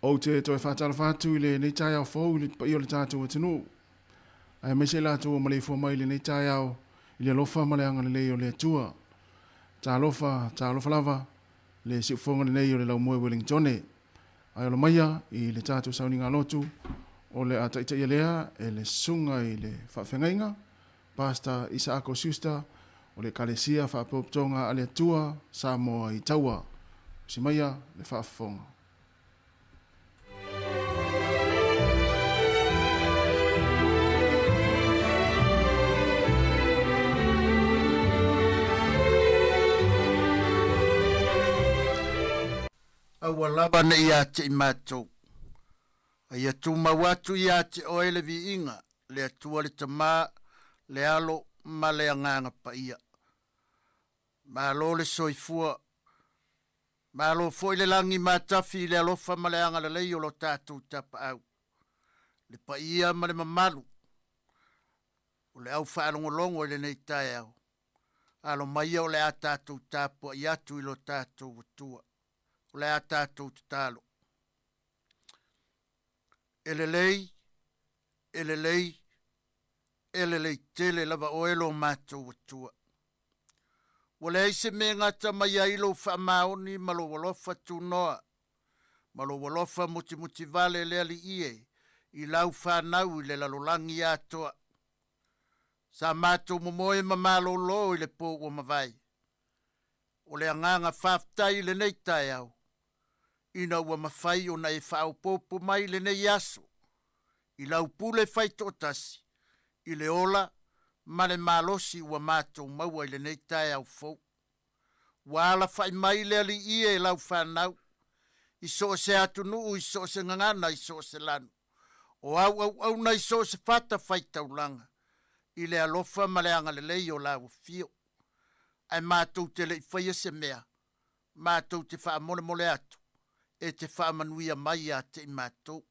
Ou te toe faatalofa atu i lenei taeao fou i le paia o le tatou atunuu, aemaise i latou ua maleifua mai i lenei taeao i le alofa ma le agalelei o le Atua. Talofa, talofa lava, le siufofoga lenei o le Laumoe Ueligitone. Ae ola maia i le tatou sauniga lotu o le a taitaia lea e le Susuga i le Faafeagaiga, Pastor Isaako Schuster o le Ekalesia Faapotopotoga a le Atua Samoa i Taua. Usi maia le faafofoga. Aua lava ne i ia te i matou, a ia tumau atu ia te oe le viiga, le Atua le Tama, le Alo ma le Agaga Paia. Malo le soifua, malo foi le lagi matafi i le alofa ma le agalelei o lo tatou Tapaau, le paia ma le mamalu o le au faalogologo i lenei taeao. Alo maia o le a tatou tapuai atu i lo tatou Atua. O le a tatou tatalo. E lelei, e lelei, e lelei tele lava oe lo matou Atua. Ua leai se mea e gata mai ai lou faamaoni ma lou alofa tunoa, ma lou alofa mutimutivale le Alii e i lau fanau i le lalolagi atoa. Sa matou momoe ma malolo i le po ua mavae. O le agaga faafetai i lenei taeao, ina ua mafai ona e faaopoopo mai lenei aso i lau pule faitoatasi i le ola ma le malosi ua matou maua i lenei taeao fou. Ua alafai mai le Alii e lau fanau i so o se atunuu, i so o se gagana, i so o se lanu, o au auauna i so o se fatafaitaulaga, i le alofa ma le agalelei o lau afio. Ae matou te le i faia se mea, matou te faamolemole atu e te faamanuia mai ia te i matou.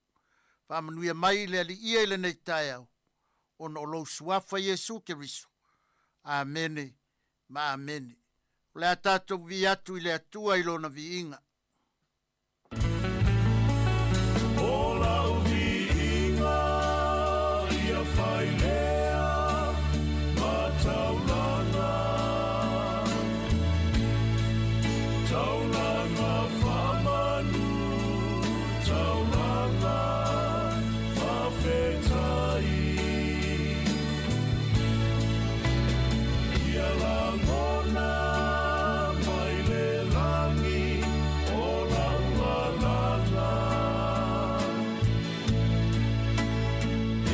Faamanuia mai le Alii i lenei taeao, ona o lou Suafa Iesu Keriso. Amene ma amene. O le a tatou vivii atu i le Atua i Lona viiga. O lau viiga ia fai lea ma taulaga, taulaga faamanu, taulaga faafetai. Ia lagona mai le lagi o lau alala,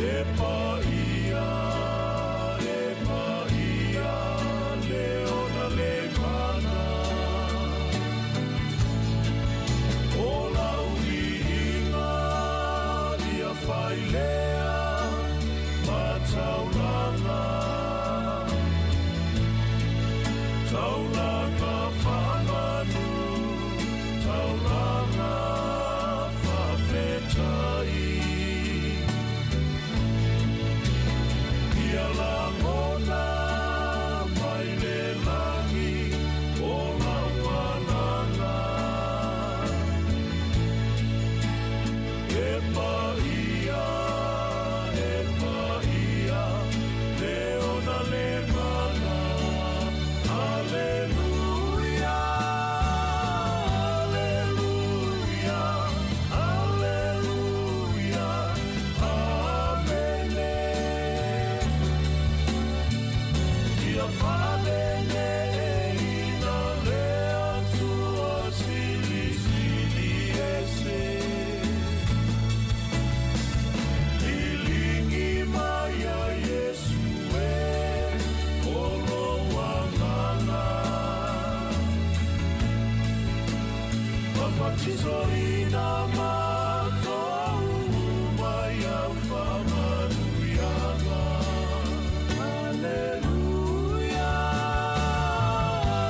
E paia, e paia le ona le mana. O lau viiga ia fai lea ma taulaga, taulaga faamanu, taulaga faafetai. Ia lagona mai le lagi o lau alala, E paia, e paia, le ona le mana. Aleluia, aleluia, aleluia, amene. Ia faaleleiina le Atua Silisili Ese. Liligi mai a Iesu e o lou agaga. Papatisoina matou uma ia faamanuiaga. Aleluia,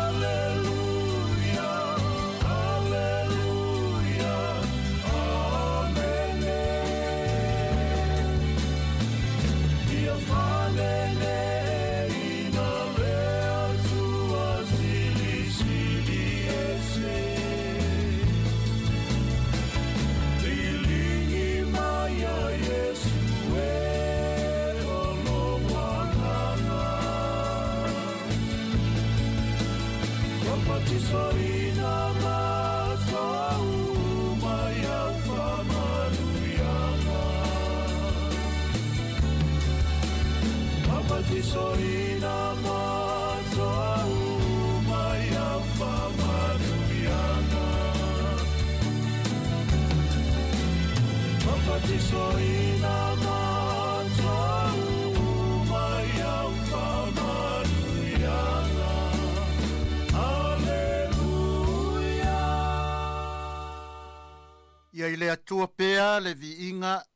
aleluia, aleluia, amene. Ia faaleleiina le Atua Silisili Ese. Papatisoina matou uma i au faamanuiaga. Papatisoina matou uma i au faamanuiaga. Papatisoina matou uma i au faamanuiaga. Aleluia. Ia i le Atua pea le viiga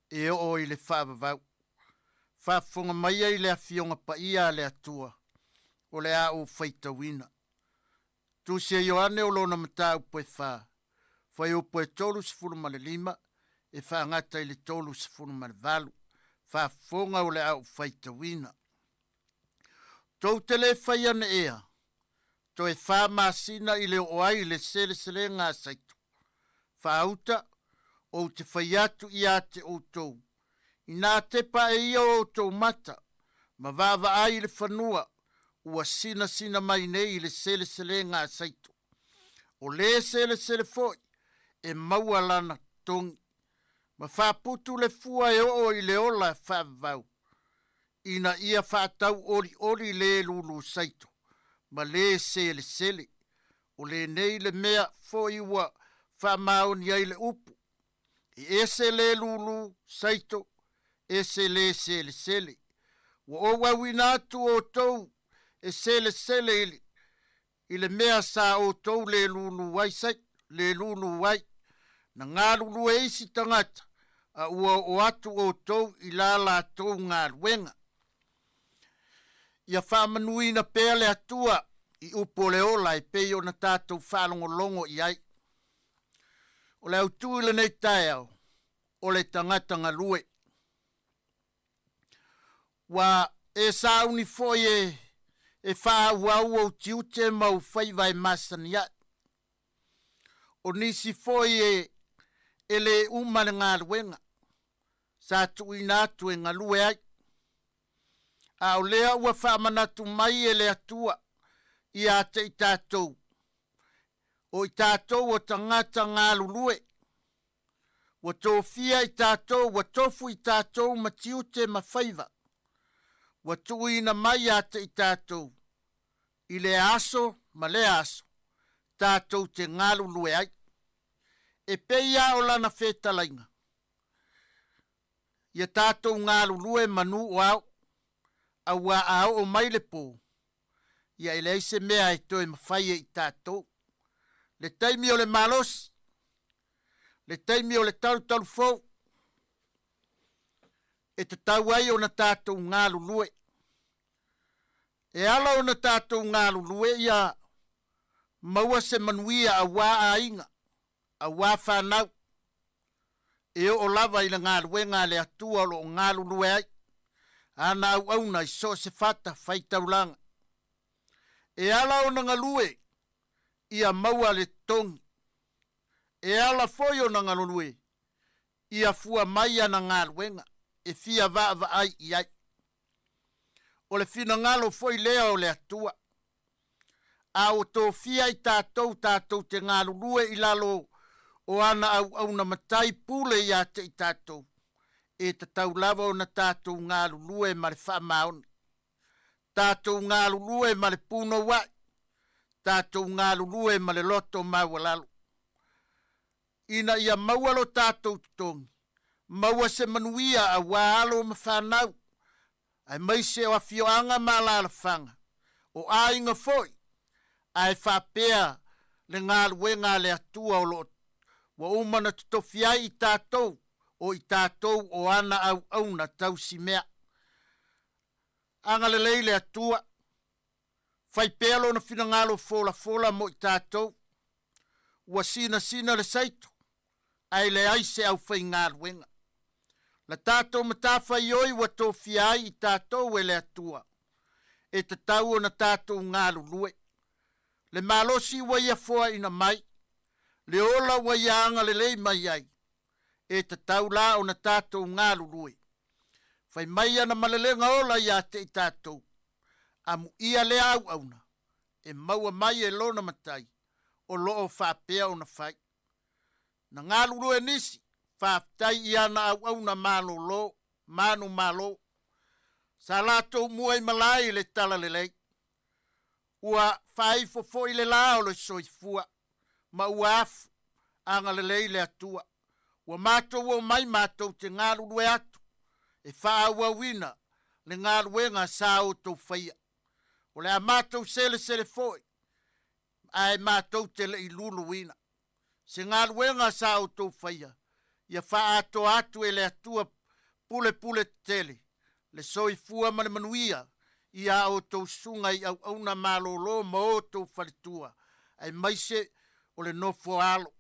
e oo i le faavavau. Faafofoga maia i le Afioga Paia a le Atua o le a ou faitauina. Tusi a Ioane o lona mataupu e fa, fuaiupu e 35 e faagata i le 38. Faafofoga o le a ou faitauina. Tou te le fai ane ea, toe fa masina i le oo ai le seleselega a Saito. Faauta, ou te fai atu ia te outou, inā tepa ae ia o outou mata, ma vaavaai i le fanua, ua sinasina mai nei i le seleselega a Saito. O le selesele foi e maua lana totogi, ma faaputu le fua e oo i le ola faavavau, ina ia faatau olioli le lulu saito ma le selesele. O lenei le mea foi ua faamaoni ai le upu, e ese le lulu saito, ese le selesele. Ua ou auina atu outou e selesele i le, i le mea sa outou le lulu ai sai, le lulu ai. Na galulue isi tagata, a ua oo atu outou i la latou galuega. Ia faamanuina pea le Atua i upu o le ola e pei ona tatou faalogologo i ai. O le autu i lenei taeao, o le tagata galue. Ua e sauni foi e, e faaauau ou tiute ma ou faiva e masani ai. O nisi foi e, e le uma le galuega sa tuuina atu e galue ai. A o lea ua faamanatu mai e le Atua ia te i tatou, o i tatou o tagata galulue, ua tofia i tatou, ua tofu i tatou ma tiute ma faiva, ua tuuina mai ia te i tatou i lea aso ma lea aso, tatou te galulue ai. E pei lava o lana fetalaiga, ia tatou galulue manu o ao, auā a oo mai le pō, ia e leai se mea e toe mafai e i tatou. Le taimi o le malosi, le taimi o le talutalu fou, e tatau ai ona tatou galulue. E ala ona tatou galulue ia maua se manuia auā aiga, auā fanau, e oo lava i le galuega a le Atua o lo o galulue ai ana auauna i so o se fata faitaulaga. E ala ona galue ia maua le totogi. E ala foi ona galulue ia fua mai ana galuega e fia vaavaai i ai. O le finagalo foi lea o le Atua. A ua tofia i tatou, tatou te galulue i lalo o ana auauna matai pule ia te i tatou, e tatau lava ona tatou galulue ma le faamaoni. Tatou galulue ma le punouai, tatou galulue ma le loto maualalo. Ina ia maua lo tatou totogi, maua se manuia auā alo ma fanau, aemaise o afioaga ma alaalafaga, o aiga foi, ae faapea le galuega a le Atua o lo o ua uma ona totofi ai i tatou, o i tatou o ana auauna tausimea. Agalelei le Atua, fai pea lona finagalo folafola mo i tatou. Ua sinasina le saito, ae leai se aufaigaluega. La tatou matafaioi ua tofia ai i tatou e le Atua, e tatau ona tatou galulue. Le malosi ua ia foaina mai, le ola ua ia agalelei mai ai, e tatau la ona tatou galulue. Fai mai ana malelega ola ia te i tatou, amuia lea auauna. e maua mai e lona matai o lo o faapea ona fai. Na galulue nisi, faafetai i ana auauna malolo, manumalo, sa latou mua i malae i le talalelei. Ua faaifo foi le la o le soifua, ma ua afu agalelei le Atua. Ua matou omai matou te galulue atu e faaauauina le galuega sa outou faia. O le a matou selesele foi, ae matou te le i luluina. Se galuega sa outou faia, ia faaatoa atu e le Atua pulepule tetele le soifua ma le manuia i a outou susuga i auauna malolo ma outou faletua, aemaise o le nofo alo.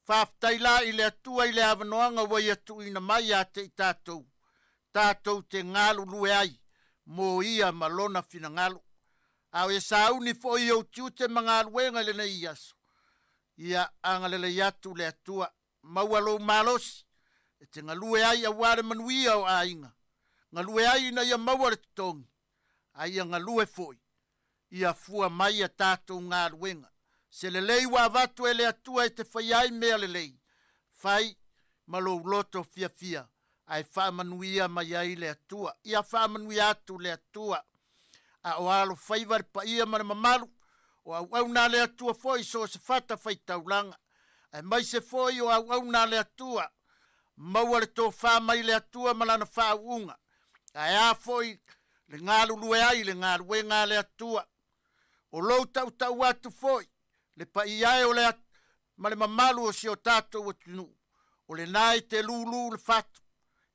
Faafetai la i le Atua i le avanoaga ua Ia tuuina mai ia te i tatou, tatou te galulue ai mo Ia ma Lona finagalo. A o e sauni foi i ou tiute ma galuega i lenei aso, ia agalelei atu le Atua, maua lou malosi e te galue ai aua le manuia o aiga, galue ai ina ia maua le totogi, a ia galue foi ia fua mai a tatou galuega. Se lelei ua avatu e le Atua e te faia ai mea lelei, fai ma lou loto fiafia, ae faamanuia mai ai le Atua. Ia faamanuia atu le Atua. A o alofaiva le paia ma le mamalu, o auauna a le Atua foi i so o se fatafaitaulaga, aemaise foi o auauna a le Atua, maua le tofa mai le Atua ma lana faauuga, ae a foi le galulue ai i le galuega a le Atua. O lou tautau atu foi, le paia e o le ma le mamalu o si o tatou atunuu, o lena e te lūlū le fatu.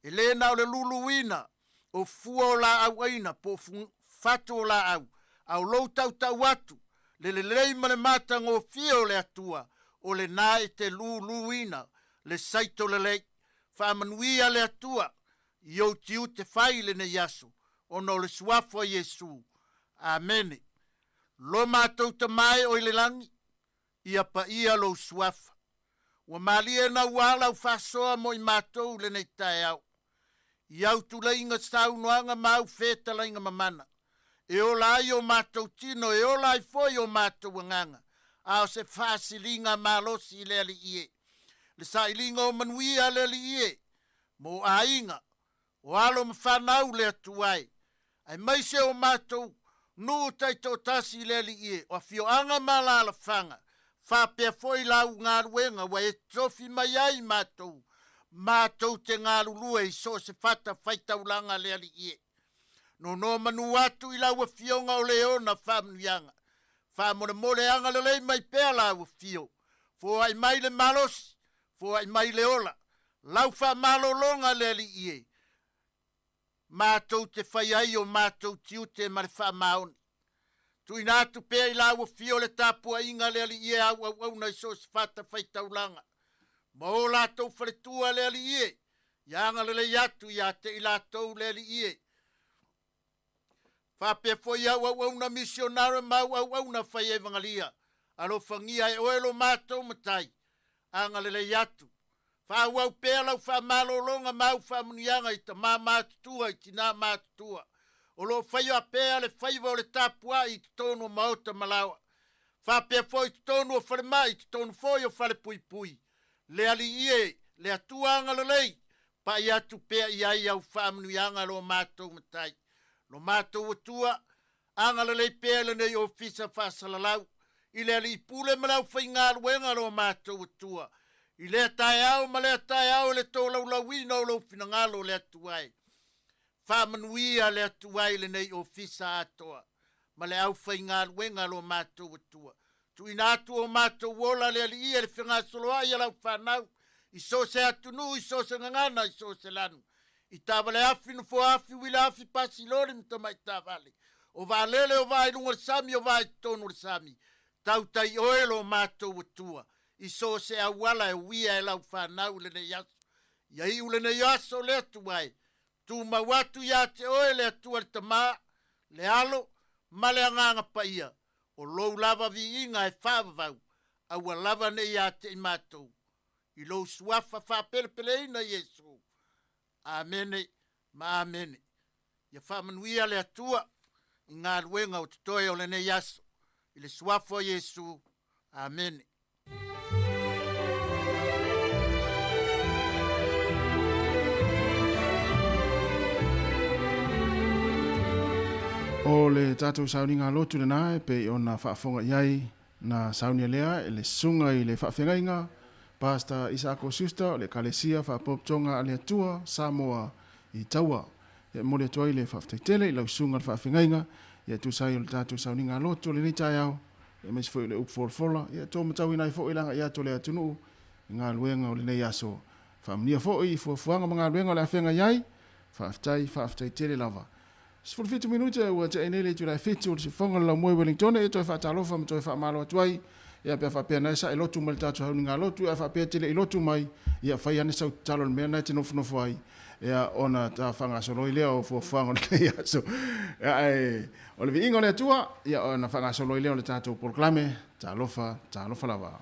E le na o le lūlūina o fua o laau aina po o fatu o laau, a o lou tautau atu, le lelei ma le matagofie o le Atua, o lena e te lūlūina le saito lelei. Faamanuia le Atua i ou tiute fai i lenei aso, ona o le Suafa o Iesu. Amene. Lo matou Tama e o i le lagi, ia paia lou Suafa. Ua malie naua lau faasoa mo i matou i lenei taeao. I au tuleiga saunoaga ma au fetalaiga mamana, e ola ai o matou tino, e ola ai foi o matou agaga, a o se faasiliga malosi i le Alii e. Le sailiga o manuia a le Alii e, mo aiga, o alo ma fanau le Atua e, aemaise o matou nuu taitoatasi i le Alii e, o afioaga ma alaalafaga, faapea foi lau galuega ua e tofi mai ai matou, matou te galulue i so o se fatafaitaulaga a le Alii e. Nonomanu atu i lau Afioga o le ona faamanuiaga. Faamolemole agalelei mai pea lau Afio. Foai mai le malosi, foai mai le ola, lau faamalologa le Alii e, matou te fai ai o matou tiute ma le faamaoni. Tuuina atu pea i lau Afio le tapuaiga a le Alii e au auauna i so o se fatafaitaulaga, ma o latou faletua le Alii e, ia agalelei atu ia te i latou le Alii e. Faapea foi au auauna misionare ma au auauna fai evagalia, alofagia e oe lo matou Matai, agalelei atu. Faaauau pea lau faamalologa ma au faamanuiaga i tama matutua i tina matutua, o lo o faia pea le faiva o le tapuai i totonu o maota ma laoa, faapea foi i totonu o falemai, i totonu foi o falepuipui. Le Alii e, le Atua agalelei, Pai atu pea i ai au faamanuiaga lo matou Matai, lo matou Atua, agalelei pea i lenei ofisa faasalalau, i le Alii Pule ma le aufaigaluega lo matou Atua, i lea taeao ma lea taeao i le tolaulauina o lou finagalo le Atua e. Faamanuia le Atua i lenei ofisa atoa ma le aufaigaluega lo matou Atua. Tuuina atu o matou ola le Alii e le fegasoloai a lau fanau i so o se atunuu, i so o se gagana, i so o se lanu, i taavale afi, nofoa afi, uila afi, pasi loli ma tamai taavale, o vaalele, o vaa i luga o le sami, o vaa i totonu o le sami. Tautai oe lo matou Atua i so o se auala e uia e lau fanau i lenei aso. Ia iu lenei aso le Atua e tumau atu ia te oe le Atua le Tama, le Alo ma le Agaga Paia, O lou lava viiga e faavavau, aua lava ne i ia te i matou, i lou suafa faapelepeleina Iesu. Amene ma amene. Ia faamanuia le Atua i galuega o totoe o lenei aso. I le suafa o Iesu. Amene. O le tatou sauniga lotu lena e pei ona faafofoga i ai na saunia lea e le susuga i le faafeagaiga Pastor Isako Schuster o le Ekalesia Faapotopotoga a le Atua Samoa i Taua. E momoli atu ai le faafetai tele i lau susuga i le faafeagaiga e tusa ai o le tatou sauniga lotu o lenei taeao aemaise foi o le upu folafola e to matauina ai foi le agai atu o le atunuu i galuega o lenei aso. Faamanuia foi i fuafuaga ma galuega o le a feagai ai. Faafetai, faafetai tele lava. 17 minute ua tea nei le itula e 7 o le sifofoga o le laumoe Wellington e toe faatalofa ma toe faamalo atu ai ia pe a faapea na e sae lotu mai le tatou hauniga lotu ae faapea e te le i lotu mai ia fai ane sau tatalo i le mea na e te nofonofo ai ia ona ta faagasolo ai lea o fuafuaga o lenei aso ia ae o le viiga o le Atua ia ona faagasolo ai lea o le tatou polokalame talofa talofa lava.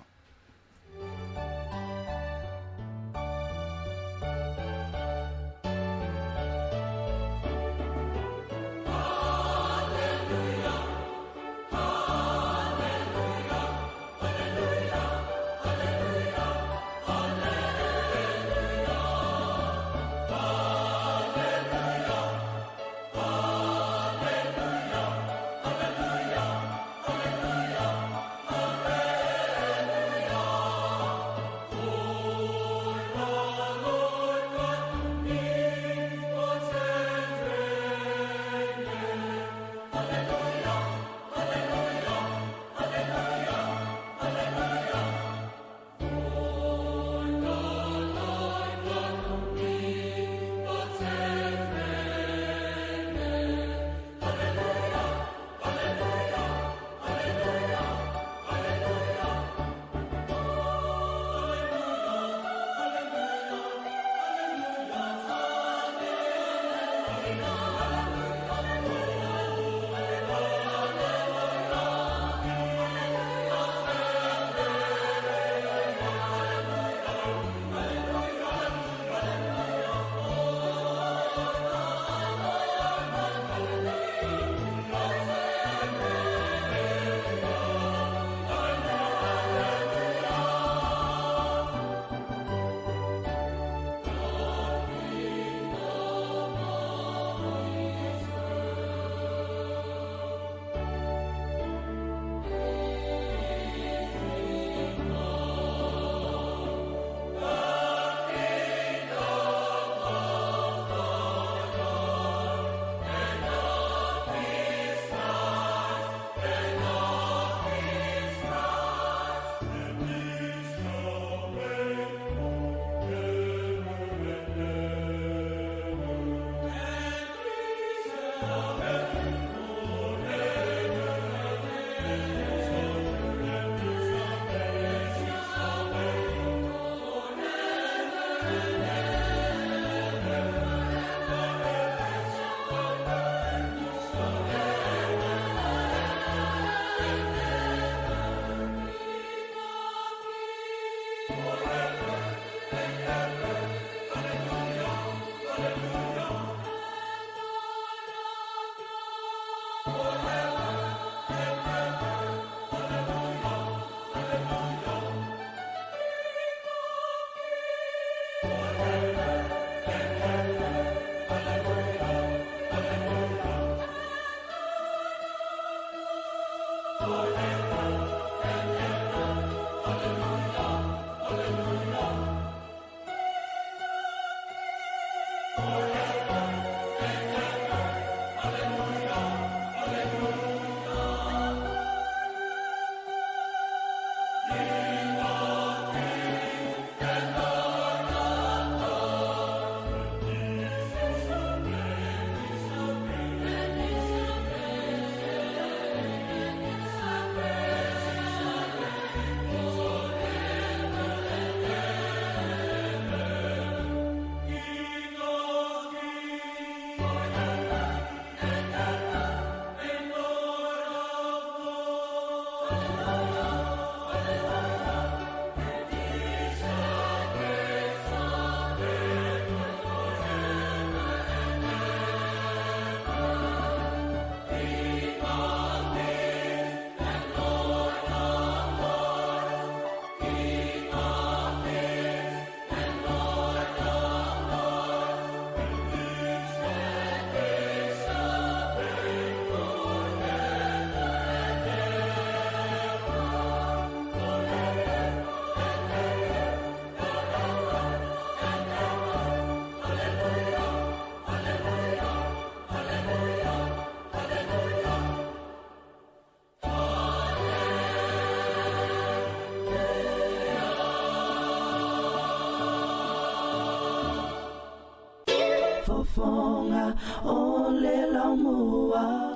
Faaloga o le laumua.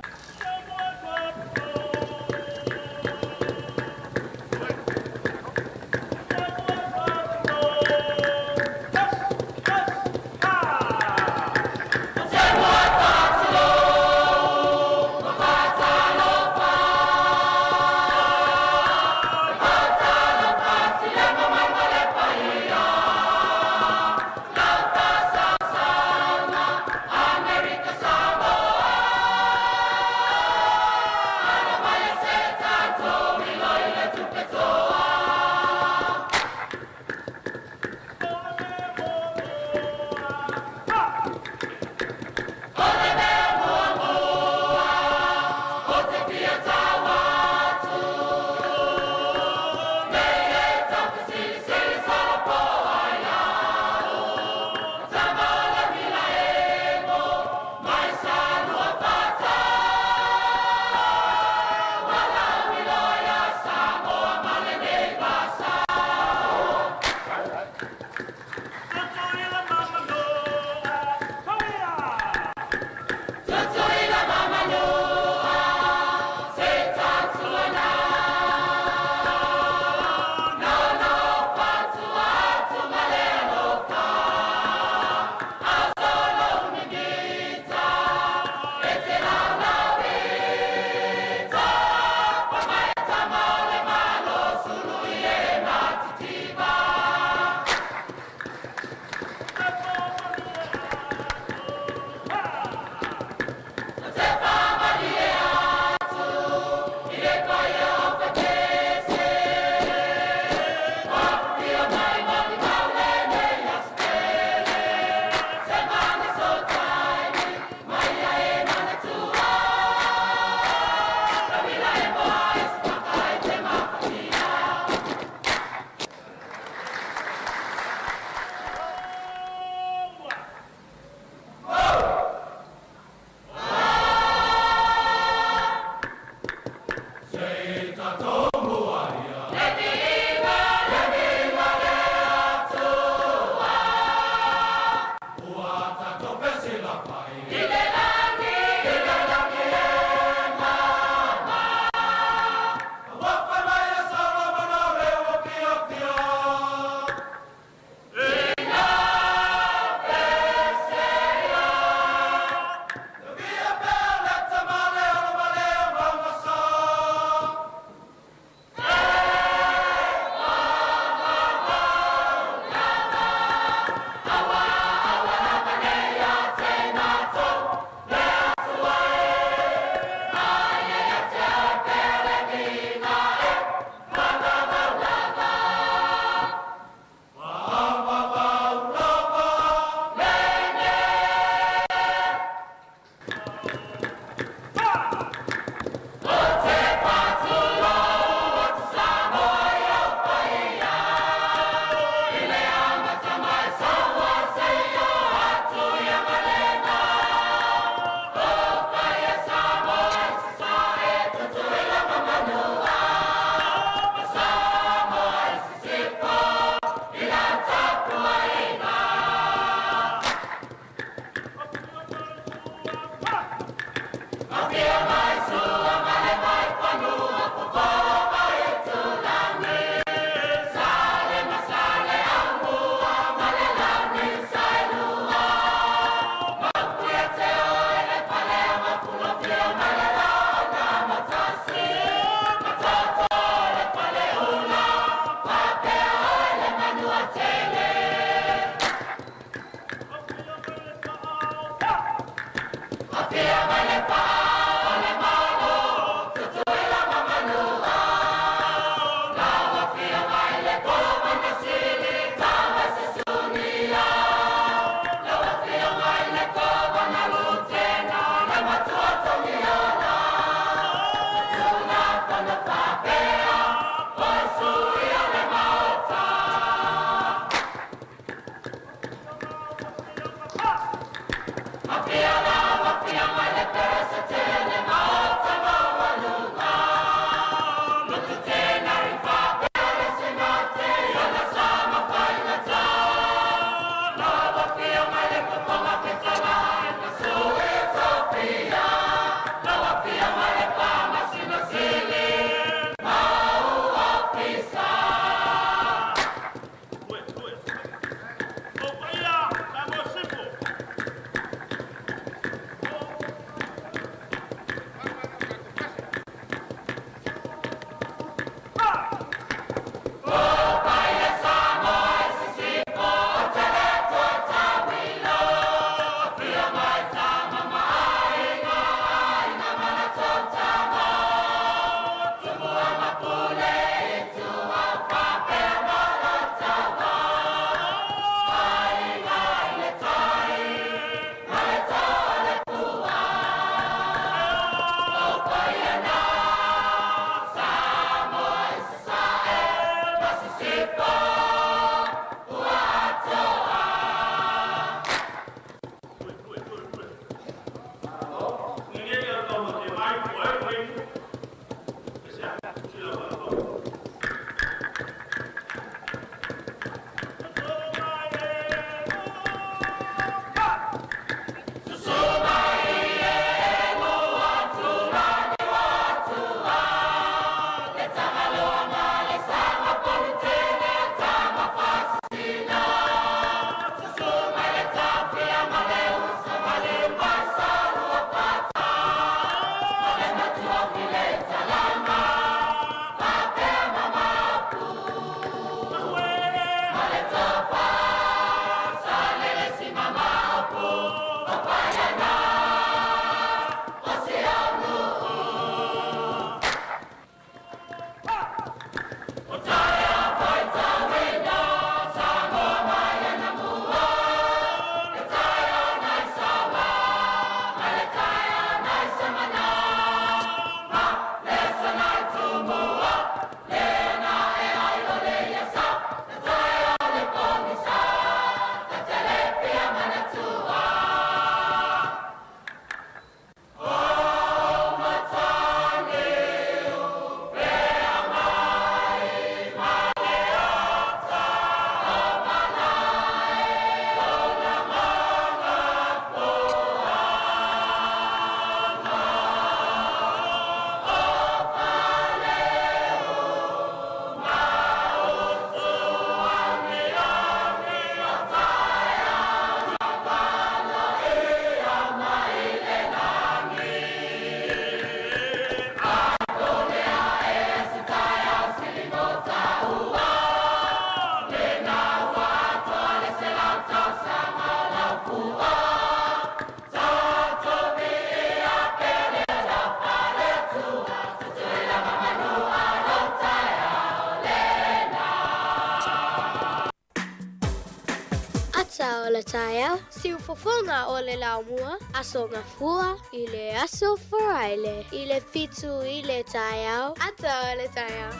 Ata o le taeao, siufofoga o le laumua, Aso Gafua i le aso Faraile i le 7 i le taeao. Ata o le taeao.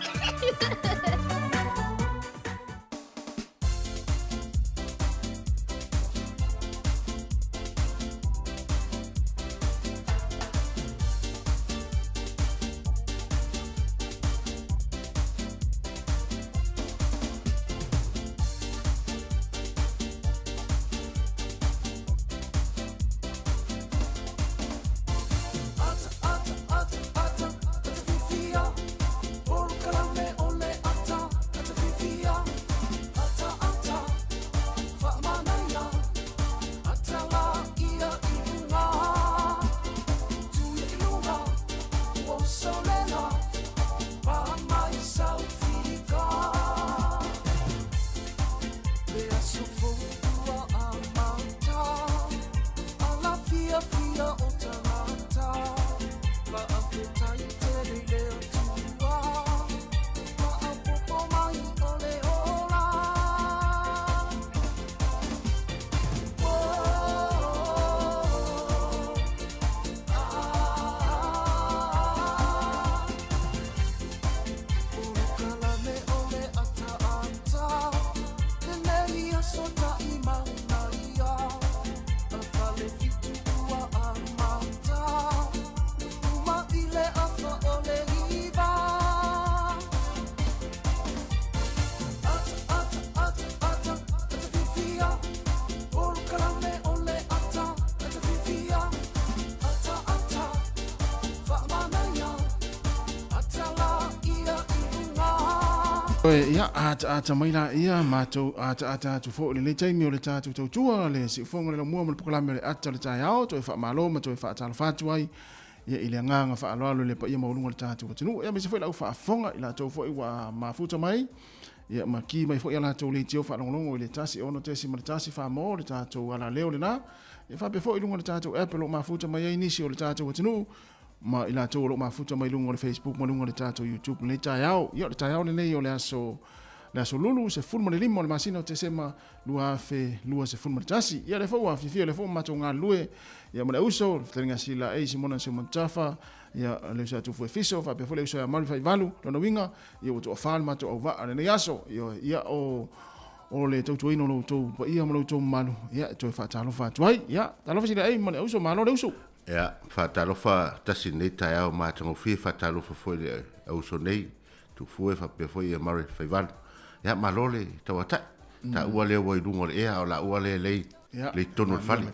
Ia, ataata mai laia, matou ataata atu foi i lenei taimi o le tatou tautua, le siufofoga o le laumua ma le polokalame o le ata o le taeao, toe faamalo ma toe faatalofa atu ai ia i le agaga faaaloalo i le paia maualuga o le tatou atunuu, ia aemaise foi le au faafofoga i latou foi ua mafuta mai ia ma ki mai foi a latou leitio faalogologo i le 1 6.1 Famo le tatou alaleo lena, ia faapea foi i luga o le tatou app o lo o mafuta mai ai nisi o le tatou atunuu ma i latou o lo o mafuta mai luga o le Facebook ma luga o le tatou YouTube lenei taeao. Ia o le taeao lenei o le aso le aso Lulu 15 o le masina o Tesema 2021. Ia lea foi ua fiafia lea foi ua matou galulue ia ma le auso, le fetalaiga Sila A Simona Seumanutafa, ia le uso ia Tufu Efiso, faapea foi le uso ia Malu Faivalu, lona uiga ia ua toafa le matou auvaa lenei aso. Ia, ia o o le tautuaina o lo outou paia ma lo outou mamalu, ia e toe faatalofa atu ai. Ia, talofa Sila A ma le auso, malo le uso. Ia, faatalofa tasi i lenei taeao matagofie, faatalofa foi i le auuso nei, Tufue faapea foi ia Murray Faivalu. Ia, malo le tauatai. Taua lea ua i luga o le ea, a o laua lea e lei, lei totonu o le fale.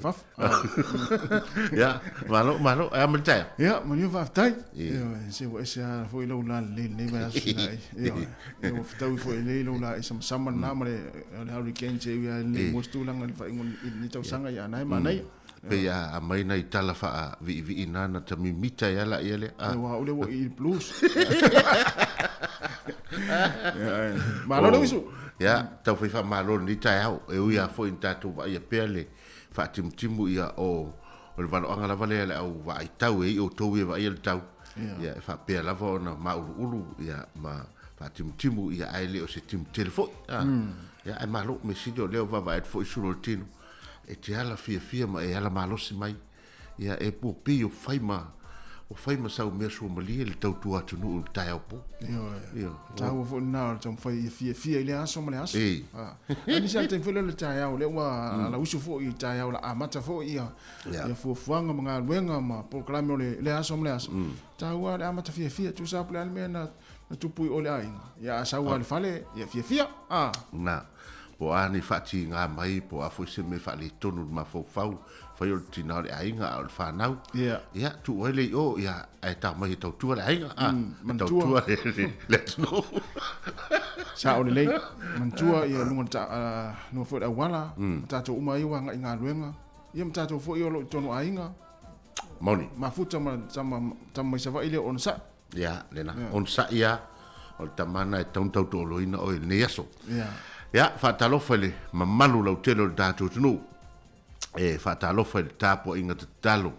Ia, malo, malo. Ae a ma le taeao? Ia, manuia faafetai. Ioe, se ua ese lava foi lou lalelei i lenei vaiaso sinaei. Ioe, ua fetaui foi lelei lou laei samasama lena ma le hurricane se ui lava e lelei mo se tulaga i le faaiuga i lenei tausaga, ia a na e manaia. Pei a aumai nai tala faaviivii na na ta mimita ai lava laia lea. Aua o lea ua i le blues. Malo le uisu. Ia, tau fai faamalo i lenei taeao. E ui lava foi ina tatou vaaia pea le faatimutimu ia o le valoaga lava lea a le au vaai tau e i outou ia e vaaia le tau. Ia, e faapea lava ona mauluulu ia ma faatimutimu ia ae le o se timu tele foi. Ia, ae malo, mea sili o lea ua vaavaai atu foi i sulu o le tino. E te ala fiafia ma e ala malosi mai, ia e ua pei o fai ma ua fai ma sau mea suamalie le tautua atunuu i le taeao po. Ioe. Ioe. Taua foi lena o le taumafai ia fiafia i lea aso ma le aso. Ei. Ah. A nisi lava taimi foi lea o le taeao, lea ua alauiso foi i le taeao o le a amata foi ia ia fuafuaga ma galuega ma polokalame o le lea aso ma le aso. Taua lava le amata fiafia, tusa lava po o le a le mea na na tupu i o i le aiga. Ia a sau lava i le fale, ia fiafia. Ah. Na. Po o a ni faatiga mai, po o a foi se mea faaletonu i le mafaufau, fai o le tina o le aiga a o le fanau. Ia. Ia, tuu ai le i o, ia, ae tau mai e tautua le aiga, a, e tautua le, le, le atunuu. Sao lelei, manatua ia luga o le ta, luga foi o le auala, ma tatou uma ai ua agai i galuega, ia ma tatou foi o lo o i totonu o aiga. Moni. Mafuta ma tama, tama mai Savaii lea o onosai. Ia, lena. Yeah. Onosai ia, o le tama na e tatau ona tautoaluaina oe i lenei aso. Yeah. Ia, faatalofa i le mamalu lautele o le tatou atunuu. E faatalofa i le tapuaiga tatalo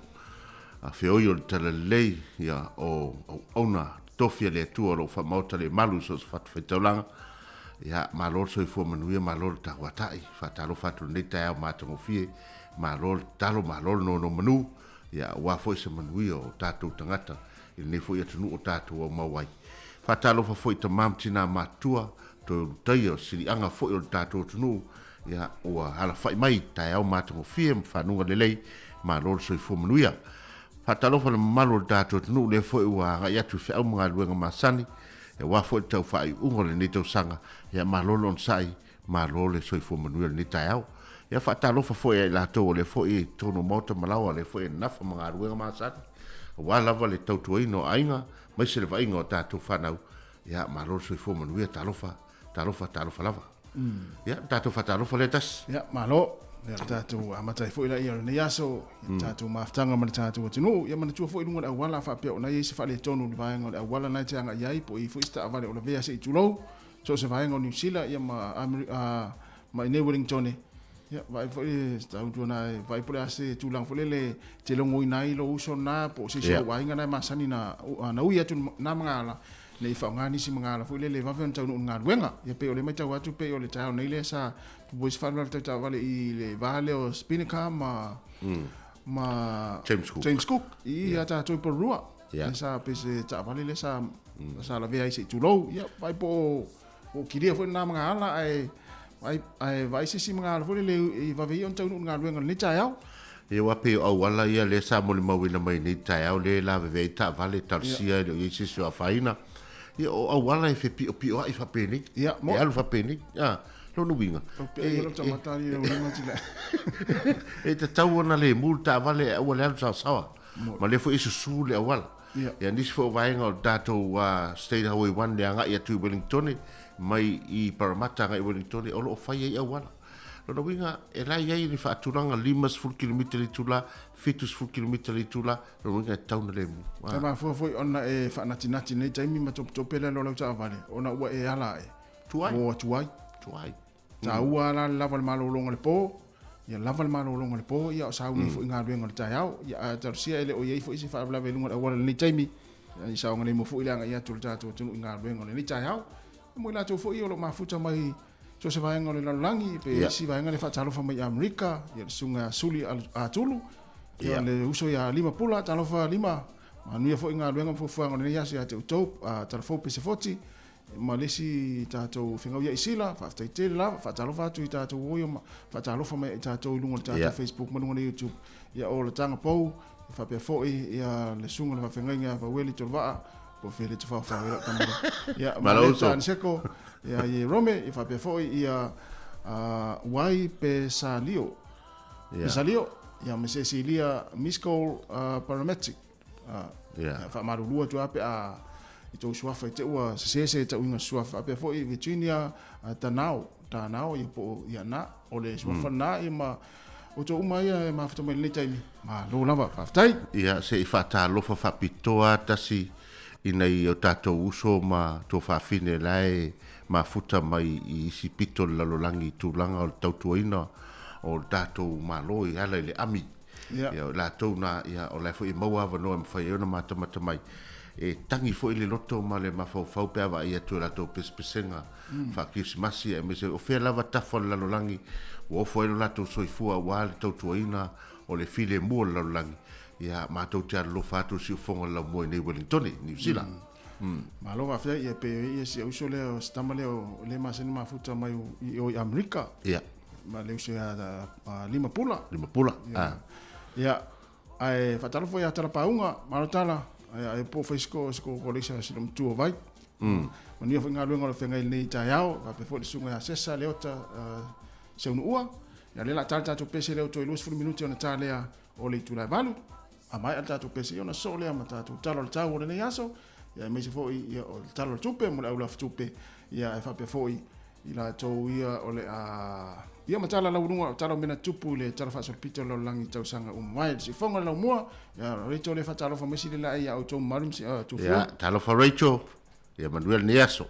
a feoi o le Talalelei, ia, o auauna totofi a le Atua o lo o faamaota le malu i so o se fatafaitaulaga. Ia, malo le soifua manuia, malo le tauatai. Faatalofa atu i lenei taeao matagofie. Malo le tatalo, malo le nonomanu. Ia, aua foi se manuia o tatou tagata i lenei foi atunuu o tatou aumau ai. Faatalofa foi i tama ma tina matutua, toe ulutaia o siliaga foi o le tatou atunuu, ia, ua alafai mai i taeao matagofie ma fanuga lelei, malo le soifua manuia. Faatalofa i le mamalu o le tatou atunuu lea foi ua agai atu i feau ma galuega masani, aua foi le tau faaiuiuga o lenei tausaga, ia malo le onosai, malo le soifua manuia i lenei taeao. Ia faatalofa foi ia i latou o lea foi i totonu o maota ma laoa, o lea foi e nafa ma galuega masani, aua lava le tautuaina o aiga, aemaise le vaaiga o tatou fanau. Ia malo le soifua manuia, talofa, talofa, talofa lava. Ia, tatou faatalofa lea tasi. Ia, malo. Ia, le tatou amata ai foi laia o lenei aso, ia le tatou mafutaga ma le tatou atunuu. Ia manatua foi i luga o le auala, a faapea o na i ai se faaletonu i le vaega o le auala na e te agai ai, po o i ai foi se taavale o lavea se i tulou, So o se vaega o Niu Sila ia ma ma i inei Wellingtone, ia vaai foi le tau na vaai po o le a se tulaga foi lele e te logoina ai lou uso lena po o se isi o lou aiga lena e masani na na ui atu na magala ne i faaaoga nisi magala foi lele e vave ona taunuu i le galuega. Ia pei o lea e matau atu pei o le taeao nei lea sa tupu ai se faalavelave tau taavale i le va lea o Spinnaker ma ma James Cook. James Cook i ia tatou i Porirua. Yeah. Lea sa pei se taavale lea sa sa lavea ai se i tulou. Ia vaai po o po o kilia foi lena magaala ae ae ae vaai se isi magaala foi lele i vave ia ona taunuu i le galuega i lenei taeao. Ia aua pei o auala ia lea sa molimauina mai i lenei taeao lea e lavevea ai taavale talosia e le o i ai se isi o afaina. Ia o auala e fepiopioai faapenei. Ia, mo. E alu faapenei. A, lona uiga, e tatau ona lemu le taavale ae aua le alu saosaoa. Ma lea foi e susu le auala. Ia nisi foi o vaega o le tatou State Highway 1 le agai atu i Wellingtone, mai i Parramatta agai i Wellingtone, o lo o fai ai auala. Lona uiga, e la e i ai le faatulaga 50 kilomita i le itula, 70 kilomita i le itula, lona uiga e tatau ona lemu. E mafua foi ona e faanatinati i lenei taimi ma topetope le alu a lau taavale, ona ua e ala ae. Tuai. Ua tuai. Tuai. Taua la le lava o le malologa i le po, ia lava le malologa i le po, ia o sauni foi i galuega o le taeao. Ia ae talosia e le o i ai foi se faalavelave i luga o le auala i lenei taimi, ia i saogalemu foi le agai atu o le tatou atunuu i galuega o lenei taeao. Ia mo i latou foi o lo o mafuta mai so o se vaega o le lalolagi, pe isi vaega le faatalofa mai i Amerika, ia le susuga ia Suli Atulu, ia le uso ia Lima Pula, talofa Lima, manuia foi galuega ma fuafuaga o lenei aso ia te outou, Talafou Pesefoti, ma le isi tatou fegau ia i Sila, faafetai tele lava, faatalofa atu i tatou oio ma faatalofa mai i tatou i luga o le tatou Facebook ma luga o le YouTube. Ia o le taga pou, Faapea foi ia le susuga i le faafeagaiga ia Vaueli Toluvaa, po o fea le tafaofao i lau tama loa. Ia, Maleta Aniseko, ia Ierome, ia faapea foi ia Wai Pesalio. Pesalio, ia ma Cecilia Miscall Paramedic. Ia, faamalulu atu lava pe a i tou suafa i te ua sese se tauiga suafa. Faapea foi Virginia Tanao, Tanao ia po o ia na, o le suafa lena ia ma outou uma ia e mafuta mai lenei taimi. Malo lava, faafetai. Ia, se i faatalofa faapitoa lava tasi i nai o tatou uso ma tuafafine la e mafuta mai i isi pito o le lalolagi i tulaga o le tautuaina o le tatou Malo e ala i le ami. Ia, o i latou na, ia, o la e foi e maua avanoa e mafai ai ona matamata mai. E tagi foi le loto ma le mafaufau pe a vaai atu i latou pesepesega faakerisimasi aemaise o fea lava tafa o le lalolagi ua ofo ai lo latou soifua aua le tautuaina o le filemu o le lalolagi. Ia, matou te alolofa atu i siufofoga o le laumua i nei Wellingtone, Niu Sila. Malo faafetai, ia pe ia si ou uso lea o si tama lea o le masani mafuta mai i o i Amerika. Ia. Ma le uso ia Limapula. Limapula. Ia. Ah. Ia, ae faatalofa ia Talapauga, malo tala, ae ae po fai siko siko ko leisa silo matua vai. Manuia foi galuega o lo feagai lenei taeao, faapea foi le susuga ia Sesa Leota Seunuua. Ia lea la tala tatou pese lea toe 20 minute ona ta lea o le itula e 8. A maea le tatou pese ona soo lea ma tatou tala o le tau o lenei aso. Ia aemaise foi ia o le tala o le tupe mo le aulafutupe. Ia ae faapea foi i latou ia o le a ia ma tala laualuga o tala o mea na tupu i le Tala Faasolopito o le Lalolagi i tausaga uma mai. Le siufofoga o le laumua, ia Rachel le faatalofa mai sili laei ia outou mamalu ma si tufua. Ia, talofa Rachel, ia manuia lenei aso.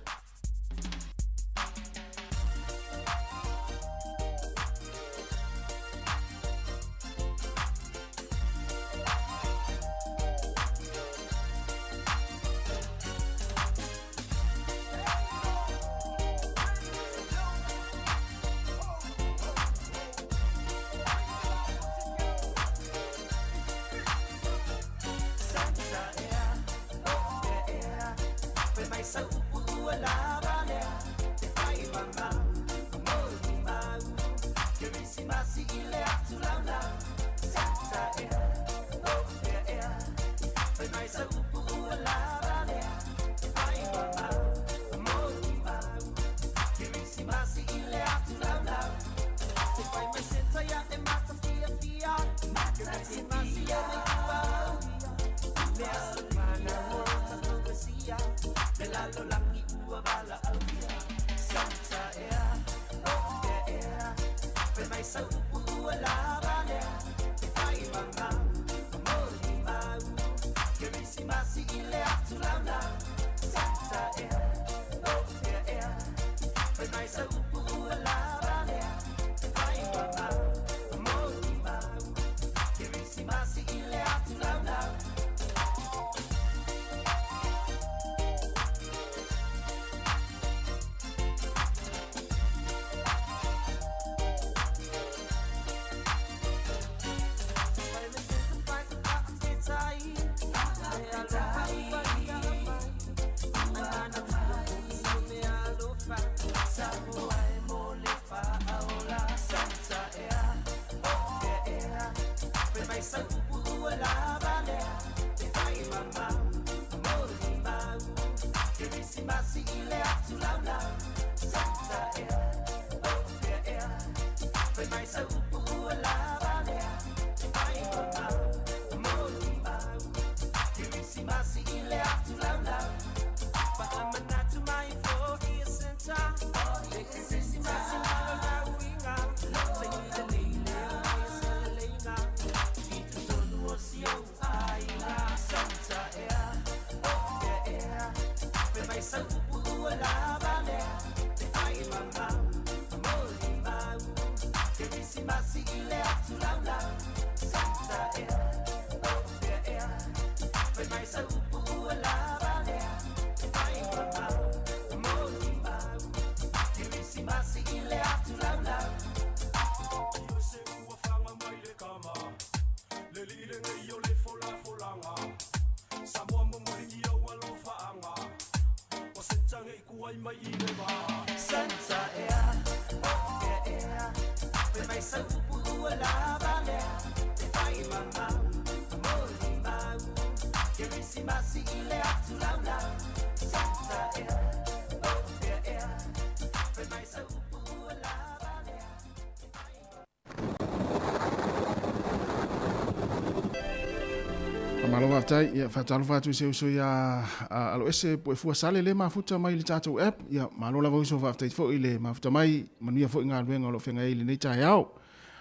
Faamalo faafetai. Ia, faatalofa atu i se uso ia Aloese Puefua Sale le mafuta mai i le tatou app. Ia, malo lava uso, faafetai foi le mafuta mai. Manuia foi galuega o lo o feagai ai i lenei taeao.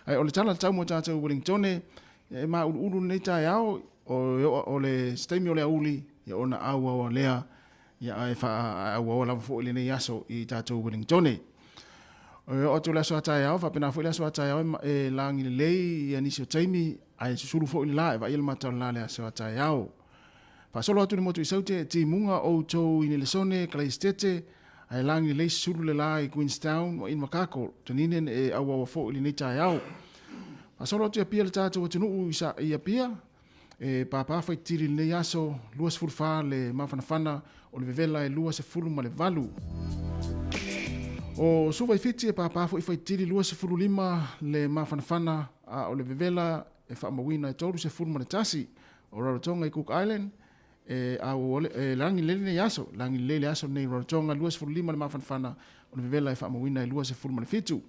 Ae o le tala tau mo tatou Wellingtone, e mauluulu lenei taeao, o le se taimi o le aoauli, ia ona auaoa lea, ia ae faaauaoa lava foi lenei aso i tatou Wellingtone. E oo atu le aso a taeao, faapena foi le aso a taeao e lagi lelei ia nisi o taimi, ae susulu foi le la, e vaaia le mata o le la le aso a taeao. Faasolo atu le motu i Saute, e timuga outou i Nelesone, Kalaisitete, ae lagi lelei susulu le la i Queenstown ma Invercargill, Dunedin e auaoa foi lenei taeao. Faasolo atu i Apia le tatou atunuu i Apia, E pāpā faitili i lenei aso 24 le mafanafana o le vevela e 28. O Suva i Fiti e pāpā foi faitili 25 le mafanafana a o le vevela e faamauina e 31. O Rarotonga i Cook Island e e lagi lelei lenei aso, lagi lelei le aso lenei i Rarotonga 25 le mafanafana o le vevela e faamauina e 27.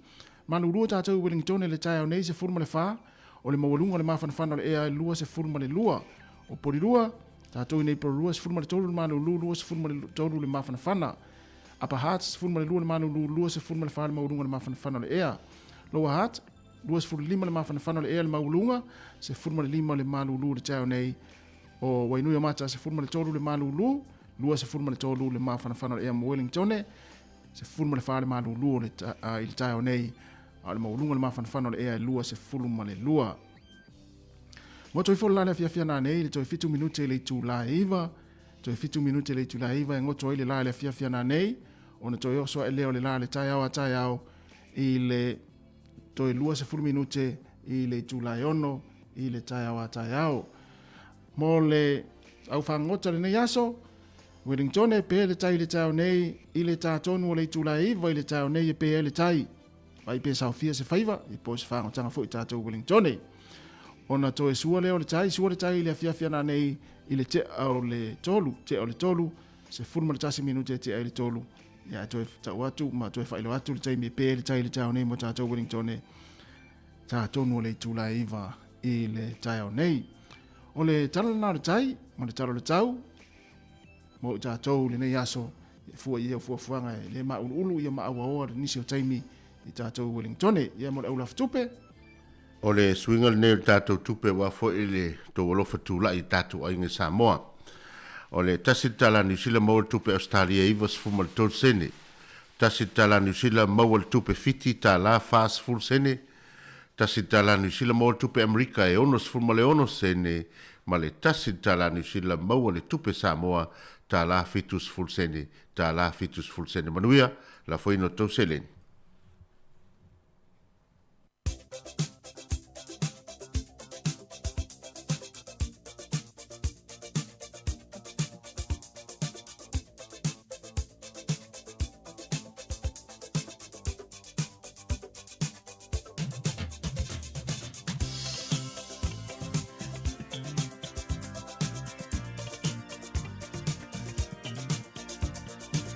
Malulua tatou i Wellingtone i le taeao nei 14 O le maualuga o le mafanafana o le ea e 22. O Polilua, tatou i nei Polilua, 13 le malulu, 23 le mafanafana. Upper Hutt, 12 le malulu, 24 le maualuga o le mafanafana o le ea. Lower Hutt, 25 le mafanafana o le ea le maualuga, 15 le malulu i le taeao nei. O Wainuiomata, 13 le malulu, 23 le mafanafana o le ea mo Wellingtone, 14 le malulu i le taeao nei. A o le maualuga o le mafanafana o le ea e 22. Goto ifo le la le afiafi ana nei i le toe 7 minute i le itula e 9, toe 7 minute i le itula e 9 e goto ai le la i le afiafi ana nei, ona toe oso ae lea o le la le taeao a taeao i le toe 20 minute i le itula e 6 i le taeao a taeao. Mo le au fagota lenei aso, Wellingtone pe le tai i le taeao nei, i le tā tonu o le itula e 9 i le taeao nei e pe ai le tai. Vai pe saofia se faiva, i po se fagotanga foi tatou Wellingtone. Ona toe sua lea o le tai, sua le tai i le afiafi ana nei i le tea o le tolu, tea o le tolu, 11 minute e tea i le tolu. Ia e toe tau atu ma toe faailoa atu le taimi e pe le tai i le taeao nei mo tatou Wellingtone. Tā tonu o le itula e 9 i le taeao nei. O le tala lena o le tai, ma le tala o le tau, mo i tatou lenei aso, e fua i ia fuafuaga e le mauluulu ia maauaoa le nisi o taimi i tatou Wellingtone. Ia mo le aulafu tupe. O le suiga lenei o le tatou tupe aua foi le tou alofa tulai i tatou aiga i Samoa. O le tasi le tala Niu Sila maua le tupe Ausetalia e 93 sene. Tasi le tala Niu Sila maua le tupe Fiti tala 40 sene. Tasi le tala Niu Sila maua le tupe Amerika e 66 sene ma le tasi le tala Niu Sila maua le tupe Samoa tala 70 sene, tala 70 sene. Manuia, lafoina o tou seleni.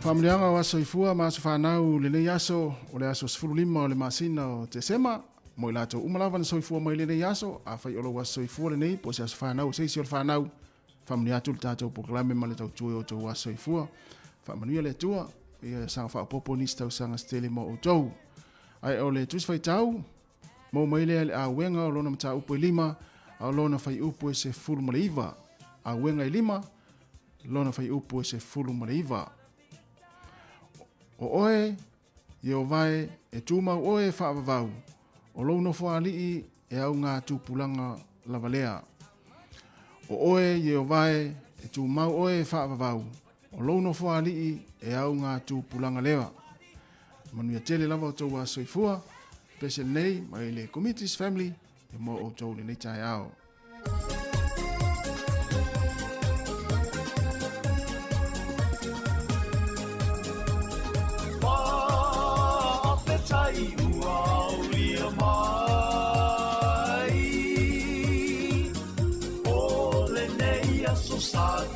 Faamanuiaga o aso soifua ma aso fanau lenei aso o le aso 15 o le masina o Tesema mo i latou uma lava na soifua mai lenei aso. Afai o lou aso soifua lenei po o se aso fanau o se isi o le fanau, faamanuia atu le tatou polokalame ma le tautua i o outou aso soifua. Faamanuia le Atua ia saga faaopoopo nisi tausaga se tele mo outou. Ae o le Tusi Faitau, maua mai lea i le auega o lona mataupu e lima, a o lona faiupu e 19. Auega e lima, lona faiupu e 19. O oe, Ieova e, e tumau oe e faavavau, o lou nofoalii e au ngā tupulaga lava lea. O oe, Ieova e, e tumau oe e faavavau, o lou nofoalii e au ngā tupulaga lea. Manuia tele lava o tou aso soifua, pese lenei mai le Comitis Family e mo outou lenei taeao. Faafetai ua aulia mai o lenei aso sa.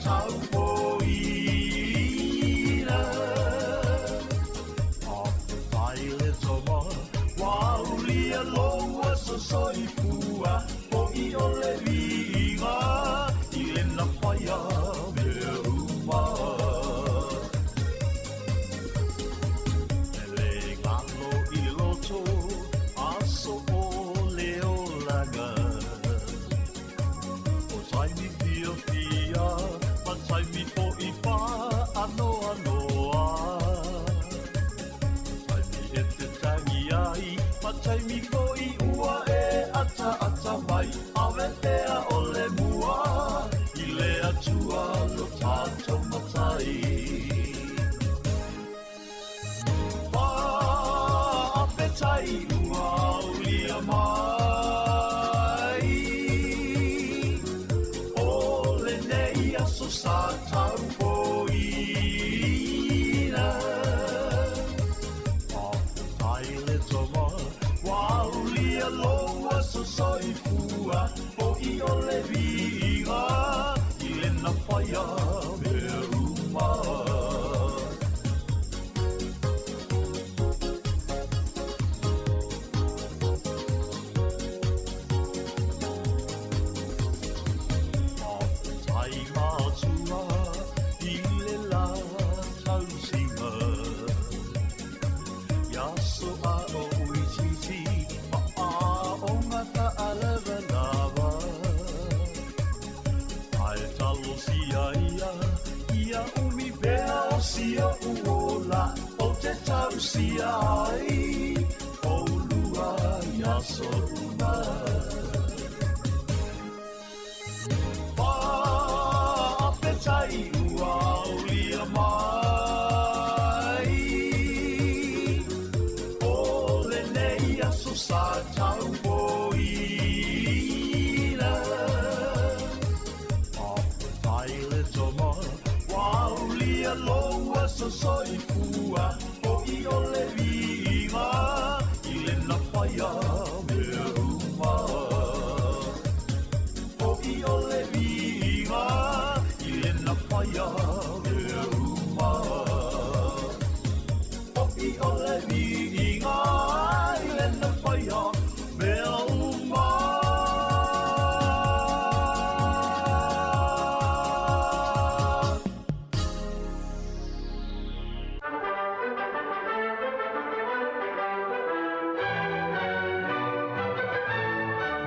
aso soifua Fo'i o le viiga i le na faia mea uma. E le galo i le loto aso o le olaga. O taimi fiafia ma taimi fo'i faanoanoa. O taimi e te tangi ai ma taimi fo'i ua e ataata mai. Ave pea o le mua i le Atua lo tatou Matai. Faafetai ua aulia mai o lenei aso sa taupoina. Faafetai le Tama ua aulia lou aso soifua Fo'i o le viiga i le na faia mea uma. Faafetai Matua i le la tausiga i aso a o itiiti ma aoga faalavalava. Ae talosia ia, ia umi pea o si o'u ola ou te tausia ai oulua i aso uma. Faafetai ua aulia mai o lenei aso sa taupoina. Faafetai le Tama ua aulia lou aso soifua Fo'i o le viiga i le na faia mea uma. Fo'i o le viiga i le na faia mea uma. Fo'i o le viiga i le na faia mea uma.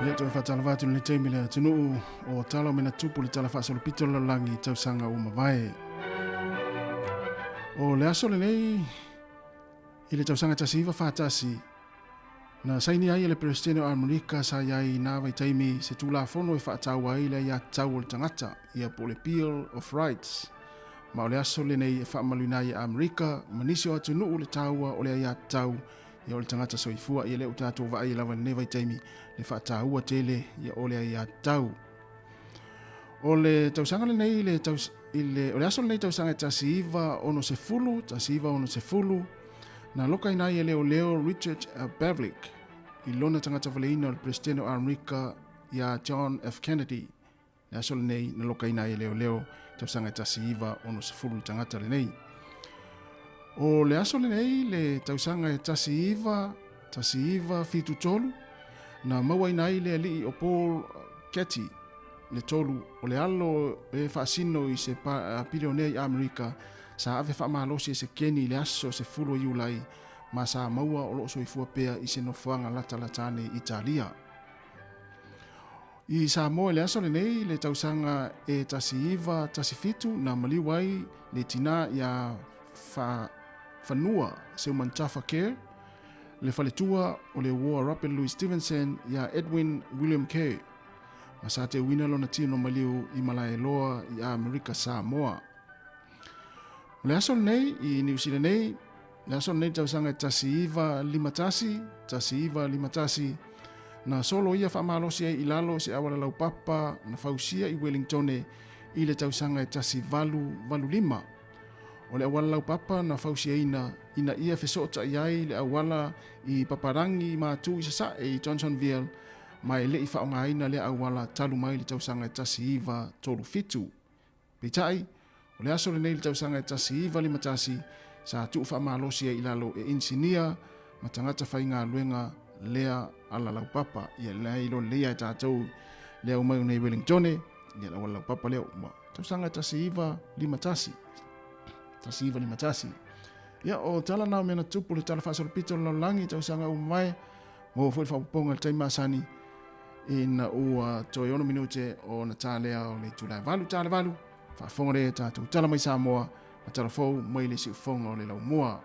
Ia toe faatalofa atu i lenei taimi i le atunuu o Tala o Mea na Tupu le Tala Faasolopito o le Lalolagi i tausaga ua mavae. O le aso lenei i le tausaga 1941, na saini ai e le Peresetene o Amerika sa i ai i nā vaitaimi se Tulafono e faataua ai le aiatatau o le tagata, ia po o le Bill of Rights. Ma o le aso lenei e faamaluina ai e Amerika ma nisi o atunuu le taua o le aiatatau ia o le tagata soifua. Ia lea ua tatou vaai lava i lenei vaitaimi le faataua tele ia o le aiatatau. O le tausaga lenei i le taus, i le, o le aso lenei tausaga e 1960, 1960, na lokaina ai e leoleo Richard Pavlik i lona tagata valeina o le Peresetene o Amerika iā John F. Kennedy. Le aso lenei na lokaina ai e leoleo tausaga e 1960 le tagata lenei. O le aso lenei le tausaga e 1973 na mauaina ai le alii o Paul Getty le tolu o le alo e faasino i se pilionea i Amerika sa ave faamalosi e se keni i le aso 10 o Iulai ma sa maua o loo soifua pea i se nofoaga latalata ane i Italia. I Samoa i le aso lenei i le tausaga e 1917 na maliu ai le tinā iā Fanua Seumanutafa Kerr, le faletua o le uoa Robert Louis Stevenson iā Edwin William Kerr, ma sa teuina lona tino maliu i Malaeloa i Amerika Samoa. O le aso lenei i Niu Sila nei, le aso lenei tausaga e 1951, 1951, na solo ia faamalosi ai i lalo se auala laupapa na fausia i Wellingtone i le tausaga e 1885. O le auala laupapa na fausiaina ina ia fesootai ai le auala i Paparangi ma Tū i Sasae i Johnsonville ma e le i faaaogaina lea auala talu mai le tausaga e 1937. Peitai, o le aso lenei i le tausaga e 1951, sa tuu faamalosi ai i lalo e inisinia ma tagata faigaluega lea ala laupapa. Ia lea iloa lelei lava e tatou le au mai o nei Wellingtone, ia le auala laupapa lea ua tausaga 1951. 1951. Ia, o tala na o mea na tupu le tala faasolopito o le lalolagi i tausaga uma mavae, maua foi le faaopoopoga i le taimi masani ina ua toe 6 minute ona ta lea o le itula e 8 ta le 8, faafofoga lea i tatou tala mai Samoa ma tala fou mai le siufofoga o le laumua.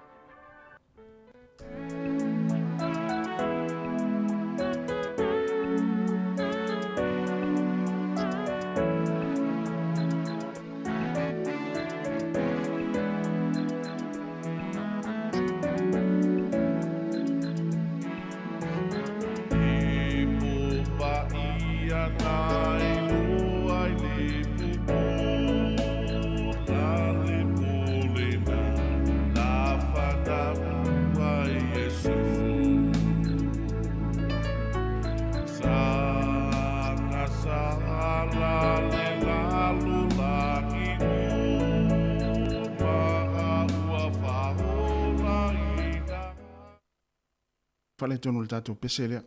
Faaletonu o le tatou pese lea.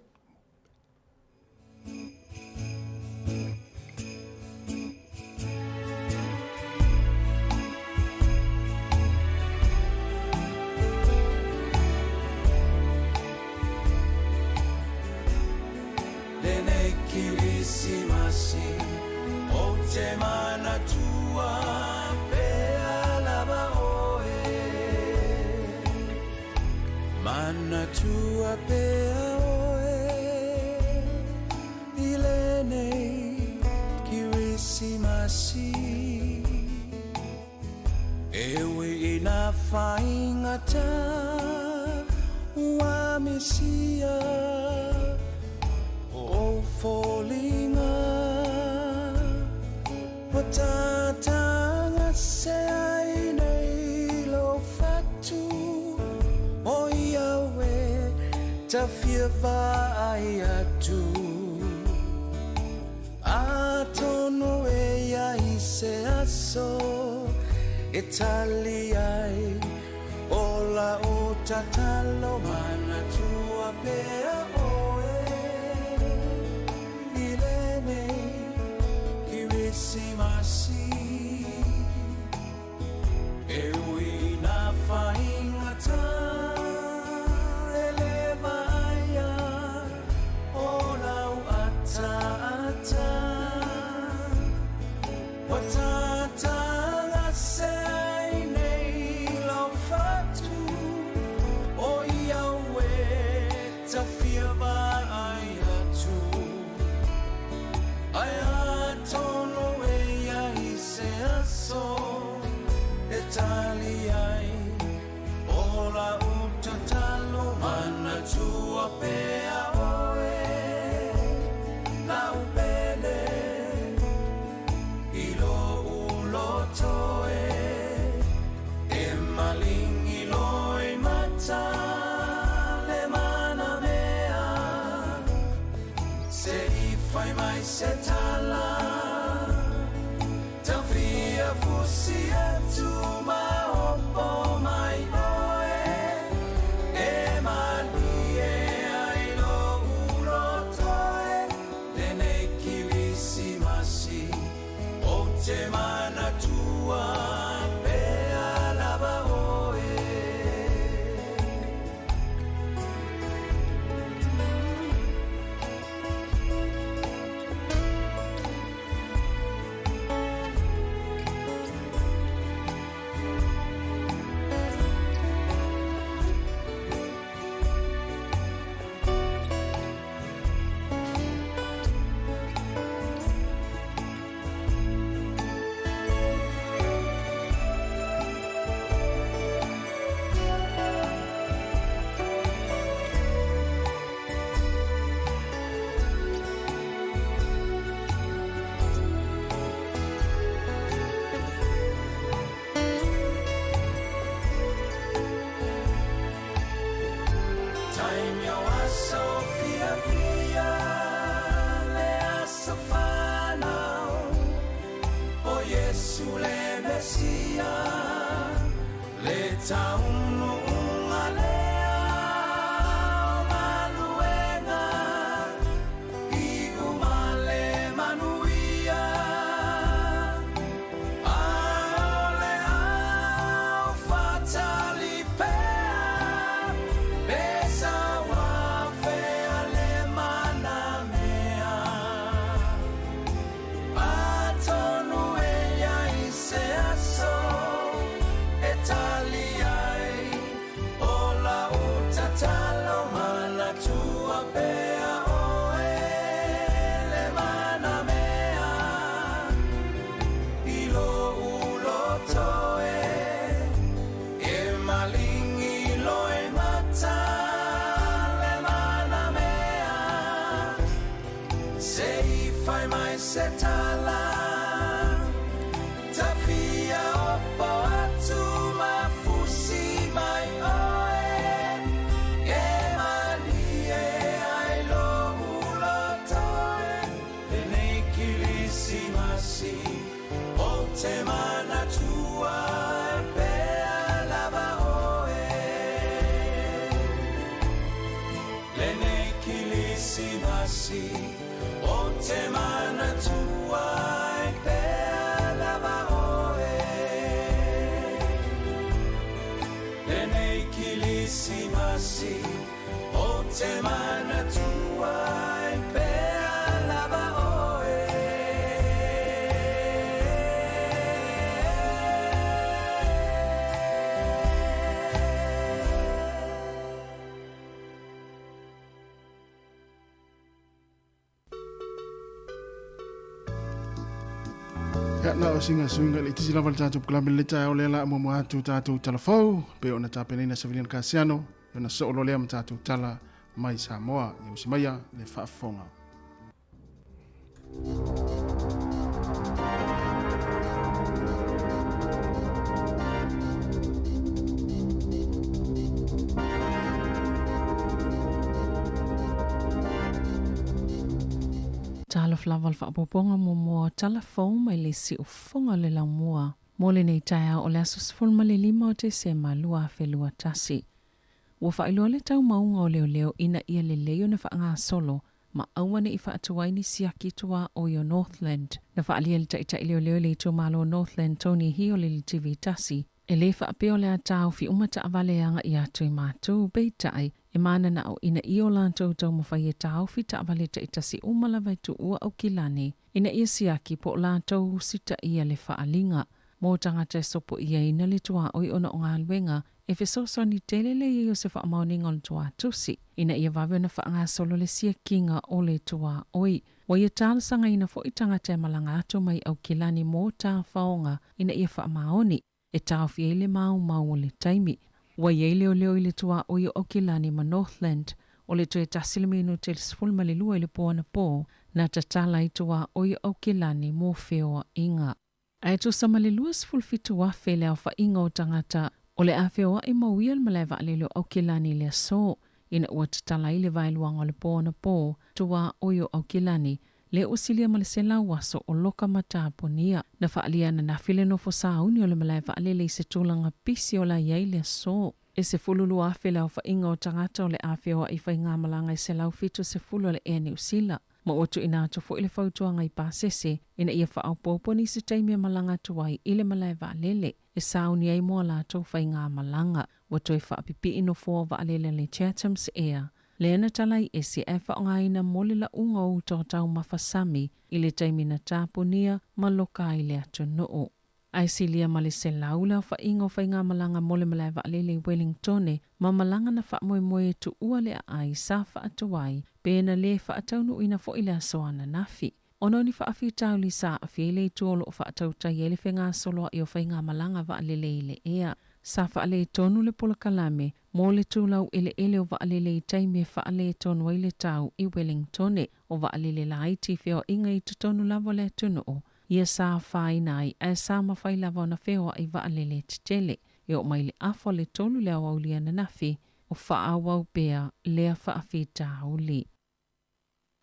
Lenei Kirisimasi ou te manatua pea lava oe. Manatua pea oe i lenei Kirisimasi. E ui ina faigata ua misia o ou foliga, ua tatagase ai nei lou fatu o ia e ta fia vaai atu. Atonu e iai se aso e tali ai o lau tatalo manatua pea oe i lenei Kirisimasi e ui ina faigata e le vaaia o lau ataata ua tatagase ai nei lau fatu o ia e ta fia vaai atu ai atonu e iai se aso e tali ai o lau tatalo manatua pea oe lau pele i lou loto e e malingi loimata le manamea se i fai mai se tala tau fia fusi atu ma opo mai oe e malie ai lou loto e lenei Kirisimasi ou te manatua pea lava oe. Taimi o aso fiafia le aso fanau o Iesu le Mesia le taunuuga lea o galuega. maligi loi mata le manamea Se i fai mai se tala Tafia opo atu ma fusi mai oe E malie ai lo'u loto e Lenei Kilisimasi Ou te manatua e pea lava oe Lenei Kilisimasi Ou te manatua e pea lava oe Lenei Kilisimasi Ou te manatua e pea lava oe. Ia, na o singa suinga le tisi lava le tatou polokalame le taeao lea la muamua atu tatou talafou pe ona tapenaina Saviliano Kasiano ona soo loa lea ma tatou tala mai Samoa. Ia usi maia le faafofoga. Talofa lava le faaopoopoga muamua o tala fou mai le siufofoga o le laumua mo lenei taeao o le aso 15 o Tesema 2021. Ua faailoa le taumauga o leoleo ina ia lelei ona faagasolo ma aua ne i faatuai ni siaki tuaoi o Northland. Na faaalia le taitai leoleo i le itumalo o Northland Tony Hio i le TV tasi, E le faapea o le a taofi uma taavale e agaʻi atu i matou, peitai, e mananao ina ia o latou taumafai e taofi taavale taitasi uma lava e tuua Aukilani ina ia siaki po o latou usitaia le faaaliga mo tagata e sopoiaina le tuaoi ona o galuega e fesoasoani tele le i ai o se faamaoniga o le tuatusi ina ia vave ona faagasolo le siakiga o le tuaoi. Ua ia talosagaina foi tagata e malaga atu mai Aukilani mo tafaoga ina ia faamaoni e taofi ai le maumau o le taimi. Ua i ai leoleo i le tuaoi o Aukilani ma Northland o le toe tasi le minute i le 12 i le po anapo na tatala ai tuaoi o Aukilani mo feoaiga. Ae tusa ma le 27,000 le aofaiga o tagata o le a feoai ma uia le malae vaalele o Aukilani i le aso, ina ua tatala ai le vaeluaga o le po anapo, tuaoi o Aukilani, lea ua silia ma le 100 aso o loka ma tapunia. Na faaalia ananafi le nofo sauni o le malae vaalele i se tulaga pisi o la i ai le aso. E 12,000 le aofaiga o tagata o le a feoai i faigamalaga e 170 a le Air Niu Sila. Ma ua tuuina atu foi le fautuaga i pasese ina ia faaopoopo nisi taimi e malaga atu ai i le malae vaalele e sauni ai mo a latou faigamalaga. Ua toe faapipii nofoa o vaalele a le Chathams Air lea na talai ese ae faaaogaina mo le lauga o uta o taumafa sami i le taimi na tapunia ma loka ai le atunuu. Ae silia ma le 100 le aofaiga o faigamalaga mo le malae vaalele i Wellingtone ma malaga na faamoemoe e tuua le aai sa faatuai pe na lē faataunuuina foi le aso ananafi. Ona o ni faafitauli sa aafia ai le itu o lo o faatautai ai le fegasoloai o faigamalaga vaalele i le ea. Sa faaletonu le polokalame mo le tulau eleele o vaalele i taimi e faaletonu ai le tau i Wellingtone. O vaalele laiti feoaiga i totonu lava o le atunuu ia sa afaina ai ae sa mafai lava ona feoai vaalele tetele. E oo mai le afa o le tolu le aoauli ananafi o faaauau pea lea faafitauli.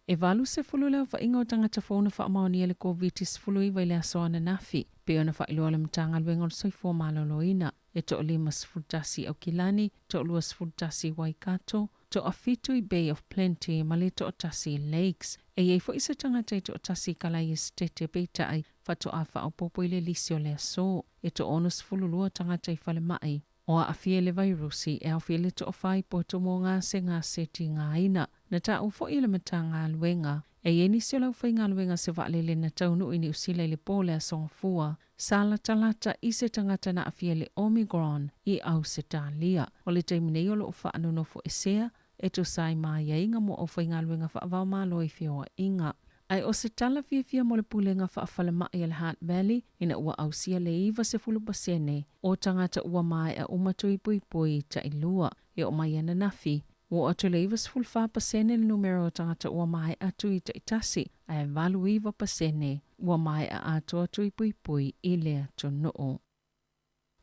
E 80 le aofaiga o tagata fou na faamaonia le Koviti-19 i le aso ananafi, pei ona faailoa le Matagaluega o le Soifua Maloloina. E toa-51 i Aukilani, toa-21 i Waikato, toafitu i Bay of Plenty ma le toatasi i Lakes. E i ai foi se tagata e toatasi i Kalai Esetete peitai faatoa faaopoopo i le lisi o le aso. E toa-62 tagata i falemai o aafia i le vairusi e aofia i le toafa i poto mo gasegase tigaina. Na taua foi e le Matagaluega e i ai nisi o le aufaigaluega se vaalele na taunuu i Niu Sila i le po o le Aso Gafua sa latalata i se tagata na aafia i le Omicron i Ausetalia. O le taimi nei o lo o faanonofo esea e tusa ai ma aiaiga mo aufaigaluega faavaomalo i feoaiga. Ae o se tala fiafia mo le Pulega Faafalemai a le Hutt Valley ina ua ausia le 90% o tagata ua maea uma tui puipui tailua. E oo mai ananafi, ua oo atu i le 94% le numera o tagata ua maea tui taitasi, ae 89% ua maea atoa tui puipui i le atunuu.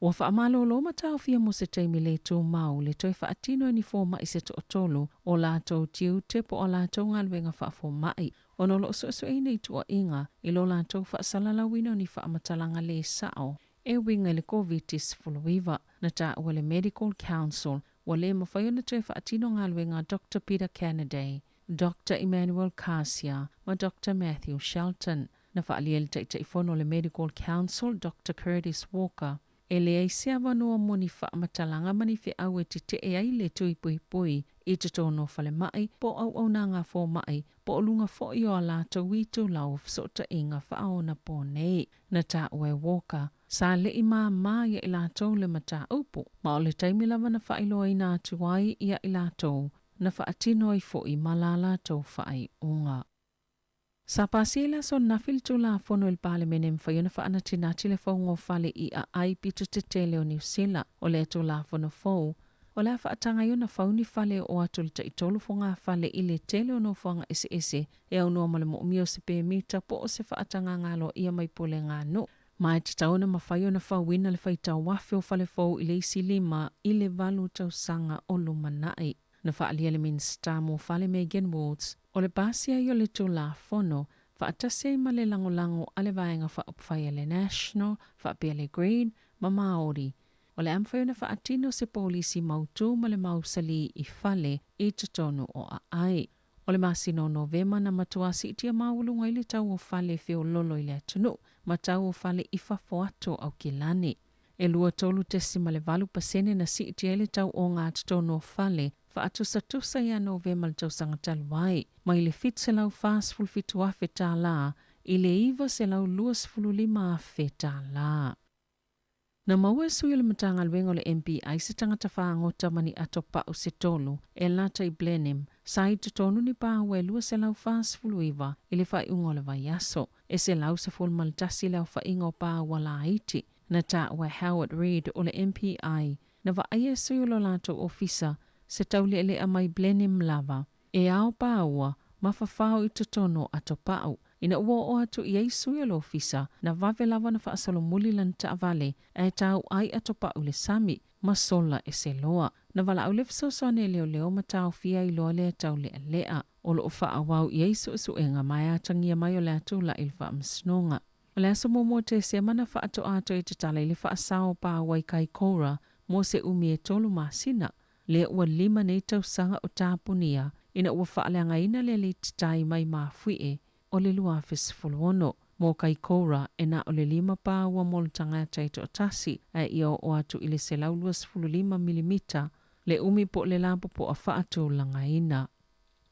Ua faamalolo ma taofia mo se taimi le tumau le toe faatino e ni fomai se toatolu o latou tiute po o a latou galuega faafomai ona o lo o suesueina i tuuaiga i lo latou faasalalauina o ni faamatalaga le sao e uiga i le Koviti-19. Na taua e le Medical Council ua le mafai ona toe faatino galuega a Doctor Peter Canaday, Doctor Emmanuel Kasia ma Doctor Matthew Shelton. Na faaalia e le Taitaifono o le Medical Council, Doctor Curtis Walker, e leai se avanoa mo ni faamatalaga ma ni feau e tetee ai le tui puipui i totonu o falemai po o auaunaga fomai po o luga foi o a latou itulau o fesootaiga faaonapo nei. Na taua e Walker, sa le i māmā ia i latou le mataupu, ma o le taimi lava na faailoaina atu ai ia i latou, na faatino ai foi ma la latou faaiuga. Sa pasia i le aso ananafi le Tulafono i le Palemene e mafai ona faanatinati le fauga o fale i aai pito tetele o Niu Sila. O lea Tulafono fou, o le a faataga ai ona fau ni fale e oo atu i le taitolu fogafale i le tele o nofoaga eseese e aunoa ma le moomia o se pemita po o se faatagaga aloaia mai pulega nuu. Ma e tatau ona mafai ona fauina le faitau afe o fale fou i le isi 5 i le 8 tausaga o lumanai. Na faaalia le Minisita mo Fale Megan Woods o le pasi ai o le Tulafono faatasi ai ma le lagolago a le Vaega Faaupufai a le National faapea le Green ma Māori. O le a mafai ona faatino se polisi mautū ma le mausali i fale i totonu o aai. O le masina o Novema na matua siitia maualuga ai le tau o fale feololo i le atunuu ma tau o fale i fafo atu o Aukilani. E 23.8% na siitia ai le tau ogatotonu o fale faatusatusa ia Novema i le tausaga talu ai, mai le $747,000 i le $925,000. Na maua e sui o le Matagaluega o le MPI se tagata fagota ma ni ato pau se tolu e lata i Blenheim, sa i totonu ni pāua e 249 i le faaiuga o le vaiaso. E 111 le aofaiga o pāua laiti. Na taua e Howard Reid o le MPI, na vaaia e sui o lo latou ofisa se taulealea mai Blenheim lava, e ao pāua ma fafao i totonu o Atopau. Ina ua oo atu i ai sui o le ofisa, na vave lava ona faasolomuli lana taavale ae tauai Atopau i le sami ma sola ese loa. Na valaau le fesoasoani a leoleo ma taofia ai loa lea taulealea. O lo o faaauau i ai suesuega ma e atagia mai o le a tulai i le faamasinoga. O le aso muamua o Tesema na faatoa toe tatala i le faasao pāua i Kaikoura mo se umi e tolu masina. Lea ua lima nei tausaga o tapunia ina ua faaleagaina le alii-tatai mai Mafuie o le 2016. Mo Kaikoura, e na o le lima pāua mo le tagata e toatasi, ae ia oo atu i le 125 milimita le umi po o le lapopoa faatulagaina.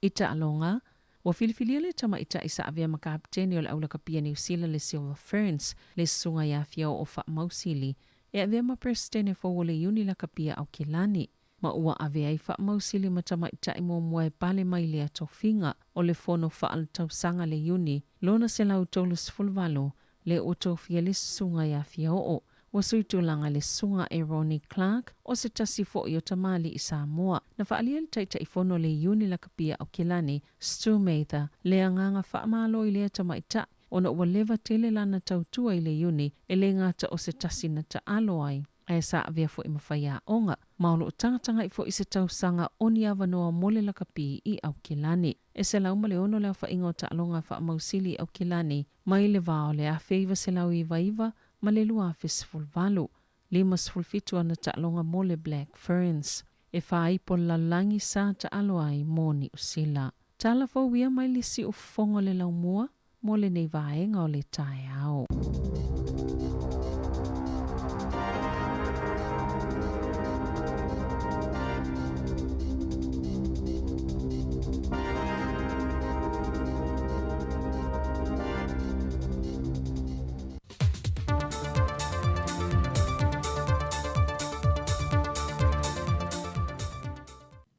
I taaloga, ua filifilia le tamaitai sa avea ma kapetene o le Aulakapia Niu Sila le Silver Ferns, le Susuga ia Fiaoo Faamausili, e avea ma Peresetene fou o le Iuni Lakapia Aukilani, ma ua avea ai Faamausili ma tamaitai muamua e pale mai lea tofiga o le Fono Faaletausaga le Iuni lona 138 lea ua tofia le Susuga ia Fiaoo. Ua sui tulaga le Susuga e Ronnie Clark, o se tasi foi o tamalii Samoa. Na faaalia le Taitaifono le Iuni Lakapia Aukilani, Stu Mather, le agaga faamalo i lea tamaitai ona ua leva tele lana tautua i le Iuni e le gata o se tasi na taalo ai, ae sa avea foi ma faiaoga, ma o lo o tagatagai foi i se tausaga o ni avanoa mo le lakapi i Aukilani. E 106 le aofaiga o taaloga faamausili i Aukilani mai le va o le 1999 ma le 2018, 57 ana taaloga mo le Black Ferns. E fāipo le lalolagi sa taalo ai mo Niu Sila. Tala fou ia mai le siufofoga o le laumua mo lenei vaega o le taeao.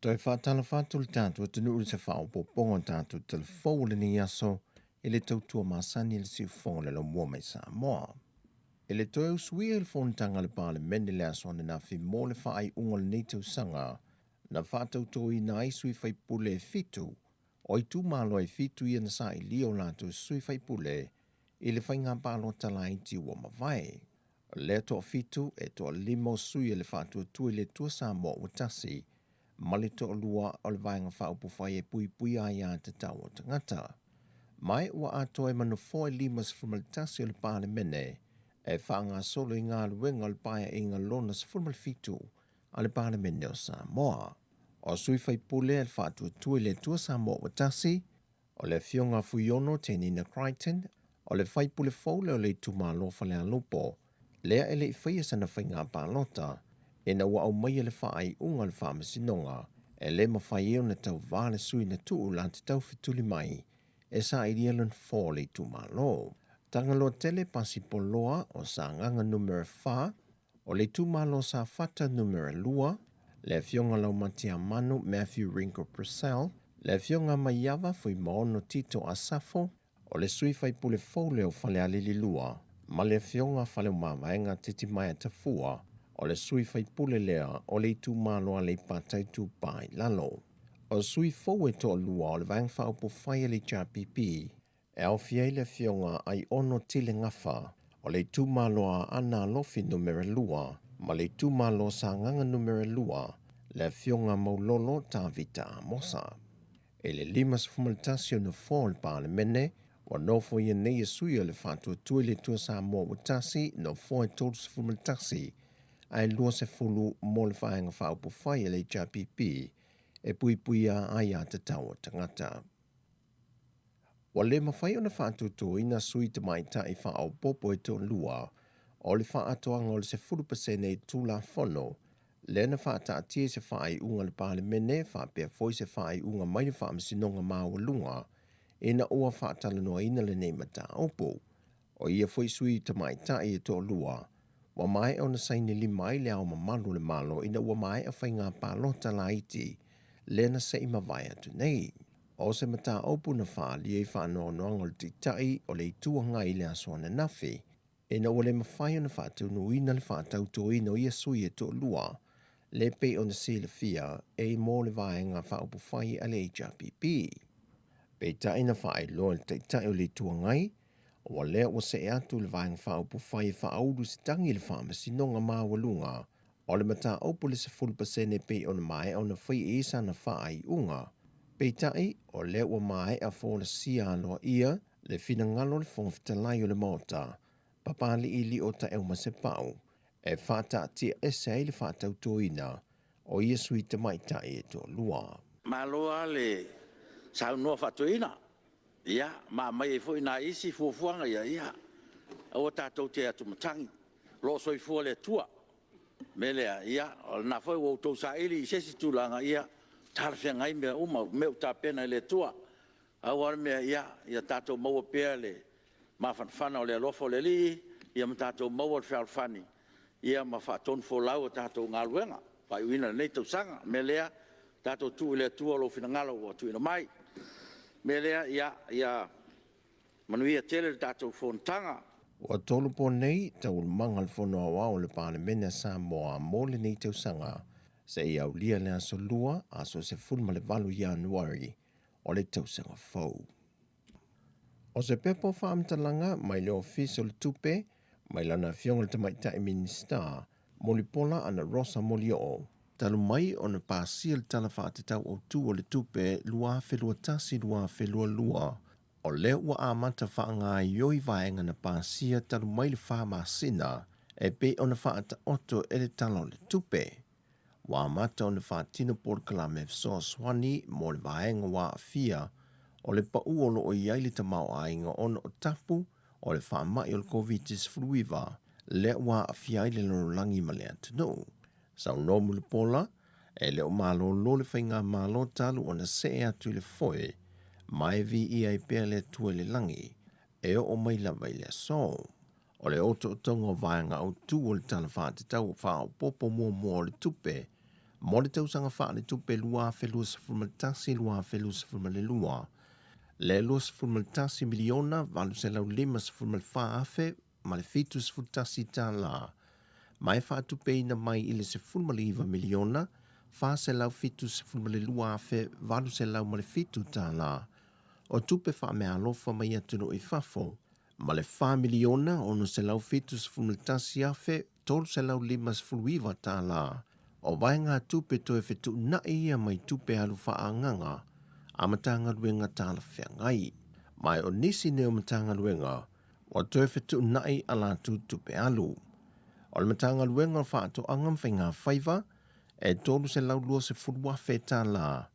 Toe faatalofa atu le tatou atunuu i se faaopoopoga o tatou tala fou o lenei aso. i le tautua masani i le siufofoga o le Laumua mai Samoa. E le toe usuia i le fonotaga a le Palemene le aso ananafi mo le faaiuga o lenei tausaga na faatautoina ai sui faipule e fitu o itumalo e fitu ia na sailia o latou sui faipule i le faiga palota laiti ua mavae. O lea toafitu e toalima o sui o le Faatuatua i le Atua Samoa ua tasi ma le toalua o le Vaega Faaupufai e Puipuia Aia Tatau o Tagata. Ma ua atoa ai ma nofoa e 51 o le Palemene e faagasolo i galuega o le Paeaiga lona 17 a le Palemene o Samoa. O sui faipule a le Faatuatua i le Atua Samoa ua tasi, o le Afioga Fuiono Tenina Crichton, o le faipule fou lea o le itumalo Falealupo, lea e le i faia sana faiga palota, ina ua aumaia le faaiuga a le Faamasinoga e le mafai ai ona tauva le sui na tuu la te taufetuli mai e sailia le nofoa o le itumalo. Tagaloa Tele Pasipoloa o Sagaga Numera 4, o le itumalo Safata Numera 2, le Afioga Laumatiamanu Matthew Ringo Purcell, le Afioga Maiava Fuimaono Tito Asafo, o le sui faipule fou lea o Falealili 2, ma le Afioga Faleomavaega Titimaea Tafua, o le sui faipule lea o le itumalo Aleipata Itupa i Lalo. O sui fou e toalua o le Vaega Faaupufai a le HRPP, e aofia ai le Afioga Aiono Tile Gafa o le itumalo Aana Alofi Numera 2 ma le itumalo Sagaga Numera 2, le Afioga Maulolo Tavita Amosa. I le 51 o nofoa o le Palemene, ua nofoia nei e sui o le Faatuatua i le Atua Samoa ua tasi, nofoa e 31 ae 20 mo le Vaega Faaupufai a le HRPP e puipuia aia tatau o tagata. Ua le mafai ona faatuatuina sui tamaitai faaopoopo e toalua o le faaatoaga o le 10% i Tulafono lea na faataatia i se faaiuga a le Palemene faapea foi se faaiuga mai le Faamasinoga Maualuga ina ua faatalanoaina lenei mataupu. O ia foi sui tamaitai e toalua ua maea ona saini lima ai le Ao Mamalu o le Malo ina ua maea faiga palota laiti lea na se i mavae atu nei. O se mataupu na faaalia i faanoanoaga o le Taitai o le Itu Agai i le aso ananafi, ina ua le mafai ona faataunuuina le faatautoina o ia sui e toalua, le pei ona silafia e mo le Vaega Faaupufai a le HRPP. Peitai na faailoa e le Taitai o le Itu Agai, ua lea ua see atu le Vaega Faaupufai e faaulu se tagi i le Faamasinoga Maualuga o le mataupu le 10% pei ona maea ona fai i sana faaiuga. Peitai, o lea ua maea folasia aloaia le finagalo o le Fofoga Fetalai o le Maota, Papali'ili'o Taeumasepau, e faataatiaese ai le faatautoina o ia sui tamaitai e toalua. Malo lava le saunoa faa-toeaina, ia, ma aumai ai foi nai isi fuafuaga ia, ia aua tatou te atumatagi, o lo o soifua le Atua. O le mea lea, ia o lena foi ua outou saili i se isi tulaga, ia talafeagai mea uma, o mea ua tapena e le Atua. Pau lava le mea, ia tatou maua pea le mafanafana o le alofa o le Alii ma tatou maua le fealofani ma faatonufolau a tatou galuega, faaiuina o lenei tausaga. O le mea lea, tatou tuu i le Atua lou finagalo ua tuuina mai. O le mea lea, ia manuia tele le tatou Fonotaga. Ua tolopo nei taualumaga o le Fono Aoao o le Palemene a Samoa mo lenei tausaga seia aulia le aso Lua, aso 18 Ianuari o le tausaga fou. O se pepa o faamatalaga mai le Ofisa o le Tupe mai lana Afioga i le Tamaitai Minisita, Mulipola Ana Rosa Molioo, talu mai ona pasia le Tala Faatatau Autu o le Tupe 2021/2022, o lea ua amata faagaoioi vaega na pasia talu mai le 4 masina e pei ona faataoto e le Tala o le Tupe. Ua amata ona faatino polokalame fesoasoani mo le vaega ua aafia o le pau o lo o i ai le tamaoaiga ona o tapu o le faamai o le Koviti-19 lea ua aafia ai le lalolagi ma le atunuu. Saunoa Mulipola, e le o malolo le faigamalo talu ona see atu i le foe, ma e viia ai pea le Atua i le lagi, e oo mai lava i le aso. O le otootoga o vaega autu o le Tala Faatatau Faaopoopo Muamua o le Tupe mo le tausaga faaletupe 2021/2022, le $21,854,071, ma e faatupeina mai i le $19,472,807 o tupe faameaalofa mai atunuu i fafo, ma le $4,671,359 o vaegatupe toe fetuunai ia mai tupe alu faaagaga a Matagaluega talafeagai. Ma o nisi nei o Matagaluega ua toe fetuunai a latou tupe alu. O le Matagaluega o Faatoaga ma Faiga Faiva e $320,000,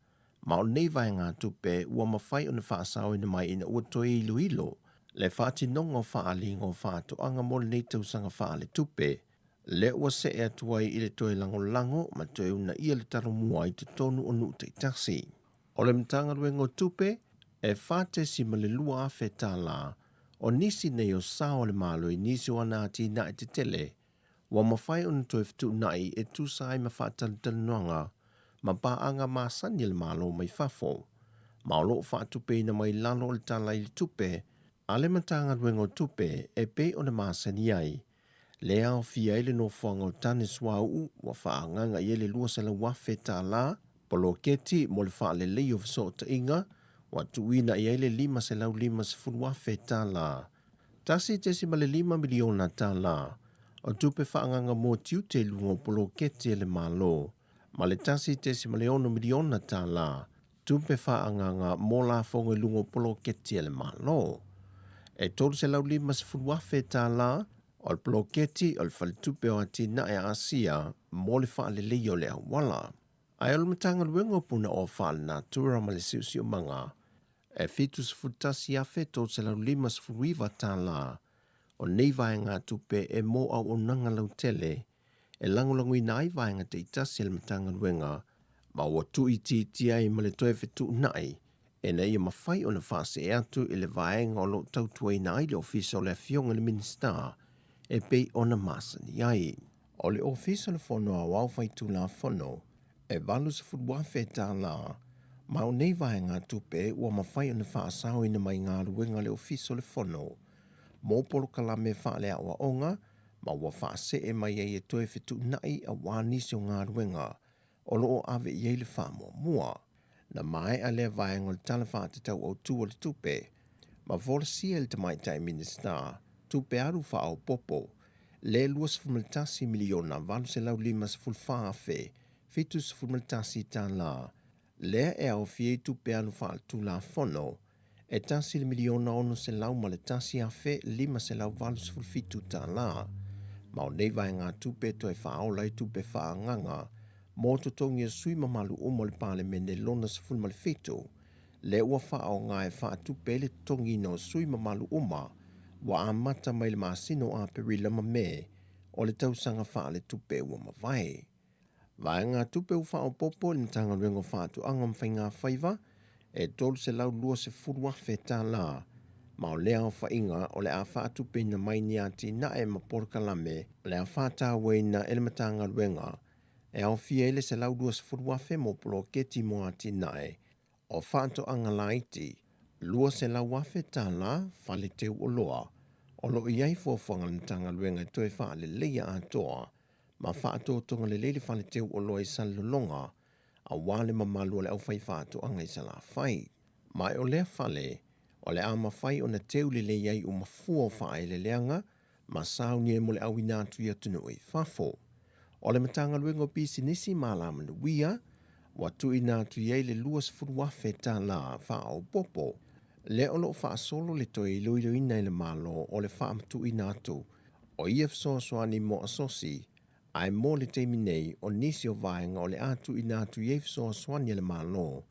ma o nei vaegatupe ua mafai ona faasaoina mai ina ua toe iloilo le faatinoga o faaaliga o faatoaga mo lenei tausaga faaletupe, lea ua see atu ai i le toe lagolago ma toe uunaia le talomua i totonu o nuu taitasi. O le Matagaluega o Tupe e $4,200 o nisi nei o sao a le Malo i nisi o ana atinae tetele ua mafai ona toe fetuunai e tusa ai ma faatalatalanoaga ma paaga masani a le Malo mai fafo, ma o lo o faatupeina mai lalo o le Tala i le Tupe a le Matagaluega o Tupe e pei ona masani ai, le aofia ai le nofoaga o tane suauu ua faaagaga i ai le $200,000, poloketi mo le faaleleia o fesootaiga ua tuuina i ai le $550,000, $1.5 miliona o tupe faaagaga mo tiute i luga o poloketi a le Malo, ma le $1.6 miliona tupe faaagaga mo lafoga i luga o poloketi a le Malo. E $350,000 o le poloketi o le Faletupe o Atinae a Asia mo le faaleleia o le auala. Ae o le Matagaluega o Punaoa Faalenatura ma le Siosiomaga e $71,359 o nei vaegatupe e mo auaunaga lautele e lagolagoina ai vaega taitasi a le Matagaluega, ma ua tuuitiitia ai ma le toe fetuunai ina ia mafai ona faasee atu i le vaega o lo o tautuaina ai le Ofisa o le Afioga i le Minisita e pei ona masani ai. O le Ofisa o le Fono Aoao Faitulafono e $80,000, ma o nei vaegatupe ua mafai ona faasaoina mai galuega a le Ofisa o le Fono mo polokalame faaleaoaoga, ma ua faasee mai ai e toe fetuunai auā nisi o galuega o lo o ave i ai le faamuamua. Na maea lea vaega o le Tala Faatatau Autu o le Tupe, ma folasia e le Tamaitai Minisita tupe alu faaopoopo le $21,854,071, lea e aofia ai tupe alu faaletulafono e $1,601,587, ma o nei vaegatupe toe faaola ai tupe faaagaga mo totogi o sui mamalu uma o le Palemene lona 17, lea ua faaaoga e faatupe ai le totogiina o sui mamalu uma ua amata mai le masina o Aperila ma Me o le tausaga faaletupe ua mavae. Vaegatupe ua faaopoopo i le Matagaluega o Faatoaga ma Faiga Faiva e $320,000, ma o lea aofaiga o le a faatupeina mai ni atinae ma polokalame o le a faatauaina e le Matagaluega e aofia ai le $120,000 mo poloketi mo atinae o faatoaga laiti, $200,000 fale teu oloa o lo o i ai fuafuaga a le Matagaluega e toe faaleleia atoa ma faatotoga lelei le fale teu oloa i Salelologa auā le mamalu o le aufaifaatoaga i Salafai. Ma o lea fale o le a mafai ona teu lelei ai uma fua o faaeleeleaga ma saunia mo le auina atu i atunuu i fafo. O le Matagaluega o Pisinisi ma Alamanuia ua tuuina atu i ai le $20,000 faaopoopo, lea o lo o faasolo le toe iloiloina e le Malo o le faamatuuina atu o ia fesoasoani mo asosi, ae mo le taimi nei o nisi o vaega o le a tuuina atu i ai fesoasoani a le Malo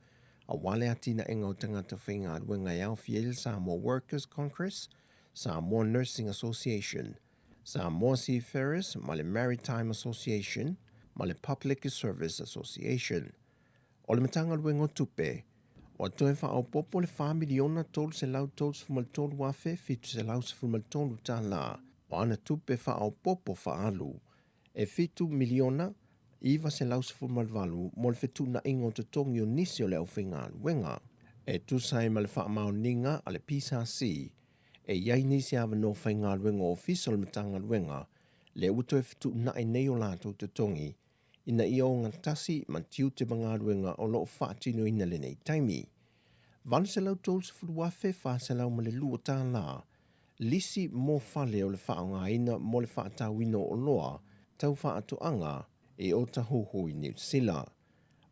auā le atinaega o tagata faigaluega e aofia ai le Samoa Workers Congress, Samoa Nursing Association, Samoa Seafarers ma le Maritime Association ma le Public Service Association. O le Matagaluega o Tupe ua toe faaopoopo le $4,333,713 o ana tupe faaopoopo faaalu e $7,918,000 mo le fetuunaiga o totogi o nisi o le aufaigaluega. E tusa ai ma le faamaoniga a le PSC, e i ai nisi avanoa faigaluega ofisa o le Matagaluega lea ua toe fetuunai nei o latou totogi ina ia ogatasi ma tiute ma galuega o lo o faatinoina lenei taimi. $830,402 lisi mo fale o le faaaogaina mo le faatauina o oloa tau faatoaga i Otahuhu i Niu Sila.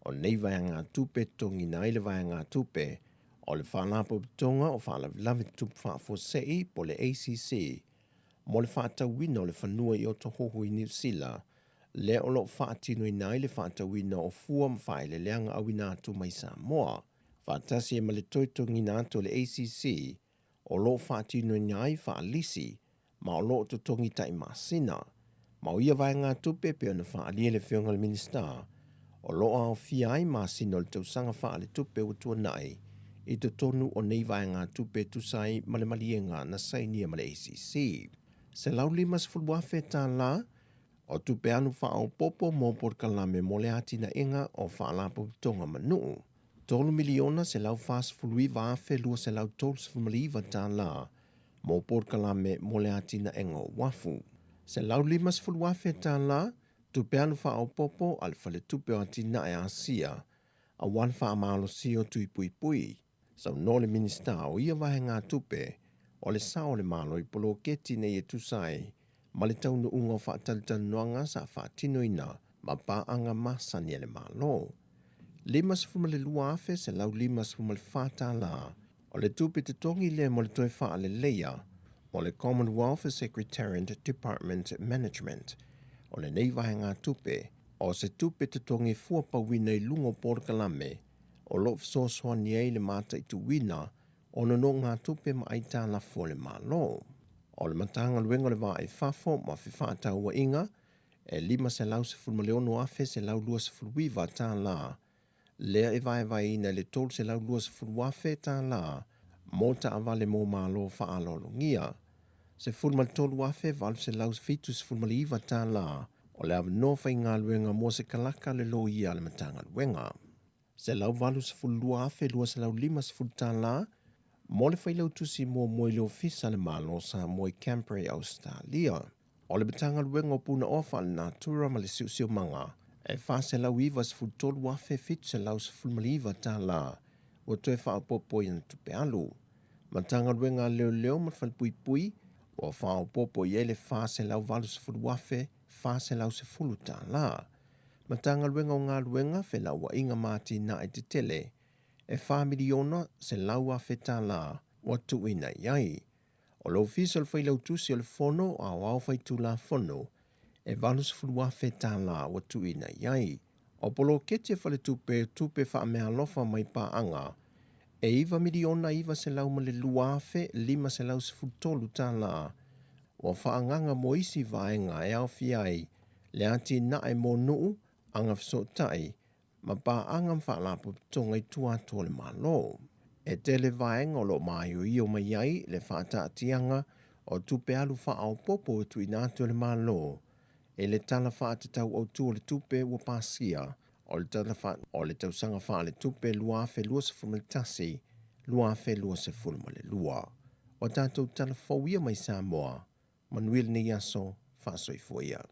O nei vaegatupe e totogiina ai le vaegatupe o le Faalapotopotoga o Faalavelave Tutupu Faafuasei po o le ACC mo le faatauina o le fanua i Otahuhu i Niu Sila, lea o lo o faatinoina ai le faatauina o fua ma faaeleeleaga auina atu mai Samoa, faatasi ai ma le toe totogiina atu o le ACC o lo o faatinoina ai faalisi ma o lo o totogi tai masina. Ma o ia vaegatupe e pei ona faaalia e le Afioga i le Minisita, o lo o aofia ai masina o le tausaga faaletupe ua tuanai i totonu o nei vaegatupe e tusa ai ma le maliega na sainia ma le ACC. $150,000 o tupe alu faaopoopo mo polokalame mo le atinaega o Faalapotopotoga ma Nuu. $3,149,239 mo polokalame mo le atinaega o uafu. $150,000 tupe alu faaopoopo a le Faletupe o Atinae a Asia aua le faamalosia o tui puipui. Saunoa le Minisita o ia vaegatupe o le sao o le Malo i poloketi nei e tusa ai ma le taunuuga o faatalatalanoaga sa faatinoina ma paaga masani a le Malo. $52,154 o le tupe totogi lea mo le toe faaleleia o le Commonwealth Secretariat Department Management. O lenei vaegatupe o se tupe totogi fuapauina i luga o polokalame o lo o fesoasoani ai le mataituina o nonogatupe ma aitalafu a le Malo. O le Matagaluega o le Va i Fafo ma Fefaatauaiga e $516,129 lea e vaevaeina i le $320,000 mo taavale mo malo faaaloalogia, $13,879 o le avanoa faigaluega mo se kalaka a le loia a le Matagaluega. $182,250 mo le Failautusi muamua i le Ofisa a le Malo o Samoa i Canberra i Ausetalia. O le Matagaluega o Punaoa Faalenatura ma le Siosiomaga e $493,719 ua toe faaopoopo i ana tupe alu. Matagaluega a Leoleo ma le Falepuipui ua faaopoopo i ai le $480,410. Matagaluega o Galuega, Felauaiga ma Atinae Tetele e $4,100,000 ua tuuina i ai. O le Ofisa o le Failautusi o le Fono Aoao Faitulafono e $80,000 ua tuuina i ai. O poloketi a Faletupe o Tupe Faameaalofa mai Paaga e $9,902,513 ua faaagaga mo isi vaega e aofia ai le atinae mo nuu, agafesootai ma paaga ma faalapotopotoga i tua atu o le Malo. E tele vaega o lo o maioio mai ai le faataatiaga o tupe alu faaopoopo e tuuina atu e le Malo i le Tala Faatatau Autu o le Tupe ua pasia o le Tala o le Tausaga Faaletupe 2021 2022. O tatou tala fou ia mai Samoa, manuia lenei aso, faasoifua ia.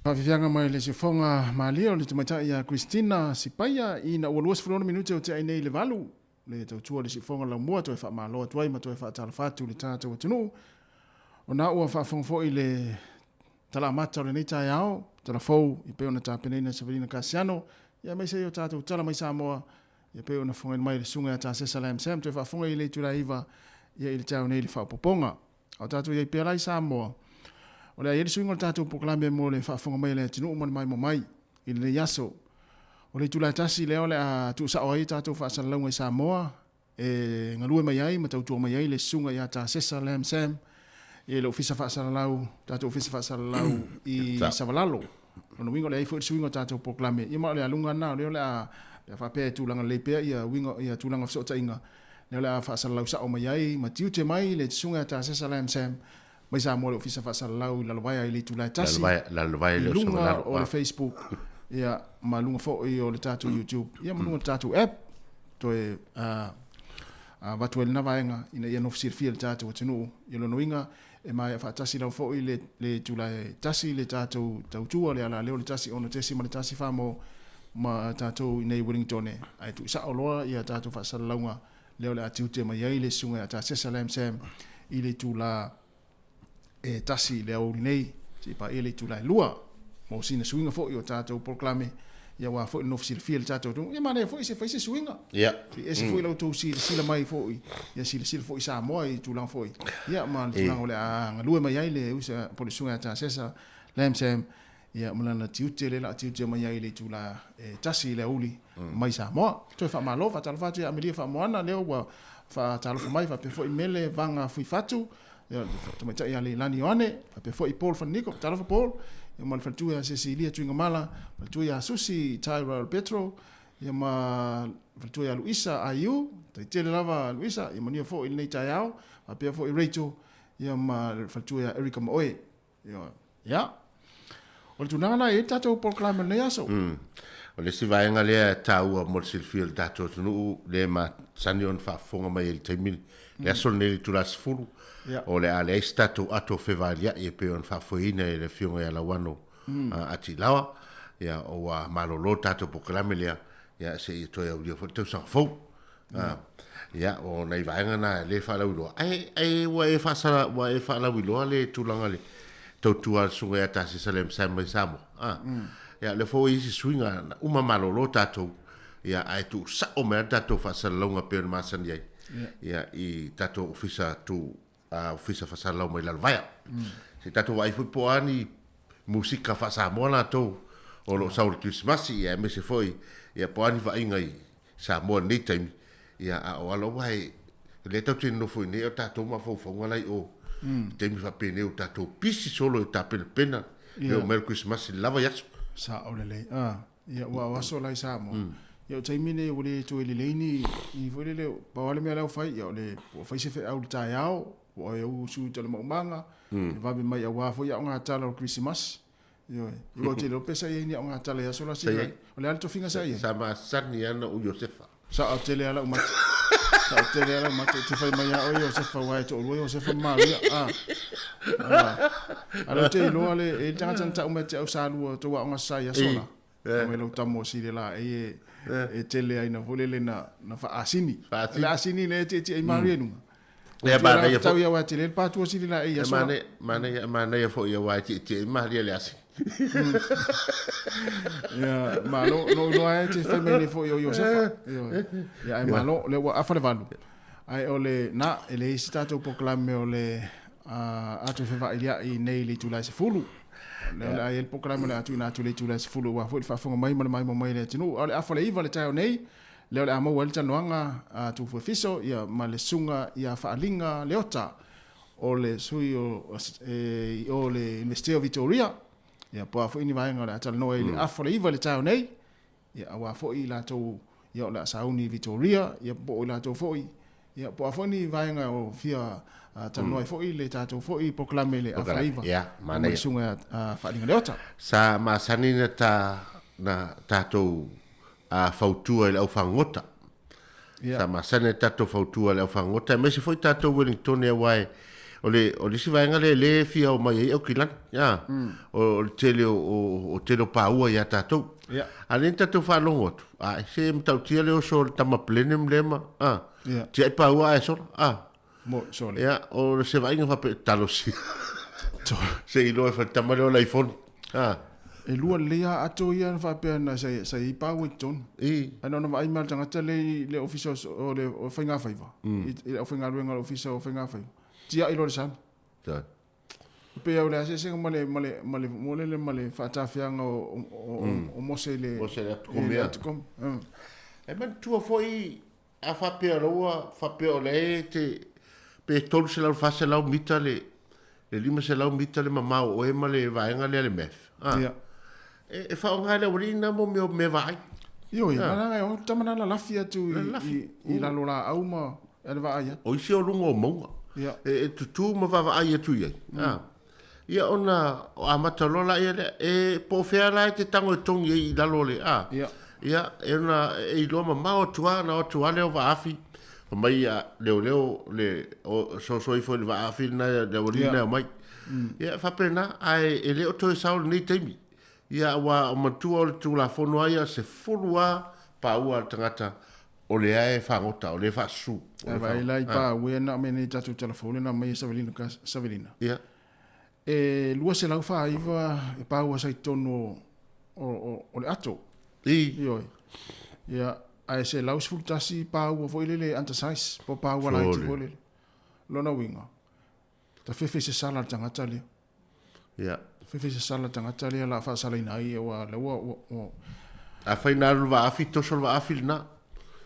Faafiafiaga mai le siufofoga malie o le tamaitai ia Christina Sipaia ina ua 26 minute o tea ai nei i le valu le tautua o le siufofoga laumua toe faamalo atu ai ma toe faatalofa atu i le tatou atunuu ona ua faafofoga foi i le tala amata o lenei taeao tala fou e pei ona tapenaina e Savalina Kasiano ia aemaise ai o tatou tala mai Samoa ia pei ona fofogaina mai e le susuga ia Tasesa Lam Sam toe faafofoga i le itula e 9 ia i le taeao nei i le faaopoopoga. A o tatou i ai pea la i Samoa, o le a i ai le suiga o le tatou polokalame mo le faafofoga mai a le atunuu ma le maimoa mai i lenei aso. O le itula e tasi lea o le a tuusao ai tatou faasalalauga i Samoa e galue mai ai ma tautua mai ai le Susuga ia Tasesa Lam Sam i le Ofisa Faasalalau, tatou Ofisa Faasalalau i Savalalo. Lona uiga o le a i ai foi le suiga o tatou polokalame, ia ma o le aluga lena o lea o le a, pe a faapea e tulaga lelei pea ia uiga, ia tulaga o fesootaiga, lea o le a faasalalau sao mai ai ma tiute mai le Susuga ia Tasesa Lam Sam mai Samoa i le Ofisa Faasalalau i Lalovaea i le itula e tasi, Lalovaea i luga o le Facebook, ia, ma luga foi o le tatou YouTube, ia ma luga o le tatou app, toe avatu ai lena vaega ina ia nofo silafia e le tatou atunuu. Ia lona uiga, e maea faatasi lava foi le le itula e tasi le tatou tautua, le alaleo le 16.14 mo ma tatou i nei Wellingtone, ae tuusao loa ia tatou faasalalauga lea o le a tiute mai ai le susuga ia Tasesa Lam Sam i le itula e tasi i le aoauli nei, seia paia le itula e lua, mo sina suiga foi o tatou polokalame, ia aua foi le nofo silafia i le tatou atunuu. Ia manaia foi se fai se suiga. Ia. Se i ese foi la outou silasila mai foi, ia silasila foi Samoa i tulaga foi, ia ma le tulaga o le a galue mai ai le usa po o le susuga ia Tasesa Lam Sam, ia ma lana tiute lea o le a tiute mai ai i le itula e tasi i le aoauli mai Samoa. Toe faamalo, faatalofa atu ia Amelia Faamoana, lea ua faatalofa mai, faapea foi Mele Vaga Fuifatu, ia le tamaitai ia Leilani Ioane, faapea foi Paul Faniko, talofa Paul, ia ma le faletua ia Cecilia Tuigamala, faletua ia Susi Tyrell Petro, ia ma le faletua ia Luisa Aiu, taitele lava Luisa, ia manuia foi lenei taeao, faapea foi Rachel, ia ma le faletua ia Erica Maoe. Ia, o le tulaga lena e i ai le tatou polokalame o lenei aso. O le isi vaega lea e taua mo le silafia o le tatou atunuu, lea e masani ona faafofoga mai ai i le taimi, le aso lenei i le itula 10, o le a leai se tatou ato fevailiai e pei ona faafoeina e le Afioga ia Lauano Atilawa. Ia, ua malolo le tatou polokalame lea, ia seia toe aulia foi le tausaga fou. Ia, o nai vaega na e le faalauiloa. Ae, ae ua e faasala, ua e faalauiloa le tulaga le tautua a le susuga ia Tasesa le Msam mai Samoa. Ah. Ia, lea foi ua i ai se suiga, na uma malolo tatou, ia, ae tuusao mai lava le tatou faasalalauga pei ona masani ai, ia, i tatou ofisa tu, ofisa faasalalau mai Lalovaea. Se i tatou vaai foi po o a ni musika faa-Samoa latou o lo o sau i le Kerisimasi, ia, aemaise foi, ia, po o a ni vaaiga i Samoa i lenei taimi, ia, a o alo, aua e, lea tatou te nonofo i inei, o tatou mafaufauga la i o, i taimi faapenei ua tatou pisi solo e tapenapena, e oo mai le Kerisimasi lava i aso. Sao lelei. Ah, ia, aua o aso la i Samoa, ia o taimi nei ua le toe lelei ni, ni foi lele, pau lava le mea la ua fai, ia o le, ua fai se feau i le taeao, ua e usu i Talemaumaga, e vave mai aua foi aoga tala o le Kerisimasi. Ioe. Aua ou te iloa pe sa i ai ni aoga tala i aso la Sa i ai. O le a le tofiga sa i ai? Sa masani lava na ou Iosefa. Sao tele lava lau mate. Sao tele lava lau mate. Ou te fai mai lava oe Iosefa aua e toalua Iosefa ma Maria. A. A. A lea ou te iloa le, e i ai le tagata na tau mai ia te au sa lua tou aoga sa i aso la. Fai mai lou tama o sili la e e tele ai na foi lele na na faasini. Le asini le tietie ai Maria i luga. Ia manaia foi. Tau ia tele le patua sili la e ia sola. Manaia manaia foi ia wa tietie ai Maria le asini. Ia malo no iloa e te fai mai nei foi o Iosefa. Ia ai malo le ua afa le valu. Ai o le na e leai se tatou polokalame o le atu e fevailiai nei i le itula e 10. Lea o le a i ai le polokalame o le a tuuina atu i le itula e 10 aua foi le faafofoga mai ma le maimoa mai a le atunuu. A o le afa o le 9 le taeao nei, lea o le a maua ai le talanoaga a Tufuefiso ia ma le susuga ia Faaliga Leota o le sui o i o le Iunivesite o Vitoria. Ia po o a foi ni vaega o le a talanoa ai i le afa o le 9 i le taeao nei. Ia aua foi i latou ia o le a sauni i Vitoria, ia po o i latou foi, ia po o a foi ni vaega o fia talanoa ai foi le tatou foi polokalame i le afa iva. Ia, manaia. Ma le susuga ia Faaliga Leota. Sa masani na ta na tatou fautua i le au fagota. Ia. Sa masani na tatou fautua i le au fagota, aemaise foi tatou Wellingtone aua e O le, o le isi vaega lea lea e fia omai ai Aukilani, a, o le tele o, o, o tele o paua ia tatou. Ia. A lea na tatou faalogo atu, a, se matautia le oso o le tama Blenheim lea ma, a, Ia. tiai paua ae sola, a. Mo, sole. Ia, o se vaaiga faapea, talosia. Se iloa e fai le tama lea o le iPhone, a. E lua lelei lava ato ia na faapea na sa sa i ai paua i totonu. I. Ae na ona vaai mai lava le tagata lea i le ofisa o le o faigafaiva, i le aufaigaluega o le ofisa o faigafaiva, tiai loa le sami. E pei o le asiasiga ma le ma le ma le mo lele ma le faatafeaga o o o Mose i le Mose i le atukomi. Atukomi. E manatua foi a faapea loa ua faapea o lea e te pe 300 400 mita le le 500 mita le mamao o oe ma le vaega lea le math. Ah. Yeah. E, e faaaoga e le aualii na mo mea o mea vaai. Ioe, ah. Na o tama na lalafi atu i, i, i lalo laau ma e le vaai atu. O isi o luga o mauga. Yeah. E, e tutū ma vaavaai atu i ai. Ah. Ia ona o amata loa laia lea, e po o fea la e te tago e togi ai i lalo o le, a? Ia. Ia, e ona e iloa mamao atu lava ona o atu lava lea o vaafi, fai mai a leoleo le, o soso ifo i le vaafi lena le aualii lena e omai. Ia, e faapena, ae e le o toe sao i lenei taimi. Ia, aua o manatua o le Tulafono lava ia, 10 lava paua a le tagata o lea e fagota, o lea e faasusu. Ae vaai la i paua ia na aumai nei i tatou tala fou lea na aumai e Savelina, Savelina. Ia. E 249 e paua sa i totonu o, o, o, o le ato. I. Ioe. Ia, ae 111 paua foi lele undersize, po paua laiti foi lele. Lona uiga, ta fefe i se sala le tagata lea. Ia. Fefe i se sala le tagata lea la faasalaina ai aua lea ua, ua, ua. Afai na alu le vaafi, toso le vaafi lena.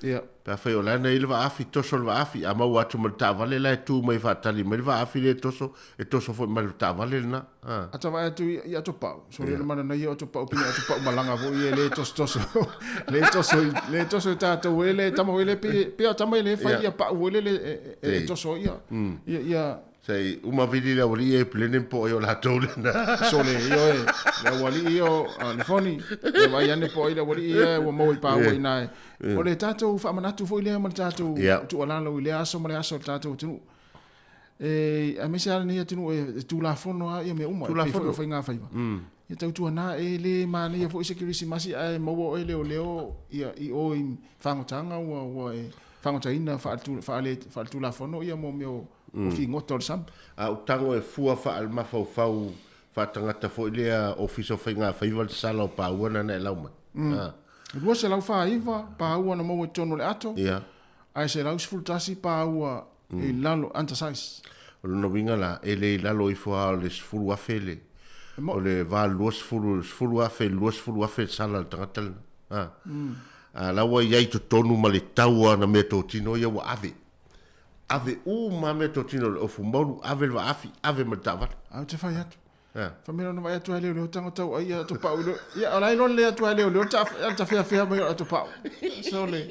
Ia. Pe afai o la na i ai le vaafi, toso le vaafi. A maua atu ma le taavale la e tu mai e faatali mai le vaafi lea e toso, e toso foi ma le taavale lena. A. Ata vaai atu i atopau, sole le mana nei o atopau pina atopau malaga foi e le tosotoso. Le toso le toso i tatou e le tama foi le pe pe o tama e le fai ia pau e le e toso ia. Ia ia Se i uma vili le aualii e Blenheim po o ai o latou lena. Sole, ioe, le aualii ia o le foni, e vaai ane po o ai le aualii ia ua maua i paua i ina. O le tatou faamanatu foi lea ma le tatou tuualalo i lea aso ma le aso o le tatou atunuu. E, aemaise lava lenei atunuu e tulafono lava ia mea uma, e pei foi o faigafaiva. Ia tautuana e le manaia foi se Kerisimasi ae maua oe leoleo ia i o i fagotaga ua e fagotaina faaletulafono ia mo mea o figota o le sami. A ou tago e fua faale-mafaufau faatagata foi lea Ofisa o Faigafaiva le sala o paua na na e lau mai. A. 249 paua na maua i totonu o le ato, ae 111 paua i lalo, undersize. O lona uiga la, e le i lalo ifo lava o le 10,000 le, o le 820, 10,000 i le 20,000 le sala a le tagata lena. A. A la ua i ai i totonu ma le tau o ana meatotino ia ua ave. Ave uma lava meatotino o le ofu maulu, ave le vaafi, ave ma le taavale. Ae ou te fai atu. A. Fai mai ona vaai atu ai leoleo tago tau ai ia atopau i lo. Ia o la e iloa lelei atu ai leoleo ta ta feafea mai o le atopau. Sole.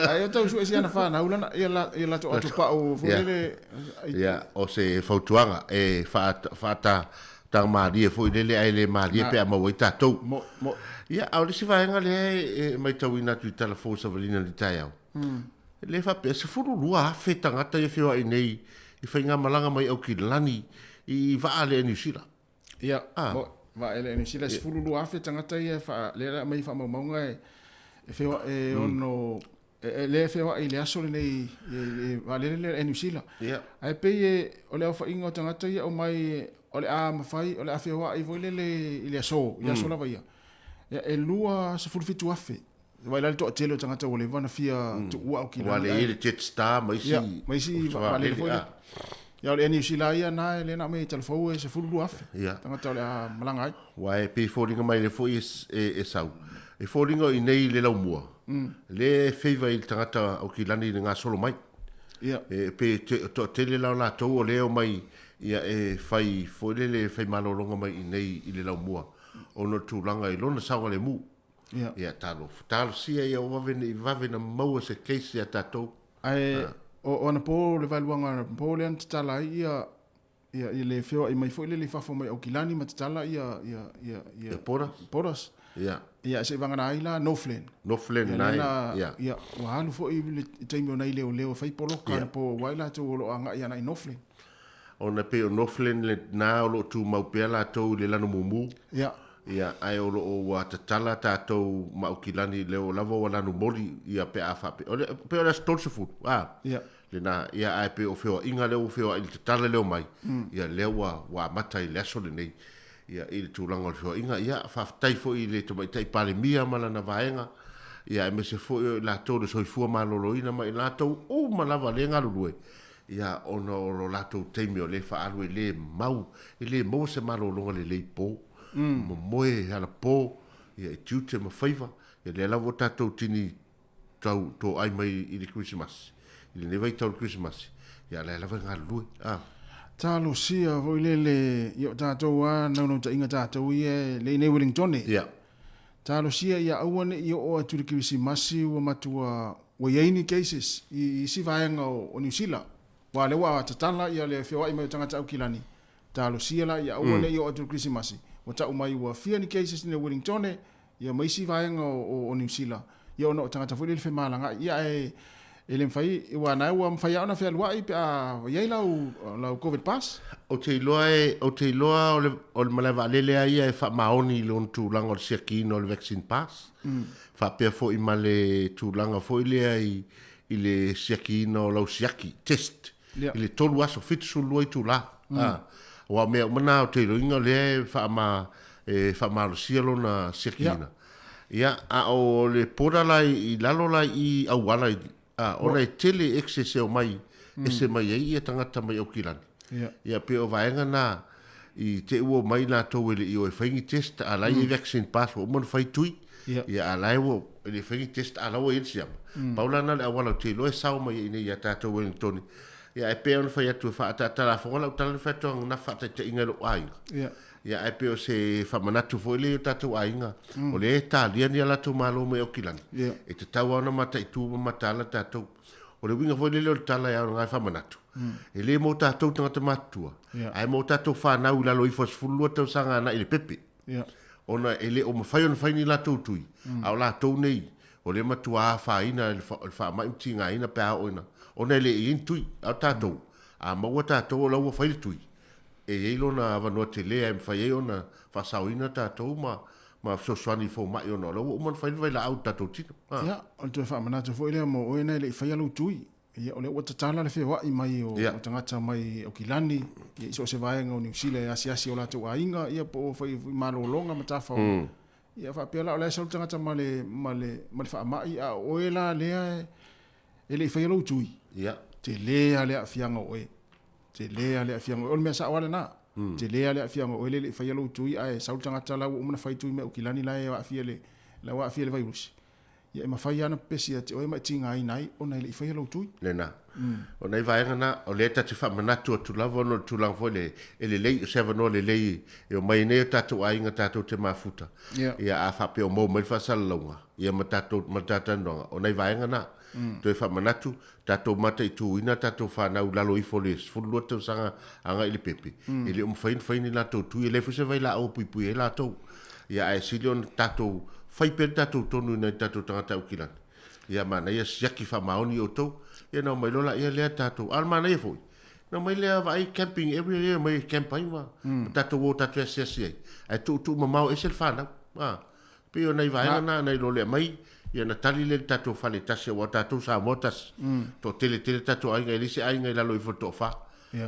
Ai o tau sue si ana whanau lana ia la ia latou atopau foi lele. Ia, o se fautuaga e faata tagamalie foi lele ae le malie pe a maua ai tatou. Mo mo. Ia, a o le isi vaega lea e maitauina atu i Tala Fou Savalina i le taeao. E le faapea, 12,000 tagata ia feoai nei i faigamalaga mai Aukilani i vaa le Niu Sila. Ia, mo, vaa le Niu Sila, 12,000 tagata ia wha, lea la mai whaamaumauga e, e feoai, e ono, e, lea e feoai i le aso lenei, e, e, vaalele lea le Niu Sila. Ae pei e, o le aofaiga o tagata ia aumai, o le a mafai, o le a feoai foi lele i le aso, i le aso lava ia. Ia, e 27,000 Vaai la le toatele o tagata ua leva ona fia tuua Aukilani. Ua le i ai le Jetstar ma isi Ia, ma isi vaalele foi lea. Ia, o le Air New Zealand ia na lea na aumai i Talafou e 12,000 Ia. tagata o le a malaga ai. Aua e pei e foliga mai lea foi e sau. E foliga i inei i le laumua, lea e favour i le tagata Aukilani i le gasolo mai. Ia. E pei e toatele la o latou o lea e omai ia e fai foi lele e fai malologa mai i inei i le laumua ona o le tulaga i lona saogalemu. Ia. Ia talofa. Talosia ia o vave nei vave na maua se case ia tatou. Ae o anapo le vaeluaga anapo lea na tatala ai ia ia i le feoai mai foi lele i fafo mai Aukilani ma tatala ia ia ia ia Ia borders. Borders. Ia. Ia se i vagana ai la Northland. Northland Ia na lea na ia. ia ua alu foi i le taimi o nai leoleo e fai poloka anapo aua i latou o lo o agai agai i Northland. Ona e pei o Northland lena o lo o tumau pea latou i le lanu mumu. Ia. Ia, ae o lo o ua tatala tatou ma Aukilani lea ua lava ua lanu moli ia pe a faapea. O le, pei o le aso 30, a? Ia. Lena, ia ae pei o feoaiga lea ua feoai i le tatala lea omai, ia lea ua, ua amata i le aso lenei. Ia, i le tulaga o le feoaiga, ia, faafetai foi i le Tamaitai Palemia ma lana vaega, ia aemaise foi o i latou le soifua maloloina ma i latou uma lava lea e galulue, Ia, ona o lo latou taimi o lea e faaalu e le mau, e le maua se malologa lelei po. Momoe alapo, ia, i tiute ma faiva, ia lea lava ua tatou tini tau toai mai i le Kerisimasi, i lenei vaitau o le Kerisimasi, ia, a o la e lava e galulue, a. Talosia foi lele i o tatou a naunautaiga tatou ia e le i nei Wellingtone. Ia. Talosia ia aua ne i oo atu i le Kerisimasi ua matua ua i ai ni cases i isi vaega o Niu Sila, aua o lea ua tatala ia le feoai mai o tagata Aukilani. Talosia la ia aua ne i oo atu i le Kerisimasi ua tau mai ua fia ni cases i Wellingtone ia ma isi vaega o Niu Sila, ia ona o tagata foi lele femalagaai. Ia ae E le mafai, aua na ua mafai lava ona fealuai pe a i ai lau, lau Covid pass. Ou te iloa e, ou te iloa o le, o le malae vaalele lava ia e faamaoni i lona tulaga o le siakiina o le vaccine pass. Faapea foi ma le tulaga foi lea i, i le siakiina o lau siaki, test, Ia. i le 3 aso, 72 itula. A, aua o mea uma na ou te iloaina o lea e faama, e faamalosia lona siakiina. Ia. Ia, a o le border la i lalo la i auala i, a, ona e tele access e omai, ese mai ai ia tagata mai Aukilani. Ia. Ia, pei o vaega na i te i ua omai latou e le i o e fai ni test, a la e i ai vaccine pass ua uma ona fai tui. Ia. Ia, a la e ua, e le fai ni test, a la ua i ai le siama. Pau la na o le auala ou te iloa e sao mai ai i inei ia tatou Wellingtone. Ia, ae pei ona fai atu e faaataata lafoga lau tala na fai atu na faataitaiga i lou aiga. Ia. Ia, ae pei o se faamanatu foi lea i o tatou aiga, o lea e talia ni a latou malo mai Aukilani, e tatau lava ona mataitu ma mataala tatou. O le uiga foi lele o le tala e ao ona faamanatu, e le mo tatou tagata matutua, ae mo tatou fanau i lalo ifo o le 12 tausaga agai i le pepe, ona e le o mafai ona fai ni latou tui, a o latou nei, o lea e matua afaina e le faamai ma tigaina pe a oo ina, ona e le i ai ni tui. A o tatou, a maua tatou o la ua fai le tui, E i ai lona avanoa tele e mafai ai ona faasaoina tatou ma ma fesoasoani i fomai ona o la ua uma ona fai le vailaau i le tatou tino. Ha. Ia, o le toe faamanatu foi lea mo oe na e le i faia lou tui. Ia, o lea ua tatala le feoai mai o, Ia. o tagata mai Aukilani, ia, i so o se vaega o Niu Sila e asiasi i o latou aiga, ia, po o fai i malologa ma tafaoga. Ia, faapea la o la e sau le tagata ma le, ma le, ma le faamai, a o oe la lea e, e le i faia lou tui. Ia. Tele lava le aafiaga o oe. Tele lava le aafiaga o oe. O le mea sao lava lena. Tele lava le aafiaga o oe lea e le i faia lou tui ae sau le tagata la ua uma ona fai tui mai Aukilani la e aafia i le, la ua aafia i le vairusi. Ia e mafai lava ona pepesi ia te oe ma e tigaina ai ona e le i faia lou tui. Lena. O nai vaega na, o lea ta te faamanatu atu lava ona o le tulaga foi lea, e lelei, o se avanoa lelei e omai ai nei o tatou aiga tatou te mafuta. Ia. Ia a faapea o maua mai le faasalalauga, ia ma tatou, ma le talatalanoaga, o nai vaega na. Toe faamanatu, tatou mataituina tatou fanau i lalo ifo o le 12 tausaga agai i le pepe, e le o mafai ona fai ni latou tui, e leai foi se vailaau e puipui ai latou. Ia ae sili ona tatou fai pea le tatou tonu i nai tatou tagata Aukilani. Ia manaia siaki faamaoni outou, ia ona omai loa laia lea tatou, a o le manaia foi, ona omai lea vaai camping area ia e omai e camp ai ma tatou o tatou e asiasi ai, ae tuutuumamao ese le fanau. A. Pei o nai vaega na, nai lo lea mai, ia ona tali lea i le tatou fale tasi, aua o tatou Samoa tasi. Toatele tele tatou aiga, e leai se aiga i lalo ifo o le toafa.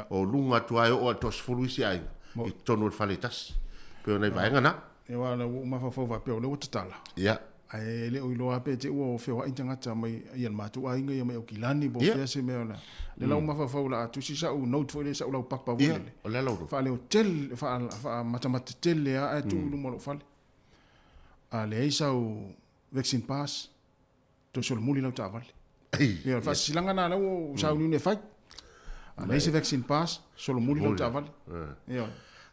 O luga atu lava e oo lava i le toasefulu isi aiga i totonu o le fale tasi. Pei o nai vaega na. Ia aua o lea ua ou mafaufau faapea o lea ua tatala. Ia. Ae le o iloa lava pe te i ua feoai tagata mai ia le matou aiga ia mai Aukilani po o fea se mea o le a. Lea la ua mafaufau o le a tusi sau note foi lea sau laupapa foi lele. Ia, o le a lau note? Faaleotele, faamatamata tele lava ae tuu i luma o lou fale. A leai sau vaccine pass, toe solomuli lau taavale. Ia, o le faasilasilaga lena o lea ua ou sauniuni e fai. A leai se vaccine pass, solomuli lau taavale. Ioe.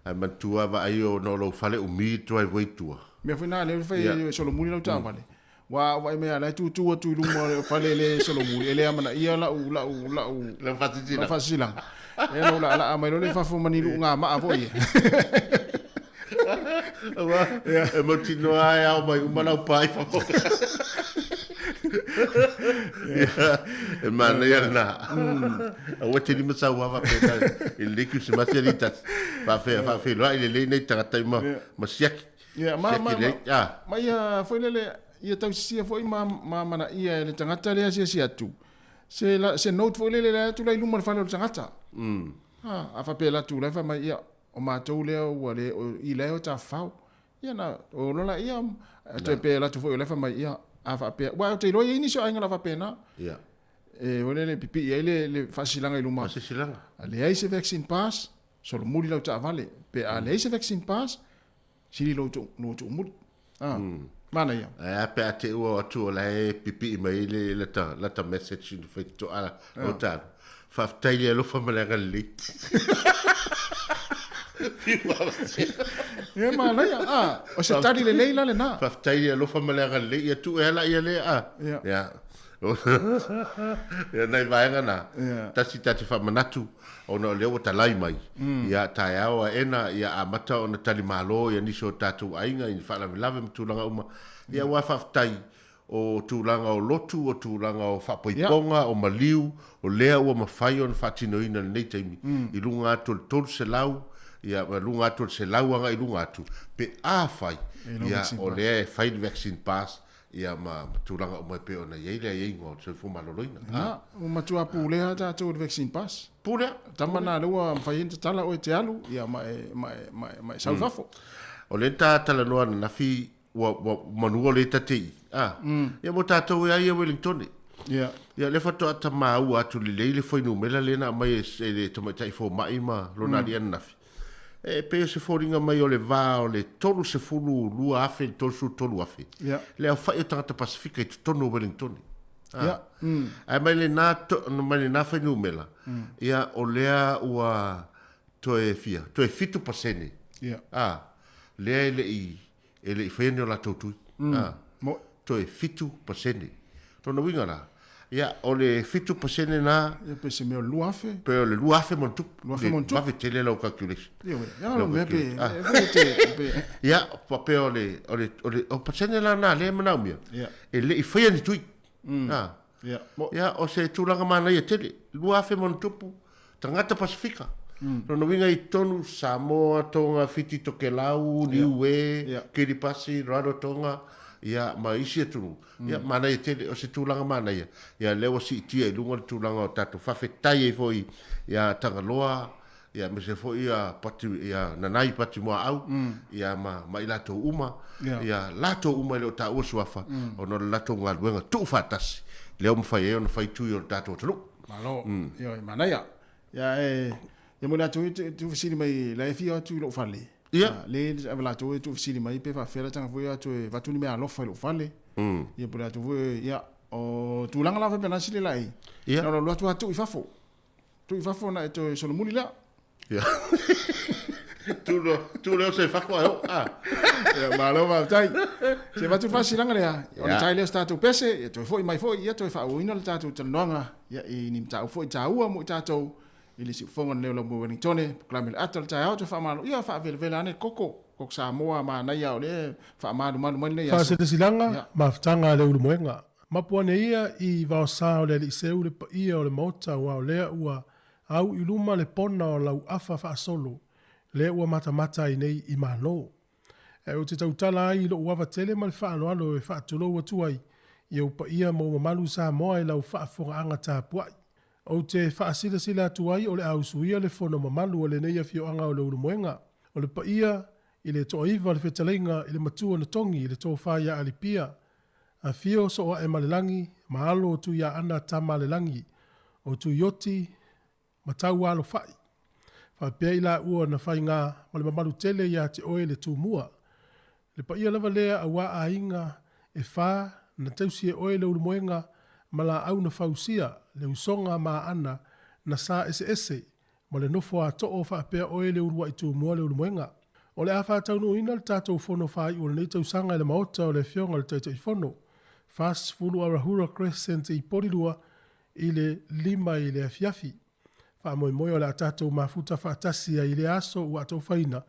Ae manatua vaai ona o lou fale umi le driveway i tua. Mea foi na lea e fai e solomuli lau taavale. Aua a ou vaai mai lava o la e tutu atu i luma o le fale lea e solomuli, e le amanaia lau, lau, lau, Lau faasilasilaga. lau faasilasilaga. Ia na ou laalaa mai loa lea i fafo ma ni luugamaa foi ia. Aua, e mautinoa lava e ao mai uma lau pa i fafo. E manaia lena. Aua e te lima sau lava faapena i lenei Kerisimasi alii tasi. Faafea faafeiloai lelei nai tagata ma ma siaki. Ia, ma, Siaki ma, ma, lelei. Ah. ma ia foi lele, ia tausisia foi ma, ma manaia e le tagata lea asiasi atu. Se, la, se note foi lele la atu la i luma o le fale o le tagata. Ha, a faapea la atu la fai mai, ia, o matou lea ua le, o, i la e o tafafao. Ia na, o lola ia, toe pe atu foi o la fai mai, ia, a faapea, ua ou te iloa e i ai nisi o aiga la faapena. Ia. E, o lele pipii ai le, le faasilasilaga i luma. Faasilasilaga. A leai se vaccine pass, solomuli lau taavale. Pe a leai se vaccine pass, sili lou tuu, lou tuumuli. Ah, manaia. Ae a pe a te ua o atu o la e pipii mai le lata, lata message i fai toa la o talu. Faafetai le alofa ma le agalelei. Ia manaia, ah, o se tali lelei la lena. Faafetai le alofa ma le agalelei, ia tuu e ala ia lea, ah. Ia. Ia. Ia nai vaega na. Ia. Tasi ta te faamanatu, ona o lea ua talai mai. Ia taeao aena, ia amata ona talimalo ia nisi o tatou aiga i ni faalavelave ma tulaga uma. Ia aua faafetai o tulaga o lotu, o tulaga o faapoipoga, o maliu, o lea ua mafai ona faatinoina i lenei taimi, i luga atu o le 300, ia, ma luga atu o le 100 agai i luga atu, pe afai, ia, o lea e fai le vaccine pass, ia, ma tulaga uma e pei ona i ai le aiaiga o le soifua maloloina. Na, ua matua pulea lava tatou i le vaccine pass. Pulea. Tama na lea ua mafai ai ona tatala oe e te alu, ia, ma e, ma e, ma e, ma e sau i fafo. O lea ta talanoa ananafi ua, ua manua o lea ta te i, a, ia mo tatou e a ia Wellingtone. Ia. Ia lea faatoa ta maua atu lelei le fuainumera lea na aumai e le tamaitai fomai ma lona alii ananafi. E pei o se foliga mai o le va o le 32,000 i le 33,000 Ia. le aofai o tagata Pasefika i totonu o Wellingtone. A. Ia. Ae mai lena, mai lena fuainumera, ia o lea ua toe fia, toe 7%. Ia. A, lea e le i e le i faia ni o latou tui. A, Mo. toe 7%. Lona uiga la, ia, o le 7% na... Ia, pe se mea o le 2,000. Pe o le 2,000 ma ona tupu. 2,000 ma ona tupu. Vave tele lau calculation. Ia, ué. Ia, lau mea pe... E foi te, pe... Ia, faapea o le, o le, o le, o pasene la na lea e manaomia. Ia. E le i faia ni tui. A. Ia, mo. Ia, o se tulaga manaia tele. 2,000 ma ona tupu. Tagata Pasefika. Lona uiga i totonu Samoa, Tonga, Fiti, Tokelau, Niue, Kiribati, Rarotonga, ia, ma isi atunuu. Ia, manaia tele, o se tulaga manaia. Ia, lea ua siitia i luga le tulaga o tatou faafetai ai foi ia Tagaloa, ia, aemaise foi ia Pati, ia Nanai Patimoaau, ia, ma, ma i latou uma. Ia, latou uma e le o taua suafa, ona o le latou galuega tuufaatasi, lea ua mafai ai ona fai tui o le tatou atunuu. Malo, ioe, manaia. Ia e, ia mo le atu e tuufesili mai, la e fia atu i lou fale. Ia. Le ave latou e tuufesili mai pe faafefea la taga foi atu e avatu ni meaalofa i lou fale. Ia po le atu foi, ia, o tulaga la faapena sili la i. Ia. Na o le alu atu lava tuu i fafo. Tuu i fafo na e toe solomuli lea. Ia. Tu leo, tu leo se fafo ae o. Ah. Ia, malo faafetai. Se avatu le faasilasilaga lea, o le Ia. tai lea o se tatou pese, ia toe foi mai foi, ia toe faaauauina le tatou talanoaga, ia i ni mataupu foi taua mo i tatou i le siufofoga lenei o Laumua Wellingtone, polokalame le ata o le taeao toe faamalo, ia faavelavela ane le koko, koko Samoa manaia o lea e faamalumalu mai lenei aso. Faasilasilaga, Ia. Mafutaga a le Ulumoega. Mapu ane ia i vaosa o le Alii Seu le paia o le Maota aua o lea ua Au i luma le pona o lau afa faasolo, lea ua matamata ai nei i Malo. Ae ou te tautala ai i lou ava tele ma le faaaloalo e faatulou atu ai i ou paia ma ou mamalu Samoa i lau faafofogaaga tapuai. Ou te faasilasila atu ai o le a usuia le fono mamalu a lenei afioaga o Leulumoega. O le paia i le toaiva le fetalaiga i le matua na togi i le tofa ia Alipia, Afio Sooaemalelagi ma alo o Tuiaana Tamalelagi, o Tuioti ma Taualofai. Faapea i laua na faiga ma le mamalu tele ia te oe le Tumua. Le paia lava lea auā aiga e fā na tausi e oe le ulumoega ma laau na fausia le usoga ma aana na sa eseese ma le nofo a too faapea oe le uluai Tumua le ulumoega. O le a faataunuuina le tatou fono faaiu o lenei tausaga i le Maota o le Afioga i le Taitaifono, 40 Arahura Crescent i Porirua i le 5 i le afiafi. Faamoemoe o le a tatou mafuta faatasi ai i lea aso ua atofaina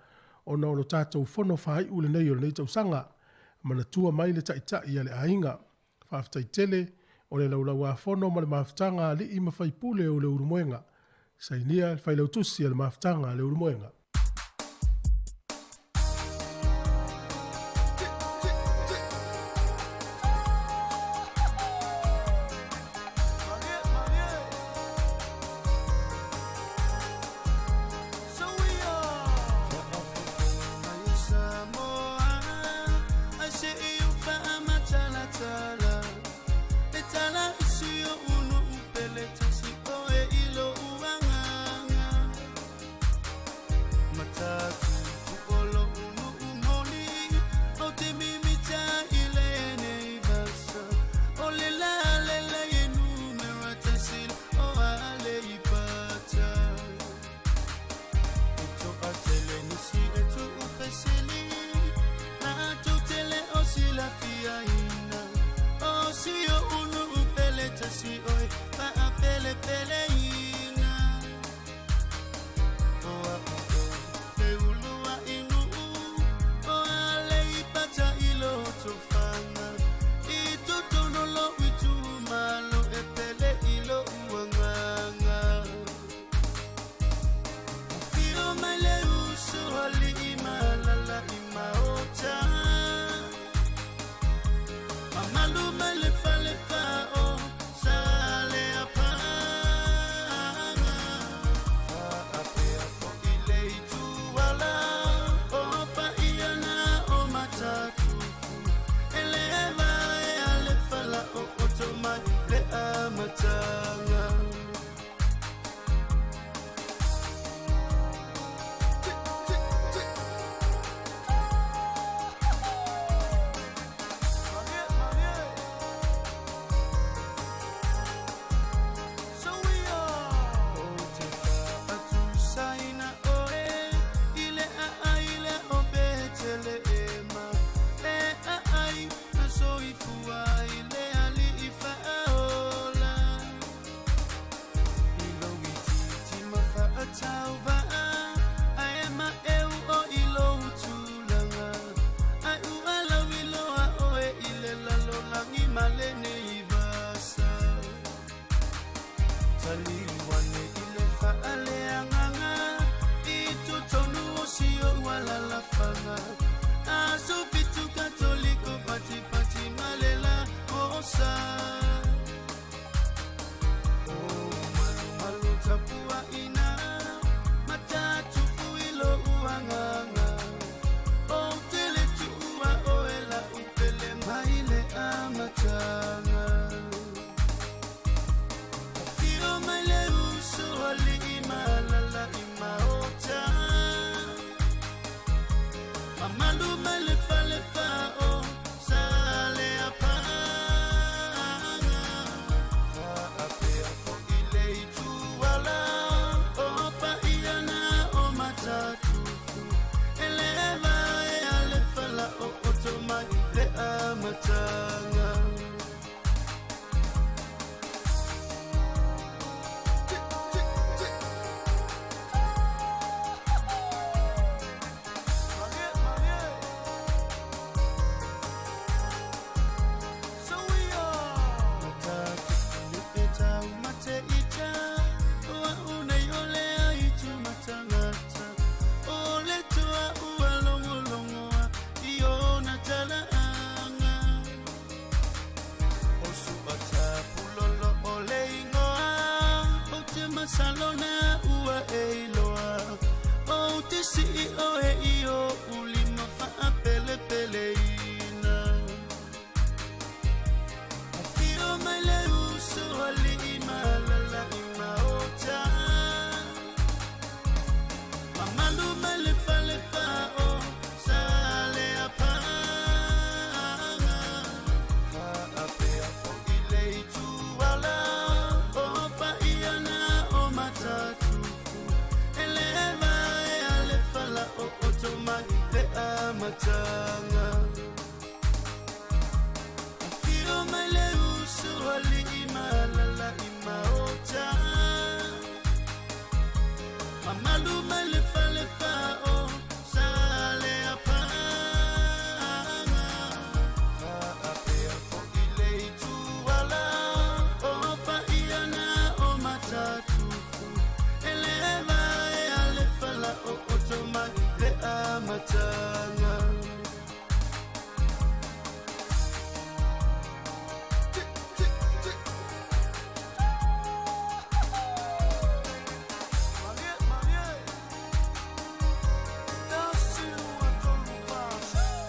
ona o lo tatou fono faaiu lenei o lenei tausaga. Manatua mai le Taitai a le aiga. Faafetai tele o le Laulau-a-Fono ma le Mafutaga a Alii ma Faipule o Leulumoega. Sainia le Failautusi a le Mafutaga a Leulumoega.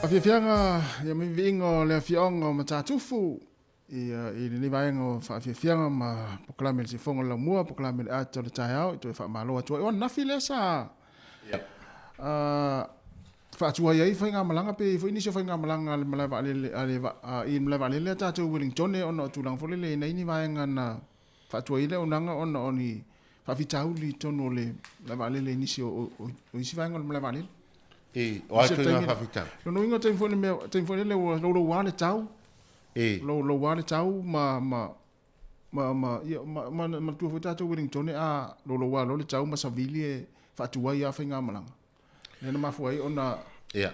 Faafiafiaga ia ma viiviiga o le afioaga o Matatufu ia i lenei vaega o faafiafiaga ma polokalame le Siufofoga o le Laumua, polokalame le Ata o le Taeao i toe faamalo atu ai. O ananafi lea sa faatuai ai faigamalaga pe i ai foi nisi o faigamalaga a le malae vaalele a le i le malae vaalele a tatou i Wellingtone ona o tulaga foi lele e i ai ni vaega na faatuai ai le auaunaga ona o ni faafitauli i totonu o le malae vaalele i nisi o isi vaega o le malae vaalele. E, o a ituaiga faafitauli? Lona uiga o taimi foi le taimi foi lele ua louloua le tau. E. Louloua le tau ma ma ma ma ia ma ma manatua foi tatou Wellingtone a louloua loa le tau ma savili e faatuai lava faigamalaga. Lea na mafua ai ona Ia.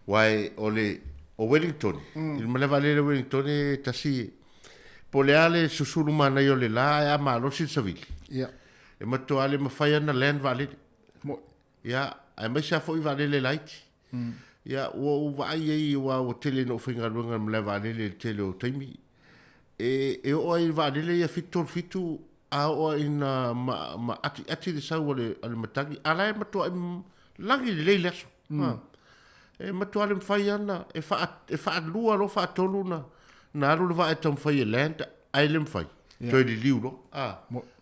Aua o le o Wellington, i le malae vaalele o Wellington e tasi po o le a le susulu manaia o le la ae a malosi le savili. Ia. E matua le mafai ona land vaalele. Mo. Ia, aemaise lava foi vaalele laiti. Ia, ua ou vaai ai aua ua tele ina ou faigaluega i le malae vaalele i le tele o taimi. E, e oo ai i le vaalele ia 737 a oo ina ma, ma atiati le sau a le, a le matagi, a la e matuai lagi lelei le aso. Mm. E matua le mafai ana, e, faa, e faalua loa faatolu na, na alu le vaa e taumafai e land, ae le mafai. Yeah. Toe liliu loa. Ah.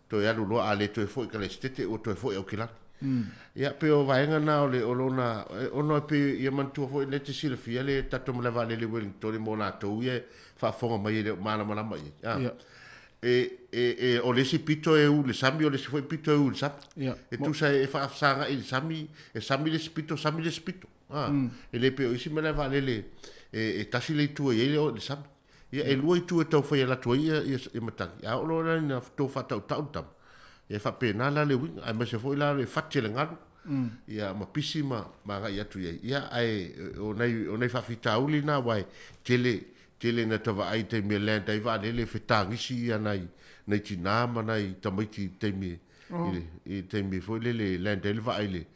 Toe alu loa, a le toe foi ka lesetete, ua toe foi Aukilani. Mm. Ia, pe o vaega na o le, o lona, ona e pe, ia manatua foi le te silafia le tatou malae vaalele Wellington mo latou ia e faafofoga mai e le o malamalama i ai. Ah. Yeah. E, e, e, o le isi pito e u i le sami, o le isi foi pito e u i le sami. Yeah. E tusa e faafesagai i le sami, e sami le isi pito, sami le isi pito. Ah. E le pei o isi malae vaalele e, e tasi le itu e i ai le, le sami. Ia, e lua itu e taufai alu atu ai ia, ia, ia matagi. A oo loa la ina tou faatautau le tama, ia e faapena la le uiga, aemaise foi la le fati a le galu, ia ma pisi ma, ma agai atu i ai. Ia, ae o nai, o nai faafitauli na, aua e tele, tele ina ta vaai i taimi e land ai vaalele e fetagisi ia nai, nai tinā ma nai tamaiti i taimi e, i le, i taimi foi lele e land ai le vaa i le,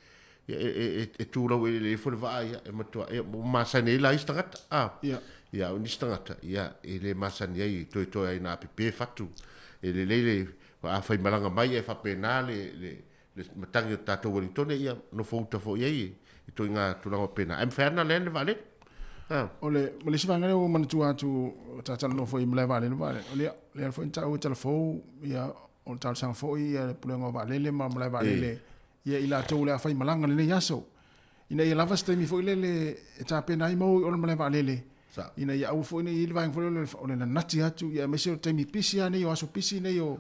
ia, e, e, e, e tu laueleele ifo le vaa, ia, e matua, ia, ua masani ai la isi tagata, a, Ia. ia, o nisi tagata, ia, e le masani ai, toetoe ai ina apepe fatu, e lelei le, a faimalaga mai ae faapena le, le, le matagi o tatou Wellingtone, ia, nofo uta foi ai i ituaiga tulaga faapena. Ae mafai lava ona land le vaalele. A. O le, ma le isi vaega lea ua manatua atu, sa talanoa foi i malae vaalele, vaalele, o lea, lea foi na taua i Talafou, ia, o le talosaga foi ia le Pulega o Vaalele ma malae vaalele, ia i latou o le a faimalaga i lenei aso, ina ia lava se taimi foi lele e tapena ai ma o i o le malae vaalele, ina ia aua foi ne i i ai le vaega foi lele o le nanati atu, ia aemaise o taimi pisi lava nei, o aso pisi nei o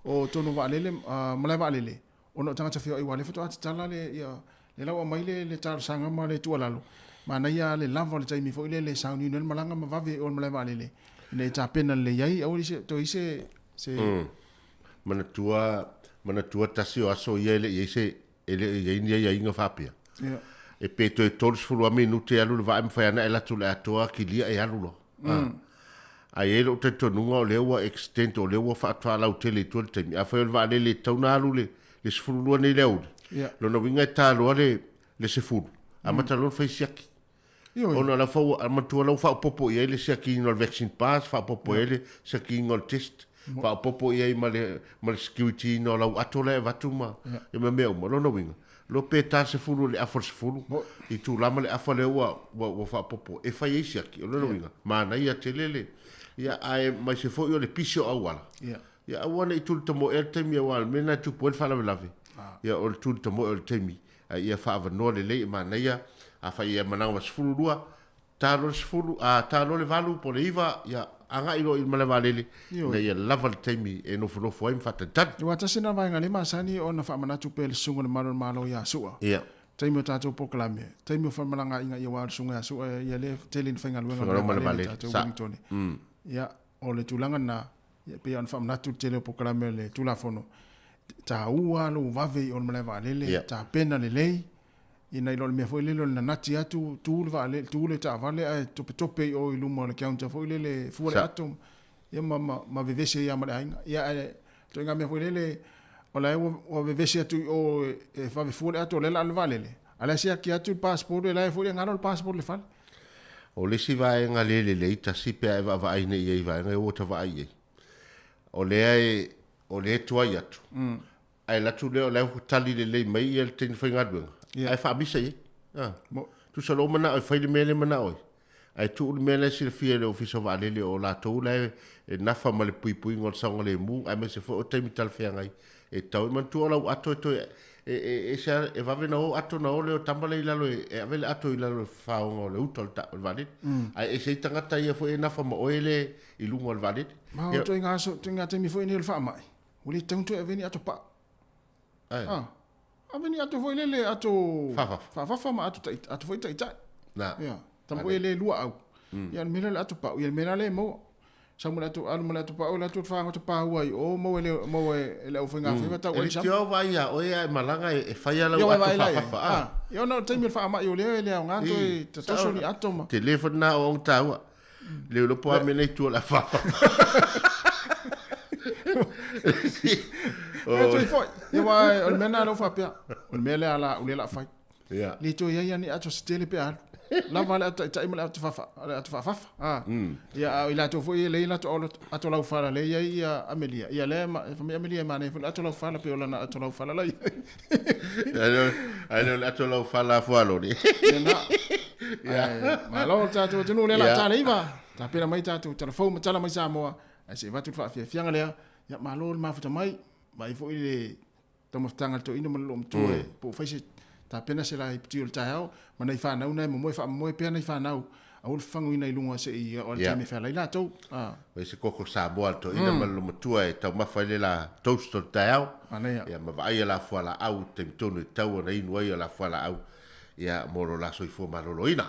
o totonu o vaalele, malae vaalele, ona o tagata feoai aua o lea faatoa tatala le, ia, lea la ua aumai le, le talosaga ma le tuualalo, manaia lava le lava o le taimi foi lele e sauniuni ai le malaga ma vave i o i le malae vaalele, ina ia tapena lelei ai, aua ne i toe i ai se, se. Manatua, manatua tasi o aso ia e le i ai se, e le i ai ni aiaiga faapea. Ia. E pe toe 30 lava minute e alu le vaa e mafai ana e alu atu i le atoa kilia e alu loa. Mm. Ae i ai lou talitonuga o lea ua extend, o lea ua faalautele i tua le taimi. Afai o le vaalele e tatau ona alu le, le 12 nei i le aoauli, Ia. lona uiga e ta loa le, le 10, amata loa ona fai siaki. Ioe. Ona o la fau, matua la ua faaopoopo i ai le siakiina o le vaccine pass, faaopoopo i ai le siakiina o le test, faaopoopo i ai ma le, ma le security ina o lau ato la e avatu ma, ia ma mea uma. Lona uiga, lo pe ta 10 i le afa o le 10, itula ma le afa lea ua, ua, ua faaopoopo e fai ai siaki. O lona uiga, manaia tele le, ia ae maise foi o le pisi o auala. Ia aua ne i tuli tamoe le taimi aua o le mea lena e tupu ai le faalavelave. Ia o le tuli tamoe o le taimi. A ia faaavanoa lelei e manaia, afai ia malaga ma 12, ta loa le 10, a ta loa le 8 po o le 9, ia agai loa i le malae vaalele, ina ia lava le taimi e nofonofo ai ma faatalitali. Aua tasi lena vaega lea e masani ona faamanatu pea e le Susuga i le Malu o le Malo ia Sua. Ia. Taimi o tatou polokalame, taimi o femalagaaiga ia aua o le Susuga ia Sua ia lea e tele ina faigaluega ma le malae vaalele tatou Wellington. Ia, o le tulaga lena, Ia, pei ona faamanatu le tele o polokalame o le Tulafono, e taua lou vave i o le malae vaalele, yeah. tapena lelei, ina i lo le mea foi lele o le nanati atu, tu le vaalele, tu le taavale ae topetope i o i luma o le counter foi lele, fua le ato, ia ma, ma, ma vevesi ai lava ma le aiga. Ia, ae ituaiga mea foi lele, o la e ua, ua vevesi atu i o e, e vave fua le ato, o lea o le a alu le vaalele, a o la e siaki atu le passport, e la e foi le galo le passport i le fale. O le isi vaega le lelei tasi pe a e vaavaai nei i ai i vaega ia ua ta vaai i ai, o lea e, o lea e tuai atu, ae alu atu lea o la e ua tali lelei mai ia le teine faigaluega, ae faamisa i ai. Tusa lou manao e fai le mea lea e manao ai, ae tuu le mea la e silafia e le Ofisa o Vaalele o latou la e nafa ma le puipuiga o le saogalemu aemaise foi o taimi talafeagai e tatau ai. Manatua o lau ato e toe e, e, e, se, e vave na o ato na o lea o tama lea i lalo e, e ave le ato i lalo o le faoga o le uta o le, ta, o le vaalele. Ae ese ai tagata ia foi e nafa ma oe le i luga o le vaalele. Ma o ituaiga aso, ituaiga taimi foi nei o le faamai, ua le tatau ona toe ave ni ato paa. Ai. Ah, ave ni ato foi lele, ato Faafafa. faafafa ma ato, tai, ato foi taitai. Na. Ia, tama foi e le lua au. Ia, o le mea lea o le ato pau, ia le mea la lea e maua. Sau ma le ato, alu ma le ato pau, le ato fagota paua i o, maua e le, maua e le aufaigafaiva tau E ai sama. leitioa vaai ia oe a e malaga e fai a lau Ia, ato vaai la i ai. faafafa, ah. Ah, ia ona o le taimi o le faamai o lea e le aoga toe tatoso ni ato ma. Tele foi lena aoaoga taua. Le iloa po o a mea nei tua o le a faafafa. E toe foi. Ia, aua o le mea lena lea ua faapea. O le mea lea la, o lea o le a fai. Ia. Le toe i ai lava ni ato se tele pe a alu. Lava le ato taitai ma le ato faafa, le ato faafafa. Ah. Ia, a o i latou foi e leai latou ato laufala lea e i ai ia Amelia. Ia lea e fai mai Amelia e manaia foi le ato laufala pei o lana ato laufala la i ai. Ae le o le ato laufala a Fualoli. Ia na. Ae, malo le tatou atunuu lea o le a ta le iva. Tapena mai tatou tala fou ma tala mai Samoa. Ae se i avatu le faafiafiaga lea. Ia malo le mafuta mai. Vaai foi le taumafataga a le toeaina ma le loomatua e po o fai se tapena se laipiti o le taeao ma nai fanau na e momoe faamomoe pea nai fanau aua le fafaguina i luga se i oo i le taimi e fealai latou. Ah. Fai se koko Samoa a le toeaina ma le loomatua e taumafa ai le la toast o le taeao. Manaia. Ia ma vaai a la fualaau i le taimi tonu e tatau ona inu ai a la fualaau ia mo lo la soifua maloloina.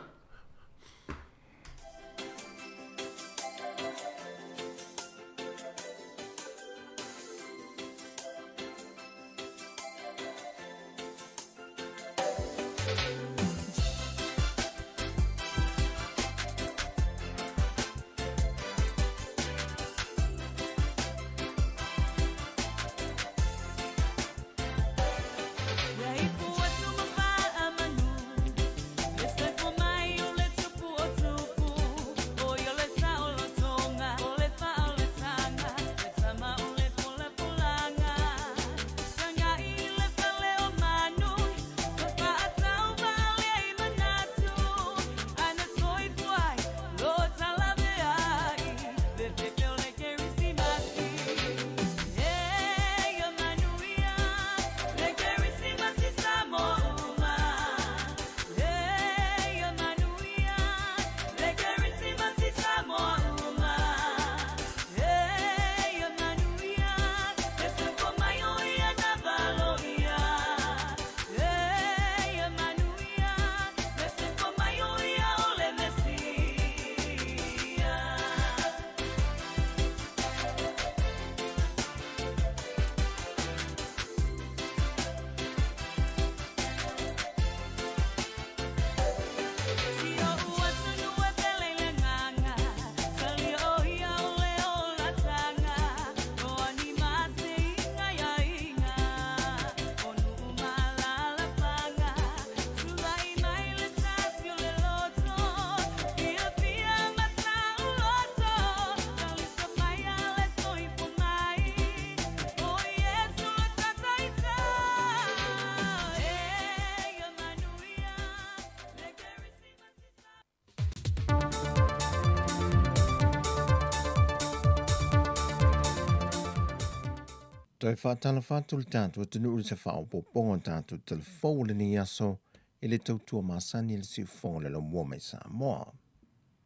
Toe faatalofa atu le tatou atunuu i le se faaopoopoga o tatou talafou o lenei aso i le tautua masani i le siufofoga o le laumua mai Samoa.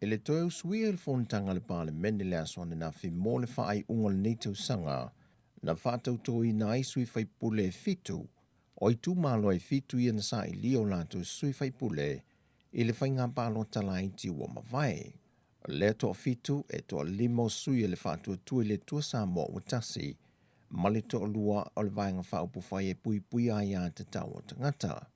E le toe usuia i le fonotaga a le Palemene le aso ananafi mo le faaiuga o lenei tausaga na faatautoina ai sui faipule e fitu o itumalo e fitu ia na sailia o latou sui faipule i le faiga palota laiti ua mavae. O lea toafitu e toalima o sui o le Faatuatua i le Atua Samoa ua tasi ma le toalua o le Vaega Faaupufai e puipuia ai a tatau o tagata.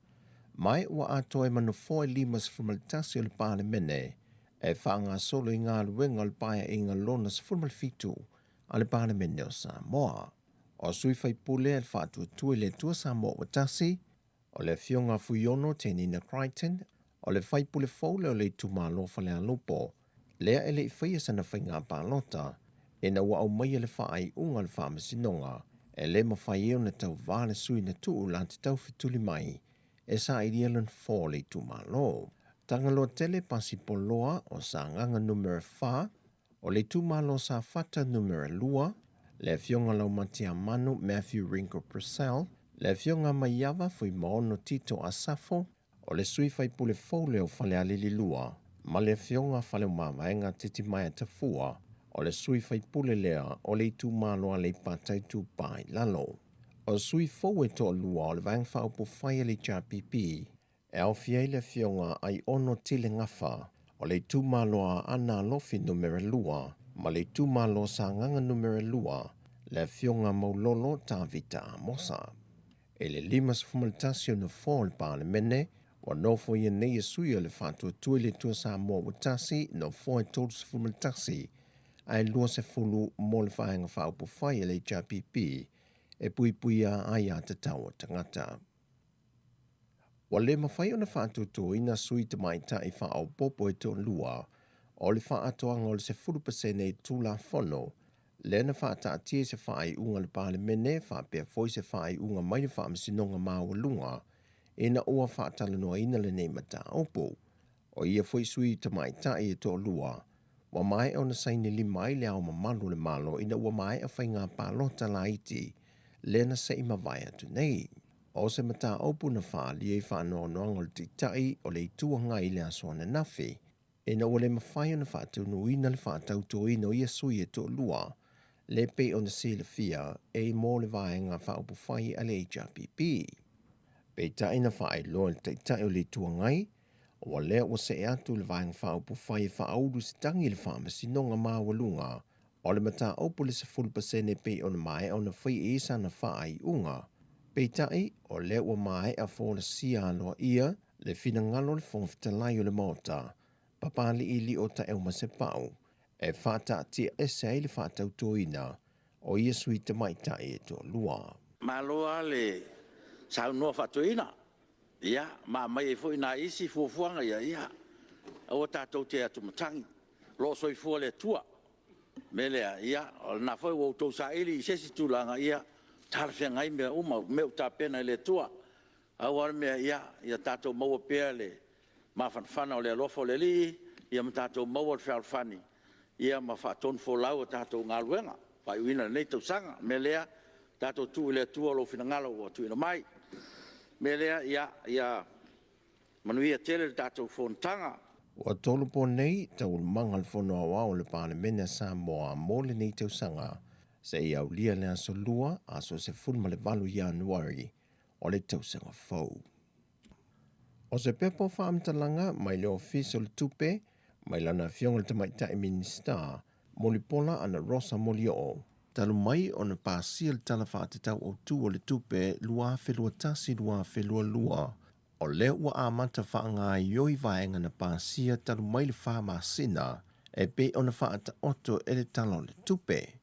Mai ua atoa e manofoa e 51 o le Palemene e faagasolo i galuega o le Paeaiga lona 17 a le Palemene o Samoa. O sui faipule a le Faatuatua i le Atua Samoa ua tasi, o le Afioga Fuiono Tenina Crichton, o le faipule fou lea o le itumalo Falealupo, lea e le i faia sana faiga palota, ina ua aumaia le faaiuga a le Faamasinoga e le mafai ai ona tauva le sui na tuu la te taufetuli mai e sailia lona fo o le itumalo. Tagaloatele Pasipoloa o Sagaga 4, o le itumalo o Safata 2, le Afioga Laumatiamanu Matthew Ringo Purcell, le Afioga Maiava Fuimaono Tito Asafo, o le sui faipule fou lea o Falealili 2, ma le Afioga Faleomavaega Titimaea Tafua, o le sui faipule lea o le itumalo Aleipata Itupa i Lalo. O sui fou e toalua o le Vaega Faaupufai a le HRPP, e aofia ai le Afioga Aiono Tile Gafa o le itumalo Aana Alofi 2 ma le itumalo Sagaga 2, le Afioga Maulolo Tavita Amosa. I le 51 o Nofoa o le Palemene, ua nofoia nei e sui o le Faatuatua i le Atua Samoa ua Tasi, nofoa e 31, ae 20 mo le Vaega Faaupufai a le HRPP e puipuia ai aiatatau a tagata. Ua le mafai ona faatuatuaina sui tamaitai faaopoopo e toalua o le faaatoaga o le 10% i Tulafono lea na faataatia i se faaiuga a le Palemene faapea foi se faaiuga mai le Faamasinoga Maualuga ina ua faatalanoaina lenei mataupu. O ia foi sui tamaitai e toalua ua maea ona saini lima ai le Ao Mamalu o le Malo ina ua maea faiga palota laiti lea na se i mavae atu nei. O se mataupu na faaalia i faanoanoaga o le Taitai o le Itu Agai i le aso ananafi, ina ua le mafai ona faataunuuina le faatautoina o ia sui e toalua, le pei ona silafia e mo le Vaega Faaupufai a le HRPP. Peitai na faailoa e le Taitai o le Itu Agai, ua lea ua see atu le Vaega Faaupufai e faaulu se tagi i le Faamasinoga Maualuga o le mataupu le 10% pei ona maea ona fai i sana faaiuga. Peitai, o lea ua maea folasia aloaia le finagalo o le Fofoga Fetalai o le Maota, Papalii Lio Taeumasepau, e faataatia ese ai le faatautoina o ia sui tamaitai e toalua. Malo lava le saunoa faa-toeaina, ia, ma aumai ai foi nai isi fuafuaga ia, ia aua tatou te atumatagi, o lo o soifua le Atua. O le mea lea, ia o lena foi ua outou saili i se isi tulaga, ia talafeagai mea uma, o mea ua tapena e le Atua. Pau lava le mea, ia tatou maua pea le mafanafana o le alofa o le Alii ma tatou maua le fealofani ma faatonufolau a tatou galuega i le faaiuina o lenei tausaga. O le mea lea, tatou tuu i le Atua lou finagalo ua tuuina mai. O le mea lea, ia manuia tele le tatou Fonotaga. Ua tolopo nei taualumaga o le Fono Aoao a le Palemene a Samoa mo lenei tausaga seia aulia le aso Lua, aso 18 Ianuari o le tausaga fou. O se pepa o faamatalaga mai le Ofisa o le Tupe mai lana Afioga i le Tamaitai Minisita, Mulipola Ana Rosa Molioo, talu mai ona pasia le Tala Faatatau Autu o le Tupe 2021/2022, o lea ua amata faagaoioi vaega na pasia talu mai le 4 masina e pei ona faataoto e le Tala o le Tupe.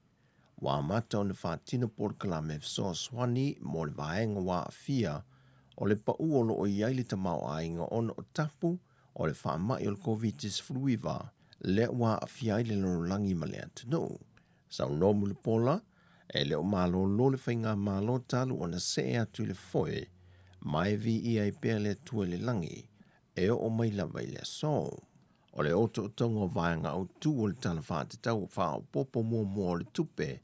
Ua amata ona faatino polokalame fesoasoani mo le vaega ua aafia o le pau o lo o i ai le tamaoaiga ona o tapu o le faamai o le Koviti-19 lea ua aafia ai le lalolagi ma le atunuu. Saunoa Mulipola, e le o malolo le faigamalo talu ona see atu i le foe, ma e viia ai pea le Atua i le lagi, e oo mai lava i le aso. O le otootoga o vaega autu o le Tala Faatatau Faaopoopo Muamua o le Tupe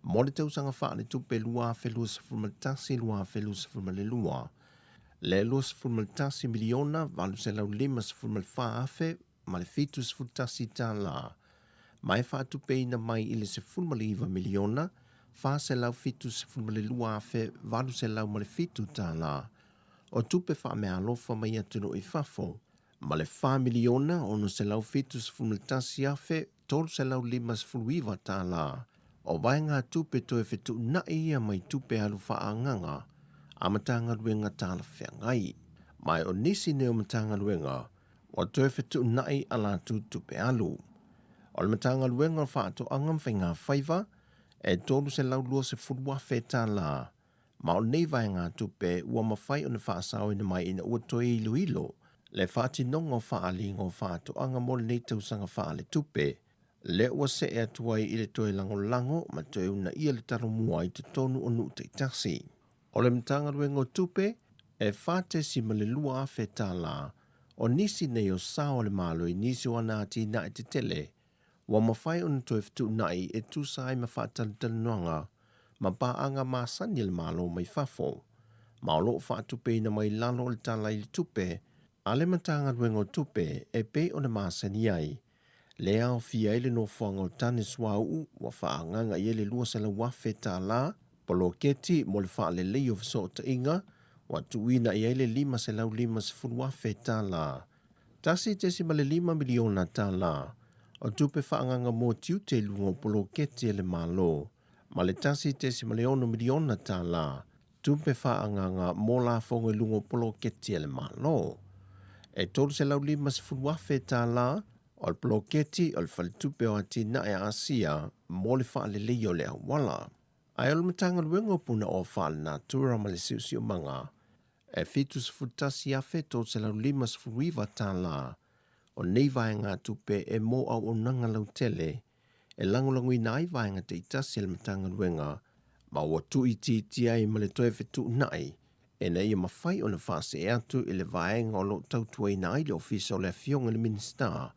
mo le tausaga faaletupe 2021/2022, le 21 miliona 854 ma le 71 tala, ma e faatupeina mai i le 19 miliona 472 807 tala o tupe faameaalofa mai atunuu i fafo, ma le 4 miliona 671 359 tala o vaegatupe toe fetuunai ia mai tupe alu faaagaga a Matagaluega talafeagai. Ma o nisi nei o Matagaluega ua toe fetuunai a latou tupe alu. O le Matagaluega o Faatoaga ma Faiga Faiva e 320,000 tala, ma o lenei vaegatupe ua mafai ona faasaoina mai ina ua toe iloilo le faatinoga o faaaliga o faatoaga mo lenei tausaga faaletupe, lea ua see atu ai i le toe lagolago ma toe uunaia le talomua i totonu o nuu taitasi. O le Matagaluega o Tupe e 4.2 afe tala O nisi nei o sao a le Malo i nisi o ana atinae tetele ua mafai ona toe fetuunai e tusa ai ma faatalatalanoaga ma paaga masani a le Malo mai fafo, ma o lo o faatupeina mai lalo o le Tala i le Tupe a le Matagaluega o Tupe e pei ona masani ai, lea e aofia ai le nofoaga o tane suauu ua faaagaaga i ai le $200,000, poloketi mo le faaleleia o fesootaiga ua tuuina i ai le $550,000, $1.5 miliona o tupe faaagaaga mo tiute i luga o poloketi a le Malo, ma le $1.6 miliona tupe faaagaaga mo lafoga i luga o poloketi a le Malo. E $350,000 o le poloketi o le Faletupe o Atinae a Asia mo le faaleleia o le auala. Ae o le Matagaluega o Punaoa Faalenatura ma le Siosiomaga, e $71,359 o nei vaegatupe e mo auaunaga lautele e lagolagoina ai vaega taitasi a le Matagaluega ma ua tuuitiitia ai ma le toe fetuunai ina ia mafai ona faasee atu i le vaega o lo o tautuaina ai le Ofisa o le Afioga i le Minisita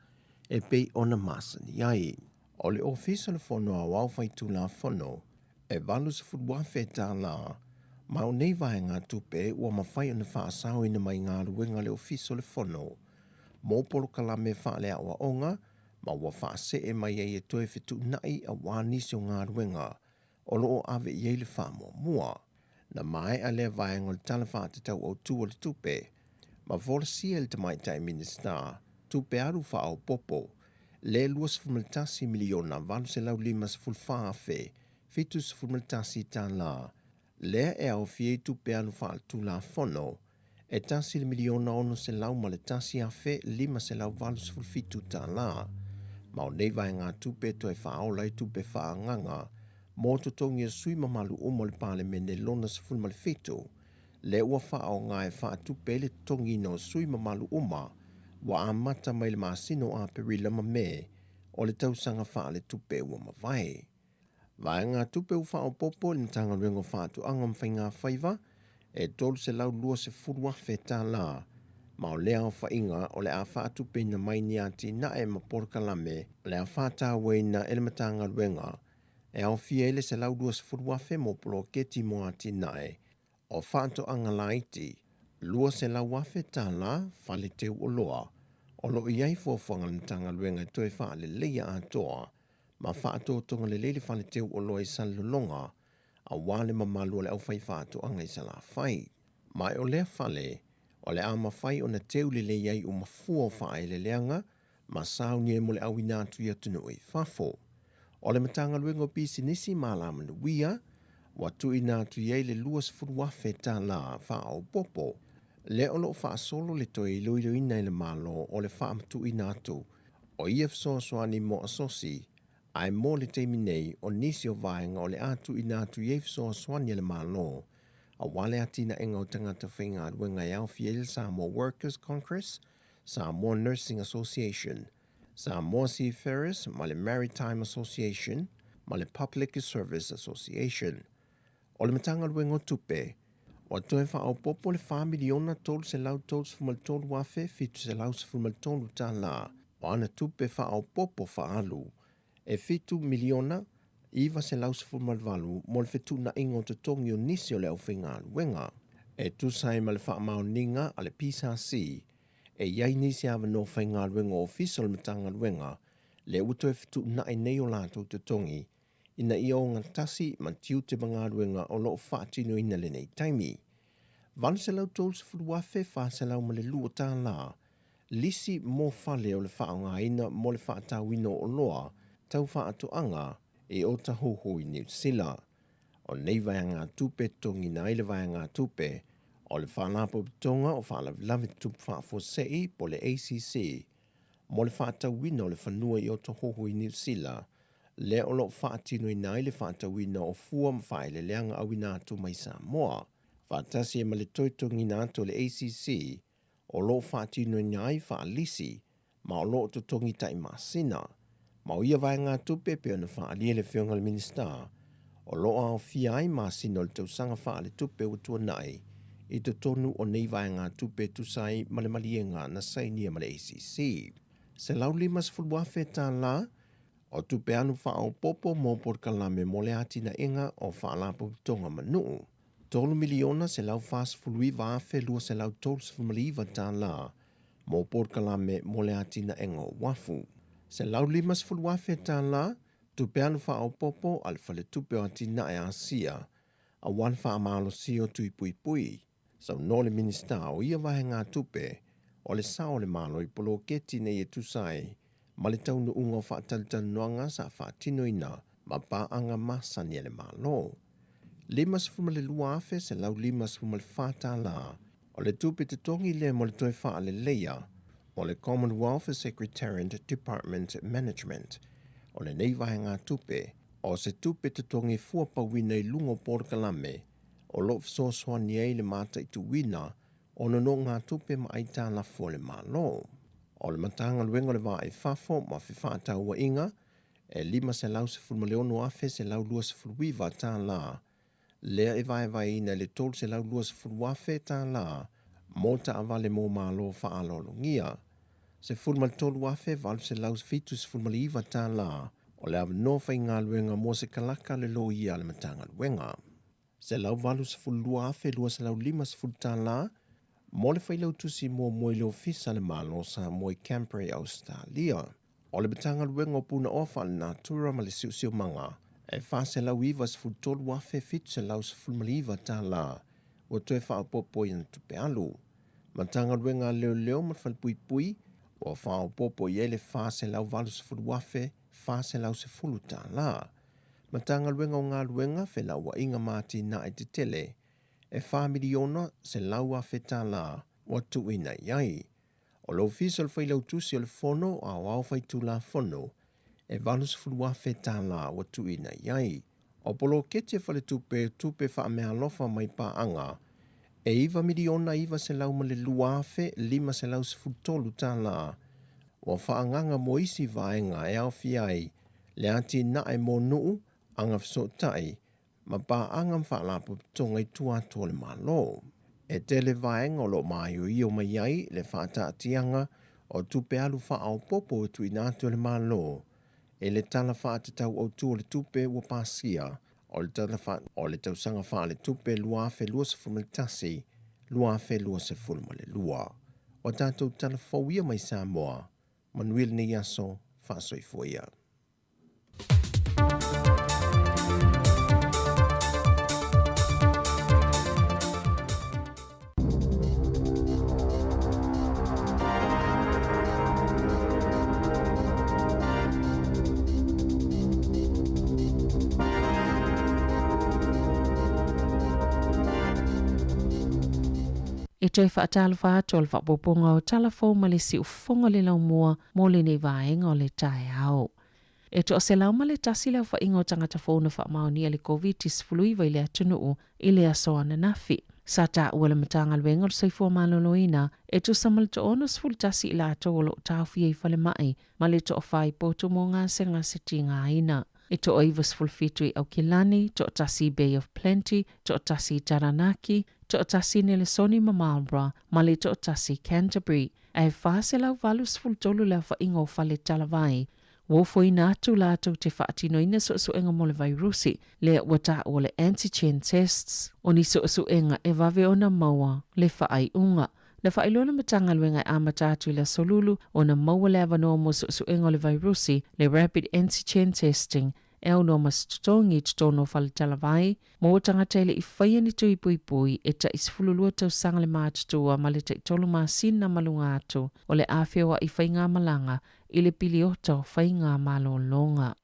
e pei ona masani ai. O le Ofisa o le Fono Aoao Faitulafono e $80,000 ma o nei vaegatupe ua mafai ona faasaoina mai galuega a le Ofisa o le Fono mo polokalame faaleaoaoga ma ua faasee mai ai e toe fetuunai aua nisi o galuega o lo o ave i ai le faamuamua. Na maea lea vaega o le Tala Faatatau Autu o le Tupe ma folasia e le Tamaitai Minisita tupe alu faaopoopo le $21,854,071 lea e aofia ai tupe alu faaletulafono e $1,601,587, ma o nei vaegatupe e toe faaola ai tupe faaagaaga mo totogi o sui mamalu uma o le Palemene lona 17, lea ua faaaoga e faatupe ai le totogiina o sui mamalu uma ua amata mai le masina o Aperila ma Me o le tausaga faaletupe ua mavae. Vaegatupe ua faaopoopo i le Matagaluega o Faatoaga ma Faigafaiva e $320,000, ma o lea aofaiga o le a faatupeina mai ni atinae ma polokalame o le a faatauaina e le Matagaluega e aofia ai le $120,000 mo poloketi mo atinae o faatoaga laiti, $200,000 fale teu oloa o lo o i ai fuafuaga a le Matagaluega e toe faaleleia atoa ma faatotoga lelei le fale teu oloa i Salelologa aua le mamalu o le aufaifaatoaga i Salafai. Ma o lea fale, o le a mafai ona teu lelei ai uma fua o faaeleeleaga ma sauni ai mo le auina atu i atunuu i fafo. O le Matagaluega o Pisinisi ma Alamanuia ua tuuina atu i ai le $20,000 faaopoopo, lea o lo o faasolo le toe iloiloina e le Malo o le faamatuuina atu o ia fesoasoani mo asosi, ae mo le taimi nei o nisi o vaega o le a tuuina atu i ai fesoasoani a le Malo aua le atinaega o tagata faigaluega e aofia ai le Samoa Workers Congress, Samoa Nursing Association, Samoa Seafarers ma le Maritime Association ma le Public Service Association. O le Matagaluega o Tupe, ua toe faaopoopo le $4,333,713 o ana tupe faaopoopo faaalu e $7,918,000 mo le fetuunaiga o totogi o nisi o le aufaigaluega. E tusa ai ma le faamaoniga a le PSC, e i ai nisi avanoa faigaluega o Ofisa o le Matagaluega lea ua toe fetuunai nei o latou totogi ina ia ogatasi ma tiute ma galuega o lo o faatinoina lenei taimi. $830,402 lisi mo fale o le faaaogaina mo le faatauina o oloa tau faatoaga i Otahuhu i Niu Sila. O nei vaegatupe e totogiina ai le vaegatupe o le Faalapotopotoga o Faalavelave Tutupu Faafuasei po o le ACC mo le faatauina o le fanua i Otahuhu i Niu Sila, lea o lo o faatinoina ai le faatauina o fua ma faaeleeleaga auina atu mai Samoa. Faatasi ai ma le toe totogiina atu o le ACC o lo o faatinoina ai faalisi ma o lo o totogi tai masina. Ma o ia vaegatupe e pei ona faaalia e le Afioga i le Minisita, o lo o aofia ai masina o le tausaga faaletupe ua tuanai i totonu o nei vaegatupe e tusa ai ma le maliega na sainia ma le ACC. $150,000 o tupe alu faaopoopo mo polokalame mo le atinaega o Faalapotopotoga ma Nuu. $3,149,239 mo polokalame mo le atinaega o uafu. $150,000 tupe alu faaopoopo a le Faletupe o Atinae a Asia aua le faamalosia o tui puipui. Saunoa le Minisita o ia vaegatupe o le sao o le Malo i poloketi nei e tusa ai ma le taunuuga o faatalatalanoaga sa faatinoina ma paaga masani a le Malo. $52,154 o le tupe totogi lea mo le toe faaleleia o le Commonwealth Secretariat Department Management. O lenei vaegatupe o se tupe totogi fuapauina i luga o polokalame o lo o fesoasoani ai le mataituina o nonogatupe ma aitalafu a le Malo. O le Matagaluega o le Va i Fafo ma Fefaatauaiga e $516,129 lea e vaevaeina i le $320,000 mo taavale mo malo faaaloalogia, $13,879 o le avanoa faigaluega mo se kalaka a le loia a le Matagaluega. $182,250 mo le Failautusi muamua i le Ofisa a le Malo o Samoa i Canberra i Ausetalia. O le Matagaluega o Punaoa Faalenatura ma le Siosiomaga e $493,719 ua toe faaopoopo i ana tupe alu. Matagaluega a Leoleo ma le Falepuipui ua faaopoopo i ai le $480,410. Matagaluega o Galuega, Felauaiga ma Atinae Tetele e $4,100,000 ua tuuina i ai. O le Ofisa o le Failautusi o le Fono Aoao Faitulafono e $80,000 ua tuuina i ai. O poloketi a Faletupe o Tupe Faameaalofa mai Paaga e $9,902,513 ua faaagaga mo isi vaega e aofia ai le atinae mo nuu, agafesootai ma paaga ma faalapotopotoga i tua atu o le Malo. E tele vaega o lo o maioio mai ai le faataatiaga o tupe alu faaopoopo e tuuina atu e le Malo i le Tala Faatatau Autu o le Tupe ua pasia o le Tala o le Tausaga Faaletupe 2021 2022. O tatou tala fou ia mai Samoa, manuia lenei aso, faasoifua ia. E toe faatalofa atu o le faaopoopoga o tala fou ma le siufofoga o le laumua mo lenei vaega o le taeao. E 101 le aofaiga o tagata fou na faamaonia i le Koviti-19 i le atunuu i le aso ananafi. Sa taua le Matagaluega o le Soifua Maloloina e tusa ma le 61 i latou o lo o taofia i falemai ma le toafa i potu mo gasegase tigaina. E 97 i Aukilani, toatasi i Bay of Plenty, toatasi i Taranaki, toatasi i Nelesoni ma Marlborough ma le toatasi i Canterbury. Ae 483 le aofaiga o fale talavai ua ofoina atu latou te faatinoina suesuega mo le vairusi lea ua taua le antigen tests. O ni suesuega e vave ona maua le faaiuga. Na faailoa le Matagaluega e amata atu i le Aso Lulu ona maua le avanoa mo suesuega o le vairusi, le rapid antigen testing, e aunoa ma se totogi i totonu o faletalavai mo tagata e le i faia ni tui puipui e tai 12 tausaga le matutua ma le tai tolu masina ma luga atu o le a feoai faigamalaga i le piliota o faigamalologa.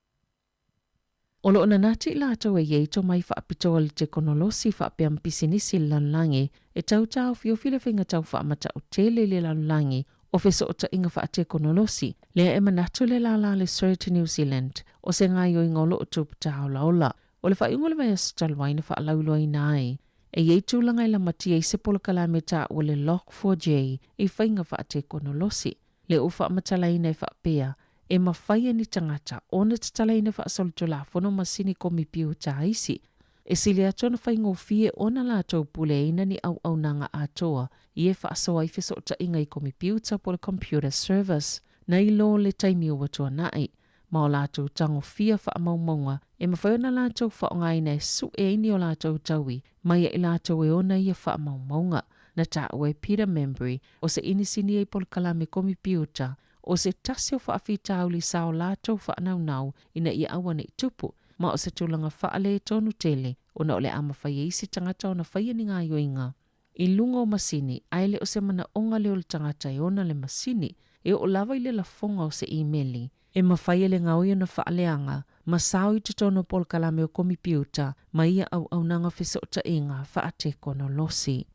O lo o nanati i latou e i ai tomai faapitoa i le tekonolosi faapea ma pisinisi i le lalolagi e tau taofiofi le faiga tau faamatautele i le lalolagi o fesootaiga faatekonolosi lea e manatu le lālā le CERT New Zealand o se gaoioiga o lo o tupu tāolaola. O le faaiuga o le vaiaso talu ai na faalauiloaina ai e i ai tulaga e lamatia ai se polokalame taua le Log4j i faiga faatekonolosi. Le ua faamatalaina e faapea, e mafai e ni tagata ona tatalaina faasolitulafono masini komipiuta isi. E sili atu ona faigofie ona latou puleaina ni auaunaga atoa ia e faasoa ai fesootaiga i komipiuta po o le computer service nai lo le taimi ua tuanai ma o latou tagofia faamaumauga e mafai ona latou faaaogaina e suʻe ai ni o latou taui mai ia i latou e ona ia faamaumauga. Na taua e Peter Membury, o se inisinia i polokalame komipiuta, o se tasi o faafitauli sa o latou faanaunau ina ia aua ne i tupu, ma o se tulaga faaletonu tele ona o le a mafai e isi tagata ona faia ni gaoioiga i luga o masini ae le o se manaoga lea o le tagata e ona le masini e oo lava i le lafoga o se imeli e mafai e le gaoi ona faaleaga ma sao i totonu o polokalame o komipiuta ma ia auaunaga fesootaiga faatekonolosi.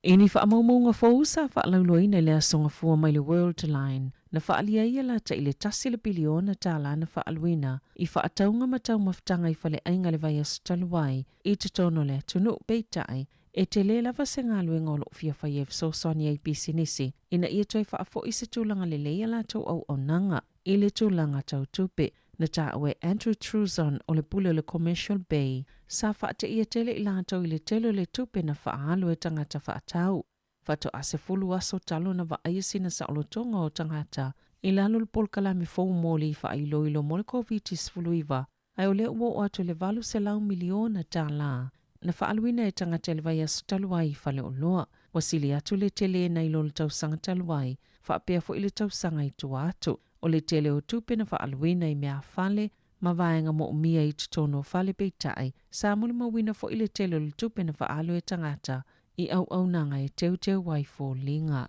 I ni faamaumauga fou sa faalauiloaina i le Aso Gafua mai le Worldline, na faaalia ai e lata i le tasi le piliona tālā na faaaluina i faatauga ma taumafataga i faleaiga le vaiaso talu ai i totonu o le atunuu. Peitai, e tele lava se galuega o lo o fia faia e fesoasoani ai i pisinisi ina ia toe faafoi se tulaga lelei a latou auaunaga i le tulaga tau tupe. Na taua e Andrew Truzon o le pule o le Commercial Bay, sa faateia tele i latou i le tele o le tupe na faaalu e tagata faatau. Faatoa 10 aso talu ona vaaia sina saolotoga o tagata i lalo o le polokalame fou moli faailoilo mo le Koviti-19, ae o lea ua oo atu i le $800 miliona tālā na faaaluina e tagata i le vaiaso talu ai i faleoloa. Ua sili atu le tele nai lo le tausaga talu ai, faapea foi le tausaga i tua atu. O le tele o tupe na faaaluina i meafale ma vaega moomia i totonu o fale peitai, sa molimauina foi le tele o le tupe na faaalu e tagata i auaunaga e teuteu ai foliga.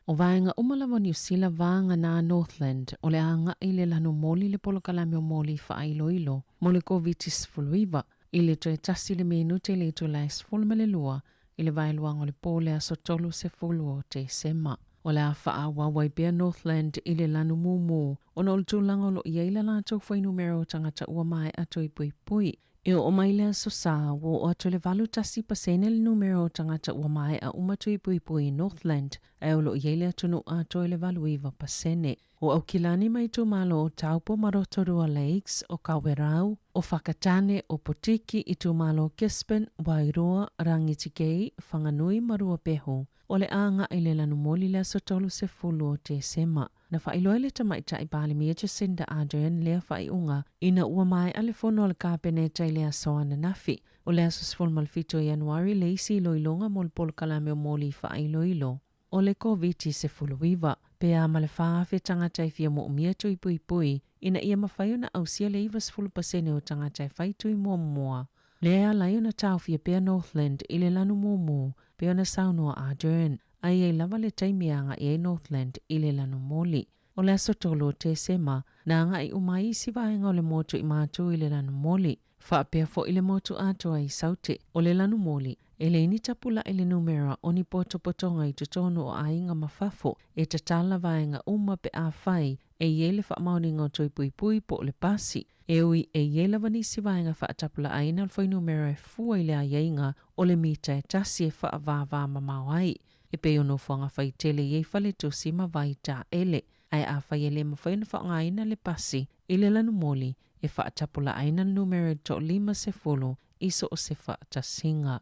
O vaega uma lava o Niu Sila vagana Northland o le a agai i le lanu moli le polokalame o moli faailoilo mo le Koviti-19 i le toe tasi le minute i le itula e 12 i le vaeluaga o le po le aso 30 o Tesema. O le a faaauau ai pea Northland i le lanu mumu ona o le tulaga o lo o i ai le latou fuainumera o tagata ua maea toe puipui. E oo mai le Aso Sa, ua oo atu i le 81% le numera o tagata ua maea uma tui puipui i Northland, ae o lo o i ai le atunuu atoa i le 89%. O Aukilani ma itumalo o Taupo ma Rotorua Lakes, o Kawerau, o Whakatane, o Potiki, itumalo o Gisborne, Wairoa, Rangitikei, Whanganui ma Ruapehu. O le a agai i le lanumoli le aso 30 o Tesema. Na faailoa e le Tamaitai Palemia Jacinda Ardern lea faaiuga ina ua maea le fono a le Kapeneta i le aso ananafi. O le aso 17 o Ianuari le isi iloiloga mo le polokalame o moli faailoilo o le Koviti-19, pe a ma le 4,000 tagata e fia moomia tui puipui ina ia mafai ona ausia le 90% o tagata e fai tui muamua. Lea e ala ai ona taofia pea Northland i le lanu mumu, pei ona saunoa Ardern. A i ai lava le taimi e agai ai Northland i le lanu moli. O le aso 3 o Tesema, na agai uma ai isi vaega o le motu i Matu i le lanu moli. Faapea foi le motu atoa i Saute. O le lanu moli, e leai ni tapulai le numera o ni potopotoga i totonu o aiga ma fafo e tatala vaega uma pe afai e i ai le faamaoniga o toe puipui po o le pasi. E ui e i ai lava nisi vaega faatapulaaina o le fuainumera e fua i le aiaiga o le mita e tasi e faavāvā mamao ai, e pei o nofoaga faitele i ai faletusi ma vai taele. Ae afai e le mafai ona faaaogaina le pasi i le lanumoli, e faatapulaaina le numera e 50 i so o se faatasiga.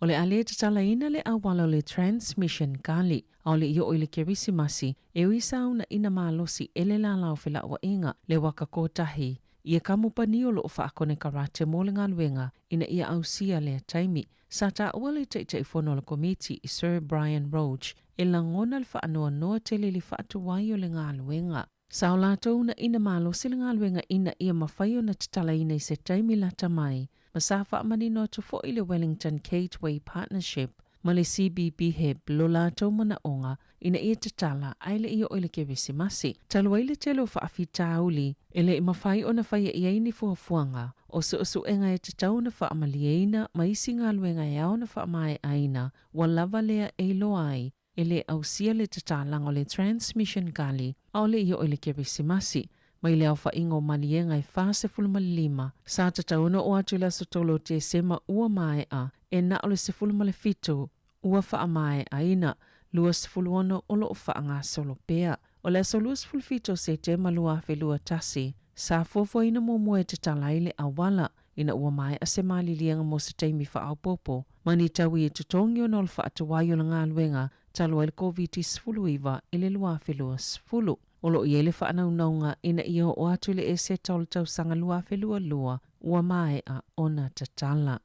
O le a le tatalaina le auala o le Transmission Gully, aole i oo i le Kerisimasi, e ui sa uunaina malosi e le lala o felauaiga, le waka kotahi, ia kamupani o loo faakonekarate mo le galuega ina ia ausia lea taimi. Sa taua le Taitaifono o le Komiti, Sir Brian Roche, e lagona le faanoanoa tele i le faatuai o le galuega. Sa o latou uunaina malosi le galuega ina ia mafai ona tatalaina i se taimi lata mai, ma sa faamanino atu foi le Wellington Gateway Partnership ma le CBBHIP lo latou manaoga ina ia tatala ae le i oo i le Kerisimasi. Talu ai le tele o faafitauli, e le i mafai ona faia i ai ni fuafuaga o suesuega e tatau ona faamalieina ma isi galuega e ao ona faamaeaina ua lava lea e iloa ai e le ausia le tatalaga o le Transmission Gully aole i oo i le Kerisimasi. Mai le aofaiga o maliega e 45, sa tatau ona oo atu i le aso 3 o Tesema ua maea, e na o le 17 ua faamaeaina, 26 o lo o faagasolo pea. O le aso 27 o Setema 2021, sa fuafuaina muamua e tatala ai le auala. ina ua maea se maliliega mo se taimi faaopoopo ma ni taui e totogi ona o le faatuai o le galuega talu ai le Koviti-19 i le 2020. O lo o i ai le faanaunauga ina ia oo atu i le Eseta o le tausaga 2022 ua maea ona tatala.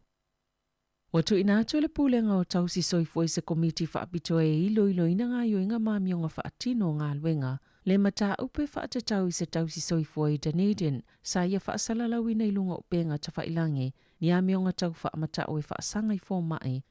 Ua tuuina atu e le Pulega o Tausi Soifua i se Komiti Faapitoa e iloiloina gaoioiga ma amioga faatino o galuega le mataupu e faatatau i se tausi soifua i Dunedin sa ia faasalalauina i luga o upega tafailagi ni amioga tau faamata'o e faasaga i fomai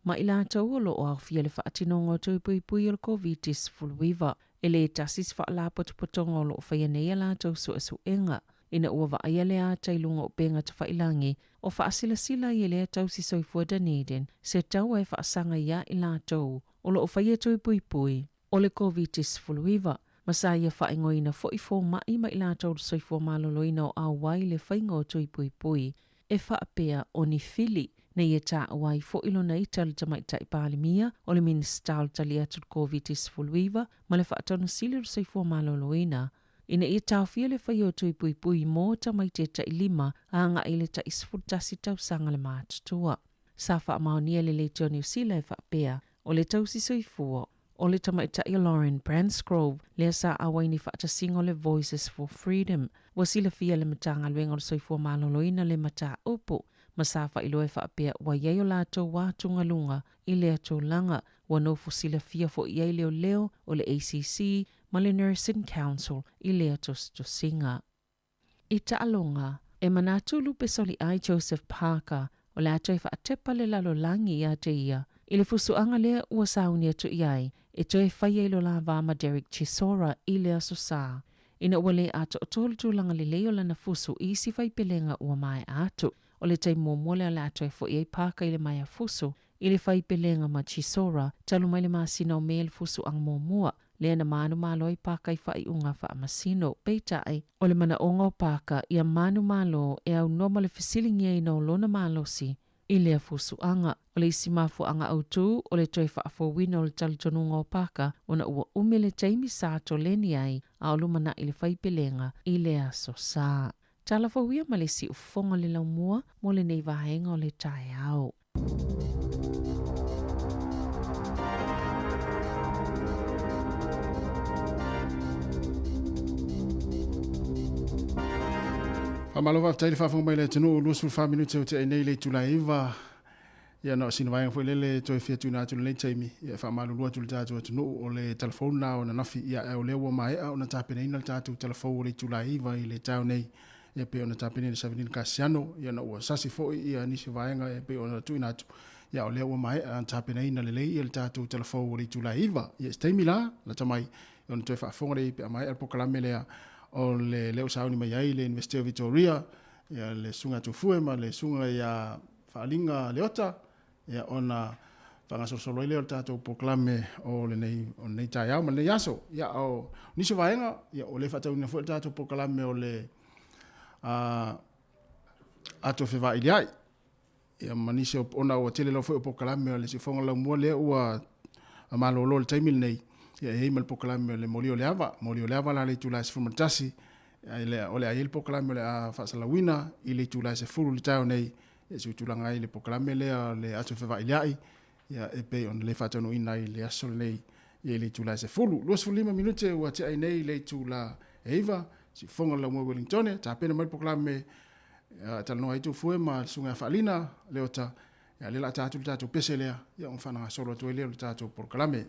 ma i latou o lo o aofia i le faatinoga o tui puipui o le Koviti-19. E le tasi se faalapotopotoga o lo o faia nei a latou suesuega ina ua vaaia le ata i luga o upega tafailagi o faasilasila ai e lea tausi soifua Dunedin se taua e faasaga iā i latou o lo o faia tui puipui o le Koviti-19, ma sa ia faaigoaina foi fomai ma i latou o le soifua maloloina o auai i le faiga o tui puipui e faapea o ni fili na ia taua ai foi lona ita le Tamaitai Palemia, o le Minisita o le Tali Atu i le Koviti-19 ma le Faatonu Sili o le Soifua Maloloina, ina ia taofia le faia o tui puipui mo tamaiti e tailima agai i le tai 11 tausaga le matutua. Sa faamaonia e le Leitio o Niu Sila e faapea, o le tausi soifua o le tamaitai o Lauren Bransgrove, lea sa auai i ni faatasiga o le Voices for Freedom. Ua silafia e le Matagaluega o le Soifua Maloloina le mataupu, ma sa faailoa e faapea ua i ai o latou atugaluga i lea tulaga. Ua nofo silafia foi i ai leoleo o le ACC ma le Nursing Council i lea tusitusiga. I taaloga, e manatu lupe soliai Joseph Parker o le a toe faatepa le lalolagi ia te ia i le fusuaga lea ua sauni atu i ai e toe faia i lo la va ma Derek Chisora i le Aso Sa, ina ua le atoatoa le tulaga lelei o lana fusu i isi faipelega ua maea atu. O le taimi muamua lea o le a toe fo'i ai Parker i le maea fusu i le faipelega ma Chisora talu mai le masina o Me le fusuaga muamua lea na manumalo ai Paka i faaiuga faamasino. Peitai, o le manaoga o Paka ia manumalo e aunoa ma le fesiligiaina o lona malosi i lea fusuaga. O le isi mafuaaga autū o le toe faafouina o le talitonuga o Paka ona ua umi le taimi sa toleni ai a o lumanai le faipelega i le Aso Sa. Tala fou ia ma le siufofoga o le laumua mo lenei vaega o le taeao. Faamalo faafetai le faafofoga mai le atunuu 24 minute o tea nei le itula e 9. Ia na o sina vaega foi lele toe fia tuuina atu i lenei taimi. Ia e faamalulu atu i le tatou atunuu o le talafou lena o ananafi. Ia ae o lea ua maea ona tapenaina le tatou talafou o le itula e 9 i le taeao nei. Ia pei ona tapenaina e Savanina Kasiano, ia ona ua sasi foi ia nisi o vaega e pei ona tuuina atu. Ia o lea ua maea ona tapenaina lelei ia le tatou talafou o le itula e 9. Ia se taimi la, lata mai, ona toe faafofoga lea pe a maea le polokalame lea o le lea ua sauni mai ai le University o Victoria, ia le Susuga ia Tufue ma le Susuga ia Faaliga Leota, ia ona faagasolosolo ai lea o le tatou polokalame o lenei, o lenei taeao ma lenei aso. Ia o nisi o vaega, ia ua le faatauina foi le tatou polokalame o le ato fevailiai. Ia ma nisi o, ona ua tele lava foi o polokalame o le siufofoga laumua lea ua malolo i le taimi lenei. Ia e i ai ma le polokalame o le moli o le ava. Moli o le ava la le itula e 11, o le a i ai le polokalame o le a faasalauina i le itula e 10 i le taeao nei. Ia se tulaga ai le polokalame lea o le ato fevailiai, ia e pei ona le faataunuuina ai le aso lenei ia i le itula e 10. 25 minute ua tea ai nei le itula e 9, siufofoga o le Laumua Wellingtone, tapena mai le polokalame talanoa ai Tufue ma le Susuga ia Faalina Leota, ia lea o le a ta atu le tatou pese lea, ia ona faanagasolo atu ai lea o le tatou polokalame.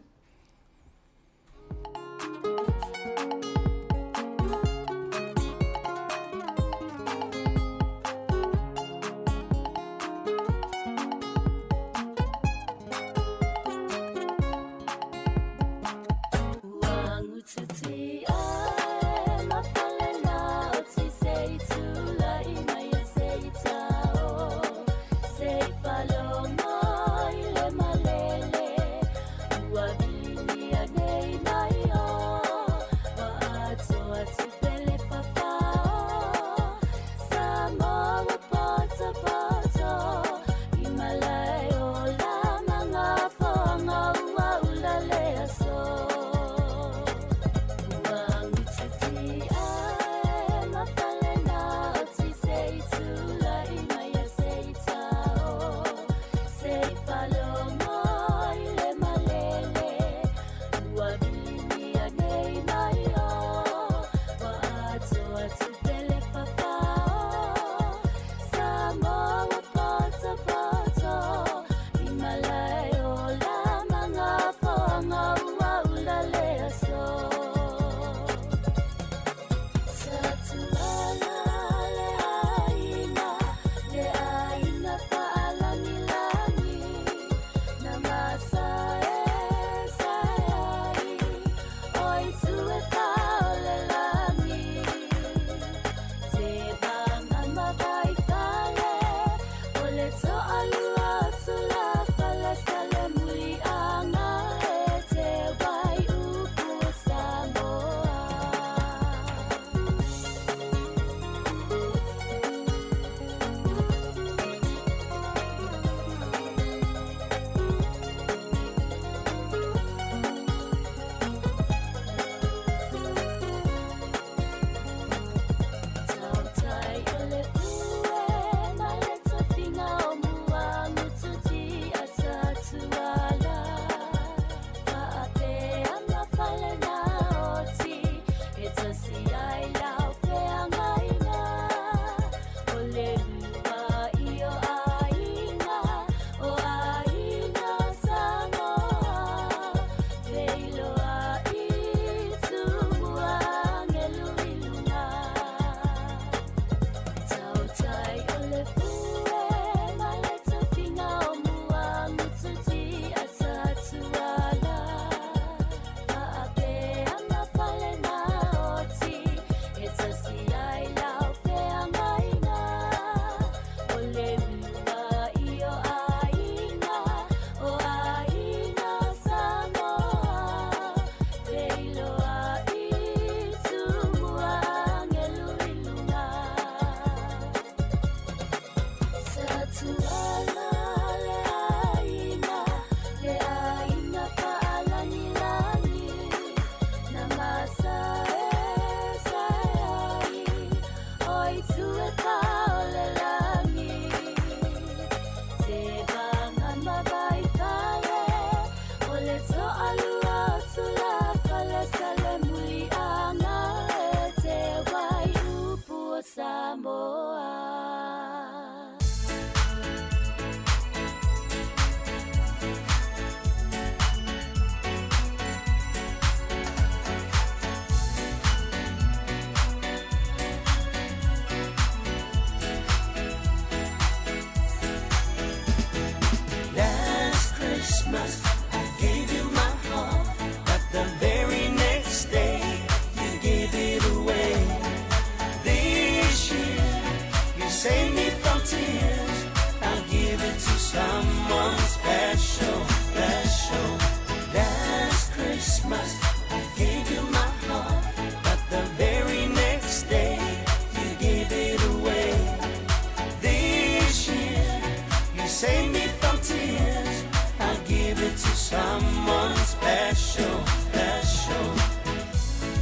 to someone special, special.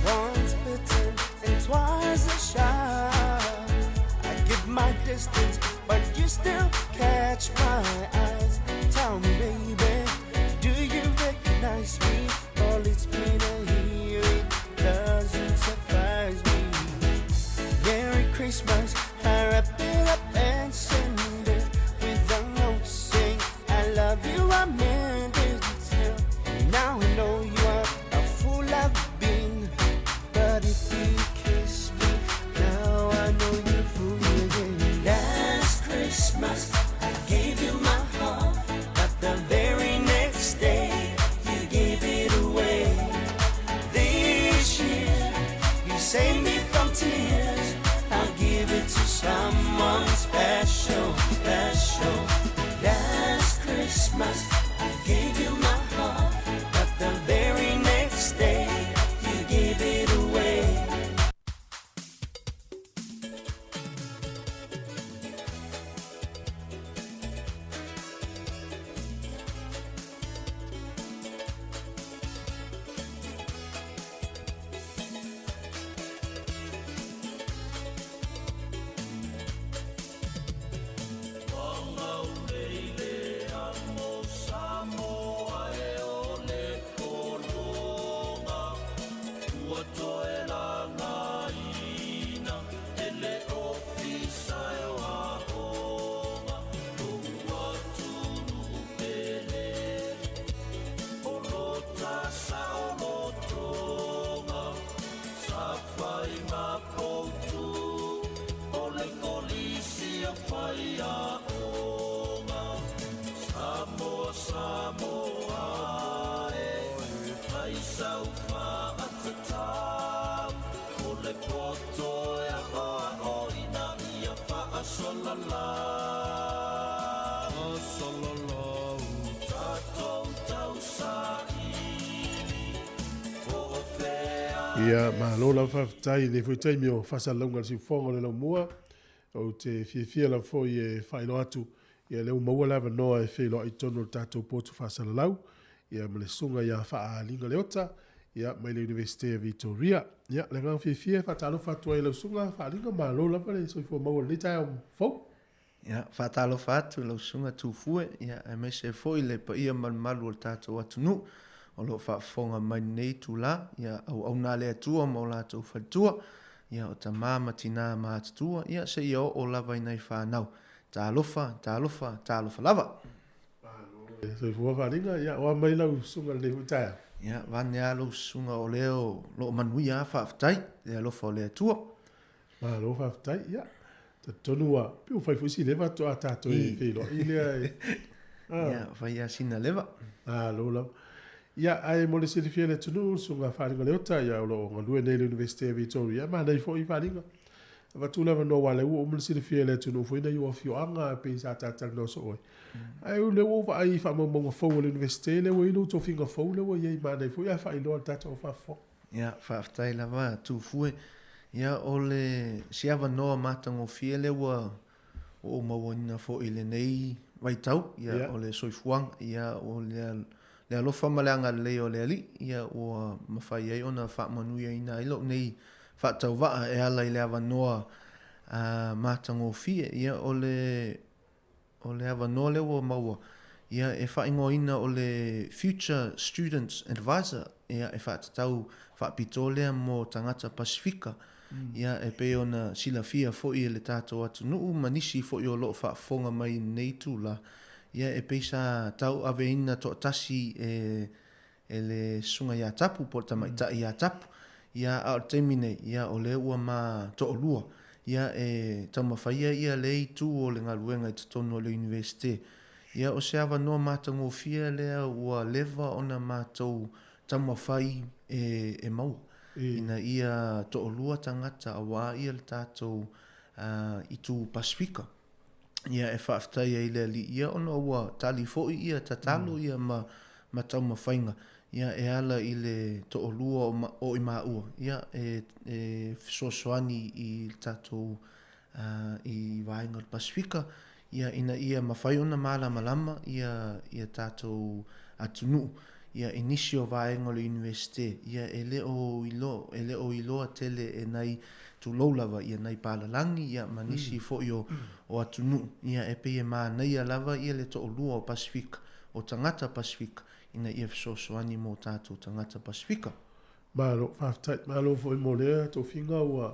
Once bitten and twice as shy. I give my distance, but you still catch my eyes. Tell me, baby, do you recognize me? All it's been a year, it doesn't surprise me. Merry Christmas, I wrap it up and send it with a note saying I love you, I meant it. Now I know you are a fool I've been, but if you kiss me now, I know you fool me again. Last Christmas, I gave you my heart, but the very next day, you gave it away. This year, you saved me from tears. I'll give it to someone special, special. Last Christmas, I gave you my heart, but the very next day, you gave it away. Ia, malo lava faafetai i lenei foi taimi o faasalalauga a le siufofoga o le Laumua. Ou te fiafia lava foi e faailoa atu, ia lea ua maua le avanoa e feiloai i totonu o le tatou potu faasalalau, ia ma le susuga ia Faaaliga Leota, ia mai le Iunivesite o Vitoria. Ia, le agaga fiafia e faatalofa atu ai i lau susuga Faaaliga, malo lava le soifua maua i lenei taeao fou. Ia, faatalofa atu i lau Susuga Tufue, ia, aemaise ai foi le paia ma le mamalu o le tatou atunuu o lo o faafofoga mai i lenei itula, ia, auauna a le Atua ma o latou faletua, ia, o tama ma tina ma atutua, ia, seia oo lava i nai fanau. Talofa, talofa, talofa lava! Soifua Faaaliga, ia, oa mai lau susuga i lenei foi taeao. Ia, vaeane lava lau susuga o lea o lo o manuia lava, faafetai i le alofa o le Atua. Malo faafetai. Ia, talitonu ua, pei ua fai foi si leva faatoa tatou i feiloai lea e. Ah. Ia, fai lava sina leva. Malo lava. Ia, ae mo le silafia e le atunuu, le Susuga Faaaliga Leota, ia, o lo o galue nei i le Iunivesite o Victoria, manaia foi Faaaliga. Avatu le avanoa aua o lea ua uma le silafia e le atunuu foi nai ou afioaga e pei sa ta talanoa soo ai. Ae o lea ua ou vaai i faamaumauga fou a le Iunivesite lea ua i ai lou tofiga fou lea ua i ai, manaia foi ae faailoa i le tatou au faafofoga. Ia, faafetai lava Tufue. Ia, o le si avanoa matagofie lea ua ou mauaina foi i lenei vaitau, ia, o le soifuaga, ia, o le, le alofa ma le agalelei o le Alii, ia, ua mafai ai ona faamanuiaina ai lou nei faatauvaa e ala i le avanoa matagofie. Ia, o le O le avanoa lea ua maua, ia, e faaigoaina o le Future Students Advisor, ia, e faatatau faapitoa lea mo tagata Pasifika. Ia, e pei ona silafia foi e le tatou atunuu ma nisi foi o lo o faafofoga mai i lenei itula, ia, e pei sa tauaveina toatasi e e le susuga ia Tapu po o le tamaitai ia Tapu. Ia, a o le taimi nei, ia, o lea ua ma toalua, ia, e taumafaia ia lea itu o le galuega i totonu o le Iunivesite. Ia, o se avanoa matagofie lea ua leva ona matou taumafai e, e maua, ina ia toalua tagata aua ia le tatou itu Pasifika. Ia, e faafetai ai i le Alii, ia, ona ua tali foi ia tatalo ia ma, ma taumafaiga, ia, e ala i le toalua o, o i maua, ia, e, e fesoasoani i le tatou, i vaega o le Pasifika, Ia, ina ia mafai ona malamalama ia ia tatou atunuu, ia, i nisi o vaega o le Iunivesite, ia, e le o iloa, e le o iloa tele e nai, tulou lava, ia nai palalagi, ia, ma nisi foi o, o atunuu, ia, e pei e manaia lava ia le toalua o Pasefika, o tagata Pasefika, ina ia fesoasoani mo tatou tagata Pasefika. Malo, faafetai. Malo foi mo lea tofiga ua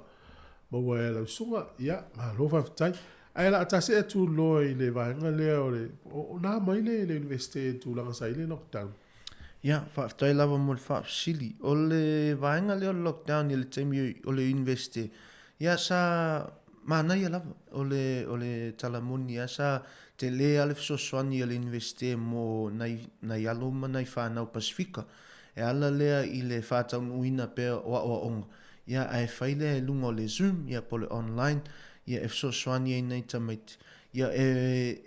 maua e lau susuga. Ia, malo faafetai. Ae o le a ta see atu loa i le vaega lea o le, o na mai le le Iunivesite i le tulaga sa i ai le lockdown? Ia, faafetai lava mo le faafesili. O le vaega lea o le lockdown i le taimi o le Iunivesite, ia sa manaia lava. O le, o le tala moni lava, sa tele lava le fesoasoani a le Iunivesite mo nai, nai alo ma nai fanau Pasefika. E ala lea i le faataunuuina pea o aoaoga, ia ae fai lea i luga o le Zoom, ia po o le online, ia e fesoasoani ai nai tamaiti. Ia e,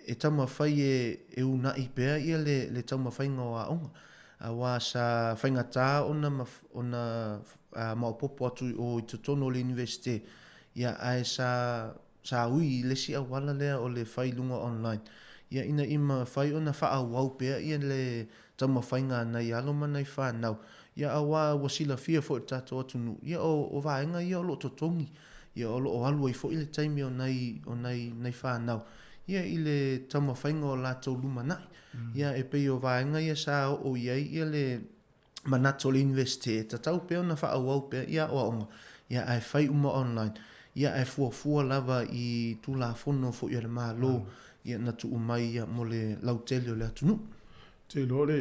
e taumafai e, e uunai pea ia le, le taumafaiga o aoga, aua sa faigata ona, ona maopoopo atu i o i totonu o le Iunivesite, ia ae sa Sa ui i le isi auala lea o le fai i luga online, ia ina i mafai ona faaauau pea ia le taumafaiga a nai alo ma nai fanau, ia aua ua silafia foi e le tatou atunuu, ia o, o vaega ia o lo o totogi, ia o lo o alu ai foi le taimi o nai, o nai, nai fanau, ia i le taumafaiga o latou lumanai. Ia e pei o vaega ia sa oo i ai ia le manatu o le Iunivesite e tatau pea ona faaauau pea ia aoaoga, ia ae fai uma online, ia ae fuafua lava i Tulafono foi a le Malo ia na tuu mai ia mo le lautele o le atunuu. Ou te iloa le,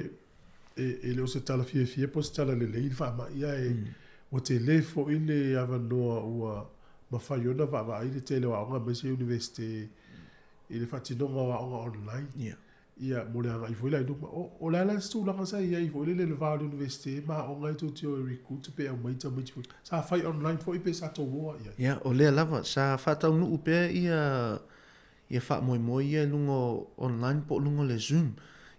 e le o se tala fiafia po o se tala lelei le faamai ae ua tele foi le avanoa ua mafai ona vaavaai le tele o aoga aemaise Iunivesite i le faatinoga o aoga online. Ia. Ia, mo le agai foi la i luma. O, o le a la se tulaga sa i ai foi lele i le va o le Iunivesite ma aoga e tou te o e recruit pe aumai tamaiti foi. Sa fai online foi pe sa tou o lava i ai? Ia, o lea lava, sa faataunuu pea ia, ia faamoemoe ia i luga o online po o luga o le Zoom.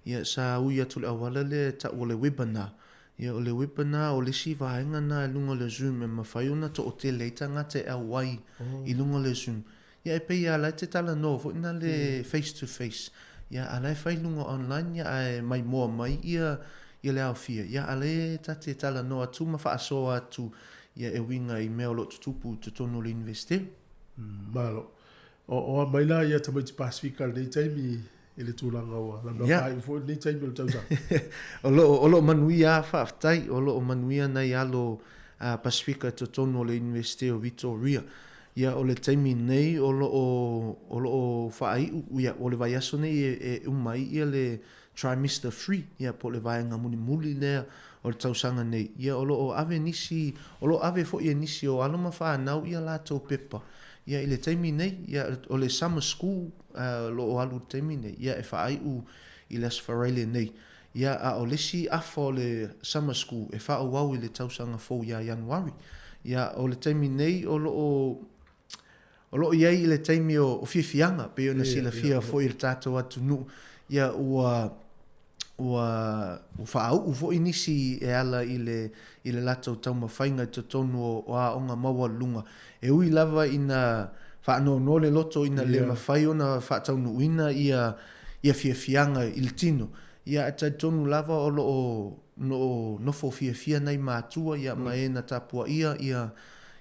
Ia, sa ui atu i le auala lea e tau o le webinar. Ia, o le webinar, o le isi vaega lena i luga o le Zoom e mafai ona toatele ai tagata e auai i luga o le Zoom. Ia e pei a la e te talanoa foi na le face to face ia a la e fai luga online ia ae maimoa mai ia ia le aofia ia a le ta te talanoa atu ma faasoa atu ia e uiga i mea o lo o tutupu i totonu o le Iunivesite. Malo. O, o a mai la ia tamaiti Pasifika i lenei taimi i le tulaga ua lana yeah. faaiu foi lenei taimi o le tausaga. O lo, o lo o manuia a faafetai, o lo o manuia nai alo a Pasifika i totonu o le Iunivesite o Vitoria. Ia, o le taimi nei o lo o, o lo o faaiu, ia, o le vaiaso nei e, e uma ai ia le trimester three, ia, po o le vaega mulimuli lea o le tausaga nei. Ia, o lo o ave nisi, o lo o ave foi e nisi o alo ma fanau ia latou pepa. Ia, i le taimi nei, ia, o le summer school, o lo o alu i le taimi nei, ia, e faaiu i le Aso Faraile nei. Ia, a o le isi afa o le Summer School e faaauau i le tausaga fou ia Ianuari. Ia, o le taimi nei o lo o, o lo o i ai i le taimi o, o fiafiaga, pei ona silafia foi e le tatou atunuu, ia, ua, ua, ua faauu foi nisi e ala i le, i le latou taumafaiga i totonu o, o aoga maualuluga. E ui lava ina faanoanoa le loto ina le mafai ona faataunuuina ia, ia fiafiaga i le tino, ia ae talitonu lava o lo o no nofo fiafia nai matua ia ma e na tapuaia ia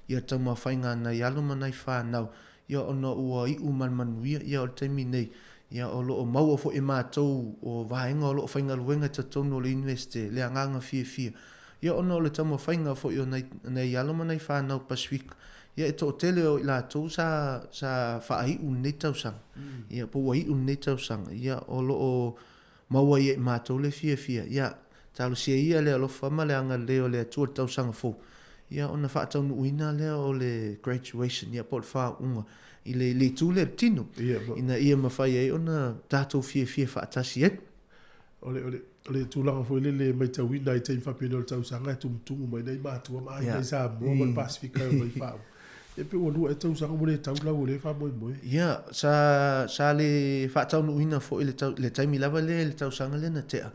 ia taumafaiga a nai alo ma nai fanau ia ona ua iu ma le manuia ia o le taimi nei ia o lo o maua foi e matou o vaega o lo o faigaluega i totonu o le Iunivesite le agaga fiafia ia ona o le taumafaiga foi o nai nai alo ma nai fanau Pasifika Ia e toatele o i latou sa sa faaiu lenei tausaga. Ia po ua iu lenei tausaga. Ia o lo o maua ia i matou le fiafia. Ia talosia ia le alofa ma le agalelei o le Atua i le tausaga fou. Ia ona faataunuuina lea o le graduation ia po o le faauuga i le le itu lea i le tino. Ina ia mafai ai ona tatou fiafia faatasi ai. O le, o le, o le tulaga foi lele e matauina i taimi faapena o le tausaga e tumutumu mai nai matua ma aiga i Samoa ma le Pasefika e omai faauma. Ia pe ua lua ea tausaga ua le tau lau o lea faamoemoe. Ia, sa, sa le faataunuuina foi le tau, le taimi lava lea i le tausaga lea na tea.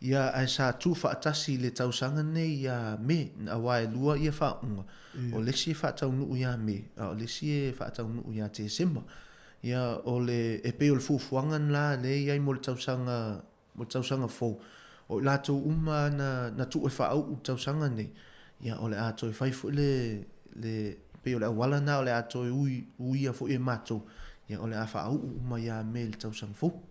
Ia, ae sa tuufaatasi i le tausaga nei ia Me, aua e lua ia faauuga. O le isi e faataunuu ia Me, a o le isi e faataunuu ia Tesema. Ia, o le, e pei o le fuafuaga lena lea e i ai mo le tausaga, mo le tausaga fou. O i latou uma na, na tuu e faauu i le tausaga nei, ia, o le a toe fai foi le, le, pei o le auala lena o le a toe ui, uia foi e matou, ia, o le a faauu uma ia Me i le tausaga fou.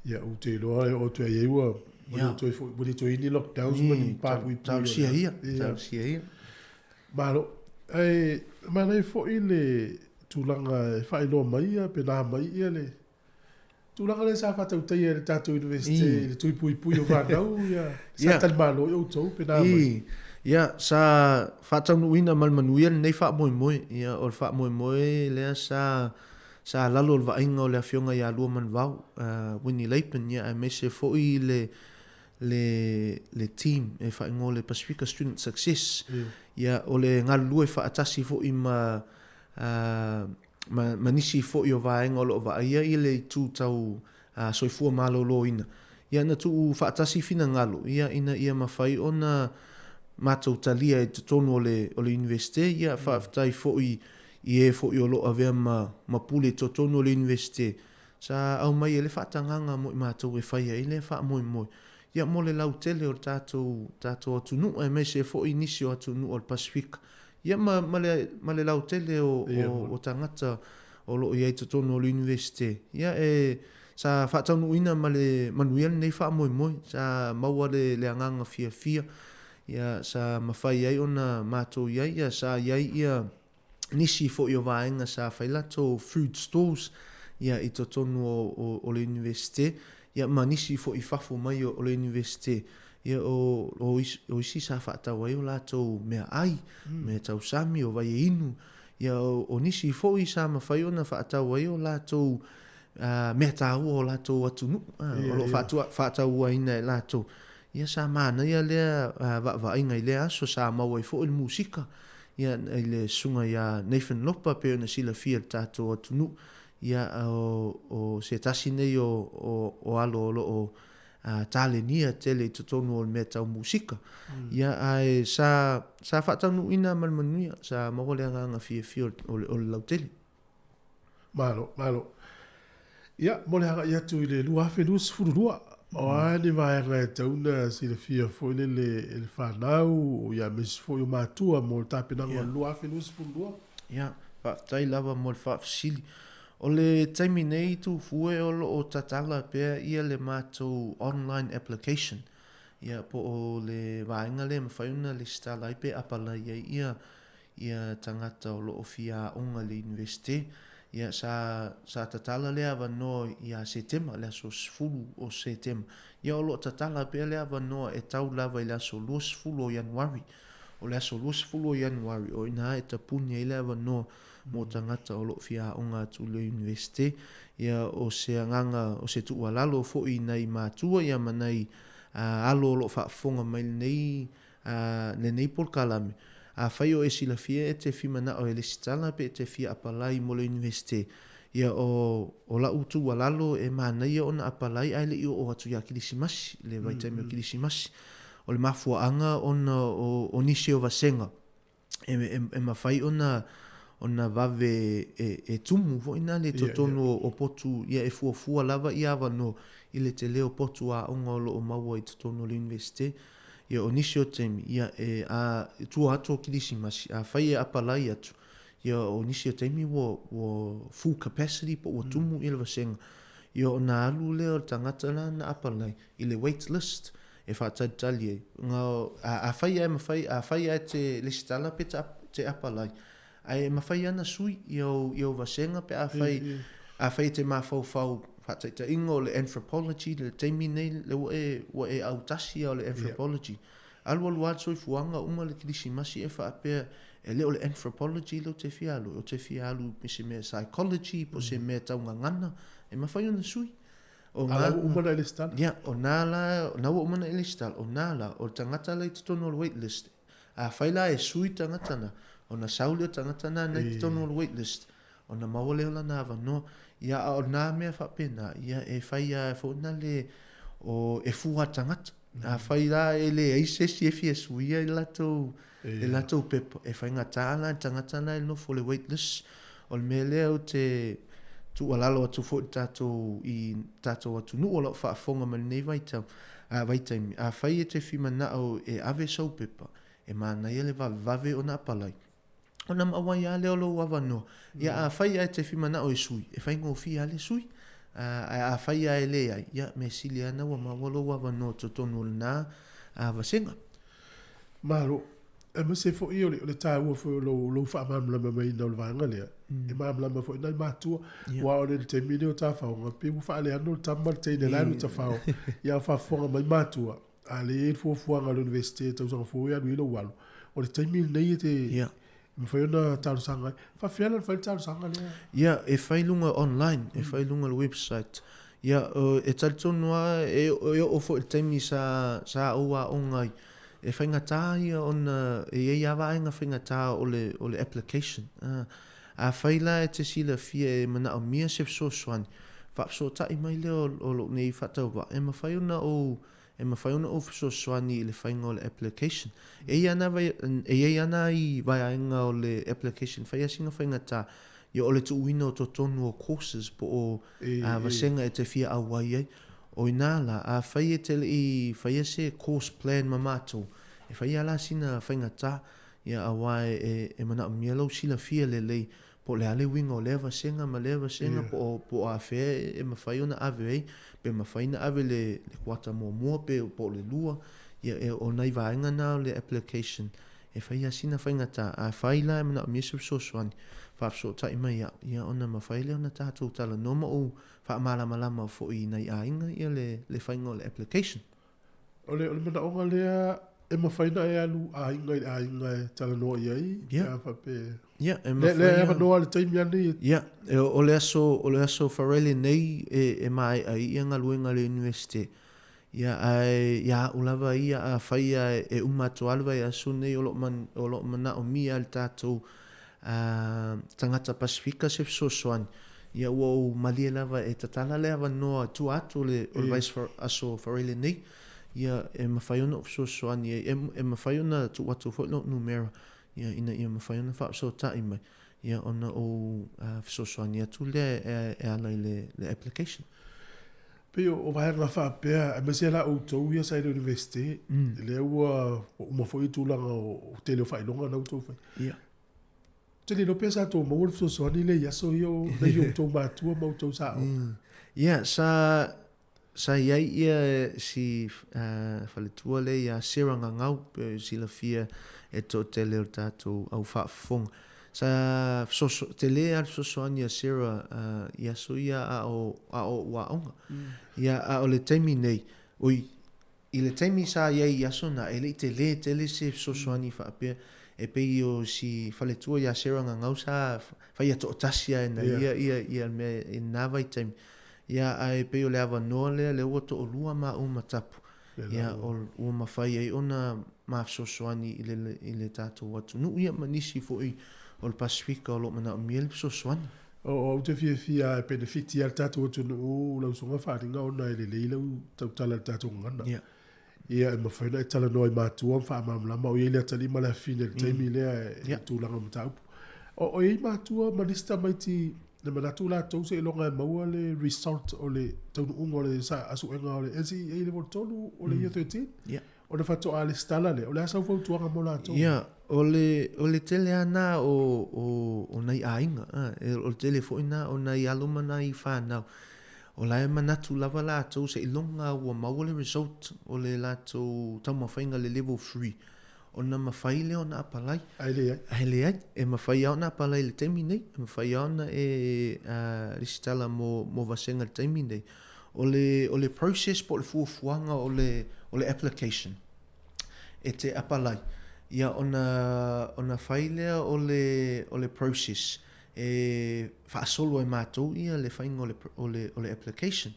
Ia, ou te iloa e oo atu ai ua ua le toe foi, ua le toe i ai ni lockdowns ma ni papuipui. Talosia ia, talosia ia. Malo. Ae manaia foi le tulaga e faailoa mai ia pe na mai ia le tulaga lea sa faatautaia e le tatou Universite i le tui puipui o fanau ia sa talimalo ai outou pe na mai. Ia, sa faataunuuina ma le manuia lenei faamoemoe. Ia, o le faamoemoe lea sa Sa lalo o le vaaiga o le Afioga ia Luamanuvao, Winnie Lapen, ia aemaise foi le le le team e faaigoa o le Pasifika Student Success. Ia o le galulue faatasi foi ma ma ma nisi foi o vaega o lo o vaaia i le itu tau soifua maloloina. Ia na tuu faatasi finagalo ia ina ia mafai ona matou talia i totonu o le o le Iunivesite. Ia faafetai foi i e foi o lo o avea ma ma pule i totonu o le Iunivesite, sa aumai ai le faatagaga mo i matou e fai ai lea faamoemoe, ia mo le lautele o le tatou tatou atunuu aemaise foi nisi o atunuu o le Pasefika, ia ma ma le ma le lautele o o o tagata o lo o i ai i totonu o le Iunivesite. Ia e sa faataunuuina ma le manuia lenei faamoemoe, sa maua le le agaga fiafia, ia sa mafai ai ona matou i ai, ia sa i ai ia nisi foi o vaega sa fai latou food stalls ia i totonu o, o, o le Iunivesite, ia ma nisi foi i fafo mai o, o le Iunivesite. Ia o, o, isi, o isi sa faatau ai o latou meaai, mm. mea tausami, o vai e inu. Ia o, o nisi foi sa mafai ona faatau ai o latou uh, mea taua o latou atunuu, uh, o lo o faatauaina e latou. Ia sa manaia lea uh, vaavaaiga i lea aso, sa maua ai foi le musika, ia, i le susuga ia Nathan Lopa pei ona silafia e le tatou atunuu, ia, o, o se tasi nei o, o, o alo o lo o talenia tele i totonu o le mea tau musika. Ia, ae sa, sa faataunuuina ma le manuia, sa maua le agaga fiafia o, o, o le lautele. Malo, malo. Ia, mo le agai atu i le 2022, o a ni vaega e tatau ona silafia foi lele e le fanau, ia aemaise foi o matua mo le tapenaga o le 2022? Ia, faafetai lava mo le faafesili. O le taimi nei Tufue o lo o tatala pea ia le matou online application, ia po o le vaega lea e mafai ona lesitala ai pe apalai ai ia ia tagata o lo o fia aoga i le Iunivesite. Ia, sa, sa tatala lea avanoa ia Setema, le aso 10 o Setema. Ia, o lo o tatala pea lea avanoa e tau lava i le aso 20 o Ianuari. O le aso 20 o Ianuari, o i ina e tapuni ai le avanoa mo tagata o lo o fia aoga atu i le Iunivesite. Ia, o se agaga, o se tuualalo foi i nai matua ia ma nai alo o lo o faafofoga mai i lenei A lenei polokalame, afai o e silafia e te fimanao e lesitala pe e te fia apalai mo le Iunivesite, ia o, o la'u tuualalo e manaia ona apalai ae le i oo atu ia Kilisimasi, le vaitaimi o Kilisimasi. O le mafuaaga ona o, o nisi o vasega e, e, e mafai ona, ona vave e, e tumu foi nale i totonu o, o potu, ia e fuafua lava ia avanoa i le tele o potu aoga o lo o maua i totonu o le Iunivesite. Ia, o nisi o taimi, ia, e, a, i tua atu o Kilisimasi, afai e apalai atu, ia, o nisi o taimi ua, ua full capacity po ua tumu ia le vasega, ia, ona alu lea o le tagata la na apalai i le wait list e faatalitali ai. Nga, a, afai e mafai, afai e te lesitala pe te, te apalai, Ae e mafai ana sui i au, i au vasega pe afai, afai e te mafaufau faataitaiga o le anthropology le taimi nei le ua e, ua e autasi ia o le anthropology. Alualu lava le soifuaga uma le kilisimasi e faapea e le o le anthropology lea ou te fia alu ai, ou te fia alu i se mea psychology po o se mea tau gagana, e mafai ona sui. O ngā, ua uma ona e lesitala. Ia, o nā la, o nā ua uma ona e lesitala, o nā la, o le tagata la i totonu o le wait list, Afai la e sui tagata na, ona sau lea o tagata na nei totonu o le wait list, ona maua lea o lana avanoa. Ia, a o nā mea faapena, ia e fai a foi na le, o, e fua tagata. Afai la e leai se isi e fia suia i latou, i latou pepa, e faigata la i le tagata la e nofo i le wait list. O le mea lea ou te. tuualalo atu foi i le tatou, i tatou atunuu o lo o faafofoga mai lenei vaitau, a, vaitaimi, afai e te fia manao e ave sou pepa, e manaia le vavevave ona apalai, ona maua ai lava lea o lou avanoa. Ia, afai ae te fia manao e sui, e faigofie lava le sui. Ae afai lava e leai, ia, mea sili lava na ua maua lou avanoa totonu o lena vasega. Malo. Aemaise foi o le taua foi o lou faamalamalamaina o le vaega lea, e malamalama foi nai matua, aua o le taimi lenei o tafaoga, pei ua faaleano le tama ma le teine la e alu i tafao, ia a o faafofoga mai matua, a lea e i ai le fuafuaga a le Iunivesite i tausaga fou e alu i ai lou alo, o le taimi lenei e te mafai ona talosaga ai. E faapefea la ona fai le talosaga lea? Ia, e fai i luga online, e fai i luga o le website. Ia, e talitonu lava, e oo foi i le taimi sa sa ou aoga ai, e faigata ia ona e i ai lava vaega faigata o le o le application. Afai la e te silafia e manaomia se fesoasoani, faafesootai mai lea o lou nei faatauvaa, e mafai ona ou E mafai ona ou fesoasoani i le faiga o le application. E i ai e i ai lava nai vaeaega o le application fai lava sina faigata, ia o le tuuina o totonu o courses po o vasega e te fia auai ai. O ina la, afai e te le i faia se course plan ma matou, e fai lava la sina faigata, ia aua e manaomia lou silafia lelei Po o le a le uiga o lea vasega ma lea vasega po o po o afea e mafai ona ave ai, pe mafai ona ave le le kuata muamua pe po o le lua. Ia e o nai vaega na o le application e fai lava sina faigata. Afai la e manaomia se fesoasoani, faafesootai mai ia au, ia ona mafai lea ona tatou talanoa ma ou faamalamalama foi i nai aiga ia le le faiga o le application. O le, o le manaoga lea e mafai ona e alu aiga i le aiga e talanoa i ai, pe a faapea. Ia, e mafai. Lea e avanoa le taimi lava lenei. Ia, o le aso, o le aso Faraile nei e maea ai ia galuega a le Iunivesite. Ia, ae ia au lava ia, afai lava e uma atu lava le vaiaso lenei o lo o, o lo o manaomia e le tatou tagata Pasefika se fesoasoani, ia ua ou malie lava e tatala le avanoa i tua atu o le vaiaso Faraile nei, ia e mafai ona ou fesoasoani ai, e mafai ona tuu atu foi lou numera, ia ina ia mafai ona faafesootai mai, ia ona ou fesoasoani atu lea e ala i le application. Pei o vaega faapea, aemaise la outou ia sa i le Iunivesite, lea ua uma foi tulaga o tele o faailoga na ua outou faia. Ia. Ou te le iloa pe sa outou maua le fesoasoani lea i aso ia o nai o outou matua ma outou sa aoga. Ia, sa, sa i ai ia si faletua lea ia Sarah Gagau, pe silafia e toatele o le tatou au faafofoga. Sa fesoaso, tele lava le fesoasoani a Sarah i aso ia a o, a o ou aoga. Ia, a o le taimi nei, oi, i le taimi sa i ai i aso na, e le i tele tele se fesoasoani faapea, e pei o si faletua ia Sarah Gagau sa faia toatasi lava e na ia, ia, ia le mea i lena vaitaimi. Ia, ae pei o le avanoa lea, lea ua toalua maua ma Tapu, Ia, ua mafai ai ona ma fesoasoani i le, i le tatou atunuu, ia ma nisi foi o le Pasefika o lo o manaomia le fesoasoani. O, ou te fiafia e penefiti lava le tatou atunuu lau Susuga Faaaliga ona e lelei lau tautala i le tatou gagana. Ia. Ia, e mafai ona e talanoa i matua ma faamalamalama o i ai le atalii ma le afafine i le taimi lea e tulaga o mataupu. O, o i ai matua ma nisi tamaiti Na manatu latou seiloga e maua le result o le taunuuga o le suega o le NCEA level 3 o le year 13 yeah. ona faatoa lesitala lea. O le a sau fautuaga mo latou? Yeah, o le, o le tele lava na o, o, o nai aiga, o le tele foi na o nai alo ma nai whanau. O la e manatu lava latou seiloga ua maua le result o le latou taumafaiga le level 3. Ona mafai lea ona apalai. Ae leai. Ae leai. E mafai lava ona apalai i le taimi nei. E mafai lava ona e resitala mo, mo vasega i le taimi nei. O le, o le process po o le fuafuaga o le, o le application e te apalai, ia ona, ona fai lea o le, o le process e faasolo e matou ia le faiga o le, o le, o le application.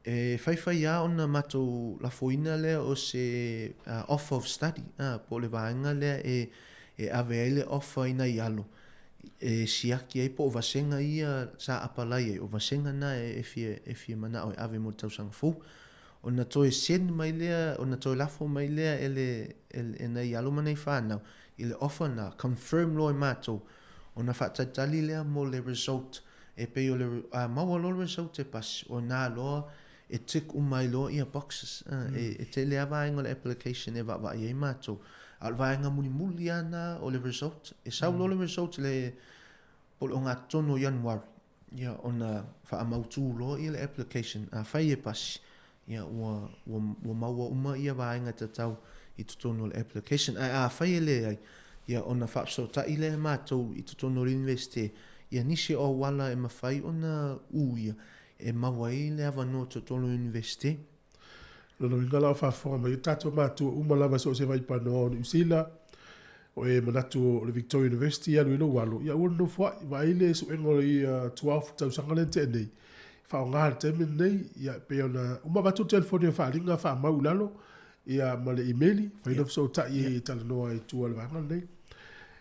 E whaiwhai lava ona matou lafoina lea o se offer of study, po o le vaega lea e ave ai le offer i nai alo e siaki ai po o vasega ia sa apalai ai, o vasega na e fia manao e ave mo le tausaga fou. Ona toe send mai lea, ona toe lafo mai lea e le e nai alo ma nai whanau i le offer na, confirm loa e matou, ona faatalitali lea mo le result. E pei o le, a maua loa le result e pasi, o ina loa e tick uma ai loa ia boxes. E, e tele lava vaega o le application e vaavaai ai matou. A o le vaega mulimuli lava lena o le result. E sau loa le result i le, po o le ogatotonu o Ianuari, ia ona faamautu loa ia le application. Afai e pasi, ia ua, ua, ua maua uma ia vaega tatau i totonu o le application. Ae afai e leai, ia ona faafesootai lea e matou i totonu o le Iunivesite, ia nisi o auala e mafai ona uia e maua ai le avanoa i totonu o le Iunivesite. Lona uiga la o faafofoga mai o tatou matua uma lava so o se vaipanoa o Niu Sila, o e manatu o le Victoria University e alu ai lou alo, ia aua le nofoai, vaai le suega o ia 12 tausaga lea na tea nei, faaaoga le taimi lenei, ia e pei ona uma avatu le telefoni o faaaliga faamau i lalo, ia ma le imeli, fai ona fesootai e talanoa i tua o le vaega lenei.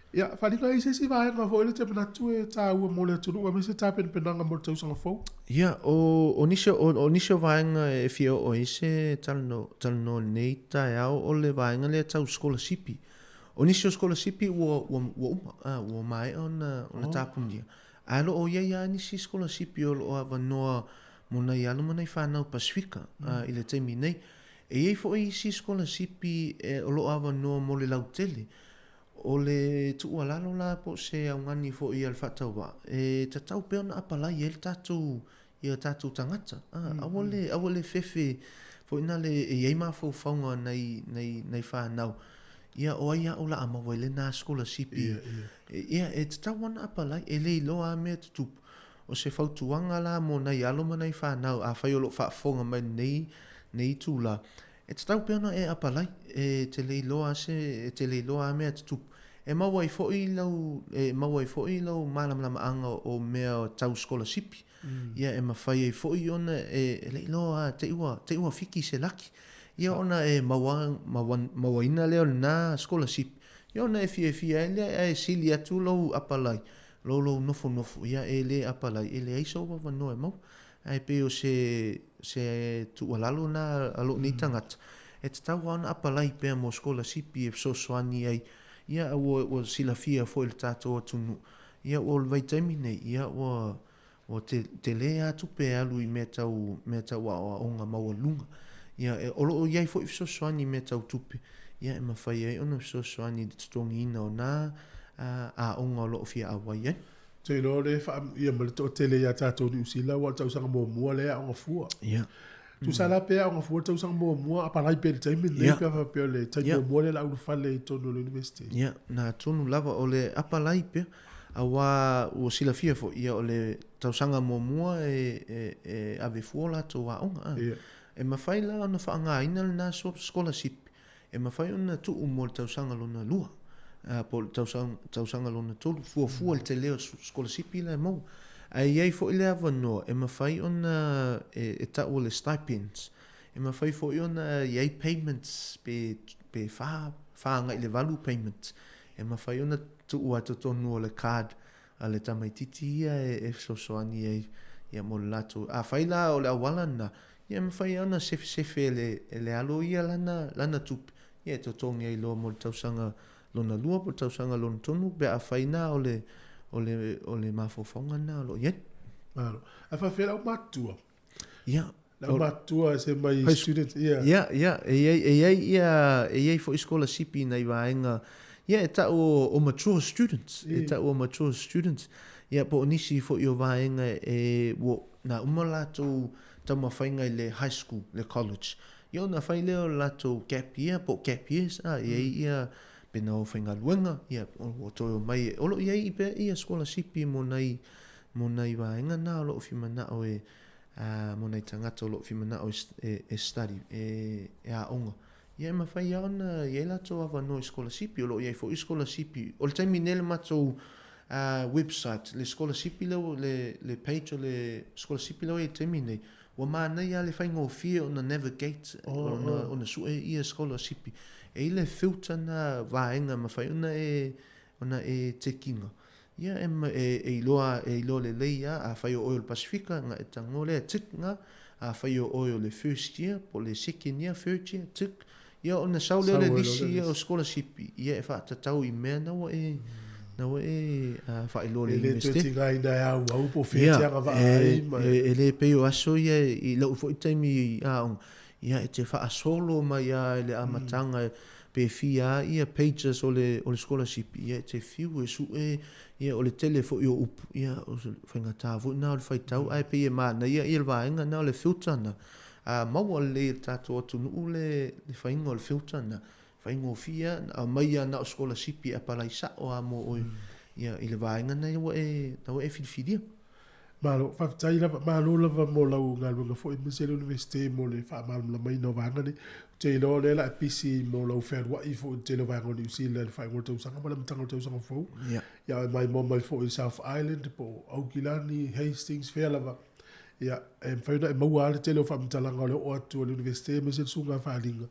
Ia, faaaliga i se isi vaega foi lea e te manatu e taua mo le atunuu aemaise tapenapenaga mo le tausaga fou. Ia, o, o nisi, o, o nisi o vaega e fia oo ai se talanoa, talanoa i lenei taeao o le vaega lea tau sikolasipi. O nisi o sikolasipi ua, ua, ua uma, a, ua maea ona, ona oh. tapunia. Ae o lo o i ai lava nisi sikolasipi o lo o avanoa mo nai alo ma nai fanau Pasifika a, i le taimi nei. E i ai foi isi sikolasipi e, o lo o avanoa mo le lautele. O le tuualalo la po o se augani foi a le faatauvaa, e tatau pea ona apalai ai le tatou, ia tatou tagata. A, aua le, aua le fefe foi na le e i ai mafaufauga o nai, nai, nai fanau, ia o ai au o le a maua ai lena sikolasipi. Ia, e tatau ona apalai, e le iloa lava mea tutupu. O se fautuaga la mo nai alo ma nai fanau, afai o lo o faafofoga mai i lenei, lenei itula, E tatau pea ona e apalai, e te le iloa se, e te le iloa a mea tutupu. E maua ai foi lau, e maua ai foi lau malamalamaaga o mea tau sikolasipi. Ia e mafai ai foi ona e, e le iloa a te i ua, te i ua fiki se laki. Ia ona e maua, maua, mauaina lea o lena sikolasipi. Ia ona e fiafia ai lea ae sili atu lou apalai, lou lou nofonofo, ia e le apalai, e leai sou avanoa e maua. Ae pei o se, se tuualalo lena a lou nei tagata, e tatau lava ona apalai pea mo sikolasipi e fesoasoani ai, ia ua, ua silafia foi e le tatou atunuu, ia ua o le vaitaimi nei, ia ua, ua te, tele lava tupe e alu i mea tau, mea tau aoaoga maualuga. Ia, e, o lo o i ai foi fesoasoani i mea tau tupe, ia e mafai ai ona fesoasoani i le totogiina o nā aoga o lo o fia auai ai. Ou te iloa o lea e faaamuia mai le toatele ia tatou Niu Sila aua o le tausaga muamua lea e aoga fua. Ia. Tusa la pe aoga fua le tausaga muamua, apalai pea i le taimi lenei pe a faapea o le taimi muamua lea o le a ulufale i totonu o le University. Ia, na tonu lava o le apalai pea, aua ua silafia foi, ia o le tausaga muamua e, e, e ave fua o latou aoga. A. Ia. E mafai la ona faaaogaina lena scholarship E mafai ona tuu mo le tausaga lona lua, po o le tausaga lona tolu, fuafua le tele o sikolasipi la e maua. Ae i ai foi le avanoa e mafai ona e tau o le stipends, e mafai foi ona i ai payments pe pe fa, fa agai i le valu payments, e mafai ona tuu i totonu o le card a le tamaititi ia e fesoasoani ai ia mo le latou. Afai la o le auala lena, Ia e mafai lava ona sefesefe e le, e le alo ia lana, lana tupe, ia e totogi ai loa mo le tausaga lona lua po o le tausaga lona tonu pe afai na o le, o le, o le mafaufauga lena o lo o i ai. Malo. Ae faafefea le aumatutua? Ia. Le aumatutua se mai student, ia. Ia, ia, e i ai, e i ai ia, e i ai foi sikolasipi i nai vaega, ia e tau o, o mature students, e tau o mature students, ia po o nisi foi o vaega e, ua, na uma latou taumafaiga i le high school, le college. Ia ona fai lea o le latou gap year po o gap years, a, e i ai ia pe na o faigaluega, ia ua toe omai, o lo o i ai pea ia sikolasipi mo nai, mo nai vaega na o lo o fia manao e, a, mo nai tagata o lo o fia manao e, e study, e, e aoga. Ia e mafai lava ona i ai latou avanoa i sikolasipi, o lo o i ai foi sikolasipi. O le taimi nei le matou website, le sikolasipi lea, le, le page o le sikolasipi lea ua i ai i le taimi nei, ua manaia lava le faigofie ona navigate, ona, ona sue ia sikolasipi. E i ai le filter na vaega e mafai ona e, ona e tekina. Ia e, e, e iloa, e iloa lelei lava, afai o oe o le Pasifika, na e tago lea, tick na, afai o oe o le first year, po o le second year, third year, tick, ia ona sau lea o le lisi ia o sikolasipi, ia e faatatau i mea na ua e, Na ua e faailoa i le E le toe Iunivesite. tigaina e auau po o fea e Ia, te agavaa ai ma e, e le pei o aso ia i lou foi taimi i aoga, ia e te faasolo mai lava i le amataga pe fia lava ia pages o le, o le scholarship, ia e te fiu e sue, ia o le tele foi o upu, ia o se faigata foi lena o le faitau, ae pei e manaia ia le vaega lena o le filter lena. A maua lelei e le tatou atunuu le, le faiga o le filter lena, Faigofie lava ona aumai lava na o sikolasipi e apalai sao lava mo oe ia i le vaega lena ua e, ua e filifilia. Malo, faafetai lava, malo lava mo lau galuega foi aemaise le Iunivesite mo le faamalamalamaina o vaega nei. Ou te iloa o lea o le a e pisi mo lau fealuai foi i le tele o vaega o Niu Sila i le faaiuga o le tausaga ma le amataga o le tausaga fou. Ia. Ia, e maimoa mai foi i South Island po o Aukilani, Hastings, fea lava. Ia, e mafai ona e maua lava le tele o faamatalaga o le oo atu a le Iunivesite aemaise le susuga a Faaaliga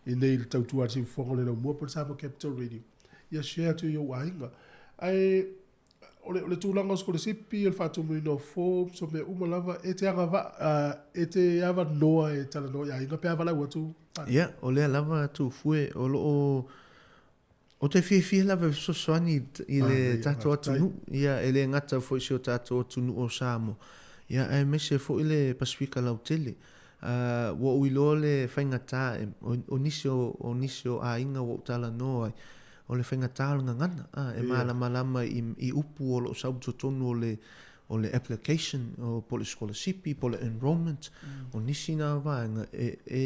i nei i le tautua a le Siufofoga o le Laumua po o le Samoa Capital Radio. Ia share atu i ou aiga. Ae o le, o le tulaga o sikolasipi, o le faatumuina o forms, o mea uma lava, e te agavaa, e te avanoa e talanoa i aiga pe a valaau atu. Ia, o lea lava Tufue, o lo o Ou te fiafia lava e fesoasoani i le tatou atunuu, ia e le gata foi i si o tatou atunuu o Samoa, ia aemaise foi le Pasefika lautele. Ua ou iloa le faigata, o nisi o, o nisi o aiga ua ou talanoa ai, o le faigata o le gagana, e malamalama i, i upu o lo o sau i totonu o le, o le application, o, po o le sikolasipi, po o le enrolment, o nisi na vaega, e, e,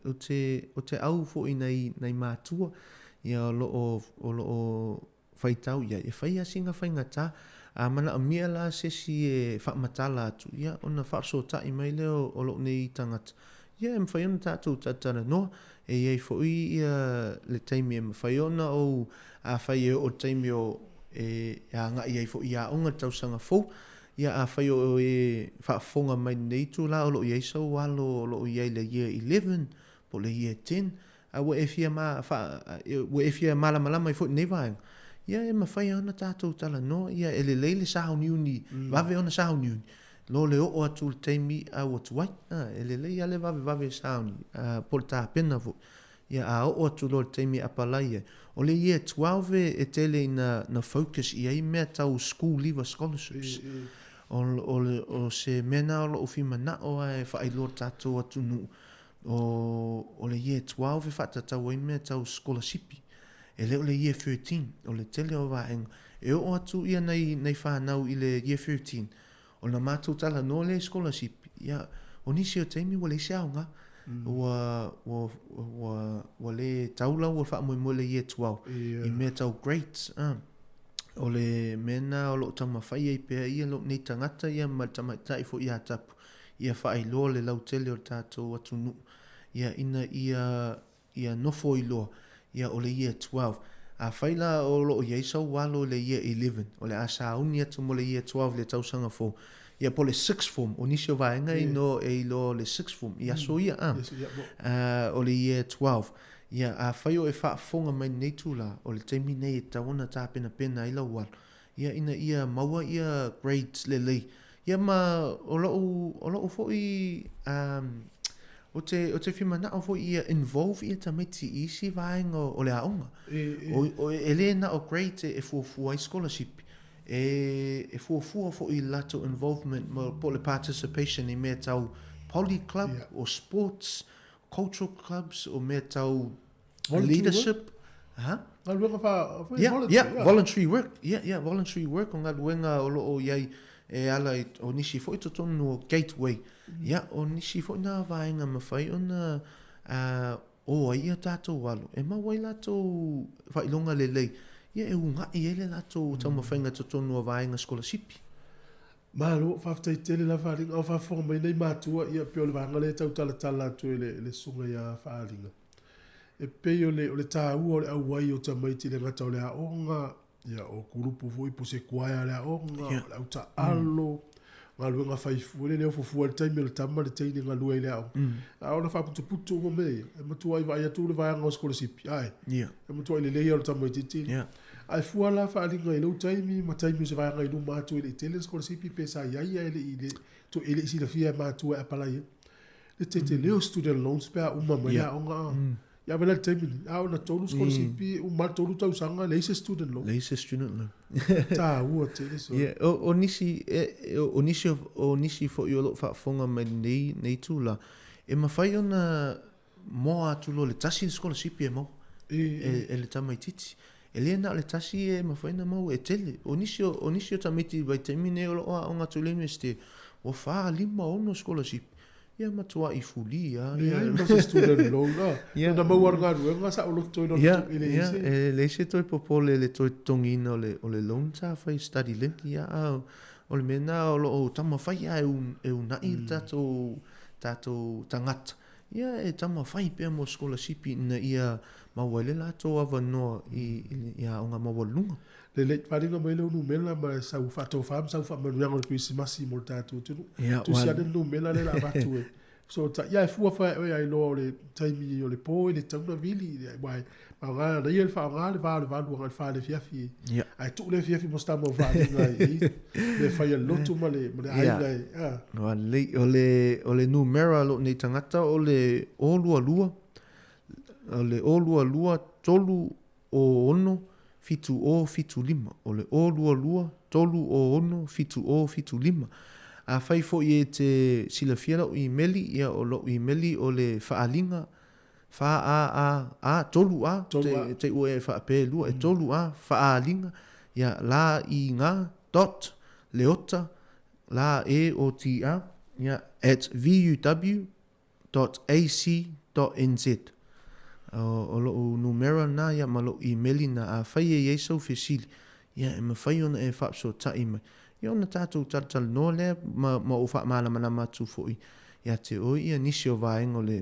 ou te, ou te au foi i nai, nai matua, Ia o lo o, o lo o faitau i ai, e fai lava sina faigata. A manaomia la se isi e faamatala atu, ia ona faafesootai mai lea o lou nei tagata. Ia e mafai ona tatou talatalanoa, e i ai foi ia le taimi e mafai ona ou, afai e oo i le taimi o e agai ai foi i aoga i le tausaga fou, ia afai o e faafofoga mai i lenei itula o lo o i ai sou alo o lo o i ai i le Year 11 po o le Year 10, A ua e fia ma, fa, ua e fia malamalama ai foi i lenei vaega, ia e mafai lava ona tatou talanoa, ia e lelei le sauniuni, vave ona sauniuni, lo le oo atu i le taimi a ua tuai. A, e lelei lava le vavevave sauni, a, po o le tapena foi. Ia a oo atu loa i le taimi e apalai ai. O le Year 12 e, e tele ina na focus i ai mea tau school leaver scholarships. O, o, o se mea na o lou fia manao lava e faailoa i le tatou atunuu, O, o le Year 12 e faatatau ai mea tau sikolasipi. E le o le Year 13, o le tele o vaega. E oo atu ia nai, nai fanau i le Year 13, ona matou talanoa lea i sikolasipi, ia, o nisi o taimi ua leai se aoga. Ua, ua, ua, ua le tau la ua faamoemoe le Year 12 i mea tau grades, a. O le mea lena o lo o taumafai ai pea ia lou nei tagata ia ma le tamaitai foi ia Tapu, ia faailoa le lautele o le tatou atunuu, ia, ina ia, ia nofo iloa, ia, o le Year 12. Afai la o lo o i ai sou alo i le Year 11, o le a sauni atu mo le Year 12 i le tausaga fou, ia, po o le Sixth Form, o nisi o vaega e iloa, e iloa o le Sixth Form, i aso ia, a, o le Year 12. Ia, afai o e faafofoga mai i lenei itula, o le taimi lenei e tatau ona tapenapena ai lau alo, ia ina ia maua ia grades lelei. Ia ma o lo'u, o lo'u foi um, ou te, ou te fia mana'o foi ia involve ia tamaiti i isi vaega o le aoga. E, e. O, o, e le na o grades e, e fuafua ai sikolasipi, e, e fuafua foi i le latou involvement ma, po o le participation i mea tau poly club, Ia. o sports, cultural clubs, o mea tau Voluntary leadership. work? Ha? Galuega fa, foi Yeah, voluntary, yeah, yeah. voluntary work. Yeah, yeah, voluntary work o galuega o lo o i ai e ala i, o nisi foi totonu o Gateway. Yeah, o nisi foi nā vaega mafai ona uh, o ai ia tātou alo. E mau ai latou faailoga lelei. Ia e uga'i ai le latou taumafaiga totonu o vaega sikolasipi. Malo, faafetai tele lava Faaaliga. A o faafofoga mai nei matua, ia pei o le vaega lea e tau talatala atu e le, le susuga ia Faaaliga. E pei o le, o le taua o le auai o tamaiti i le gata o le aoga, ia o kulupu foi po o se choir a le aoga, Ia. o le autaaalo, galuega fai foi lele e ofo fua i le taimi o le tama le teine galue ai i le aoga. A ona faaputuputu uma mea ia, e matuai vaai atu le vaega o sikolasipi, ae Ia. e matuai lelei lava o le tamaitiiti. Ia. Ae fua la faaaliga i lou taimi ma taimi o se vaega i luma atu e le i tele le sikolasipi pe sa i ai ae le i e le i silafia e matua e apalai ai. Le tetele o student loans pe a uma mai le aoga. Ia ave la i le taimi lenei, a ona tolu sikolasipi, uma lava le tolu tausaga, leai se student loan. Leai se student loan. Taua tele so. Ia, o, o nisi, e, e, o nisi, o nisi foi o lo o faafofoga mai lenei, lenei itula, e mafai ona moa atu loa i le tasi le sikolasipi e maua e, e le tamaitiiti. E le na o le tasi e mafai ona maua, e tele. O nisi o, o nisi o tamaiti i le vaitaimi lenei o lo o aoga atu i le Iunivesite, ua fa, lima, ono sikolasipi. Ia matuai fuli lava. Leai ma se student loan a. Ia. Na maua le galuega saoloto i lona tu, e leai se. Ia, e leai se toe popole i le toe totogiina o le, o le loan sa fai StudyLink, ia a o le mea lena o lo o taumafai lava e e uunai le tatou, tatou tagata, ia e taumafai pea mo sikolasipi ina ia maua ai le latou avanoa i, i aoga maualuluga. Lelei, faaaliga mai lou numela ma sau faatofa ma sau faamanuiaga o le Kerisimasi mo le tatou atunuu. Ia, Tusi ane le numela lea o le a avatu e fesootai. Ia, e fua foi ia oe a iloa o le taimi o le po e le tatau ona vili, aua e faaaoga e ana ia le faaaoga le va o le 8 agai i le 4 i le afiafi. Ae tuu le afiafi mo se tama o faaaliga i mea fai a le lotu ma le aiga e, a. Ua lelei. O le, o le numera a lou nei tagata o le 022, o le 022 3 o 6, 7 o 7 5. O le o 2 2, 3 o 6, 7 o 7 5. Afai foi e te silafia lau imeli, ia o lou imeli o le faaaliga fa a a a, tolu a, te, te ua e faapea e lua, e tolu a, faaaliga, ia la i ga, dot, leota, la e o t a, ia, at vuw dot ac dot nz. O, o loʻu numera lena ia ma loʻu imeli lena, afai e i ai sau fesili, ia e mafai ona e faafesootai mai. Ia ona tatou talatalanoa lea ma, ma ou faamalamalama atu foi ia te oe ia nisi o vaega o le,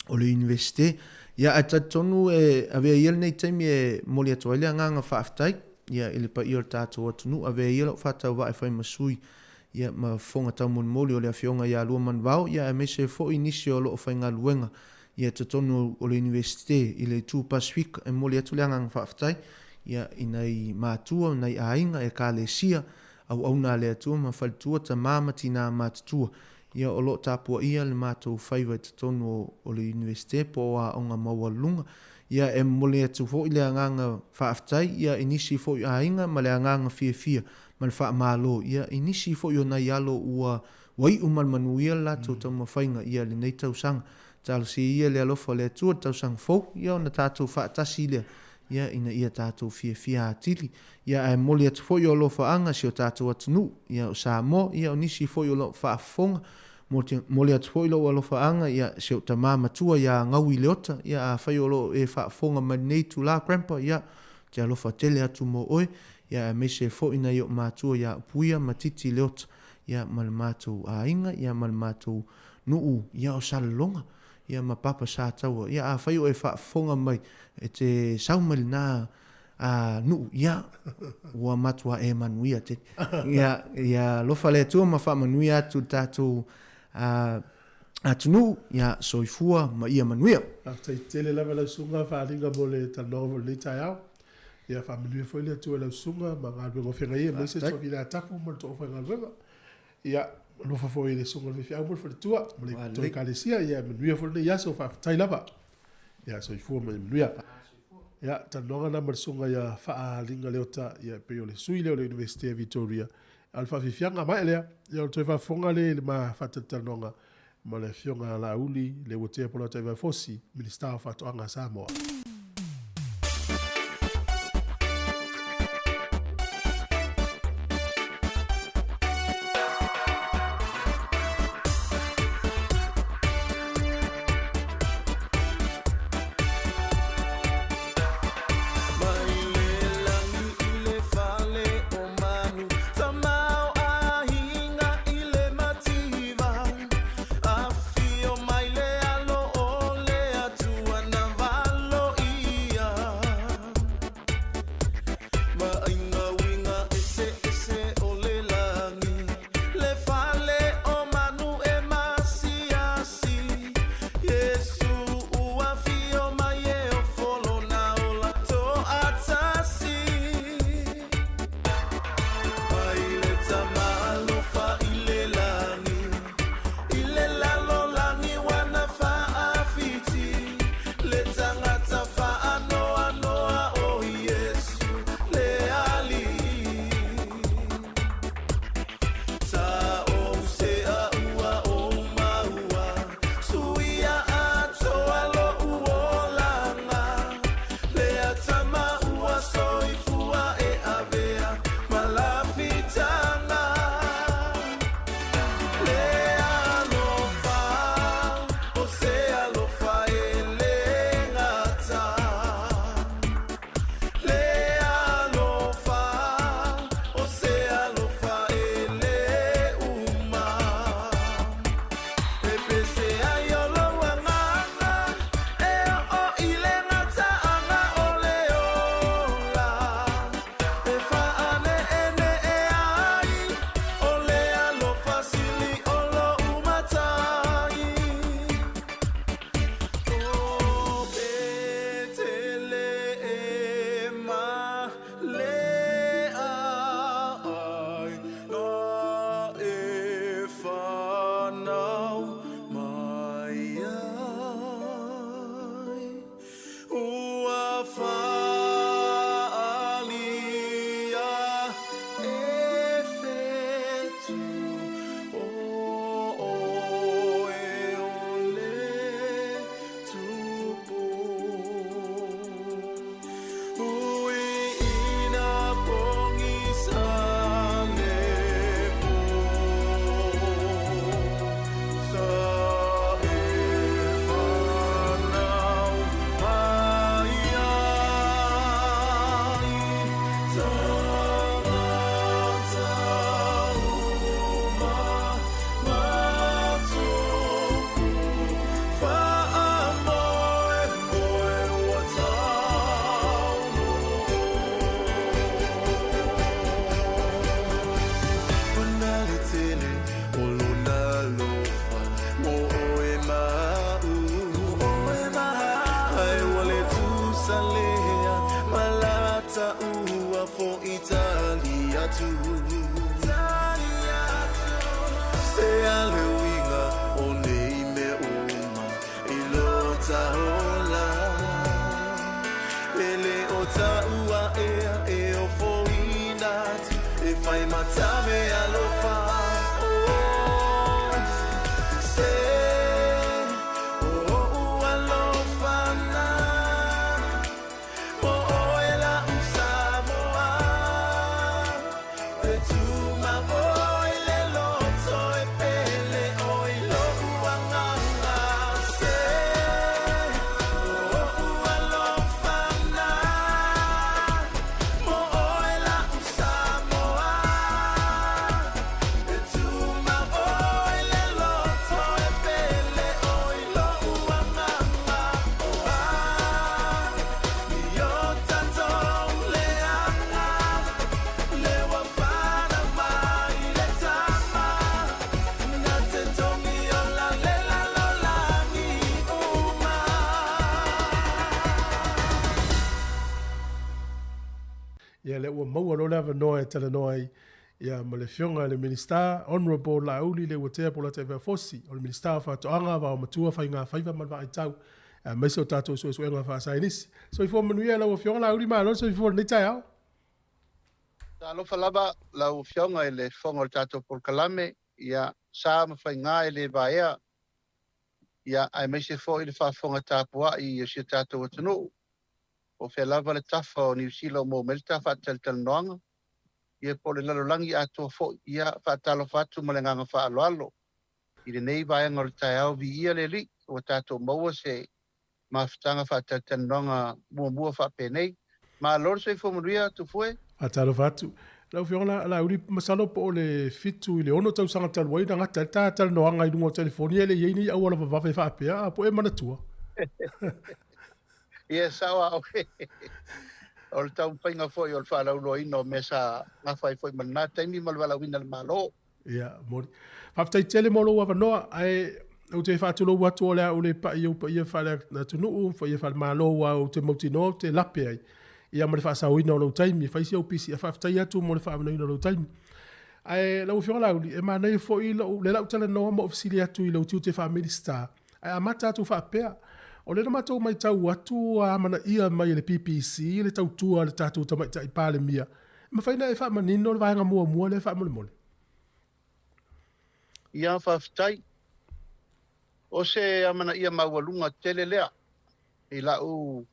o le Iunivesite. Ia ae talitonu e avea ia lenei taimi e momoli atu ai le agaga faafetai ia i le paia o le tatou atunuu, avea ia lau faatauvaa e fai ma sui ia ma fofoga taumolimoli o le Afioga ia Luamanuvao, ia aemaise foi nisi o lo o faigaluega ia totonu o le Iunivesite i le Itu Pasifika. E momoli atu le agaga faafetai ia i nai matua, nai aiga, ekalesia, auauna a le Atua ma faletua, tama ma tinā matutua, ia o lo o tapuaia le matou faiva i totonu o le Iunivesite po o aoga maualuluga. Ia e momoli atu foi le agaga faafetai ia i nisi foi aiga ma le agaga fiafia ma le faamalo ia i nisi foi o nai alo ua ua iu ma le manuia le latou taumafaiga ia lenei tausaga. Talosia ia le alofa o le Atua i le tausaga fou ia ona tatou faatasi lea ia ina ia tatou fiafia atili. Ia ae momoli atu foi o alofaaga si o tatou atunuu ia o Samoa ia o nisi foi o lo o faafofoga Momoli atu foi lou alofaaga ia si ou tama matua ia Gaui Leota, ia afai o lo o e faafofoga mai lenei itula Grandpa, ia ou te alofa tele atu mo oe, ia aemaise foi nai ou matua ia Upuia ma Titi Leota, ia ma le matou aiga, ia ma le matou nuu ia o Salelologa, ia ma Papa Sataua, ia afai o e faafofoga mai e te sau mai lena a nuu, ia, ua matua e manuia tele. Ia, ia alofa le Atua ma faamanuia atu le tatou atunuu, ia soifua ma ia manuia. Faafetai tele lava lau susuga Faaaliga mo le talanoaga foi i lenei taeao. Ia faamanuia foi le Atua i lau susuga ma galuega o feagai ai aemaise le Toafilea Tapu ma le toafaigaluega. Ia alofa foi i le susuga i le faifeau ma le faletua ma le tou ekalesia. Ia manuia foi lenei aso. Faafetai lava. Ia soifua ma ia manuia. Ia, talanoaga lena ma le susuga ia Faaaliga Leota, ia e pei o le sui lea o le Iunivesite a Vitoria. A o le faafiafiaga maea lea, ia o le toe faafofoga lea i le ma faatalatalanoaga ma le Afioga ia Laauli Leuatea Polataivao Fosi, Minisita o Faatoaga a Samoa. lea ua maua loa le avanoa e talanoa ai ia ma le Afioga i le Minisita, Honourable Laauli Leuatea Polataivao Fosi, o le Minisita o Faatoaga, Vaomatua, Faigafaiva ma le Vaaitau, aemaise o tatou suesuega faasaienisi. Soifua manuia lau Afioga Laauli, malo le soifua i lenei taeao. Talofa lava lau Afioga i le Fofoga o le tatou polokalame, ia, sa ma faiga e le vaea, ia, aemaise foi le faafofoga tapuai a si o tatou atunuu, po o fea lava le tafa o Niu Sila o maua mai le ta faatalatalanoaga, ia po o le lalolagi atoa foi. Ia, faatalofa atu ma le agaga faaaloalo i lenei vaega o le taeao, viia le Alii ua tatou maua se mafutaga faatalatalanoaga muamua faapenei. Malo le soifua manuia Tufue. Faatalofa atu. Lau Afioga Laauli, masalo po o le 7 i le 6 tausaga talu ai na gata ai le ta talanoaga i luga o telefoni, e le i ai ni auala vavave faapea, a po o e manatua? Ia, e sao a oe. O le taumafaiga foi o le faalauiloaina o mea sa gafa ai foi ma lena taimi ma le valaauina e le Malo. Ia, moni. Faafetai tele mo lou avanoa, ae ou te faatulou atu o le a ou le pai i ou paia faale-atunuu, paia faale-Malo, aua ou te mautinoa ou te lape ai, ia ma le faasaoina o lou taimi, e fai si ou pisi, ae faafetai atu mo le faaavanoaina o lou taimi. Ae lau Afioga Laauli, e manaia foi lou, lea la ou talanoa ma ou fesili atu i lou tiute faa-Minisita, Ae amata atu faapea, o lea na matou matau atu ua amanaia mai e le PPC le tautua a le tatou Tamaitai Palemia. E mafai ona e faamanino le vaega muamua lea faamolemole? Ia, faafetai. O se amanaia maualuga tele lea i la'u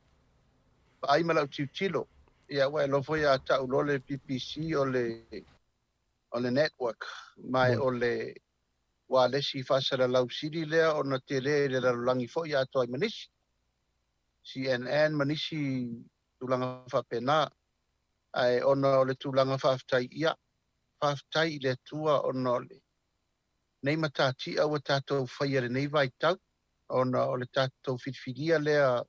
vaai ma la'u tilotilo. Ia, ua e iloa foi a ta'u loa le PPC o le o le network, ma o le ualesi faasalalau sili lea ona tele i le lalolagi foi atoa ai ma nisi, CNN ma nisi tulaga faapena. Ae ona o le tulaga faafetai, ia, faafetai i le Atua ona o lenei matatia ua tatou faia i lenei vaitau, ona o le tatou filifilia lea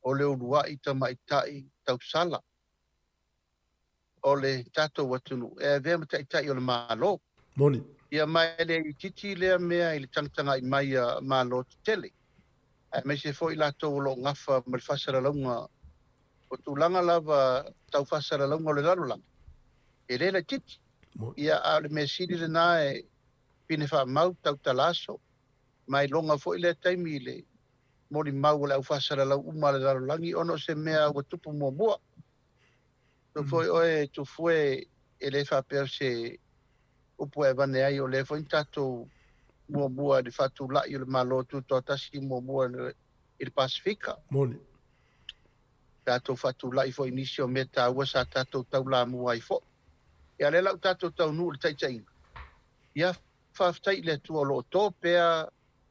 o le uluai tamaitai tausala o le tatou atunuu e avea ma taitai o le Malo. Moni. Ia ma e le itiiti lea mea i le tagatagai mai a Malo tetele, aemaise foi latou o lo o gafa ma le faasalalauga o tulaga lava tau faasalalauga o le lalolagi, e le laitiiti. Ia, a o le mea sili lena e pine faamau, tautala aso, ma e iloga foi lea taimi i le molimau o le au faasalalau uma a le lalolagi ona o se mea ua tupu muamua. Tu foi oe Tufue e le faapea o se upu e avane ai, o lea foi na tatou muamua i le faatulai o le Malo Tutoatasi muamua i le Pasefika. Moni. Tatou faatulai foi i nisi o mea taua sa tatou taulamua ai foi. Ia lea la ua tatou taunuu i le taitaiga. Ia faafetai i le Atua o lo o to pea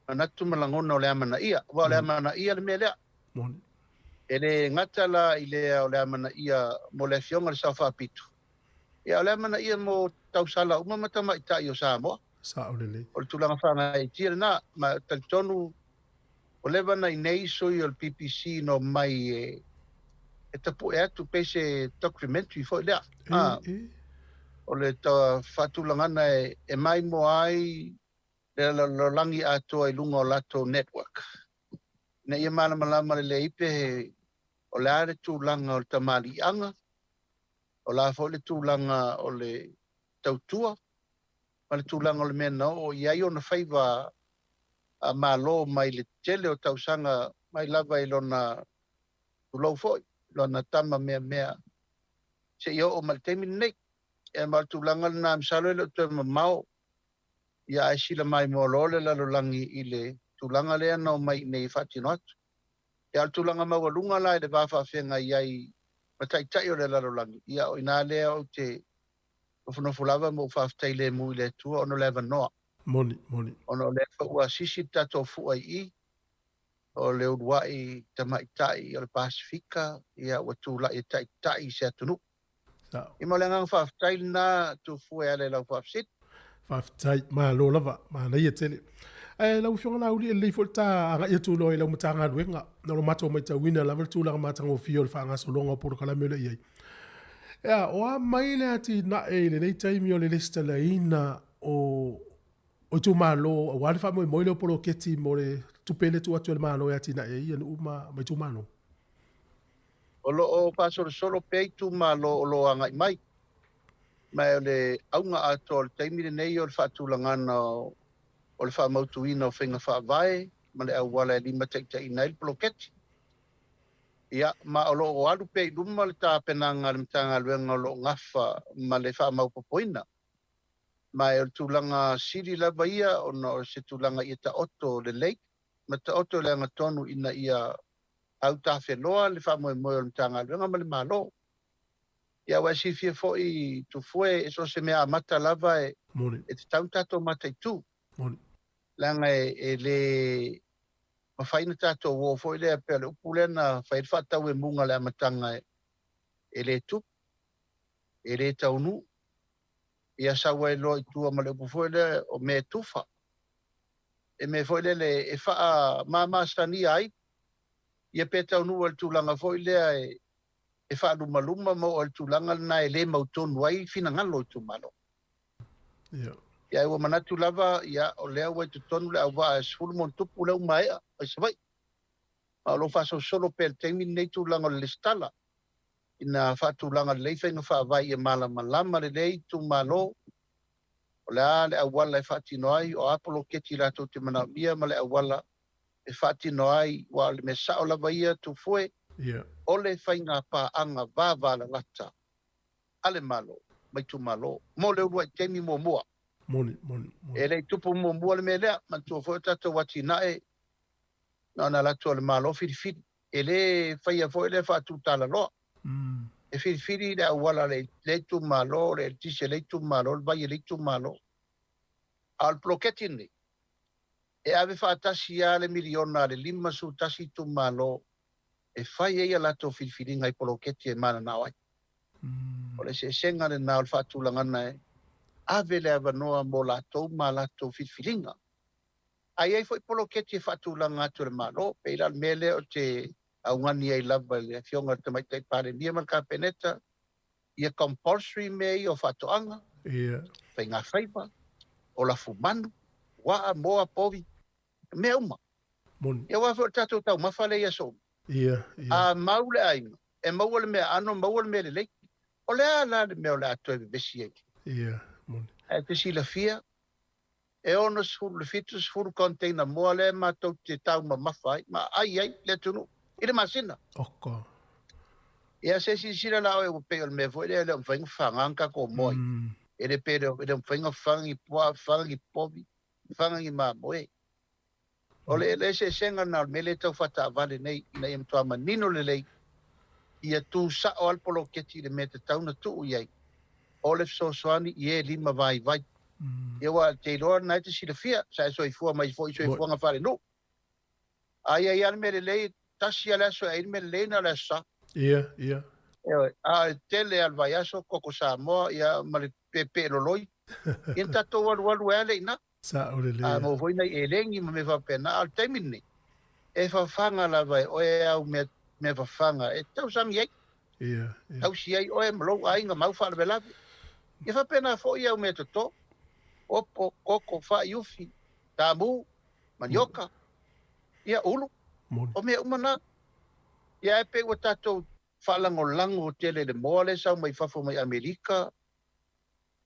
manatu ma lagona o le amanaia, aua o le amanaia le mea lea. Moni. E le gata la i lea o le amanaia mo le Afioga i le Sao Faapito, ia o le amanaia mo tausala uma ma tamaitai o Samoa. Sao lelei. O le tulaga faagaeetia lena, ma talitonu ua leva na i nei sui o le PPC na omai e e tapue atu pei se documentary foi lea. E, e. O le faatulagana e, e maimoa ai le lalolagi atoa i luga o latou network. Ina ia malamalama lelei pe o le a le tulaga o le tamaliiaga, o le a foi le tulaga o le tautua, ma le tulaga o le mea na oo i ai ona faiva a Malo mai le tele o tausaga mai lava i lona tulou foi, lona tama meamea seia oo mai le taimi lenei. Ia ma o le tulaga lena masalo e le o toe mamao Ia ae sila maimoa loa le lalolagi i le tulaga lea na omai i inei e faatino atu. Ia a o le tulaga maualuga la i le va faafeagai ai ma taitai o le lalolagi, ia o ina lea ou te nofonofo lava ma ou faafetai lemu i le Atua ona o le avanoa. Moni, moni. Ona o lea foi ua sisi le tatou fua i i, o le uluai tamaitai o le Pasefika, ia ua tulai e taitai se atunuu. Sao. Ia ma o le agaga faafetai lena Tufue e ala i lau faafesili. Faafetai, malo lava, manaia tele. Ae lau Afioga Laauli, e lelei foi le ta agai atu loa i lau Matagaluega, ona o lo matou matauina lava le tulaga matagofie o le faagasologa o polokalame o lo o i ai. Ea, o a mai le atinae i lenei taimi o le lesitalaina o o itumalo aua le faamoemoe lea o poloketi mo le tupe lea e tuu atu e le Malo e atinae ai nuu ma itumalo? O lo o faasolosolo pea itumalo o lo o agai mai, ma o le auga atoa o le taimi lenei o le faatulagana o le faamautuina o faiga faavae ma le auala e limataitaiina ai le poloketi. Ia, ma o lo o alu pea i luma le tapenaga a le Matagaluega o lo o gafa ma le faamaopopoina. Ma o le tulaga sili lava ia ona o se tulaga ia taoto lelei ma taoto i le agatonu ina ia autafeloa le faamoemoe o le Matagaluega ma le Malo. Ia, aua e silafia foi Tufue, so o se mea amata lava e tatau ona tatou mataitu. Leaga e le mafai ona tatou o foi lea pei o le upu lea na fai ai le faatauemuga i le amataga e le tupu, e le taunuu. Ia sau ai loa i tua ma le upu foi lea o mea e tufa. E mea foi lele e faamamasania ai ia pe taunuu ai i le tulaga foi lea e faalumaluma ma oo ai i le tulaga lena e le mautonu ai finagalo o itumalo. Ia, ae ua manatu lava, ia, o lea ua i totonu le auvaa e 10+ lea ua maea mai Savaii. Ma o lo o faasolosolo pea i le taimi lenei tulaga o le lesitala ina faatulaga lelei faiga faavae ia malamalama lelei itumalo o le a le auala e faatino ai, o a poloketi latou te manaomia ma le auala e faatino ai, aua o le mea sao lava ia, Tufue, o le faiga paaga vavalalata a le Malo ma itumalo mo le uluai taimi muamua. Moni, moni, moni. E le i tupu muamua le mea lea, manatua foi o tatou atinae na ona alu atu o le Malo filifili. E le faia foi lea faatutalaloa. E filifili le auala a lea itumalo, le eletise a lea itumalo, le vai a lea itumalo. A o le poloketi lenei, e ave faatasi lava le miliona a le 51 itumalo e fai ai a latou filifiliga i poloketi e mananao ai. O le eseesega lena o le faatulagana e ave le avanoa mo latou ma a latou filifiliga. A i ai foi poloketi e faatulaga atu e le Malo, pei la o le mea lea ou te augani ai lava i le Afioga i le Tamaitai Palemia ma le Kapeneta, ia compulsory mea ia o faatoaga, faigafaiva, o lafumanu, uaa, moa, povi, mea uma. Ia aua foi o le tatou taumafa lea i aso uma. A mau le aiga, e maua le meaano, maua le mea lelei. O le a la le mea o le a toe vevesi ai? Ae te silafia, e 60 i le 70 container moa lea matou te taumamafa ai ma aai ai le atunuu i le masina. Oka. Ia se silasila la oe ua pei o le mea foi lea e le o mafai ona faga ni tatou moa i. E le pe le o mafai ona faga ni puaa, faga ni povi, faga ni mamoe. O le eseesega lena o le mea lea e tau faataavale nei ina ia matua manino lelei ia tu sao lava le poloketi i le mea e tatau ona tuu i ai, o le fesoasoani i e lima vaivai. Ia aua ou te iloa lena e te silafia, sa e soifua mai foi i soifuaga faalenuu. A i ai lava le mea lelei, tasi lava le aso e ai le mea lelei na o le Aso Sa. Ia, ia. Ioe, a o le tele lava o le vaiaso, koko Samoa, ia ma le peepee loloi. Ia na tatou alualu ai lava lea i ina. Sao lelei. A maua foi nai eleni ma mea faapena. A o le taimi lenei, e fafaga lava e oe au mea, mea fafaga e tausami ai. Ia, ia. Tausi ai oe ma lou aiga ma au faalavelave. Ia faapena foi au mea toto, opo, koko, fai ufi, tamu, manioka, ia ulu. Moni. O mea uma na. Ia ae pei ua tatou faalagolago tele i le moa lea e sau mai fafo mai Amerika,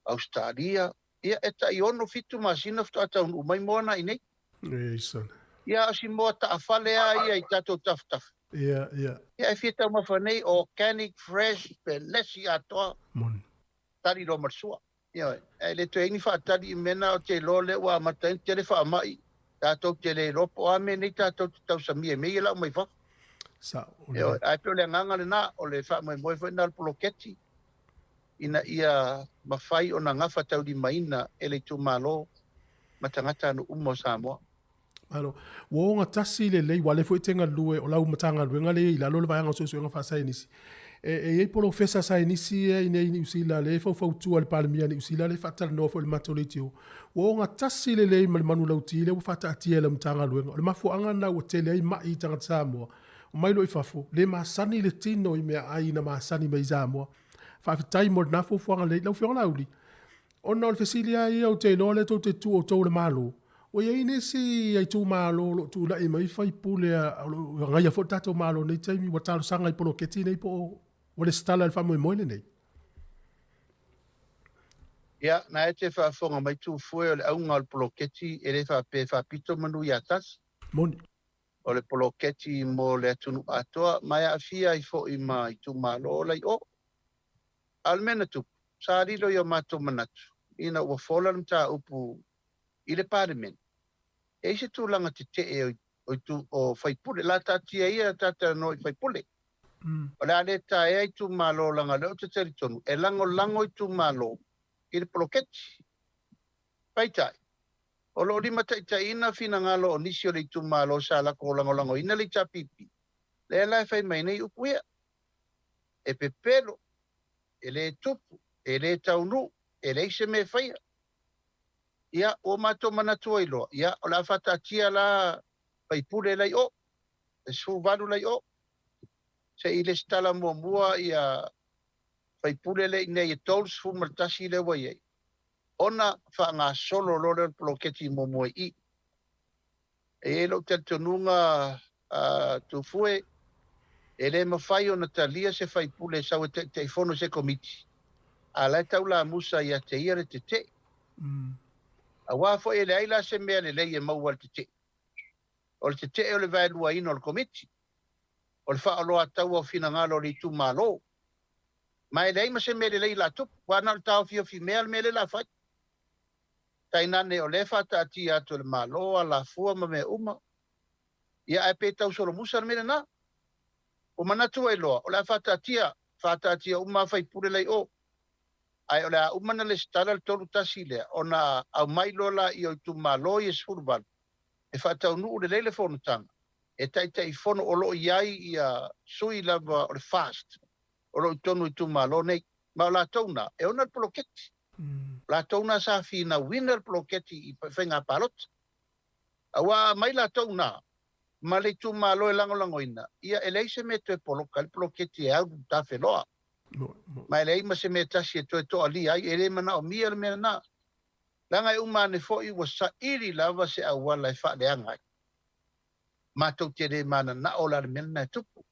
Ausetalia, ia e tai ono, fitu masina faatoa taunuu mai moa na i nei. Eisa. Ia a o si moa taafale lava ia i tatou tafatafa. Ia, ia. Ia e fia taumafa nei, organic, fresh, pelesi atoa. Moni. Tali loa ma le sua. Ioe, ae le toe i ai ni faatali i mea na ou te iloa lea ua amata ai ona tele faamai, tatou te le iloa po o a mea nei tatou te tausamia i mea ia lau mai fafo. Sao. Ioe, ae pei o le agaga lena, o le faamoemoe foi lena o le poloketi ina ia mafai ona gafataulimaina e le itumalo ma tagatanuu uma o Samoa. Malo. Ua ogatasi lelei, aua o lea foi e te galue, o lau Matagaluega lea e i lalo o le Vaega o Suesuega Faasaienisi. E, e i ai polofesa saienisi ia i inei i Niu Sila, lea e faufautua i le Palemia a Niu Sila, lea e faatalanoa foi i le matou leitio. Ua ogatasi lelei ma le manulauti lea ua faataatia e lau Matagaluega. O le mafuaaga lena ua tele ai mai i tagata Samoa, omai loa i fafo, le masani le tino i meaai na masani mai i Samoa. Faafetai mo lena fuafuaga lelei. Lau Afioga Laauli, ona o le fesili lava ia ou te iloa o lea tou te tu outou o le Malo, Ua i ai nisi itumalo o lo o tulai mai faipule o lo o agaia foi le tatou Malo i lenei taimi ua talosaga i poloketi nei po o ua resitala i le faamoemoe lenei? Ia, na e te faafofoga mai Tufue o le auga o le poloketi e le faapea e faapito manu ia tasi. Moni. O le poloketi mo le atunuu atoa ma e aafia ai foi ma itumalo la i o. A o le mea na tupu, sa lilo i o matou manatu ina ua fola le mataupu i le Palemene, e i ai se tulaga tetee o faipule. La taatia ia ta talanoa i faipule. O le a le taea itumalo leaga o lea ou te talitonu e lagolago itumalo i le poloketi. Peitai, o lo o limataitaiina finagalo o nisi o le itumalo sa latou lagolagoina le HRPP, lea la e fai mai nei upu ia. E pepelo, e le tupu, e le taunuu, e leai se mea e faia. Ia, ua matou manatu ai loa, ia, o le a faataatia la faipule la i o, e 18 la i o, se i lesitala muamua ia faipule lea i inei e 31 lea ua i ai, ona faagasolo loa lea o le poloketi muamua i i. E i ai lou talitonuga Tufue, e le mafai ona talia se faipule e sau e taitaifono i se komiti, a o la e taulamusa ia te ia le tetee. Aua foi e leai la se mea lelei e maua i le tetee. O le tetee o le vaeluaina o le komiti, o le faaoloataua o finagalo o le itumalo. Ma e leai ma se mea lelei la tupu, aua na o le taofiofi mea le mea lea o le a fai. Tainane o lea e faataatia atu e le Malo alafua ma mea uma, ia ae pe tausolomusa le mea lena. Ua manatu ai loa, o le a faataatia, faataatia uma lava faipule la i o. Ae o le a uma ona lesitala le 31 lea, ona aumai loa laia o itumalo ia e 18 e faataunuu lelei le fonotaga, e taitaifono o lo o i ai ia sui lava o le FAST o lo o i totonu o itumalo nei. Ma o latou na e ona le poloketi. O latou na sa finauina le poloketi i faiga palota. Aua a aumai latou na ma le itumalo e lagolagoina, ia e leai se mea e toe poloka ai le poloketi e alu tafeloa. Ma e leai ma se mea e tasi e toe toalia ai, e le manaomia le mea lena. Leaga e uma ane foi ua saili lava se auala e faaleaga ai. Matou te le mananao la le mea lena e tupu.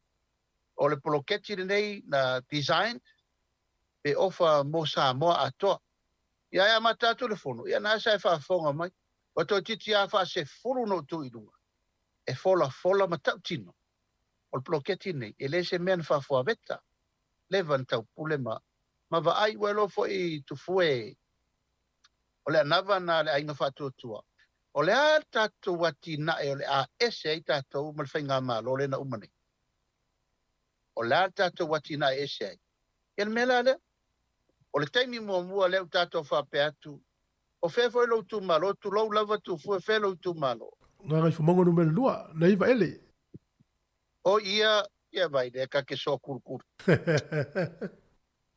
O le poloketi lenei na design pe ofa mo Samoa atoa. Ia ae amata atu le fono, ia na sa e faafofoga mai, ua toeitiiti lava faasefulu ona ou tu i luga, e folafola ma tautino, o le poloketi lenei, e le se mea na faafoaveta, leva na taupule ma ma vaai, ua iloa foi Tufue o le anava na a le aiga faatuatua, o le a le tatou atinae o le a ese ai tatou ma le faigamalo lea na uma nei? O le a le tatou atinae ese ai? Ia le mea la lea, o le taimi muamua lea ua tatou faapea atu, o fea foi lou itumalo, tulou lava Tufue, fea lou itumalo? Gagaifomauga numera 2, nai Vaele. O ia, ia vai lea ta te soakulukulu.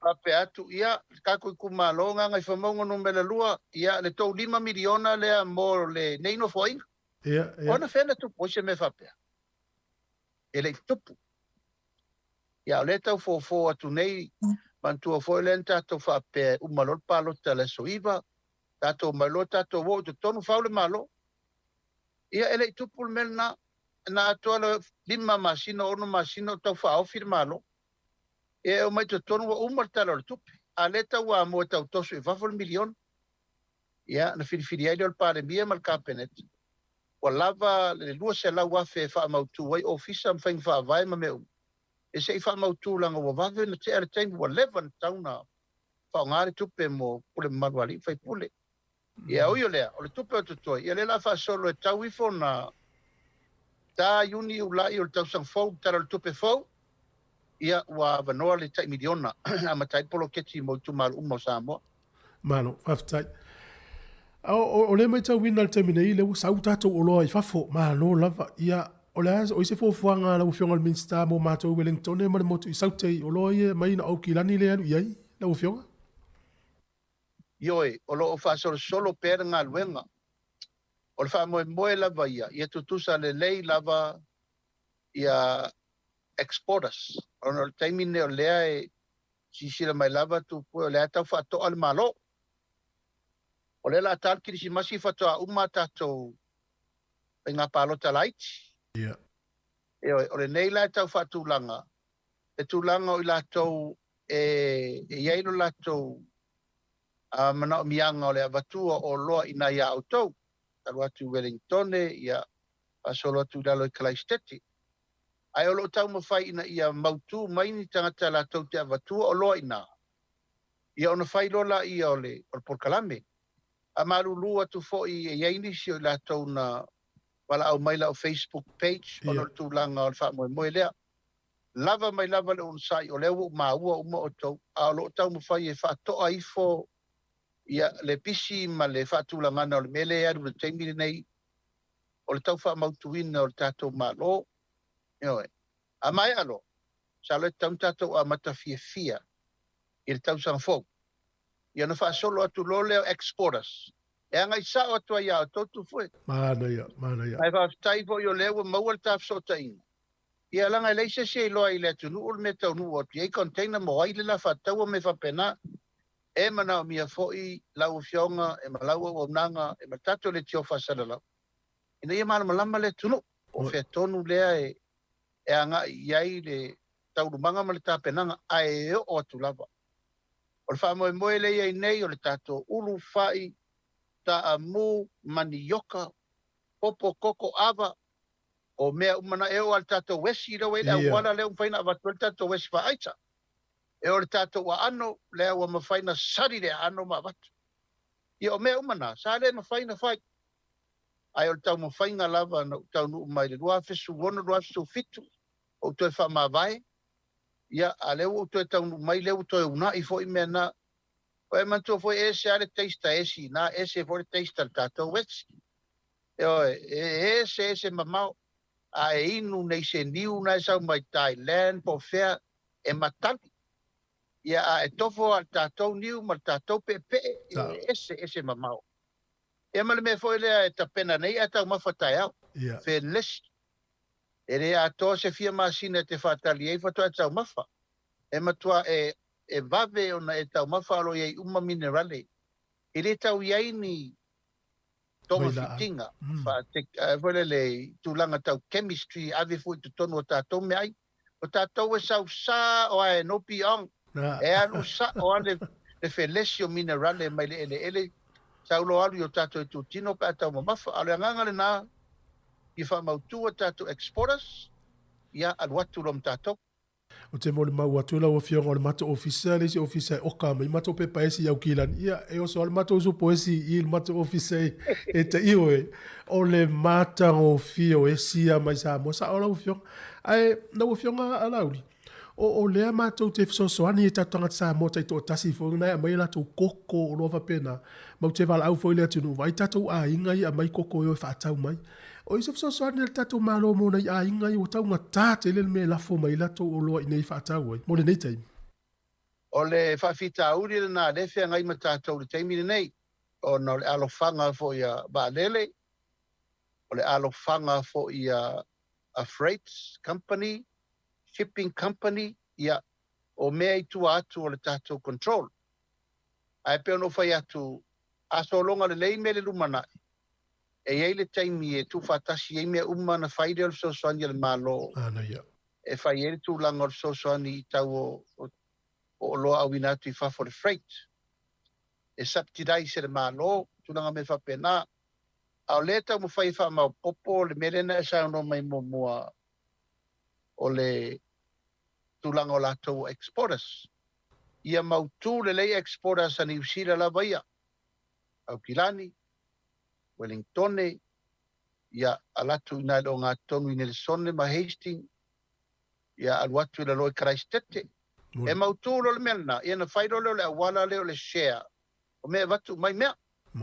Faapea atu, ia, le tatou itumalo Gagaifomauga numera 2, ia, le tou $5 miliona lea mo lenei nofoaiga. Ia, ia. O anafea na tupu ai se mea faapea? E le i tupu. Ia, o lea e tau fofo atu nei, manatua foi lea na tatou faapea e uma loa le palota i le aso 9, tatou omai loa tatou o i totonu fau le Malo. Ia, e le i tupu le mea lena. Na atoa le 5 masina, 6 masina o tau faaofi le Malo. Ia, e omai i totonu ua uma le Tala o le Tupe. A o lea e tau amoa e tau toso i fafo le miliona. Ia, na filifili ai lea o le Palemia ma le Kapeneta, ua lava le $200,000 e faamautu ai ofisa ma faiga faavae ma mea uma. E se i faamautu leaga ua vave ona tea le taimi, ua leva ona tatau ona faaaoga le tupe mo pule mamalu a alii ma faipule. Ia ui o lea, o le tupe o totoe, ia lea o le a faasolo e tau ifo na ta Iuni, Iulai o le tausaga fou, le Tala o le Tupe fou, ia ua avanoa le tai miliona e amata ai le poloketi mo itumalo uma o Samoa. Malo, faafetai. O lea e matauina i le taimi nei, lea ua sau tatou oloa i fafo, malo lava. Ia, o le a, o ai se fuafuaga a lau Afioga i le Minisita mo matou i Wellingtone ma le motu i Saute i oloa ia e aumai na o Aukilani lea e alu i ai, lau Afioga? Ioe, o lo o faasolosolo pea le galuega. O le faamoemoe lava ia, ia tutusa lelei lava ia exporters, ona o le taimi lenei o lea e silasila mai lava Tupua, o lea e tau faatoa le Malo. O lea o le a ta le Kirisimasi faatoa uma a tatou faiga palota laiti. Ia. Ioe, o lenei la e tau faatulaga, le tulaga o i latou e i ai lo latou manaomiaga o le avatua o oloa i ina ia outou, alu atu i Welingtone, ia, faasolo atu i lalo i Kalaisitete. Ae o lo o taumafai ina ia mautu mai ni tagata latou te avatua oloa i ina, ia ona fai loa laia o le polokalame. A malulu atu foi e i ai nisi o i latou na valaau mai lau Facebook page ona o le tulaga o le faamoemoe lea. Lava mai lava le onosai, o lea ua ou maua uma outou, a o lo o taumafai e faatoa ifo ia le pisi ma le faatulagana o le mea lea e alu i le taimi lenei o le tau faamautuina o le tatou Malo. Ioe. A maea loa, masalo e tatau ona tatou amata fiafia i le tausaga fou. Ia ona faasolo atu loa lea o exporters e agai sao atu ai ia outou Tufue. Manaia, manaia. Ae faafetai foi o lea ua maua le ta fesootaiga. Ia leaga e leai se isi e iloa i le atunuu le mea taunuu atu i ai container mo ai le la faataua mea faapena. E manaomia foi lau Afioga e ma lau auaunaga e ma tatou leitio faasalalau ina ia malamalama le atunuu po o fea tonu lea e agai i ai le taualumaga ma le tapenaga ae oo atu lava. O le faamoemoe lea e i ai nei o le tatou ulu, fai, taamu, manioka, popo, koko, ava, o mea uma na, e oo lava i le tatou esi lea ua i ai le auala lea ua mafai ona avatu ai le tatou esi faaaita. E oo i le tatou aano lea ua mafai ona sali le aano ma avatu. Ia o mea uma na, sa le mafai ona fai. Ae o le taumafaiga lava na ou taunuu mai i le 2016, 2017, ou toe faamavae, ia, a lea ua ou toe taunuu mai, lea ua toe uunai foi mea na. Ua e manatua foi e ese lava le taste a esi ina, ese foi le taste a le tatou esi. Ioe, e ese ese mamao. A e inu nei se niu na e sau mai Thailand po o fea, e matali. Ia, a e tofo lava i le tatou niu ma le tatou peepee, e ese ese mamao. Ia ma le mea foi lea e tapena nei ae taumafa taeao. Felesi. E le atoa se fia masina e te faatali ai faatoa e taumafa. E matua e e vave ona e taumafa o lo o i ai uma minerale. E le tau i ai ni togafitiga foi lele i tulaga tau chemistry ave foi i totonu o tatou meaai. O tatou e sau sao a e no pi ong. E alu sao a le felesi o minerale mai le eleele sau loa alu i o tatou itutino pe a taumamafa. A o le agaga lena ia faamautu a tatou exporters, ia alu atu loa ma tatou. Ou te molimau atu lau Afioga o le matou ofisa le isi ofisa e oka mai matou pepa esi i Aukilani, ia e oso lava le matou uso esi i le matou ofisa e taio e o le matagofie o esi ia mai Samoa. Sao lau Afioga. Ae lau Afioga a Laauli, o o lea matou te fesoasoani i tatou tagata Samoa taitoatasi foi na e aumai a latou koko oloa faapena, matou te valaau foi i le atunuu, vaai tatou aiga ia aumai koko e o e faatau mai. O i se fesoasoani a le tatou Malo mo nai aiga ia ua taugata tele le mea e lafo mai ai latou oloa i inei e faatau ai mo lenei taimi. O le faafitauli lena lea e feagai ma tatou i le taimi lenei, ona o le alofaga foi a vaalele, o le alofaga foi a freights company, shipping company, ia, o mea i tua atu o le tatou control. Ae pei ona ou fai atu, a sologa lelei mea i le lumanai, e i ai le taimi e tuufaatasi ai mea uma ona fai lea o le fesoasoani a le Malo e fai ai le tulaga o le fesoasoani i tau o oloa auina atu i fafo le freight. E subsidize e le Malo, tulaga mea faapena. A o lea e taumafai e faamaopoopo le mea lea na e saunoa mai muamua o le tulaga o latou o exporters. Ia mautu lelei exporters a Niu Sila lava ia, Aukilani, Welingtone, ia alu atu i ina i le ogatotonu i Nelesone ma Hastings, ia alu atu i lalo i Karaisitete. E mautu loa le mea lena, ia ona fai loa lea o le auala lea o le share o mea e avatu mai mea.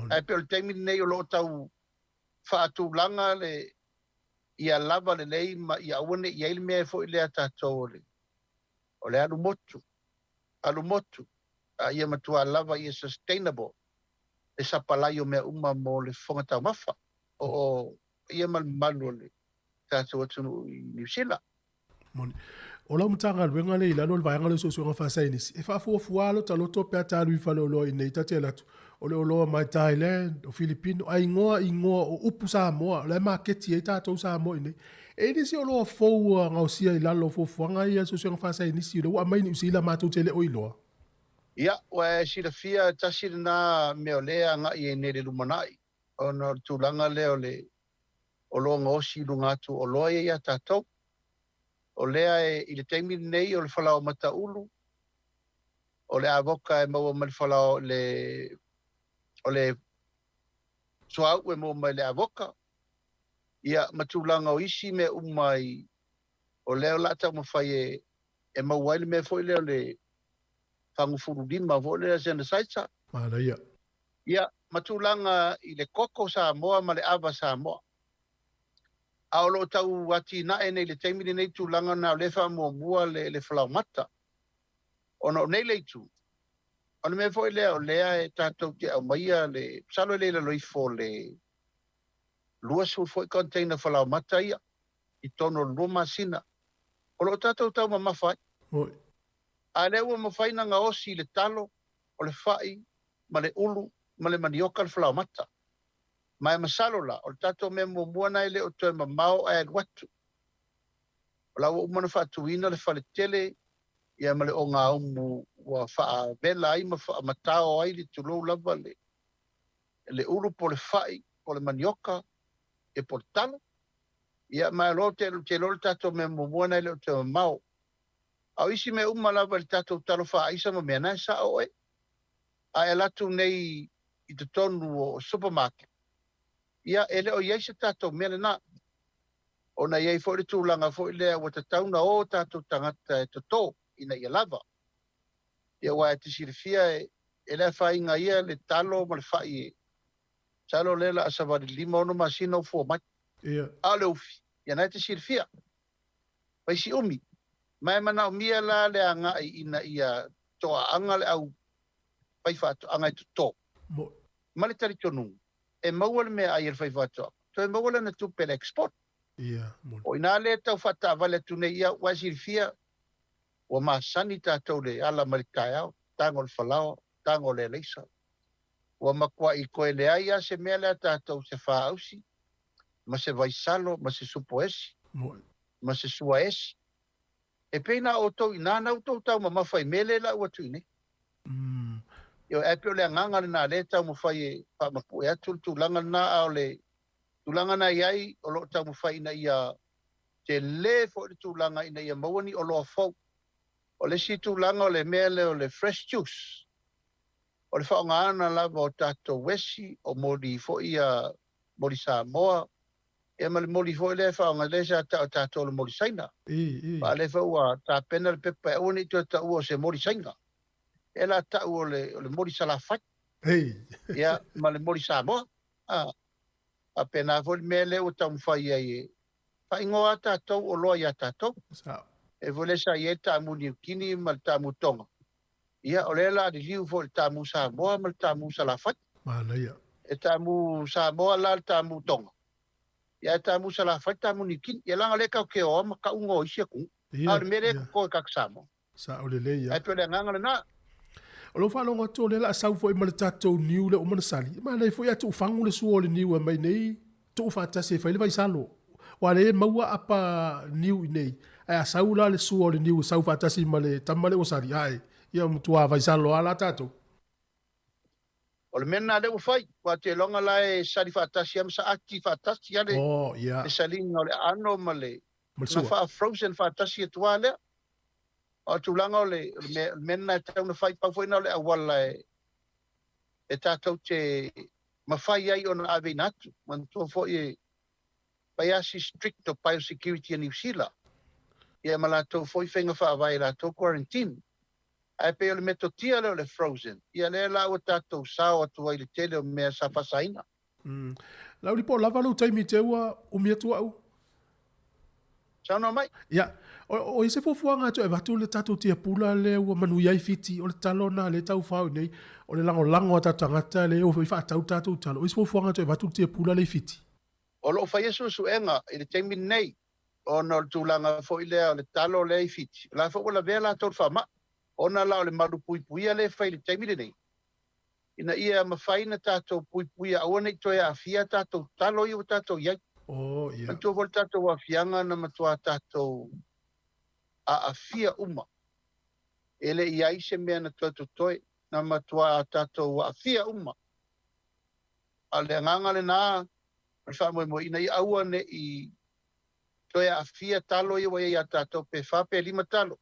Ae pei o le taimi lenei o lo o tau faatulaga le ia lava lelei ma ia aua ne i i ai le mea foi lea tatou o le o le alu motu, alu motu, a ia matua lava ia sustainable le sapalai o mea uma mo le fofoga taumafa o ia ma le mamalu o le tatou atunuu i Niu Sila. Moni. O lau Matagaluega lea i lalo o le Vaega lea o Suesuega Faasaienisi, e faafuafua lava lota loto pe a ta alu i faleoloa i inei ta te alu atu, o le oloa mai Thailand, o Filipino, ae igoa igoa o upu Samoa, o la e maketi ai tatou Samoa i inei. E i ai nisi oloa fou ua gaosia i lalo o fuafuaga ia a le Suesuega Faasaienisi, o lea ua aumai i Niu Sila matou te le o iloa. Ia, ua e silafia, tasi lena mea o lea e agai ai nei i le lumanai, ona o le tulaga lea o le oloa gaosi i luga atu o oloa ia ia tatou. O lea e, i le taimi lenei o le falaoa mataulu, o le avoka e maua mai le falaoa, le, o le suauu e maua mai le avoka, ia, ma tulaga o isi mea uma i, o lea o le a taumafai e, e maua ai le mea foi lea o le fagufululima foi lea sanitizer. Manaia. Ia, ma tulaga i le koko Samoa ma le ava Samoa. A o lo o tau atinae nei i le taimi lenei tulaga na o lea e faamuamua le, le falaomata. Ona o nei le itu, o le mea foi lea o lea e tatou te aumaia le, masalo e le i lalo ifo o le 20 foi container falaomata ia i totonu o le 2 masina o lo o tatou taumamafa ai. Oi. A lea ua mafai na gaosi le talo, o le fai, ma le ulu, ma le manioka le falaomata. Ma e masalo la, o le tatou mea muamua na e le o toe mamao ae alu atu. O la ua uma ona faatuina le fale tele ia ma le ogaumu ua faavela ai ma faamatao ai le tulou lava le le ulu po o le fai po o le manioka ia po o le talo. Ia ma e loa te te iloa le tatou mea muamua na e le o toe mamao. A o isi mea uma lava i le tatou talo faaaisa ma mea na e sao oe. A e alu atu nei i totonu o supermarket, ia e le o i ai se tatou mea lena. Ona e i ai foi le tulaga foi lea ua tatau ona o tatou tagata e toto ina ia lava. Ia aua e te silafia e le afaina ia le talo ma le fai e masalo o lea o le a savali 5, 6 masina o fua mai. Ia. A o le ufi, ia na e te silafia. Fai si umi. Ma e manaomia la le agai ina ia toaaga le au faifaatoaga e toto. Mo. Ma le talitonuga, e maua le meaai a le faifaatoaga, toe maua lana tupe i le export. Ia, moni. O i ina lea e tau faataavale atu nei, ia, ua e silafia, ua masani tatou i le ala mai le taeao, tago o le falaoa, tago o le alaisa. Ua matuai toe leai lava se mea lea tatou, se faausi, ma se vaisalo, ma se supoesi, ma se suaesi. E pei na outou i ina na outou taumamafa i mea lea e lau atu i inei. Ioe, ae pei o le agaga lena o lea e taumafai e faamapue atu le tulaga lena, a o le tulaga na i ai, o lo o taumafai ina ia tele foi le tulaga ina ia maua ni oloa fou. O le isi tulaga o le mea lea o le fresh juice, o le faaaogaina lava o tatou esi, o moli foi ia, moli Samoa, ia ma le moli foi lea e faaaoga, lea sa tau e tatou o le moli Saina. A o lea foi ua tapena le pepa e aua ne i toe taua o se moli Saina. E la tau o le, o le moli Salafai. Ia, ma le moli Samoa. A, faapena foi le mea lea ua taumafai ai e faaigoa a tatou oloa ia tatou. E foi lea sa i ai le taamu Niukini ma le taamu Tonga. Ia, o lea o le a liliu foi i le taamu Samoa ma le taamu Salafai. Manaia. E taamu Samoa la le taamu Tonga. Ia, ae taamu Salafai le taamu Niukini. Ia, leaga o lea e tatou te o lava ma tau igoa o isi atunuu. A o le mea lea e toto e tagata Samoa. Sao lelei lava. Ae pei o le agaga lena. O lou faalogo atu o lea o le a sau foi ma le tatou niu lea ua uma ona sali, e manaia foi ae tuufagu le sua o le niu e aumai nei tuu faatasi e fai le vaisalo. Aua o lea e maua apa niu i inei, ae a sau la le sua o le niu e sau faatasi ma le tama lea ua sali, ae, ia ua matua vaisalo lava la tatou. O le mea lena lea ua fai, aua ou te iloga la e sali faatasi lava ma saati faatasi lava le, Oh, ia. le saliga o le aano ma le, Ma le sua. Na faa-frozen faatasi atu lava lea. A o le tulaga o le, o le mea, o le mea lena e tatau ona fai, pau foi lena o le auala e, e tatou te mafai ai ona aveina atu. Manatua foi e fai lava si strict o biosecurity a Niu Sila, ia ma latou foi faiga faavae i latou quarantine. Ae pei o le metotia lea o le frozen, ia lea la ua tatou sao atu ai i le tele o mea sa faasaina. Laauli po o lava lou taimi te ua umi atu au. Saunoa mai. Ia, o i ai se fuafuaga e toe avatu le tatou tiapula lea ua manuia ai Fiti, o le talo lena lea e taufao i nei, o le lagolago a tatou tagata lea e o foi faatau le tatou talo. O i ai se fuafuaga e toe avatu le tiapula lea i Fiti? O lo o faia suesuega i le taimi lenei. Ona o le tulaga foi lea o le talo lea i Fiti, o la foi ua lavea latou i le faamai. Ona la o le malupuipuia lea e fai i le taimi lenei, ina ia mafai ona tatou puipuia aua ne i toe aafia tatou talo ia ua tatou i ai. Oh, yeah. Manatua foi le tatou aafiaga na matua tatou aafia uma. E le i ai se mea na toe totoe, na matua tatou aafia uma. A o le agaga lena o le faamoemoe ina ia aua ne i toe aafia talo ia ua i ai ia tatou, pe fa pe lima talo.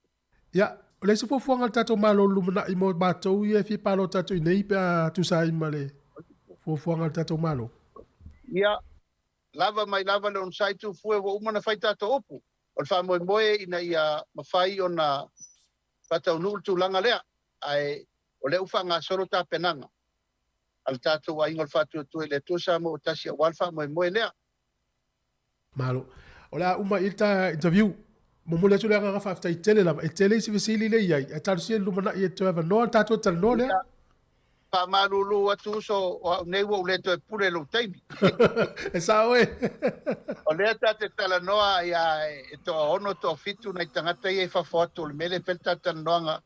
Ia, o le isi fuafuaga a le tatou Malo i le lumanai mo matou ia e fia palota atu i inei pe a tusa ai ma le fuafuaga a le tatou Malo. Ia, lava mai lava le onosai Tufue ua uma ona fai tatou upu. O le faamoemoe ina ia mafai ona faataunuu le tulaga lea, ae o lea ua faagasolo tapenaga a le tatou Aiga o le Faatuatua i le Atua Samoa ua Tasi aua le faamoemoe lea. Malo. O le a uma i i le ta interview. Momoli atu le agaga faafetai tele lava. E tele isi fesili lea i ai, ae talosia i le lumanai e toe avanoa le tatou talanoa lea. Ia, faamalulu atu uso, o au nei ua ou le toe pule i lou taimi. E sao e. O lea ta te talanoa ia e toaono, toafitu nai tagata ia i fafo atu o le mea lea e fai le ta talanoaga,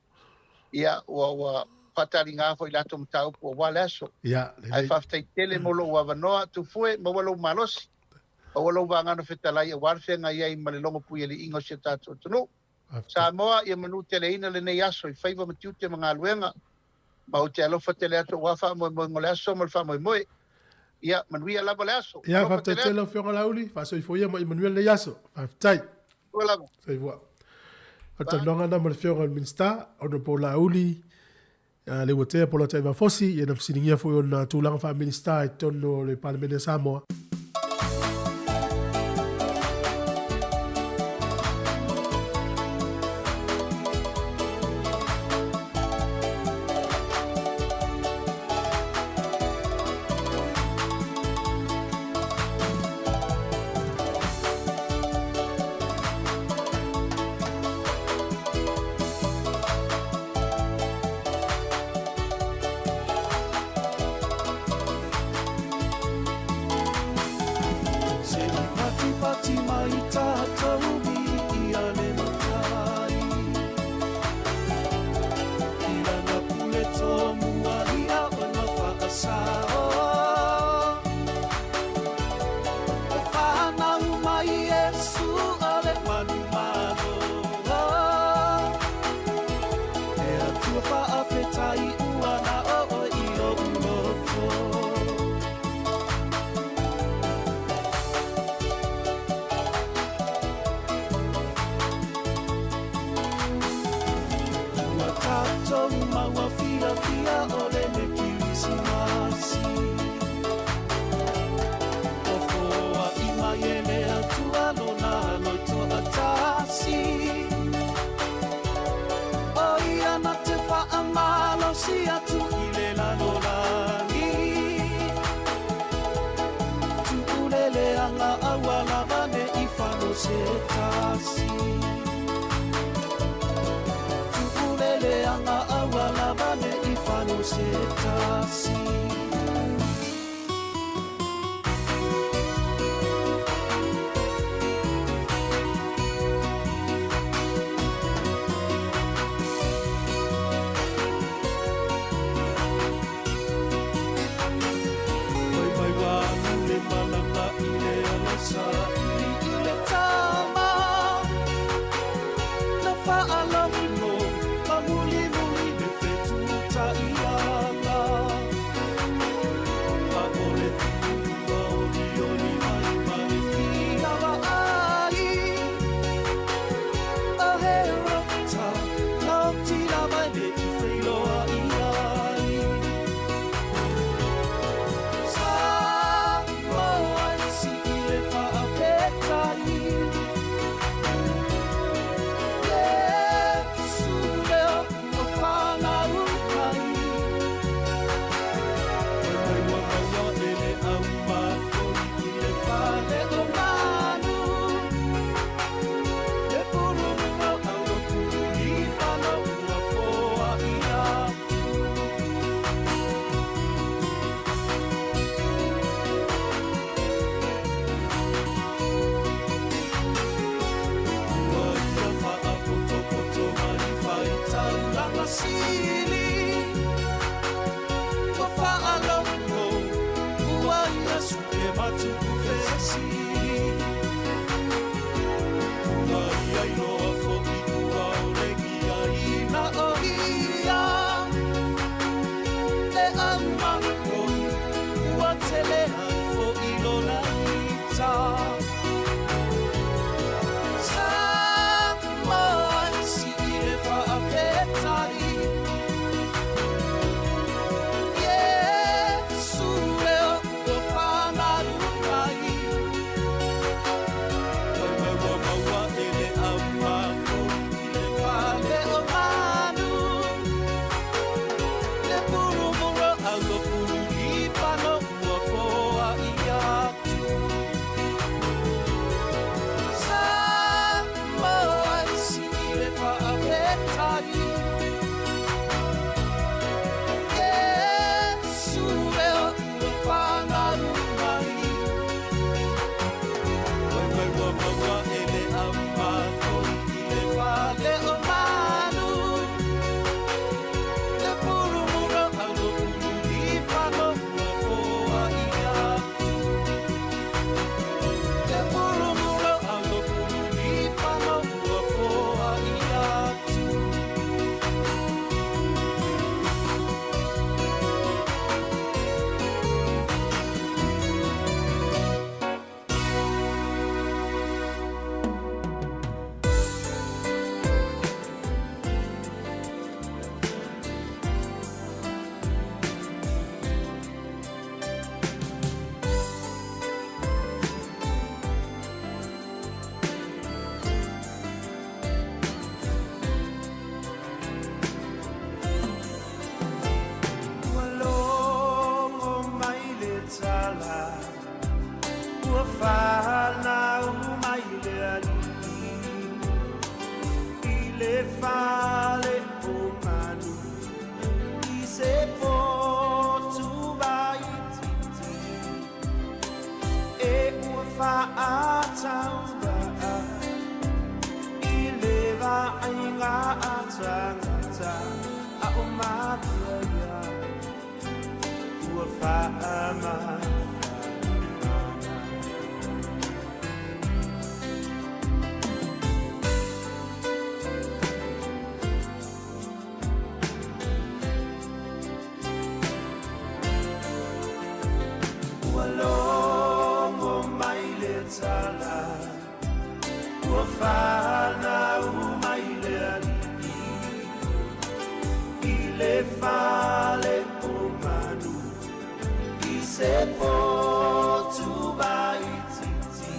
ia ua ua faataliga foi i latou mataupu aua le aso. Ia, Ae lelei. faafetai tele mo lou avanoa, Tufue, maua lou malosi. Maua lou vagana fetalai aua le feagai ai ma le logo puialiiga o si o tatou atunuu. Samoa, ia manuteleina lenei aso i faiva ma tiute ma galuega, ma ou te alofa tele atu aua faamoemoega o le aso ma le faamoemoe. Ia manuia lava le aso. Ia, Alofa faafetai tele tele atu. lau Afioga Laauli, faasoifua ia ma ia manuia lenei aso. Faafetai. Soifua lava. Soifua. O le talanoaga lena ma le Afioga i le Minisita, Honourable Laauli Leuatea Polataivao Fosi, ia na fesiligia foi ona tulaga faa-Minisita i totonu o le Palemene a Samoa. Se i patipati mai tatou i ia le matai I lana pule tomua ia ona faasao O whanau mai Iesu o le manumalo E Atua faafetai ua na oo i lou loto. Ua tatou maua fiafia o le le Kirisimasi. O foai mai e le Atua lona loto atasi. O ia na te whaamalosi atu i le lalolagi. Tuulele anga aua lava ne i fano se tasi. Tuulele anga aua lava ne i fano se tasi. Mai mai wanu le malanga i le alasa i i le tama. Na whaalagi mo, ma muli muli le whetu ta ianga. tuuvesi. Ua ia iloa fo'i ua ole iaiina o ia. Le aumakoi ua tele ai fo'i lona ita. Samoa e sii le faafetai. Iesu lea ua fanau mai. Vaivai ua maua e le aumakoi i le fale o manu. Le purumura au o pululipano ua foai atu. Samoa e sii le faafetai. Iesu lea ua fanau mai. Vaivai ua maua e le aumakoi i le fale o manu. Le purumura au o pululipano ua foai atu. Le purumura au o pululipano ua foai atu. Ua logo mai le tala, ua fanau mai le alii i le fale o manu i se potu vaitiiti e ua faatauvaa i le vaaiga a tagata a o matua ia ua faamafanafana. Ua logo mai le tala, ua fanau mai le alii i le fale o manu i se potu vaitiiti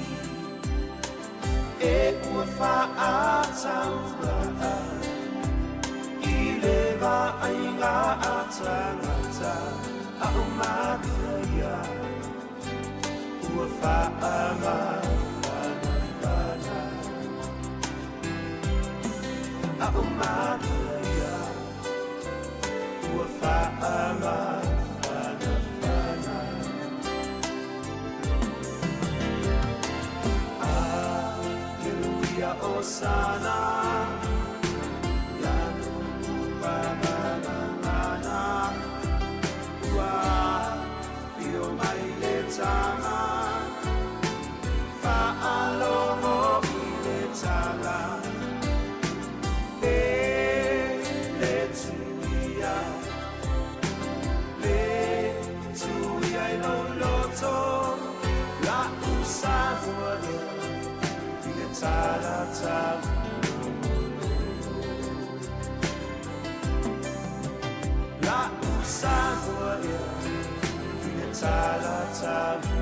e ua faatauvaa i le vaaiga a tagata a o matua ia ua faamafanafana. A o matua ia ua faamafanafana. Aleluia, Osana. Lanu mamamana. Ua fio mai le tama. Faalogo i le tala. E le tuia. Le tuia i lou loto. La usamoa lea i le tala tala. La usamoa lea i le tala tala.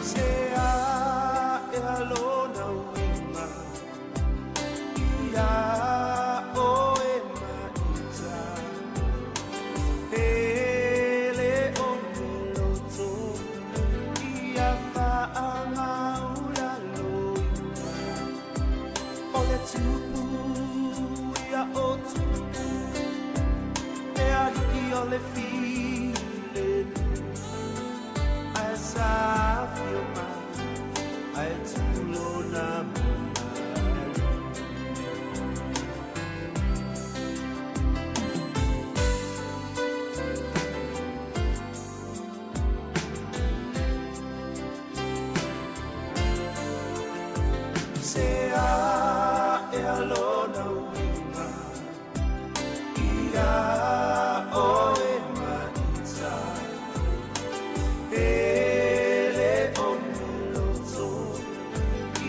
Se a e alona uiga ia o e maita pele o meloto ia faamaulaloina o le tupu ia o tupu e alii o le filemu ae sa fio mai lona uiga Ia oe maita Pele o le loto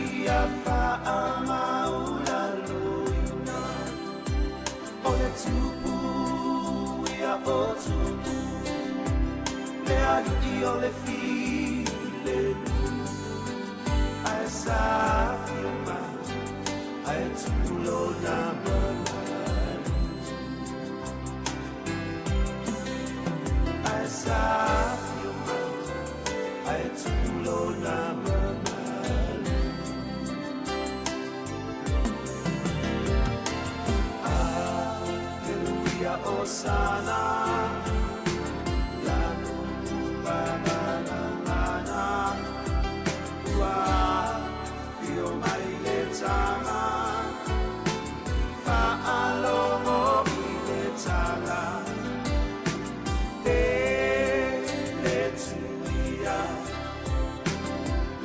Ia faamaulaloina O le tupu ia o tupu Le alii o le filemu Ae sa afio mai Ae tupu lona mamalu Ae sa afio mai Ae tupu lona mamalu Aleluia, Osana Lanu pamalangana Ua afio mai le tama Faalogo i le tala Le le tuia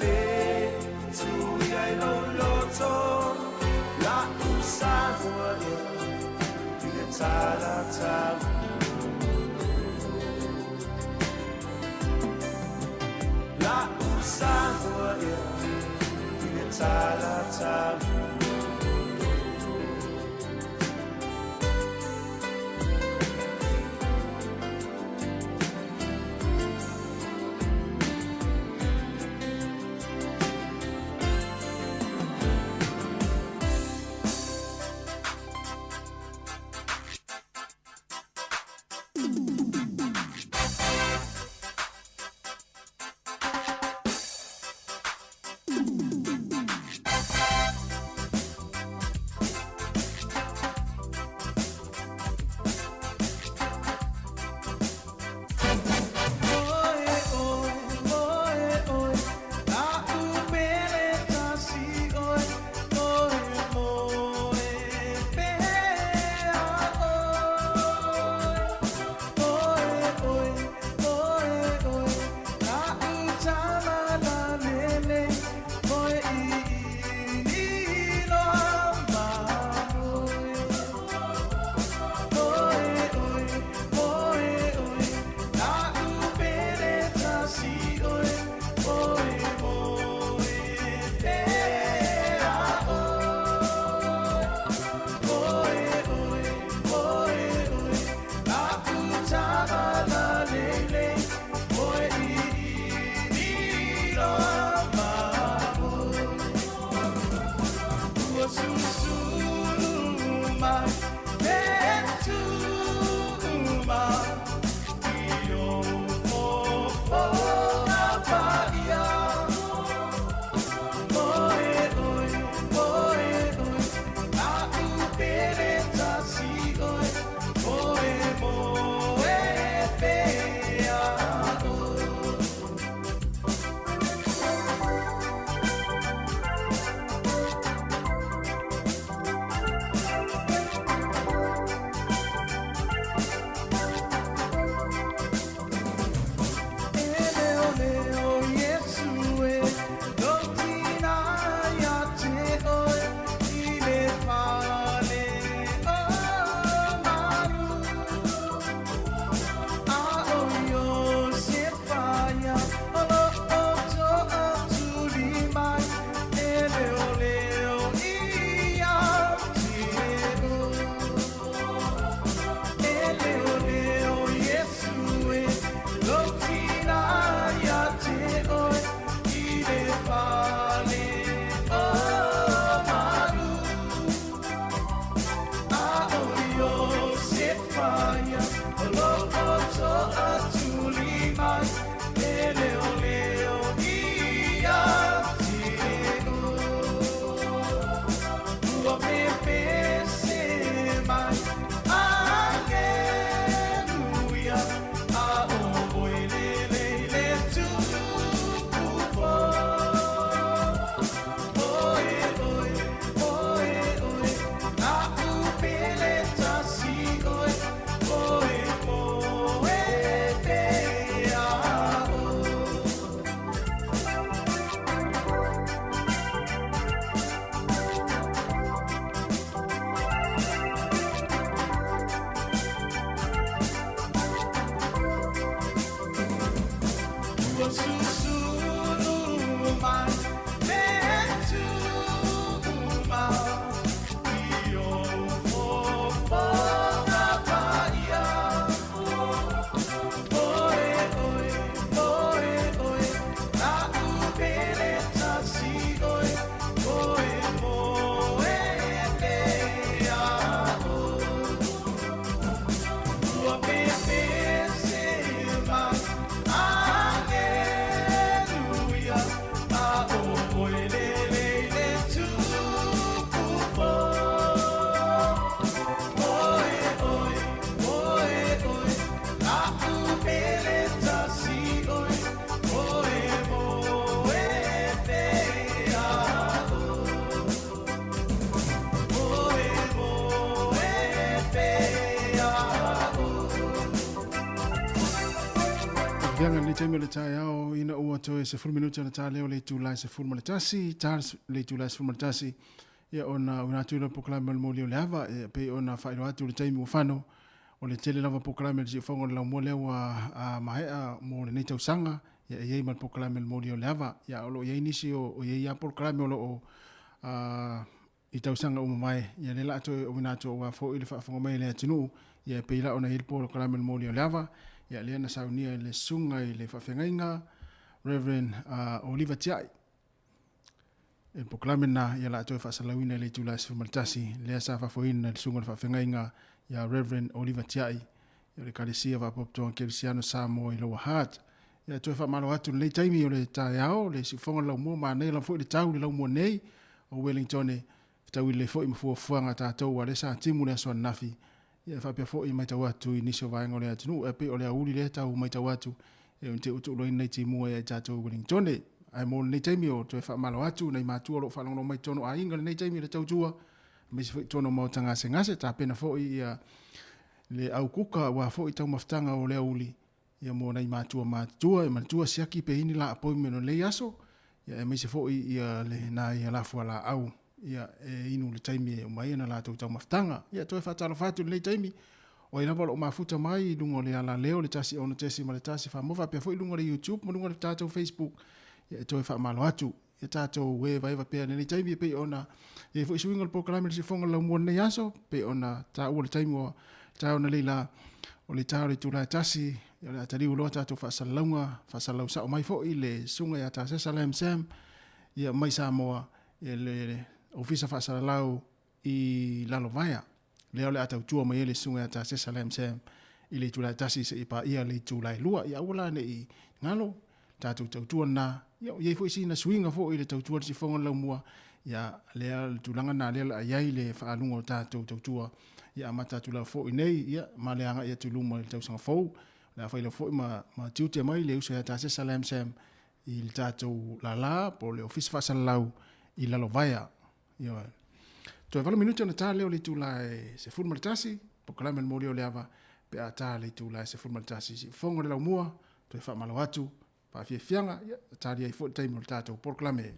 Le tuia i lou loto La usamoa ea I le tala tau La usamoa ea I le tala tau Susulu mai le tumau i ou fofoga paia. Oe, oe, oe, oe, la'u pele tasi oe, oe moe pea oe. Ua pepese mai, aleluia, a o oe lele i le tupu fou. Oe, oe, oe, oe, la'u pele tasi oe, oe moe pea oe. Oe moe pea oe. Vianga nei taimi o le taeao ina ua toe 10 minute ona tā lea o le itula e 11, tā le itula e 11, ia ona una atu i le polokalame o le moli o le ava, ia pei ona faailoa atu le taimi ua fano, o le tele lava polokalame o le siufogo o le laumua lea ua maea mo lenei tausaga, ia e i ai ma le polokalame o le moli o le ava, ia o lo o i ai nisi o i ai lava polokalame o lo o i tausaga uma mae, ia lea o le a toe auina atu aua foi le faafofoga mai a le atunuu, ia e pei la ona i ai le polokalame o le moli o le ava, ia lea na saunia e le susuga i le faafeagaiga Reverend Oliva Tiai. E le polokalame lena, ia o le a toe faasalauina i le itula e 11, lea sa faafoeina e le susuga i le faafeagaiga ia Reverend Oliva Tiai, ia o le Ekalesia Faapotopotoga Kerisiano Samoa i Lower Hutt. Ia toe faamalo atu i lenei taimi o le taeao, le siufofoga o le laumua, manaia lava foi le tau i le laumua nei o Wellington e fetaui lelei foi ma fuafuaga a tatou aua o lea sa timu le aso ananafi. Ia faapea foi e matau atu i nisi o vaega o le atunuu, e pei o le aoauli lea e tau matau atu e te utuuloaina nai timua ia i tatou i Wellington. Ae mo lenei taimi o toe faamalo atu nai matua o lo o faalogologo mai totonu o aiga i lenei taimi o le tautua, aemaise foi totonu o maota gasegase, tapena foi ia le au kuka aua foi taumafataga o le aoauli ia mo nai matua matutua e manatua siaki pe i ni la appointment o lenei aso, ia aemaise foi ia le nai alafualaau ia e inu i le taimi e uma ai ana latou taumafataga. Ia toe faatalofa atu i lenei taimi, o ai lava o lo o mafuta mai i luga o le alaleo le 1 6.1 Famoa faapea foi i luga o le YouTube ma luga o le tatou Facebook, ia e toe faamalo atu. Ia tatou evaeva pea i lenei taimi e pei ona i ai foi suiga o le polokalame i le siufofoga o le laumua i lenei aso, pei ona taua i le taimi ua taea ona leila o le ta o le itula e 1, ia o le a taliu loa tatou faasalalauga, faasalalau sao mai foi le susuga ia Tasesa Lam Sam, ia mai Samoa, i le Ofisa Faasalalau i Lalovaea. Lea o le a tautua mai ai le susuga ia Tasesa Lam Sam i le itula e 1 seia paia le itula e 2. Ia aua la ne i galo, tatou tautua lena. Ia i ai foi sina suiga foi i le tautua i le siufofoga o le laumua, ia lea le tulaga lena lea o le a i ai le faaaluga o tatou tautua. Ia amata atu lava foi nei, ia ma le agai atu i luma i le tausaga fou. O le a fai lava foi ma tiute mai le uso ia Tasesa Lam Sam i le tatou lala po o le Ofisa Faasalalau i Lalovaea. Ioe. Toe 8 minute ona ta lea o le itula e 11, polokalame o le moli o le ava pe a ta le itula e 11. Siufofoga o le laumua, toe faamalo atu, faafiafiaga, ia, talia ai foi le taimi o le tatou polokalame.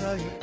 Sa.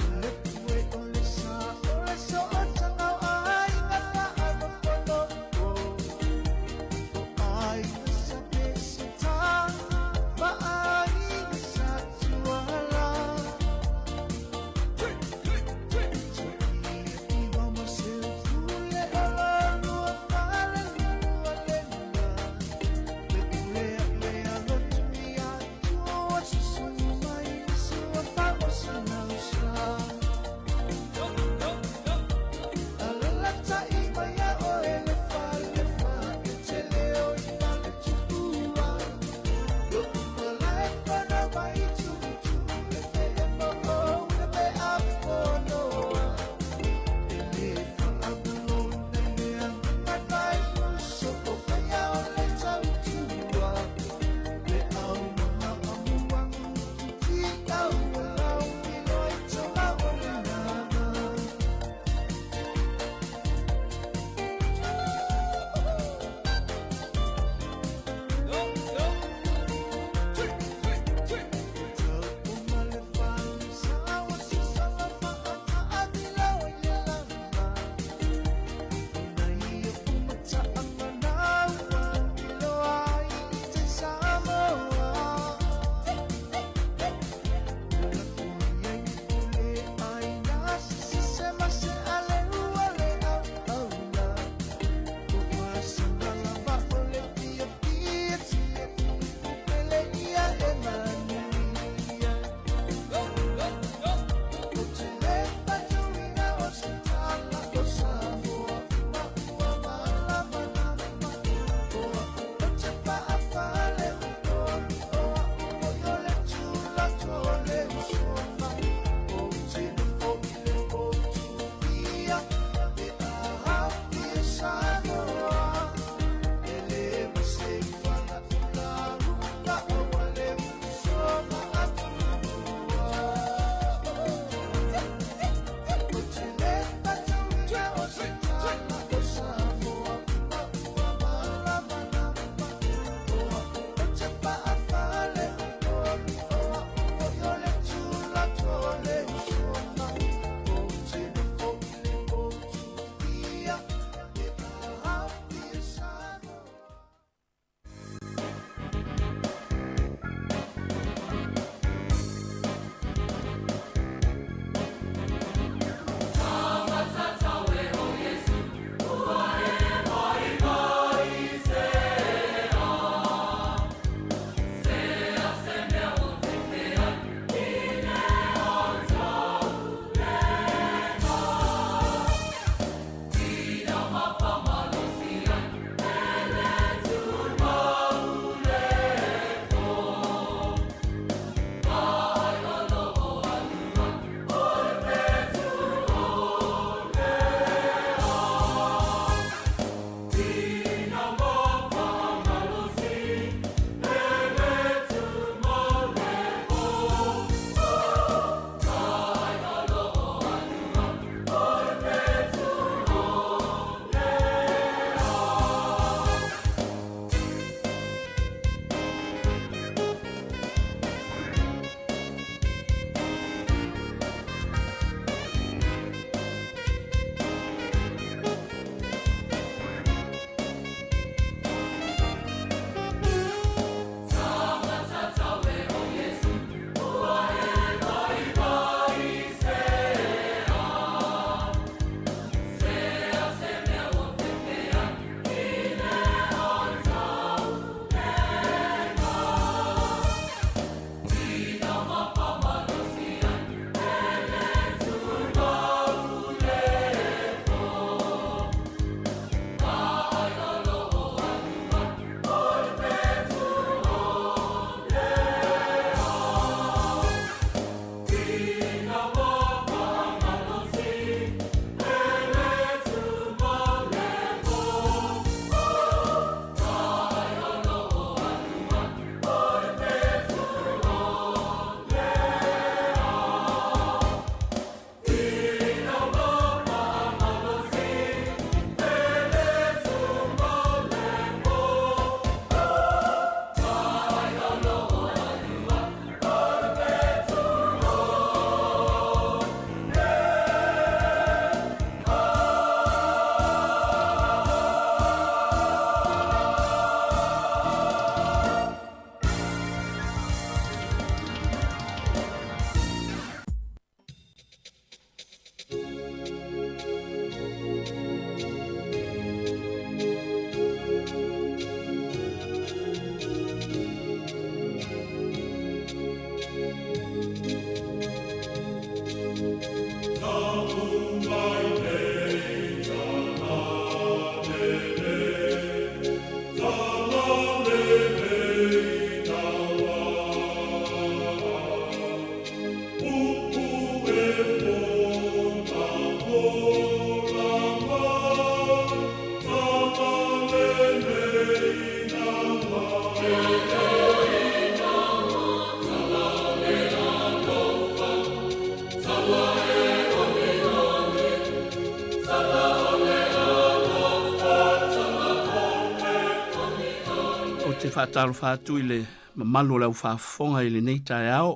faatalofa atu i le mamalu o le aufaafofoga i lenei taeao.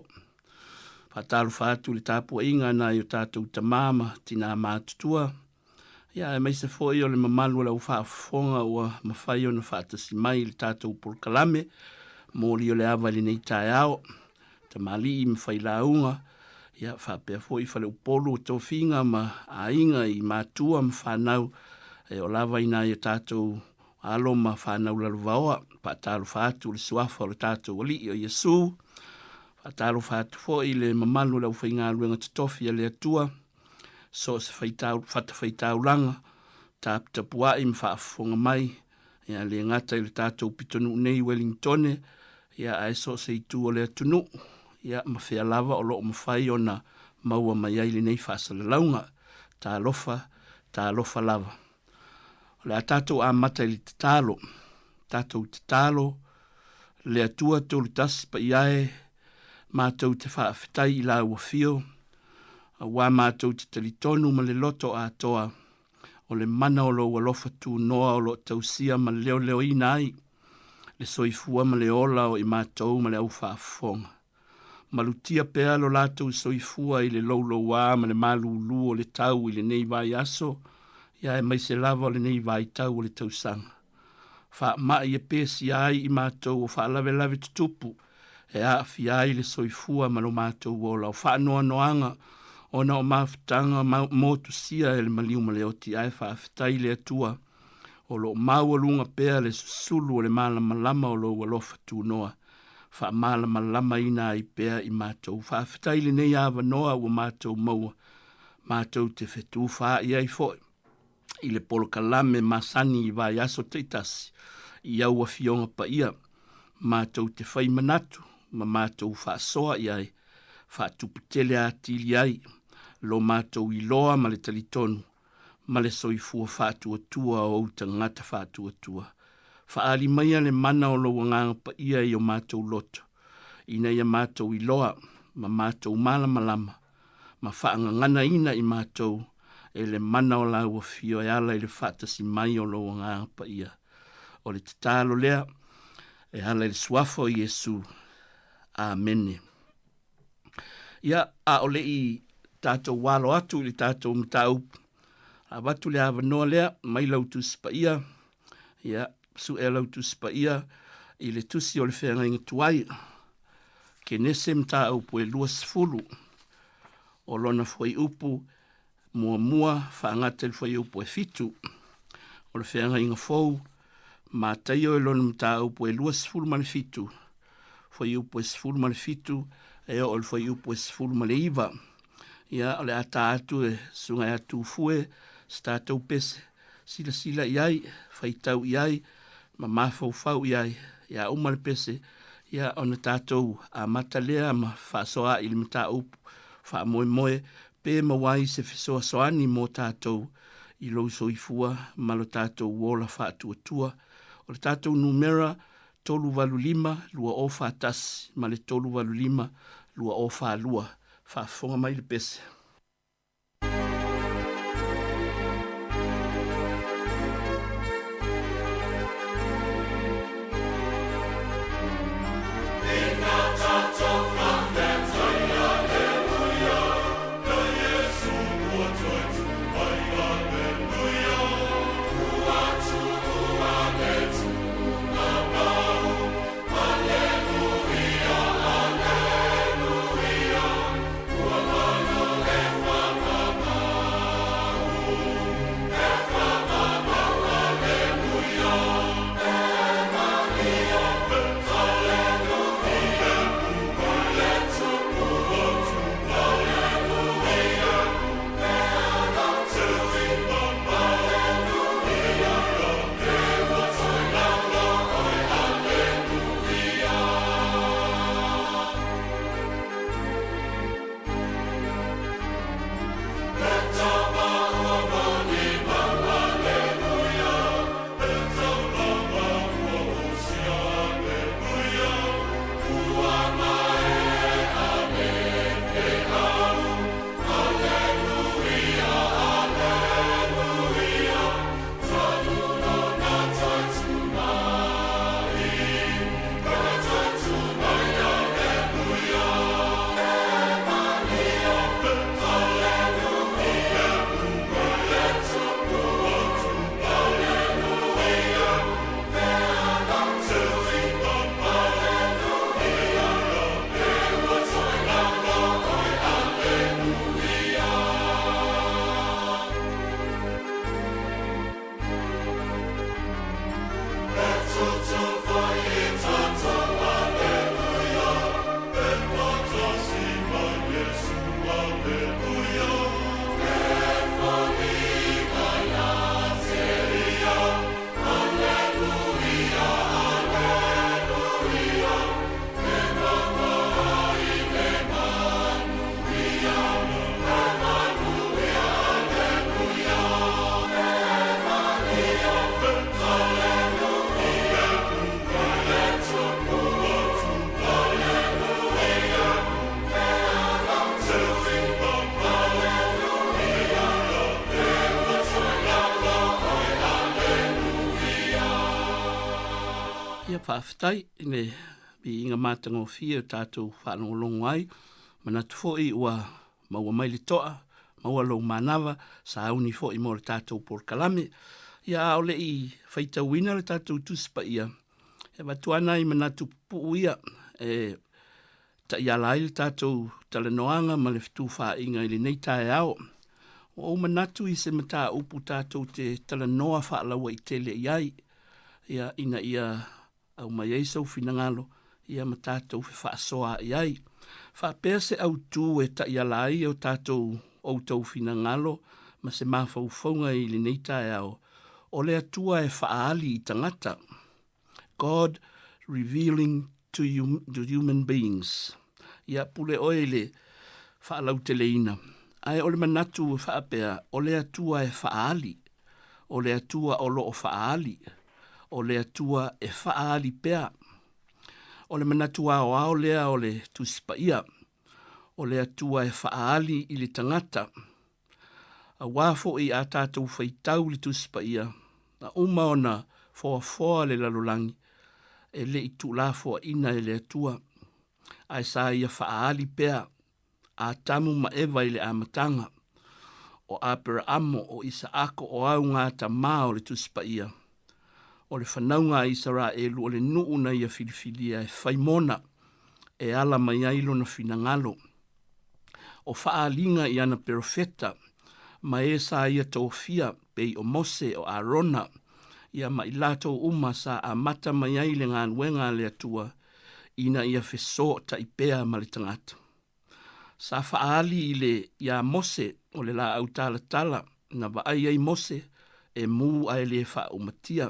Faatalofa atu i le tapuaiga a nai o tatou tama ma tinā matutua, ia aemaise foi o le mamalu o le aufaafofoga ua mafai ona faatasi mai i le tatou polokalame moli o le ava i lenei taeao. Tamalii ma failauga, ia faapea foi faleupolu o tofiga ma aiga i matua ma fanau e oo lava i nai o tatou alo ma fanau lalovaoa. Faatalofa atu i le suafa o le tatou Alii o Iesu. Faatalofa atu foi i le mamalu o le aufaigaluega totofi a le Atua, so o se faitau, fatafaitaulaga, taputapuai ma faafofoga mai, ia le gata i le tatou pitonuu nei i Welingtone, ia ae so o se itu o le atunuu, ia ma fea lava o lo o mafai ona maua mai ai lenei faasalalauga. Talofa, talofa lava. O le a tatou amata i le tatalo. Tatou tatalo, Le Atua Tolutasi Paia e, matou te faafetai i Lau Afio, auā matou te talitonu ma le loto atoa o le mana o Lou alofa tunoa o lo o tausia ma leoleoina ai le soifua ma le ola o i matou ma le au faafofoga. Malutia pea lo latou soifua i le loulouā ma le malūlū o le tau i lenei vaiaso, ia aemaise lava o lenei vaitau o le tausaga. Faama'i e pesia ai i matou o faalavelave tutupu e aafia ai le soifua ma lo matou ola, o faanoanoaga ona o mafutaga motusia e le maliu ma le oti, ae faafetai i le Atua o lo o maualuga pea le susulu o le malamalama o lou alofa tunoa faamalamalamaina ai pea i matou. Faafetai i lenei avanoa ua matou maua, matou te fetufaai ai foi i le polokalame masani i vaiaso taitasi i au afioga paia, matou te fai manatu ma matou faasoa i ai, faatuputele atili ai lo matou iloa ma le talitonu ma le soifua faatuatua o ou tagata faatuatua. Faaali maia le mana o lou Agaga Paia i o matou loto, ina ia matou iloa ma matou malamalama ma faagaganaina i matou e le mana o lau Afio e ala i le faatasi mai o lou Agaga Paia. O le tatalo lea e ala i le Suafa o Iesu. Amene. Ia, a o le i tatou alo atu i le tatou mataupu, avatu le avanoa lea mai lau Tusi Paia, ia, su'e lau Tusi Paia i le tusi o le Feagaiga Tuai, Kenese mataupu e 20, o lona fuaiupu muamua faagata i le fuaiupu e 7, o le Feagaiga Fou, Mataio i lona mataupu e 27, fuaiupu e 17 e oo i le fuaiupu e 19. Ia, o le a ta atu e Susuga ia Tufue se tatou pese, silasila i ai, faitau i ai, ma mafaufau i ai. Ia uma le pese, ia ona tatou amata lea ma faasoa i le mataupu faamoemoe pe maua ai se fesoasoani mo tatou i lou soifua ma lo tatou ola faatuatua. O le tatou numera 385 2041 ma le 385 2042. Faafofoga mai le pese. Faafetai i le viiga matagofie o tatou faalogologo ai. Manatu foi ua maua mai le toa, maua lou manava, sauni foi mo le tatou polokalame. Ia a o le i faitauina le tatou Tusi Paia, e avatu lava nai manatu pupuu ia e taiala ai le tatou talanoaga ma le fetufaaiga i lenei taeao. Ua ou manatu i se mataupu tatou te talanoa faalauaitele i ai, ia, ina ia aumai ai sou finagalo, ia ma tatou fefaasoaai ai. Faapea se autu e taiala ai o tatou outou finagalo ma se mafaufauga i lenei taeao, o le Atua e faaali i tagata. God revealing to, hum, to human beings. Ia pule oe i le faalauteleina. Ae o le manatu e faapea, o le Atua e faaali, o le Atua o lo o faaali, o le Atua e faaali pea. O le manatu aoao lea o le Tusi Paia, o le Atua e faaali i le tagata. Auā foi a tatou faitau i le Tusi Paia, na uma ona foafoa le lalolagi, e le i tuulafoaina e le Atua, ae sa ia faaali pea Atamu ma Eva i le amataga, o Aperaamo, o Isaako, o au tamā o le Tusi Paia, o le fanauga a Isaraelu, o le nuu na ia filifilia e fai mona, e ala mai ai lona finagalo. O faaaliga i ana perofeta, ma e sa ia tofia, pei o Mose, o Arona, ia ma i latou uma sa amata mai ai le galuega a le Atua, ina ia fesootai pea ma le tagata. Sa faaali i le iā Mose o le laau talatala na vaai ai Mose e mū ae le faaumatia.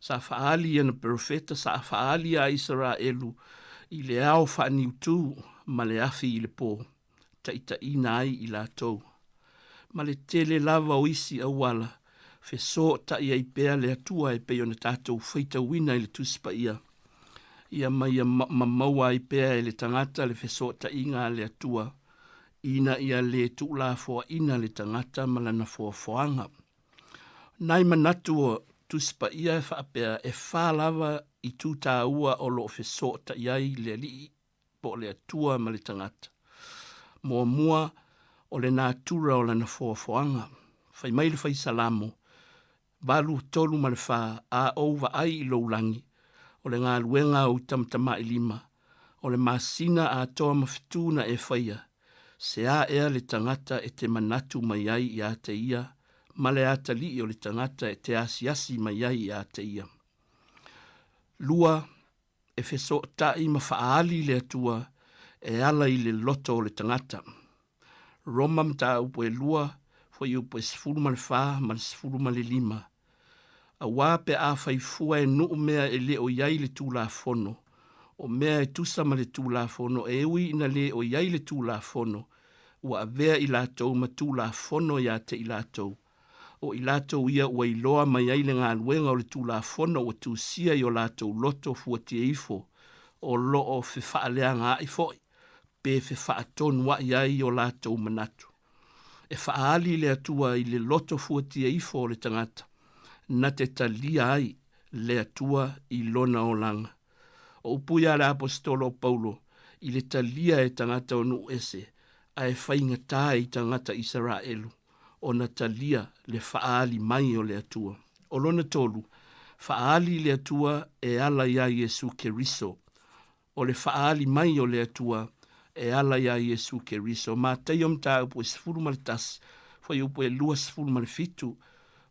Sa faaali i ana perofeta, sa faaali iā Isaraelu i le ao faaniutū ma le afi i le pō, taitaiina ai i latou. Ma le tele lava o isi auala, fesootai ai pea le Atua e pei ona tatou faitauina i le Tusi Paia, ia ma ia ma maua ai pea e le tagata le fesootaiga a le Atua, ina ia le tuulafoaina le tagata ma lana foafoaga. Nai manatu o Tusi Paia e faapea e fa lava itu taua o lo o fesootai ai le Alii po o le Atua ma le tagata. Muamua, o le natura o lana foafoaga. Fai mai le Fai Salamo, 8, 3 ma le 4, A ou vaai i lou lagi, o le galuega a ou tamatamailima, o le masina atoa ma fetu na e faia, se a ea le tagata e te manatu mai ai ia te ia, ma le atalii o le tagata e te asiasi mai ai ia te ia. 2, E fesootai ma faaali le Atua e ala i le loto o le tagata. Roma mataupu e 2, fuaiupu e 14 ma le 15. Auā pe a fai fua e nuu mea e le o i ai le Tulafono, o mea e tusa ma le Tulafono e ui ina le o i ai le Tulafono, ua avea i latou ma Tulafono ia te i latou, o i latou ia ua iloa mai ai le galuega o le Tulafono ua tusia i o latou loto fuatia ifo, o lo o fefaaleagaai foi, pe fefaatonuai ai o latou manatu. E faaali le Atua i le loto fuatia ifo o le tagata, na te talia ai le Atua i lona olaga. O upu ia a le Aposetolo o Paulo i le talia e tagata o nuu ese, ae faigata i tagata Isaraelu ona talia le faaali mai o le Atua. O lona tolu, faaali le Atua e ala iā Iesu Keriso. O le faaali mai o le Atua e ala iā Iesu Keriso. Mataio mataupu e 11, fuaiupu e 27,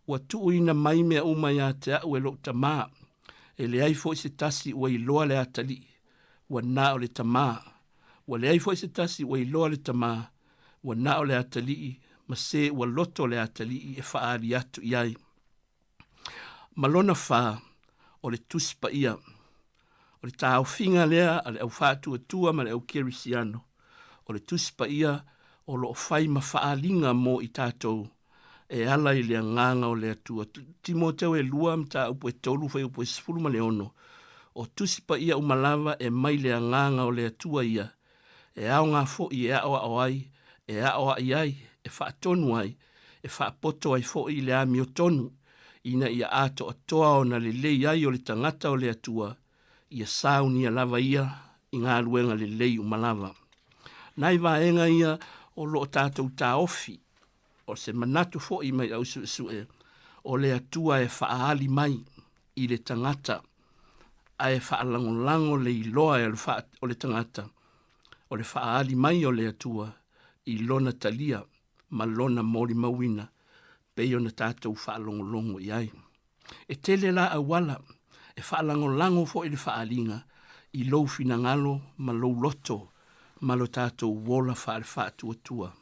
Ua tuuina mai mea uma ia te au e lou Tamā. E leai foi se tasi ua iloa le Atalii, ua na o le Tamā. Ua leai foi se tasi ua iloa le Tamā, ua na o le Atalii, ma se ua loto le Atalii e faaali atu i ai. Ma lona fa, o le Tusi Paia. O le taofiga lea a le au faatuatua ma le au kerisiano, o le Tusi Paia o lo o fai ma faaaliga mo i tatou e ala i le agaga o le Atua. Timoteo e 2, mataupu e 3, fuaiupu e 16, o Tusi Paia uma lava e mai le agaga o le Atua ia, e aoga foi e aʻoaʻo ai, e aʻoaʻi ai, e faatonu ai, e faapoto ai foi i le amiotonu, ina ia atoatoa ona lelei ai o le tagata o le Atua, ia saunia lava ia i galuega lelei uma lava. Nai vaega ia o lo o tatou taofi, o se manatu foi mai au suesue, o le Atua e faaali mai i le tagata, ae faalagolago le iloa o le tagata, o le faaali mai o le Atua i lona talia ma lona molimauina pei ona tatou faalogologo i ai. E tele la auala e faalagolago foi le faaaliga i lou finagalo ma lou loto ma lo tatou ola faale-faatuatua.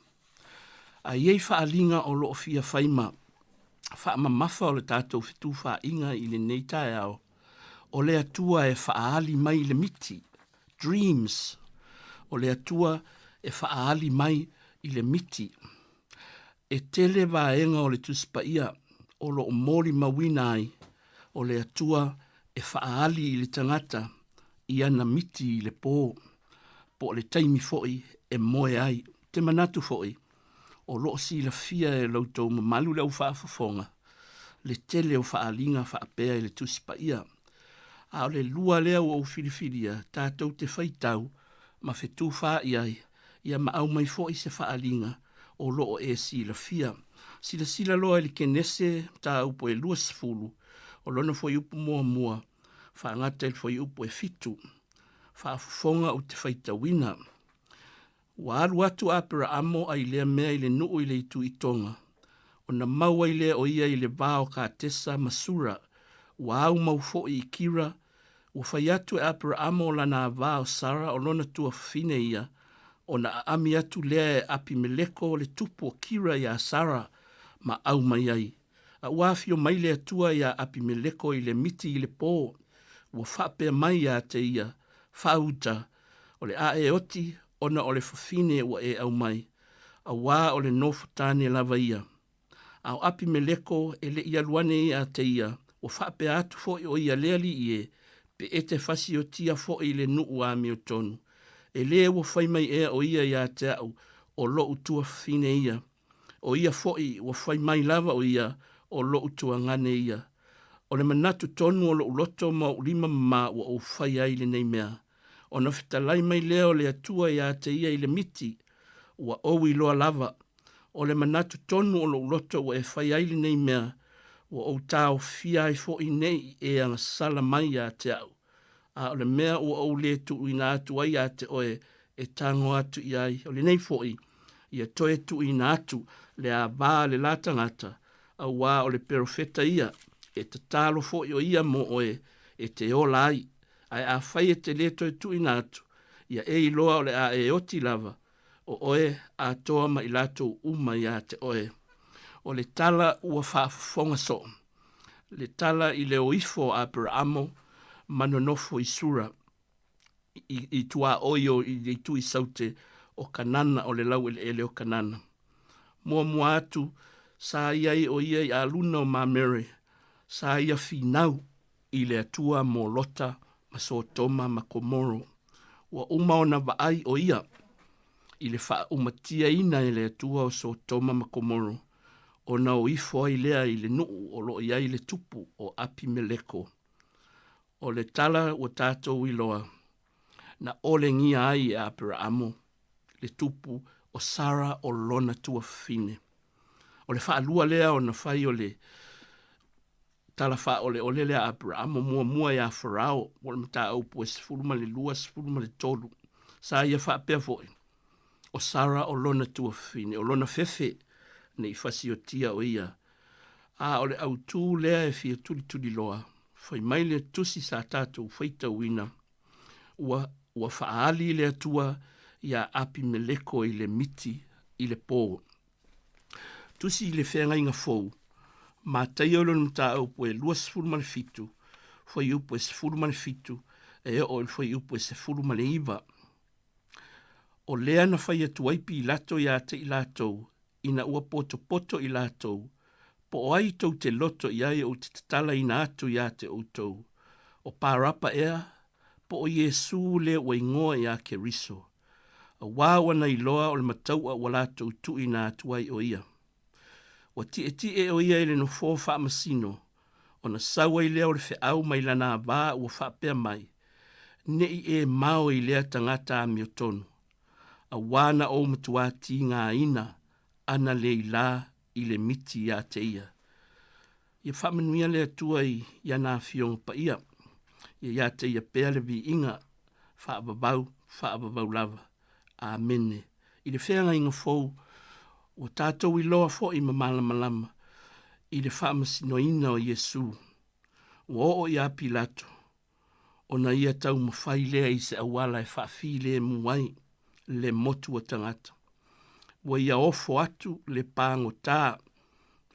A i ai faaaliga o lo o fia fai ma faamamafa o le tatou fetufaaiga i lenei taeao, o le Atua e faaali mai le miti, dreams, o le Atua e faaali mai i le miti. E tele vaega o le Tusi Paia o lo o molimauina ai o le Atua e faaali i le tagata i ana miti i le po, po o le taimi foi e moe ai. Ou te manatu foi, o lo o silafia e lo outou mamalu le au faafofoga le tele o faaaliga faapea i le Tusi Paia. A o le lua lea ua ou filifilia tatou te faitau ma fetufaai ai, ia ma aumai foi se faaaliga o lo o e silafia. Silasila loa i le Kenese mataupu e 20, o lona fuaiupu muamua, faagata i le fuaiupu e 7. Faafofoga ou te faitauina. Ua alu atu a Aperaamo ai lea mea i le nuu i le itu i Toga, ona mau ai lea o ia i le va o Katesa ma Sura, ua au mau foi i Kira, ua fai atu e Aperaamo lana avā o Sara o lona tuafafine ia, ona aami atu lea e Apimeleko le tupu o Kira iā Sara ma au mai ai. A ua afio mai le Atua iā Apimeleko i le miti i le pō, ua faapea mai iā te ia, Faauta, o le a e oti ona o le fafine ua e aumai, auā o le nofo tane lava ia. A o Apimeleko e le i alu ane ia te ia, ua faapea atu foi o ia le alii e, pe e te fasiotia foi i le nuu amiotonu. E lē ua fai mai ea o ia iā te a'u, o lo'u tuafafine ia. O ia foi ua fai mai lava o ia, o lo'u tuagane ia. O le manatu tonu o lo'u loto ma o'u lima mamā ua ou fai ai lenei mea. Ona fetalai mai lea o le Atua iā te ia i le miti, ua ou iloa lava, o le manatu tonu o lou loto ua e fai ai lenei mea, ua ou taofia ai foi ne i e agasala mai iā te a'u, a o le mea ua ou lē tuuina atu ai iā te oe e tago atu i ai, o lenei foi, ia toe tuuina atu le avā a le la tagata, auā o le perofeta ia, e tatalo foi o ia mo oe e te ola ai. Ae afai e te lē toe tuuina atu, ia e iloa o le a e oti lava, o oe atoa ma i latou uma iā te oe. O le tala ua faafofoga soo, le tala i le o ifo o Aperaamo ma nonofo i Sura, i, i tuaoi o i le itu i saute o Kanana o le laueleele o Kanana. Muamua atu, sa i ai o ia i aluna o Mamere, sa ia finau i le Atua mo Lota ma Sotoma ma Komoro. Ua uma ona vaai o ia i le faaumatiaina e le Atua o Sotoma ma Komoro, ona o ifo ai lea i le nuu o lo o i ai le tupu o Apimeleko. O le tala ua tatou iloa, na olegia ai e Aperaamo le tupu o Sara o lona tuafafine. O le faalua lea ona fai o le tala faaoleole lea a Aperaamo muamua iā Farao, o le mataupu e 12, 13. Sa ia faapea foi, o Sara o lona tuafafine, o lona fefe, ne i fasiotia o ia. A o le autū lea e fia tulituliloa, fai mai le tusi sa tatou faitauina, ua, ua faaali le Atua iā Apimeleko i le miti i le pō. Tusi i le Feagaiga Fou, Mataio lona mataupu e 27, fuaiupu e 17 e oo i le fuaiupu e 19. O lea na fai atu ai Pilato iā te i latou, ina ua potopoto i latou, po o ai tou te loto i ai ou te tatalaina atu iā te outou, o Parapa ea, po o Iesū lea ua igoa iā Keriso? Auā ua na iloa o le matau'a ua latou tuuina atu ai o ia. Ua ti'eti'e o ia i le nofo faamasino, Ona sau ai lea o le feau mai lana vā ua faapea mai, Ne i e mao i lea tagata amiotonu, auā na ou matuā tīgāina ana leilā i le miti iā te ia. Ia faamanuia le Atua i ana afioga paia, ia iā te ia pea le viiga faavavau, faavavau lava. Amene. I le feagaiga fou, ua tātou iloa foi ma malamalama i le faamasinoina o Iesu. Ua oo iā Pilato, ona ia taumafai lea i se auala e faafilemu ai le motu o tagata. Ua ia ofo atu le pagotā,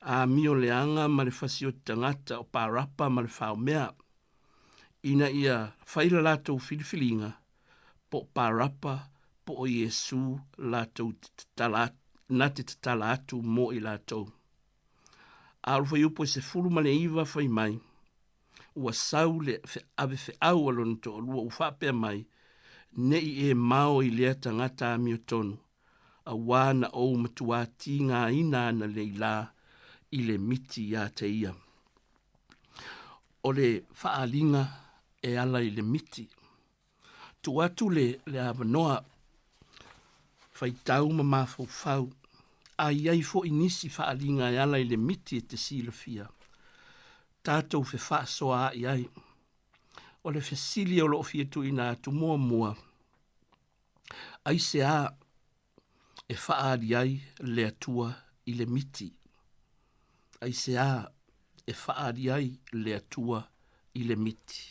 amio leaga ma le fasioti tagata o Parapa ma le faomea, ina ia fai la latou filifiliga po o Parapa po o Iesu latou te tatala, na te tatala atu mo i latou. A o le fuaiupu e 19 fai mai, ua sau le avefeau a lona toalua ua faapea mai, Ne i e mao i lea tagata amiotonu, auā na ou matuā tīgāina ana leilā i le miti iā te ia. O le faaaliga e ala i le miti. Tuu atu le, le avanoa faitau ma mafaufau, a i ai foi nisi faaaliga e ala i le miti e te silafia, tatou fefaasoaa'i ai. O le fesili o lo o fia tuuina atu muamua, aisea e faaali ai le Atua i le miti? Aisea e faaali ai le Atua i le miti?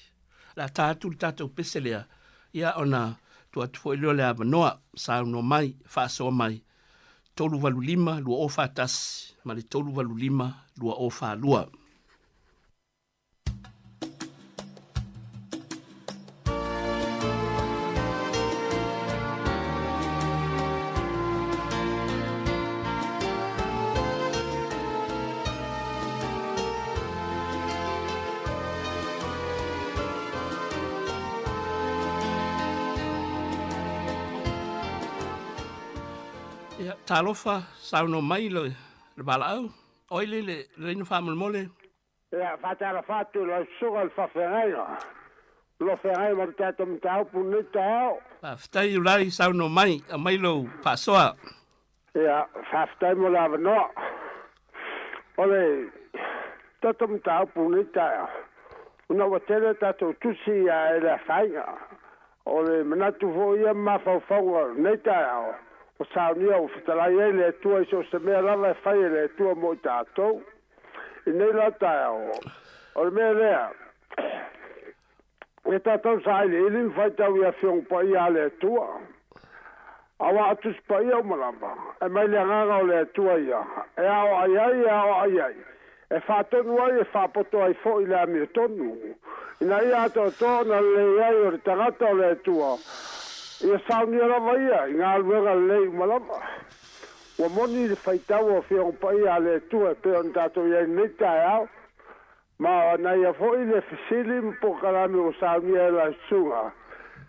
O le a ta atu le tatou pese lea, ia ona tuu atu foi lea o le avanoa, saunoa mai, faasoa mai, 385 2041 ma le 385 2042. Ia, talofa, saunoa mai le, le valaau. Oi le le leina faamolemole. Ia, faatalofa atu i lau susuga i le faafeagaiga o lo o feagai ma le tatou mataupu i lenei taeao. Faafetai Iulai, saunoa mai, aumai lou faasoa. Ia, faafetai mo le avanoa. O le tatou mataupu i lenei taeao, ona ua tele a tatou tusi ia e le afaina. O le manatu foi ia ma mafaufauga o lenei taeao, ua saunia ua fetalai ai le Atua i so o se mea lava e fai e le Atua mo i tatou. I nei la taeao, o le mea lea, ia tatou sailiili ma faitau i Afioga Paia a le Atua. Aua o Tusi Paia uma lava, e mai le Agaga o le Atua ia, e aoai ai, e aoai ai, e faatonu ai, e faapoto ai foi le amiotonu, ina ia atoatoa ona lelei ai o le tagata o le Atua, ia saunia lava ia i galuega lelei uma lava. Ua moni le faitau o Afioga Paia a le Atua e pei ona tatou i ai i lenei taeao, ma na ia foi le fesili ma polokalame ua saunia e lau susuga,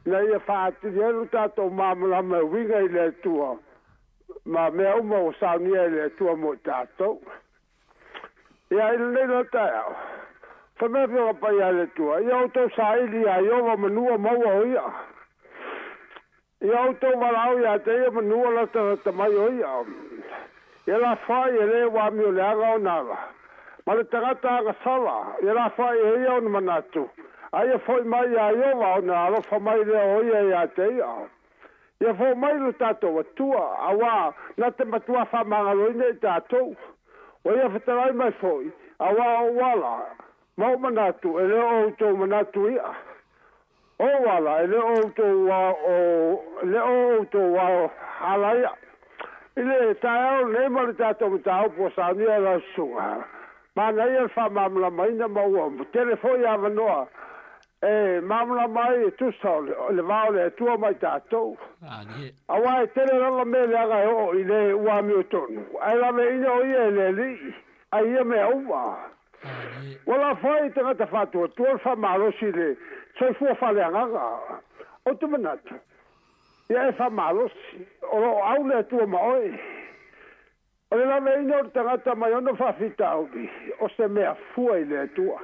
ina ia faaatili ai lo tatou malamalama e uiga i le Atua ma mea uma ua saunia e le Atua mo i tatou. Ia, i lenei la taeao, fai mai Afioga Paia a le Atua, ia outou saili iā Ieova manua maua o ia. Ia outou valaau ia te ia manua latalata mai o ia. Ia lafoai e le ua amioleaga ona ala, ma le tagata agasala, ia lafoai e ia ona manatu, a ia foi mai iā Ieova ona alofa mai lea o ia ia te ia. Ia fou mai lo tatou Atua, auā na te matuā faamagaloina i tatou. Ua ia fetalai mai foi, auā o ou ala, ma ou manatu, e le o outou manatu ia. O ou ala, e le o outou le o outou ala ia. I le taeao lenei ma le tatou mataupu ua saunia e lau susuga, manaia le faamalamalamaina ma ua tele foi avanoa e malamalama ai e tusa o le va o le Atua ma i tatou. Aua e tele lava mea leaga e oo i le ua amiotonu, ae laveaiina o ia e le Alii, ai ia mea uma. Ua lafoai i tagata faatuatua le faamalosi i le soifua faaleagaga. Ou te manatu, ia e faamalosi, o lo o au le Atua ma oe. O le laveaiina o le tagata mai ona faafitauli, o se mea fua i le Atua.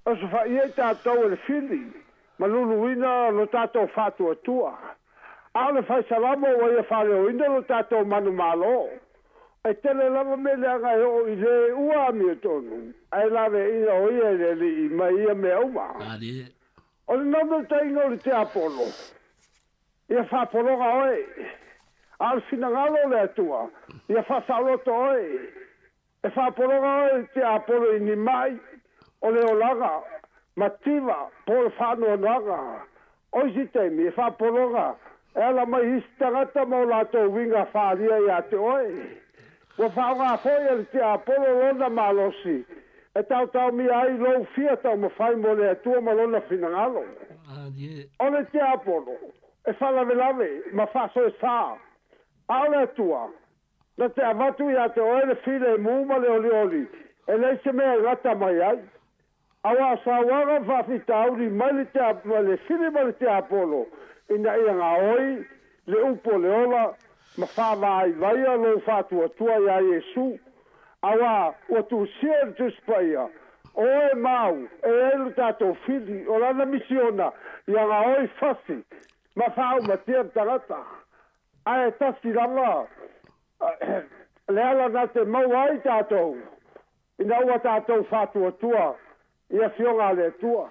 Osofaia i tatou e le fili ma luluina lo tatou faatuatua. A o le fai salamo ua ia faaleoina lo tatou manumalo. E tele lava mea leaga e oo i le ua amiotonu, ae laveaiina o ia e le Alii mai ia mea uma. O le naunautaiga o le tiapolo, ia faapologa oe, a o le finagalo o le Atua, ia faasaoloto oe. E faapologa oe e le tiapolo i ni mai o le olaga mativa po o le faanoanoaga. O isi taimi e faapologa e ala mai isi tagata ma o latou uiga faaalia ia te oe. Ua faaaoga foi e le tiapolo lona malosi e taotaomia ai lou fia taumafai mo le Atua ma Lona finagalo. O le tiapolo e faalavelave ma faasoesa, a o le Atua Na te avatu ia te oe le filemu ma le olioli, e leai se mea e gata mai ai. Aua o sauaga ma faafitauli mai le tea, mai le fili ma le tiapolo, ina ia gaoi le upu o le ola ma faavaivaia lou faatuatua iā Iesu. Aua ua tusia e le Tusi Paia, O oe ma au, e i ai lo tatou fili, o lana misiona, ia gaoi fasi ma faaumatia le tagata. Ae tasi lava le ala na te maua ai tatou ina ua tatou faatuatua i Afioga a le Atua.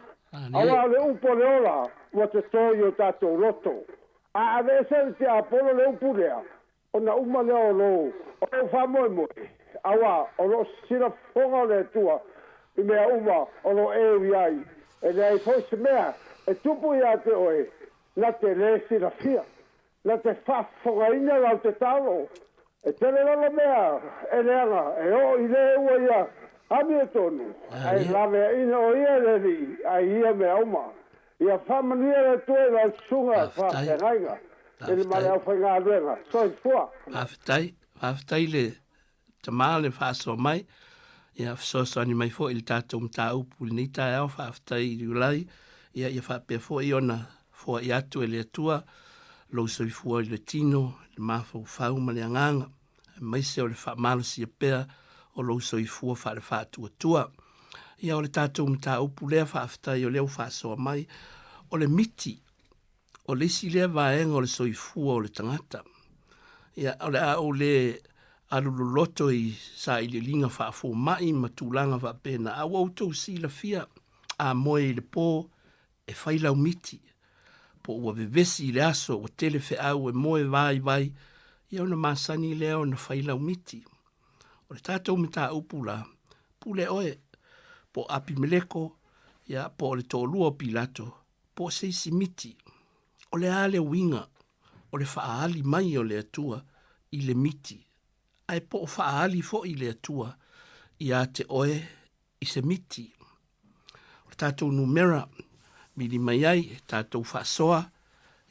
Aua o le upu o le ola ua toto i o tatou loto. A aveese e le tiapolo le upu lea, ona uma lea o lou faamoemoe, aua o lo o sisila fofoga o le Atua i mea uma o lo o e ui ai. E leai foi se mea e tupu ia te oe na te lē silafia. Na te faafofogaina lau tatalo, e tele lava mea e leaga e oo i le ua ia amiotonu, ae laveaina o ia e le Alii ai ia mea uma. Ia faamanuia le Atua i lau susuga faafeagaiga i le ma le aufaigaluega. Soifua. Faafetai, faafetai i le tama le faasoa mai, ia fesoasoani mai foi i le tatou mataupu i lenei taeao. Faafetai i Iulai, ia ia faapea foi ona foai atu e le Atua lou soifua i le tino, le mafaufau ma le agaga, aemaise o le faamalosia pea o lou soifua faale-faatuatua. Ia o le tatou mataupu lea, faafetai o lea ua faasoa mai, o le miti O le isi lea vaega o le soifua o le tagata. Ia, o le a ou le alu loloto i sailiiliga faafomai ma tulaga faapena, a ua outou silafia, a moe i le po, e fai lau miti, po ua vevesi i le aso, ua tele feau e moe vaivai, ia ona masani lea ona fai lau miti. O le tatou mataupu la, pule oe, po o Apimeleko, ia, po o le toalua o Pilato, po o se isi miti. O le a le uiga o le faaali mai o le Atua i le miti, ae po o faaali foi le Atua ia te oe i se miti. O le tatou numera vili mai ai e tatou faasoa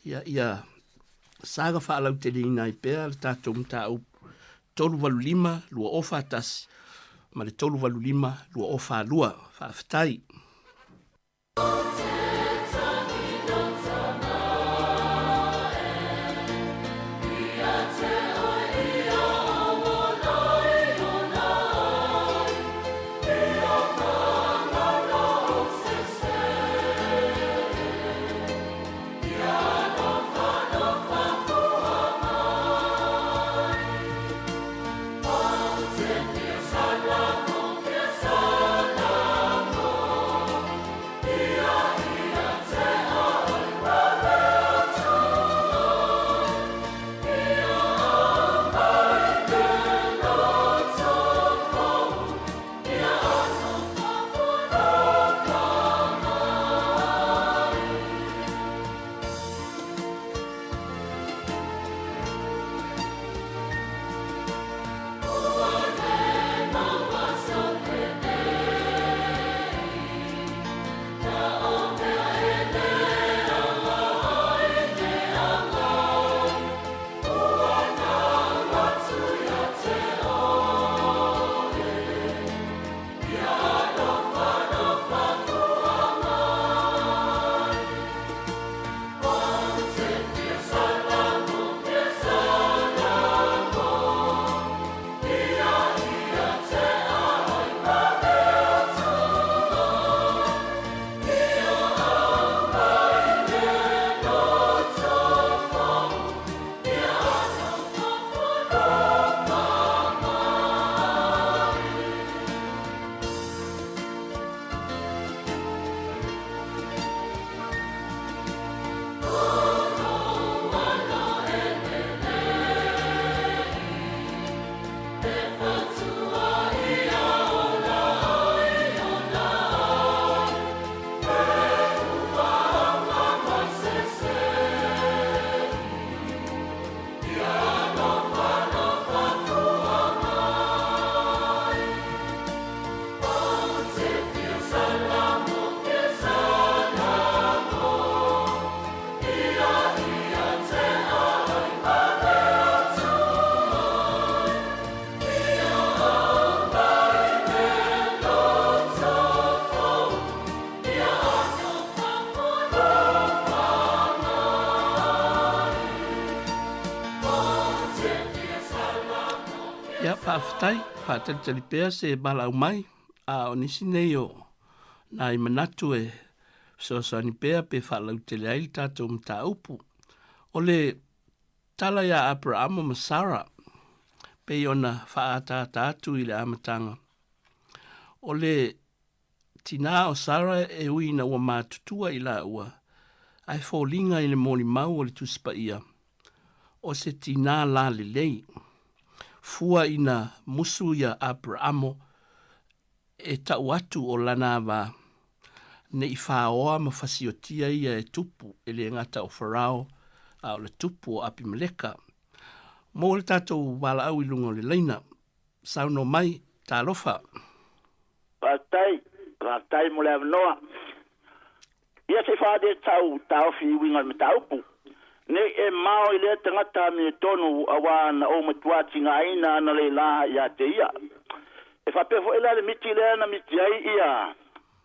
ia, ia saga faalauteleina ai pea le tatou mataupu 385 2041 ma le 385 2042. Faafetai. Faafetai, faatalitali pea se valaau mai, a o nisi nei o nai manatu e fesoasoani pea pe faalautele ai le tatou mataupu. O le tala iā Aperahama ma Sara, pei ona faaataata atu i le amataga, o le tinā o Sara e ui ina ua matutua i laua, ae foliga i le molimau o le Tusi Paia, o se tinā lalelei. Fua ina musu ia Aperahamo e tau atu o lana ava ne i faoa ma fasiotia ia e tupu, e le gata o Farao, a o le tupu o Apimeleka. Maua le tatou valaau i luga o le laina. Saunoa mai, talofa. Faafetai, faafetai mo le avanoa. Ia se i faaali atu sau taofi i uiga o le mataupu. Ne i e mao i lea tagata amiotonu auā na ou matuā tigaina analeila ia te ia. E faapea foi la le miti lea na miti ai ia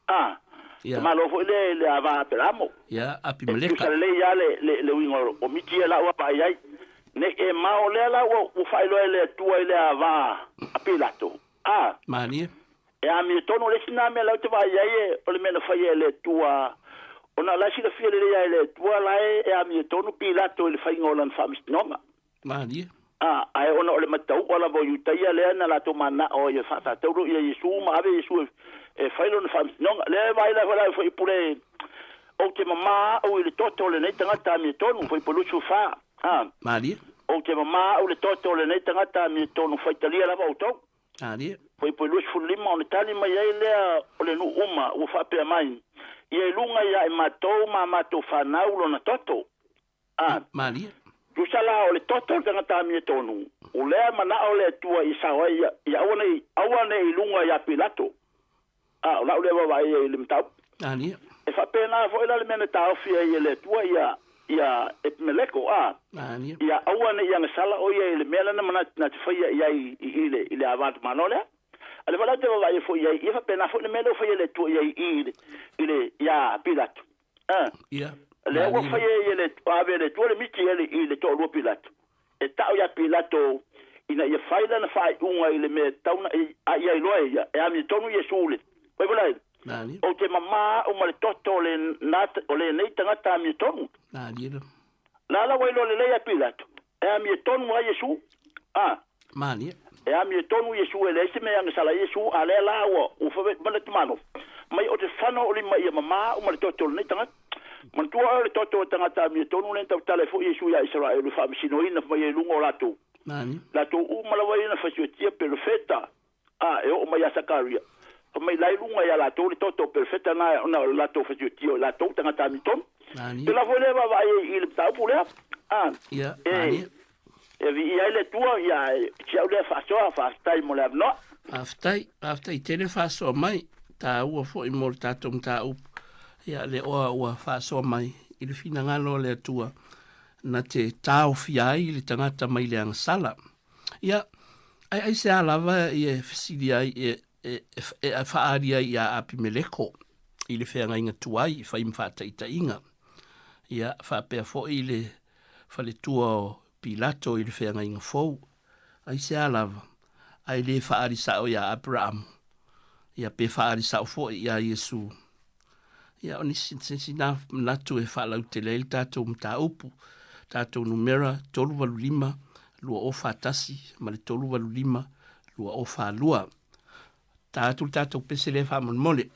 a tamaloa foi lea i le ava a Aperamo. Ia, Apimeleka. E tusa lelei lava le, le, le uiga o miti ia la ua vaai ai. Ne i e mao lea la ua, ua faailoa e le Atua i le ava a Pilato. A. Malie. E amiotonu le isi na mea la ou te vaai ai e, o le mea na faia e le Atua, ona o la e silafia lelei lava e le Atua la e, e amiotonu Pilato i le faiga o lana faamasinoga. Malie. A, ae ona o le matauʻa lava o Iutaia lea na latou mananao ai e faatatauro ia Iesu ma ave Iesu e, e fai lona faamasinoga. Lea e vaai la foi fuaipule, Ou te mamā au i le toto o lenei tagata amiotonu, fuaipule 24. A. Malie. Ou te mamā au i le toto o lenei tagata amiotonu, faitalia lava outou. Malie. Fuaipule 25, ona tali mai ai lea o le nuu uma, ua faapea mai, Ia i luga ia i matou ma a matou fanau lona toto. A. Malie. Tusa la o le toto o le tagata amiotonu, o lea manao le Atua i sao ai ia, ia aua nei, aua nei i luga ia Pilato. A, o lau lea vaavaai ai i le mataupu. Malie. E faapena foi la le mea na taofi ai e le Atua ia, ia Epimeleko, a. Malie. Ia aua ne i agasala o ia i le mea lea na manatu na te faia i ai i i le, i le ava tamaloa lea. A o lea foi la ou te vaavaai ai foi i ai, ia faapena foi le mea lea ua faia e le Atua i ai i i le, i le, ia Pilato. A. Ia. Lea ua fai e le ave e le Atua le miti e i le toalua Pilato. E tau ia Pilato ina ia fai lana faaiuga i le mea e tatau na a ia iloa e ia, e amiotonu Iesu le Fai mai, Ou te mamā au ma le toto o le na o lenei tagata amiotonu. La la ua iloa lelei ia Pilato, e amiotonu lava Iesu. A. Malie. E amiotonu Iesu e leai se mea e agasala ai Iesu, a lea la ua ua fai mai le tamaloa mai o te fano o lima ia mamā au ma le toto o lenei tagata. Manatua oe o le toto o le tagata amiotonu lea na tautala ai foi Iesu ia Isaraelu e faamasinoina mai ai i luga o latou. Malie. Latou uma lava ia na fasiotia pelofeta, a e oo mai ia Sakaria. Fai mai la i luga ia latou le toto o pelofeta na ona o le latou fasiotia o latou tagata amiotonu. Malie. Pela foi lea e vaavaai ai i le mataupu lea. A. Ia, E. malie. E viia ai le Atua, ia, si au lea faasoa, faafetai mo le avanoa. Faafetai, faafetai tele faasoa mai, taua foi mo le tatou mataupu. Ia, le oa ua faasoa mai i le finagalo o le Atua na te taofia ai le tagata mai le agasala. Ia, ai aisea lava ia e fesili ai e, e, e, e faaali ai iā Apimeleko i le feagaiga tuai i fai ma faataitaiga. Ia, faapea foi le faletua o Pilato i le feagaiga fou. Aisea lava, ae le faaali sao iā Aperaamu, ia pe faaali sao foi iā Iesu. Ia, o nisi, se isi nā manatu e faalautele ai le tatou mataupu, tatou numera 385 2041 ma le 385 2042. Ta atu le tatou pese lea faamolemole.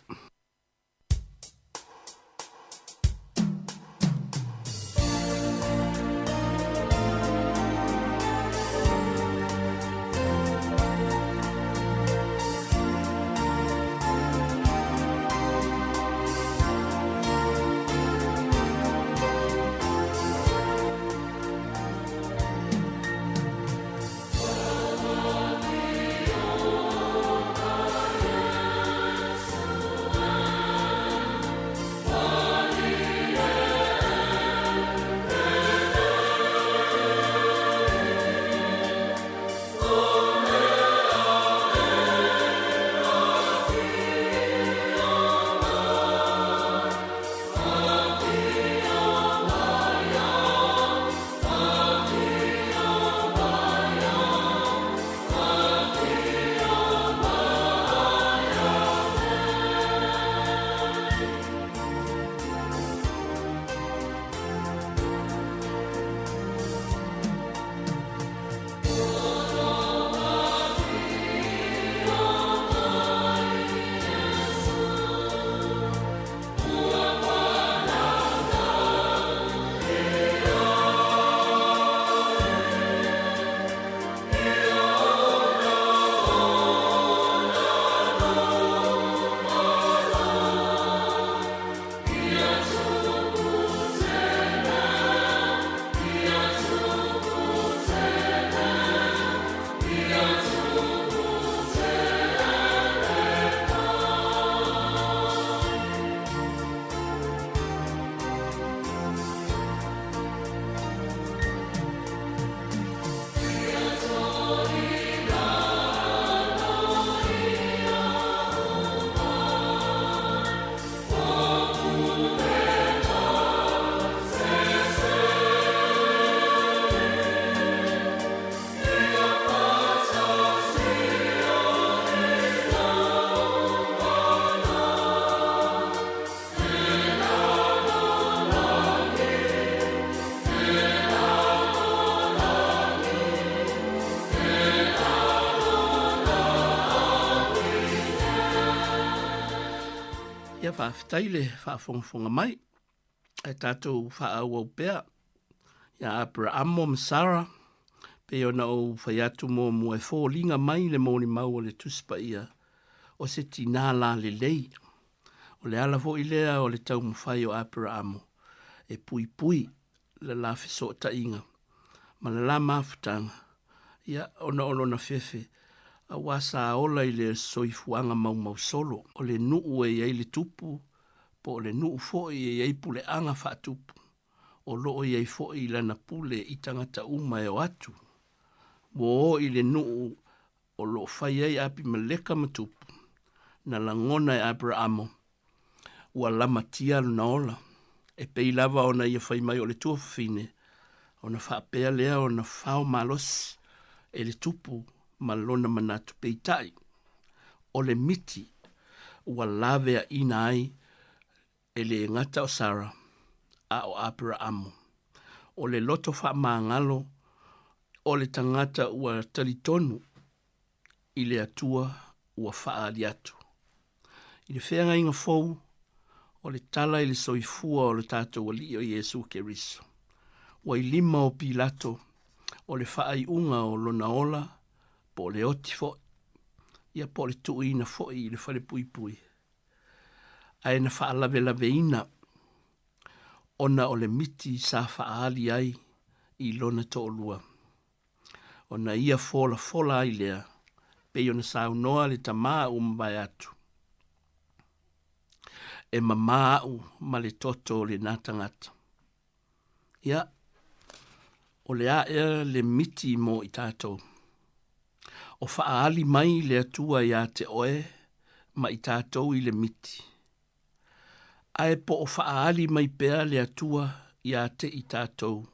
faafetai le faafogafoga mai. Ae tatou faaauau pea ia Aperaamo ma Sara, pei ona ou fai atu muamua e foliga mai le molimau o le Tusi Paia o se tinā lalelei. O le ala foi lea o le taumafai o Aperaamo e puipui le la fesootaiga ma le la mafutaga, ia, ona o lona fefe, aua sa ola i le soifuaga maumausolo, o le nuu e i ai le tupu, po o le nuu foi e i ai puleaga faatupu, o lo o i ai foi lana pule i tagata uma e o atu. Ua o i le nuu o lo o fai ai Apimeleka ma tupu, na lagona e Aperamo, ua lamatia lona ola, e pei lava ona ia fai mai o le tuafafine, ona faapea lea ona fao malosi e le tupu ma lona manatu. Peitai, o le miti ua laveaina ai e le gata o Sara, a o Aperaamo. O le loto faamagalo o le tagata ua talitonu i le Atua ua faaali atu. I le feagaiga fou, o le tala i le soifua o le tatou Alii o Iesu Keriso, ua i lima o Pilato o le faaiuga o lona ola po o le oti foi, ia po o le tuuina foi i le falepuipui, ae na faalavelaveina ona o le miti sa faaali ai i lona toalua. Ona ia folafola ai lea, pei ona saunoa le tama ua mavae atu, E mama au ma le toto o lena tagata. Ia, o le a ea le miti mo i tatou? O faaali mai le Atua iā te oe ma i tatou i le miti. Ae po o faaali mai pea le Atua iā te i tatou,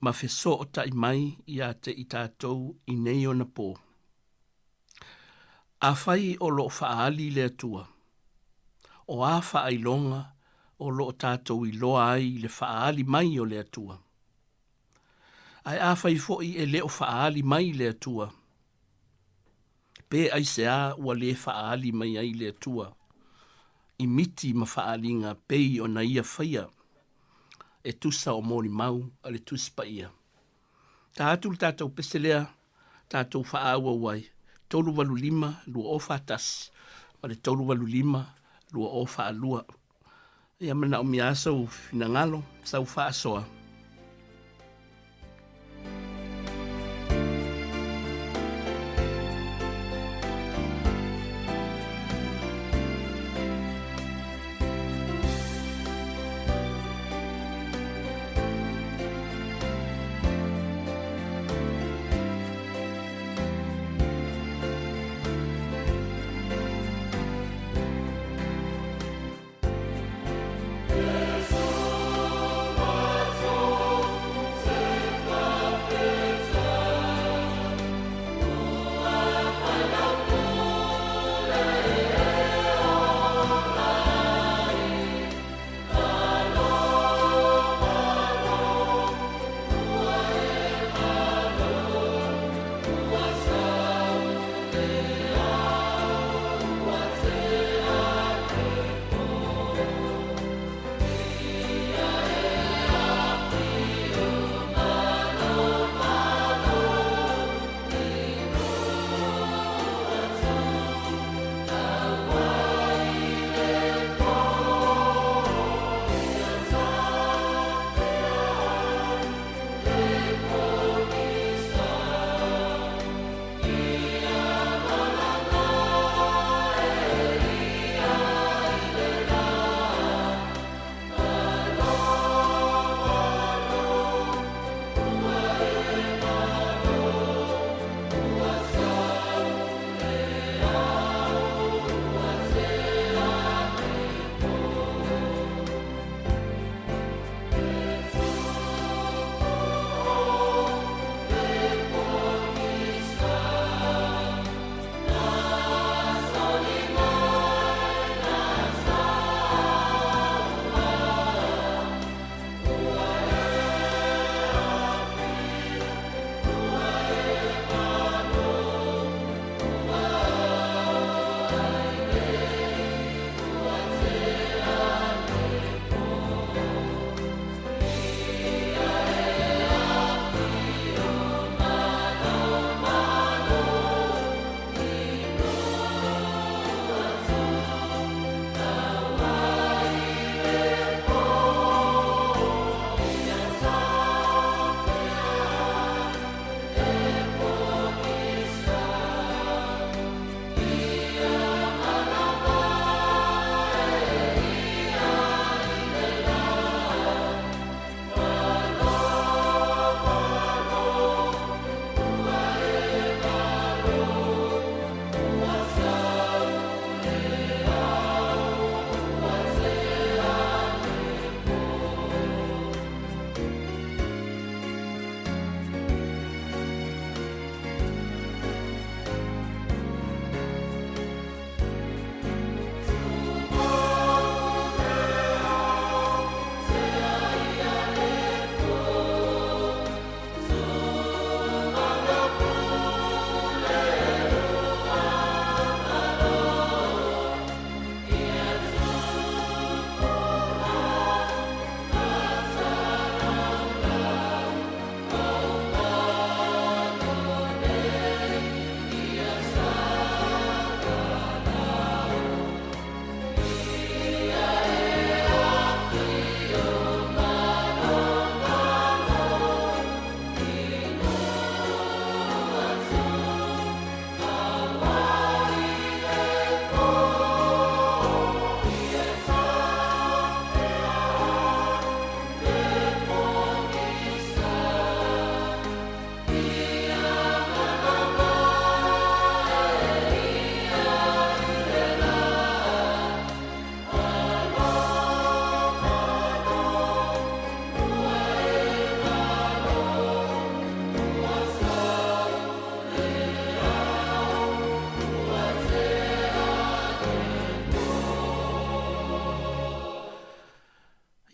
ma fesootai mai iā te i tatou i nei ona pō. Afai o lo o faaali le Atua, o a faailoga o lo o tatou iloa ai i le faaali mai o le Atua? Ae afai foi e le o faaali mai le Atua, pe aisea ua le faaali mai ai le Atua i miti ma faaaliga pei ona Ia faia e tusa o molimau a le Tusi Paia? Ta atu le tatou pese lea tatou faaauau ai, 385 2041 ma le 385 2042. Ia manaomia lava sou finagalo, sau faasoa.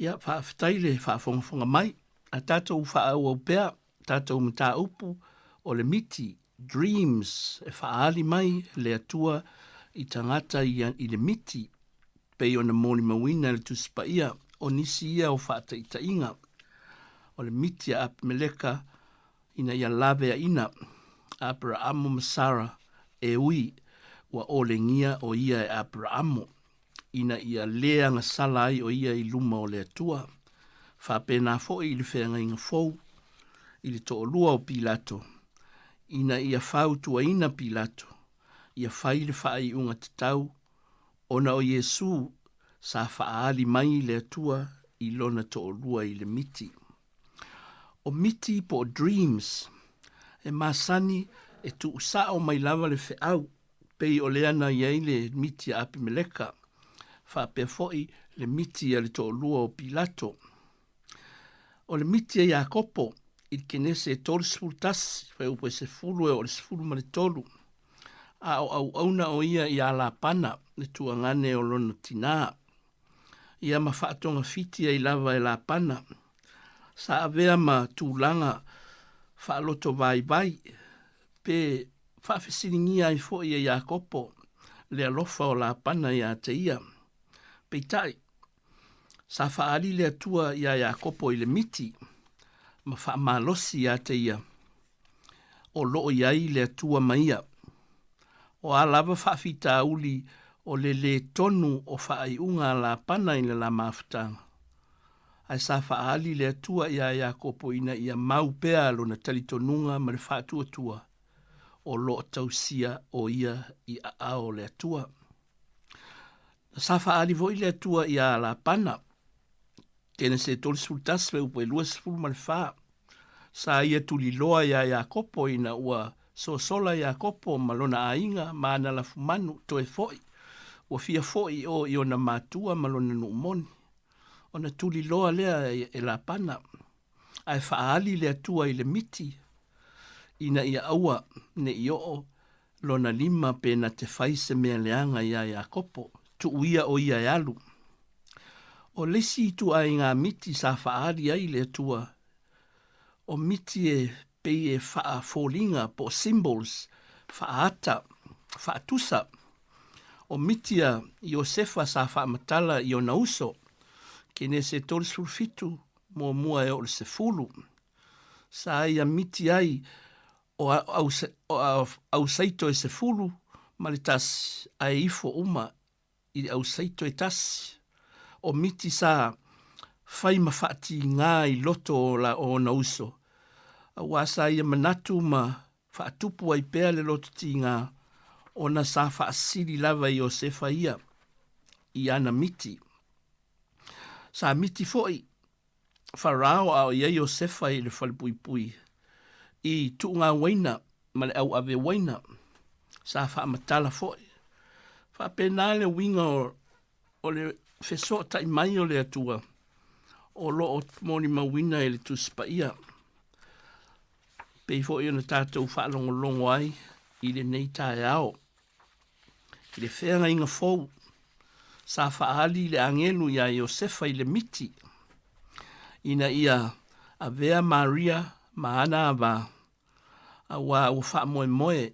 Ia, faafetai le faafogafoga mai. A tatou faaauau pea tatou mataupu o le miti, dreams, e faaali mai le Atua i tagata ia i le miti, pei ona molimauina e le Tusi Paia, o nisi ia o faataitaiga o le miti a Apimeleka ina ia laveaina Aperaamo ma Sara e ui ua olegia o ia e Aperaamo ina ia lē agasala ai o ia i luma o le Atua. Faapena foi i le feagaiga fou i le toʻalua o Pilato, ina ia fautuaina Pilato ia fai le faaiuga tatau ona o Iesu sa faaali mai le Atua i lona toʻalua i le miti. O miti po o dreams, e masani e tuusao mai lava le feau, pei o lea na i ai le miti a Apimeleka, faapea foi le miti a le toʻalua o Pilato. O le miti a Iakopo i le Kenese e 31, fuaiupu e 10 e oo i le 13, a o auauna o ia iā Lapana, le tuagane o lona tinā. Ia ma faatogafiti ai lava e Lapana. Sa avea ma tulaga faaloto vaivai, pe faafesiligia ai foi e Iakopo le alofa o Lapana iā te ia. Peitai, sa faaali le Atua iā Iakopo i le miti ma faamalosi iā te ia, o loo i ai le Atua ma ia. O a lava faafitauli o le lē tonu o faaiuga a Lapana i le la mafutaga. Ae sa faaali le Atua iā Iakopo ina ia mau pea lona talitonuga ma le faatuatua o loo tausia o ia i aao o le Atua. Na sa faaali foi le Atua iā Lapana, Kenese 31 fuaiupu e 24. Sa ia tuliloa iā Iakopo ina ua sosola Iakopo ma lona aiga ma ana lafumanu toe foʻi, ua fia foʻi i o i ona matua ma lona nuu moni. Ona tuliloa lea e Lapana, ae faaali le Atua i le miti ina ia aua ne i oo lona lima pe na te fai se mea leaga iā Iakopo, tuu ia o ia e alu. O le isi ituaiga miti sa faaali ai le Atua, o miti e pei e faafoliga po o symbols, faaata, faatusa. O miti a Iosefa sa faamatala i ona uso, Kenese 37, muamua e oo i le 10. Sa ia miti ai o ausaito e 11 ae ifo uma i le ausaito e tasi. O miti sa fai ma faatigā i loto o la o ona uso, auā sa ia manatu ma faatupu ai pea le loto tigā, ona sa faasili lava e Iosefa ia i ana miti. Sa miti foi Farao a o i ai Iosefa i le falepuipui i tuuga uaina ma le auave uaina, sa faamatala foi. Faapena le uiga o, o le fesootai mai o le Atua o lo o molimauina e le Tusi Paia. Pei foi ona tatou faalogologo ai i lenei taeao. I le feagaiga fou, sa faaali le agelu iā Iosefa i le miti, ina ia avea Maria ma ana avā, auā ua faamoemoe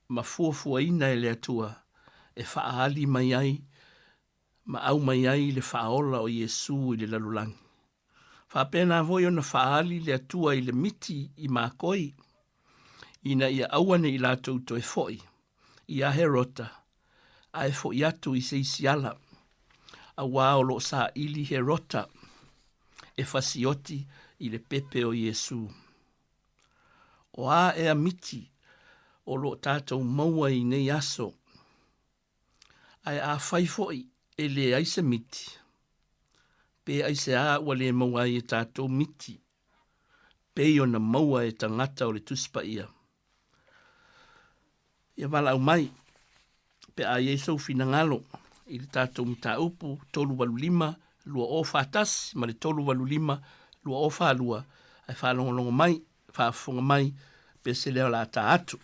ma fuafuaina e le Atua e faaali mai ai ma aumai ai le Faaola o Iesu i le lalolagi. Faapena foi ona faaali le Atua i le miti i makoi, ina ia aua ne i latou toe foʻi iā Herota, ae foʻi atu i se isi ala, auā o lo o saili Herota e fasioti i le pepe o Iesu. O a ea miti o lo o tatou maua i nei aso? Ae afai foi e leai se miti, pe aisea ua le maua ai e tatou miti pei ona maua e tagata o le Tusi Paia? Ia valaau mai pe a i ai sou finagalo i le tatou mataupu 385 2041 ma le 385 2042 ae faalogologo mai, faafofoga mai pe se leo o le a ta atu.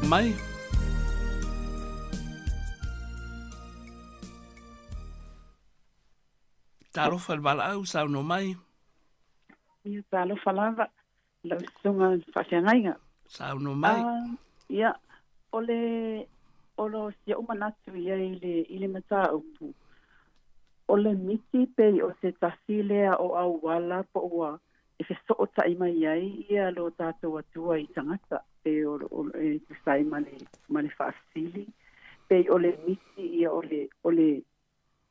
mai. Talofa le valaau, saunoa mai. Ia, talofa lava, lau susuga i le faafeagaiga. Saunoa mai. Ia, o le, o lo si ou manatu ia i le, i le mataupu, o le miti pei o se tasi lea o auala po ua e fesootai mai ai ia lo tatou Atua i tagata, pei o, o, e tusa ai ma le, ma le faafesili, pei o le miti ia o le, o le,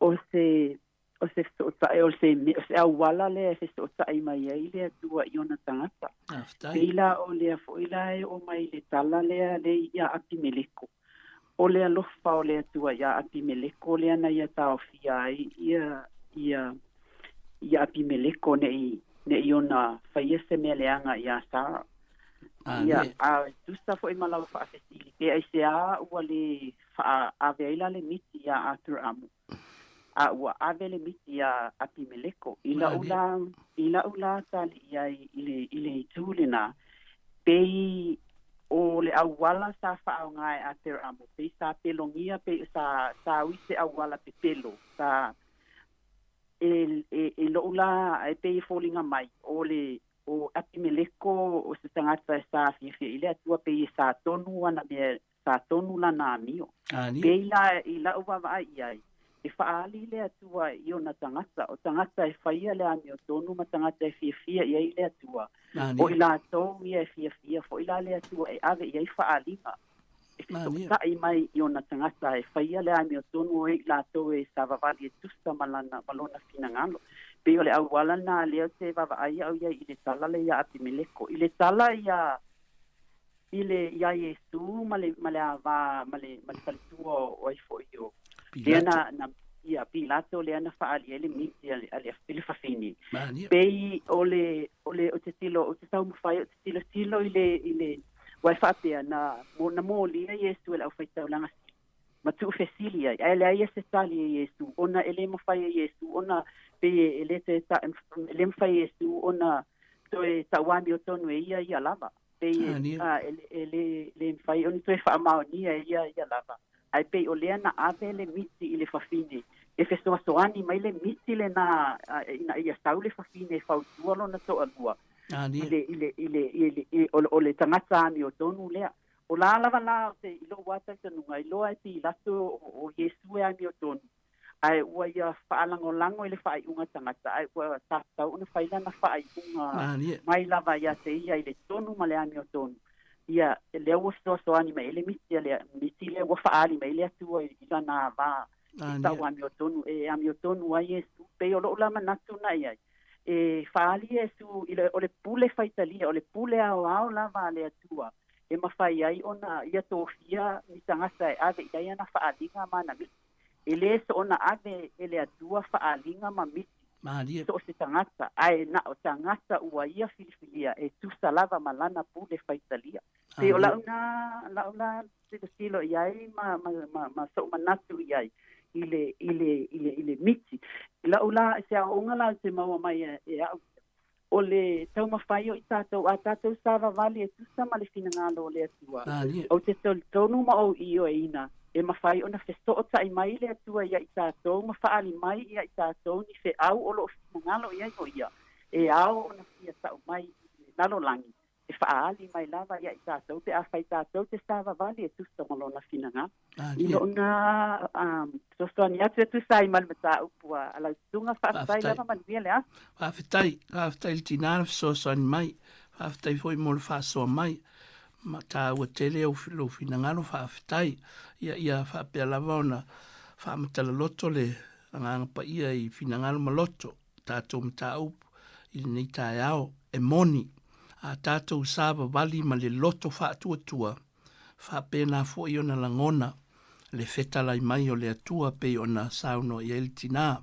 o se, o se fesootai, o se, o se auala lea e fesootai mai ai le Atua i ona tagata. Pei la o lea foi la e oo mai i le tala lea le iā Apimeleko. O le alofa o le Atua iā Apimeleko lea na ia taofia ai ia, ia, ia Apimeleko neʻi, neʻi ona faia se mea leaga iā Sara. Ia, a e tusa foi ma lau faafesili, pe aisea ua lē faaave ai la le miti iā Aperamu, a ua ave le miti iā Apimeleko. I la'u lā, i la'u lā tali i ai i le, i le itu lenā, pei o le auala sa faaaoga e Aperamu, pei sa pelogia, pei sa, sa ui se auala pepelo, sa, e, e, i lo'u lā, e pei e foliga mai, o le, o Apimeleko o se tagata e sa fiafia i le Atua, pei e sa tonu ana mea sa tonu lana amio. Pei la i la'u vaavaai i ai, e faaali le Atua i ona tagata, o tagata e faia le amiotonu ma tagata e fiafia i ai le Atua, o i latou ia e fiafia foi la le Atua e ave i ai faaaliga, e fesootai mai i ona tagata e faia le amiotonu o i latou e savavali e tusa ma lana ma lona finagalo. Pei o le auala lena lea ou te vaavaai au i ai i le tala lea iā Apimeleko. I le tala iā i le iā Iesū ma le ma le ava ma le ma le faletua o ai foi o lea na na ia Pilato lea na faaali ai le miti a le a le i le fafine. Pei o le o le ou te tilo ou te taumafai ou te tilotilo i le i le aua e faapea na na molia Iesu e le aufaitaulaga sili ma tuufesili ai, ae leai ia se tali e Iesu, ona e lē mafai e Iesu ona pei e lē toe ta, e lē mafai e Iesu ona toe tauamiotonu e ia ia lava. Pei e, a, e, e lē, lē mafai ona toe faamaonia e ia ia lava. Ae pei o lea na ave le miti i le fafine, e fesoasoani mai le miti lenā ina ia sau le fafine e fautua lona toalua i le, i le, i le, i le, i, o, o le tagata amiotonu lea. O la lava la o te i lou lava talitonuga, iloa e Pilato o Iesu e amiotonu, ae ua ia faalagolago i le faaiuga tagata, ae ua tatau ona fai lana faaiuga mai lava ia te ia i le tonu ma le amiotonu. Ia, lea ua fesoasoani mai ai le miti a le miti lea ua faaali mai le Atua i lana ava e tau amiotonu, e amiotonu ai Iesu. Pei o lou la manatu na i ai, e faaali Iesu i le, o le pule faitalia, o le pule aoao lava a le Atua, e mafai ai ona ia tofia ni tagata e ave i ai ana faaaliga ma ana miti. E lē soona ave e le Atua faaaliga ma miti Malie. so o se tagata, ae na o tagata ua ia filifilia e tusa lava ma lana pule faitalia. Pei o la'u na, la'u la tilotilo i ai ma, ma, ma, ma so'u manatu i ai i le, i le, i le, i le miti. I la'u la, se aoaoga la ou te maua mai e, e a'u o le taumafai o i tatou, a tatou savavali e tusa ma le finagalo o le Atua. Ou te tolitonu ma ou ioeina, e mafai ona fesootai mai le Atua ia i tatou ma faaali mai ia i tatou ni feau o loo finagalo i ai o Ia, e ao ona fia tau mai i le lalolagi. E faaali mai lava ia i tatou pe afai tatou te savavali e tusa ma Lona finagalo. I lou na fesoasoani atu e tusa ai ma le mataupu a lau susuga. Faafetai lava, manuia le aso. Faafetai, faafetai i le tinā le fesoasoani mai. Faafetai foi mo le faasoa mai. Ma taua tele ou lou finagalo, faafetai. Ia, ia faapea lava ona faamatala loto le Agaga Paia i finagalo ma loto. tatou mataupu i lenei taeao, e moni a tatou savavali ma le loto faatuatua, faapena foi ona lagona le fetalai mai o le Atua pei ona saunoa i ai le tinā.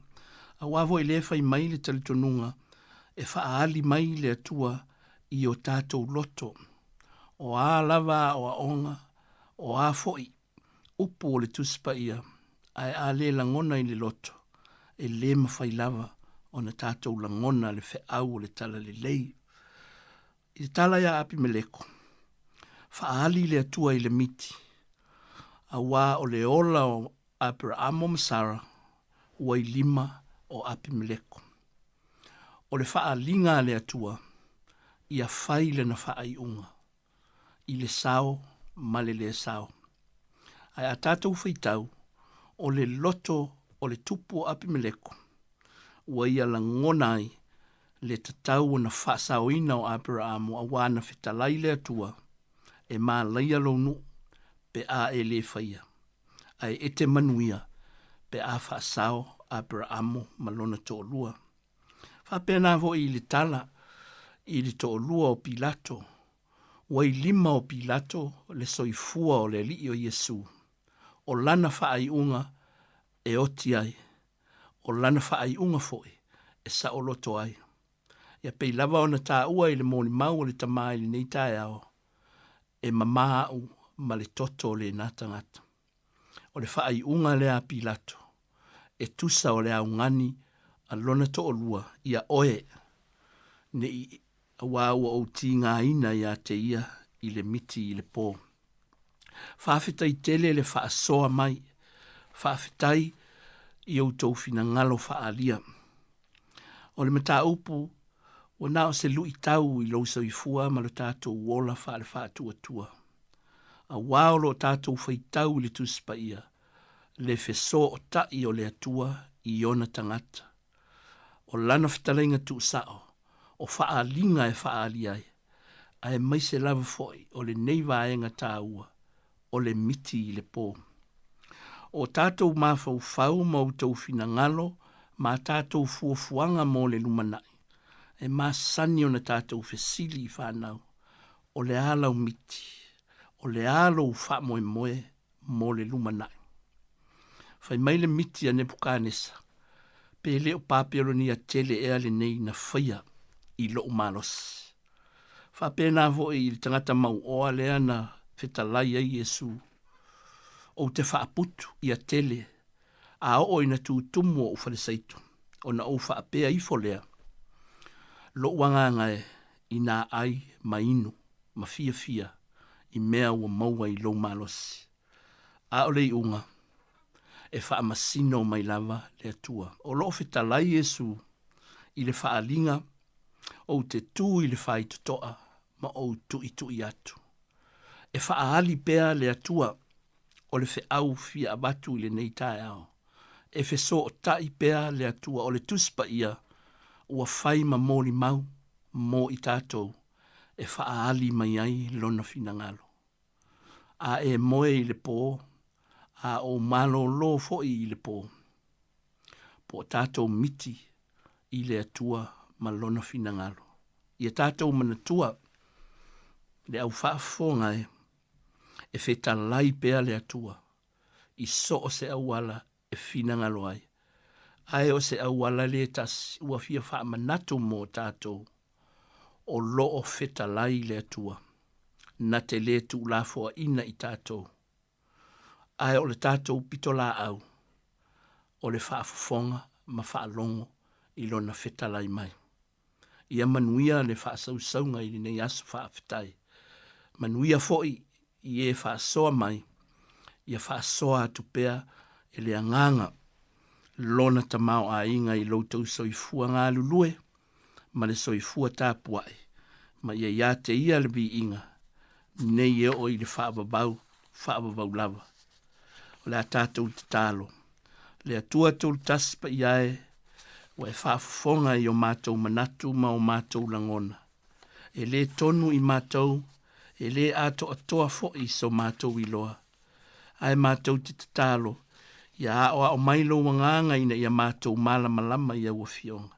Aua foi lea e fai mai le talitonuga e faaali mai le Atua i o tatou loto. O a lava aoaoga, o a foi upu o le Tusi Paia, ae a le lagona i le loto, e lē mafai lava ona tatou lagona le feau o le Talalelei. I le tala iā Apimeleko, Faaali le Atua i le miti, auā o le ola o Aperaamo ma Sara ua i lima o Apimeleko. O le faaaliga a le Atua, ia fai lana faaiuga i le sao ma le lē sao. Ae a tatou faitau, o le loto o le tupu o Apimeleko, ua ia lagona ai le tatau ona faasaoina o Aperaamo auā na fetalai le Atua, E malaia lou nuu pe a e lē faia, ae e te manuia pe a faasao Aperaamo ma lona toalua. Faapena foi i le tala i le toalua o Pilato, ua i lima o Pilato le soifua o le Alii o Iesu, o lana faaiuga e oti ai, o lana faaiuga foi e saoloto ai. Ia pei lava ona taua i le molimau o le tama i lenei taeao, e mama au ma le toto o lena tagata. O le faaiuga lea a Pilato, e tusa o le augani a lona toalua ia oe, ne i auā ua ou tigaina ia te ia i le miti i le pō. Faafetai tele le faasoa mai, faafetai i outou finagalo faaalia. O le mataupu, ua na o se luitau i lou soifua ma lo tatou ola faale-faatuatua. Auā o lo o tatou faitau i le Tusi Paia, le fesootai o le Atua i ona tagata. O lana fetalaiga tuusao, o faaaliga e faaali ai, aemaise lava foi o lenei vaega taua, o le miti i le pō. O tatou mafaufau ma outou finagalo ma a tatou fuafuaga mo le lumanai, e masani ona tatou fesili i fanau, O le a lau miti? O le a lou faamoemoe mo le lumanai? Fai mai le miti a Nepukanesa, Pe le o Papeolonia tele ea lenei na faia i lou malosi? Faapena foi i le tagata mauoa lea na fetalai ai Iesu, Ou te faaputu ia tele, a oo ina tutumu ou falesaito, ona ou faapea ifo lea, Lou agaga e, inā ai ma inu ma fiafia i mea ua maua i lou malosi. A o le iuga, e faamasino mai lava le Atua. O lo o fetalai Iesu i le faaaliga Ou te tū i le faitotoa ma ou tuitui atu. E faaali pea le Atua o le feau fia avatu i lenei taeao. E fesootai pea le Atua o le Tusi Paia ua fai ma molimau mo i tatou e faaali mai ai Lona finagalo. A e moe i le pō, a ou malōlō foi i le pō, po o tatou miti i le Atua ma Lona finagalo. Ia tatou manatua le au faafofoga e, e fetalai pea le Atua i so o se auala e finagalo ai, ae o se auala le tasi ua fia faamanatu mo tatou, o lo o fetalai le Atua, na te lē tuulafoaina i tatou, ae o le tatou pitolaau, o le faafofoga ma faalogo i Lona fetalai mai. Ia manuia le faasausauga i lenei aso faafetai. Manuia foi i e faasoa mai, ia faasoa atu pea e le Agaga Lona tamaoaiga i lo outou soifua galulue ma le soifua tapuai, ma ia ia te Ia le viiga, nei e oo i le faavavau, faavavau lava. O le a tatou tatalo. Le Atua Tolutasi Paia e, ua e faafofoga i o matou manatu ma o matou lagona. E lē tonu i matou, e lē atoatoa foi so matou iloa. Ae matou te tatalo, ia aoao mai lou Agaga ina ia matou malamalama i au Afioga.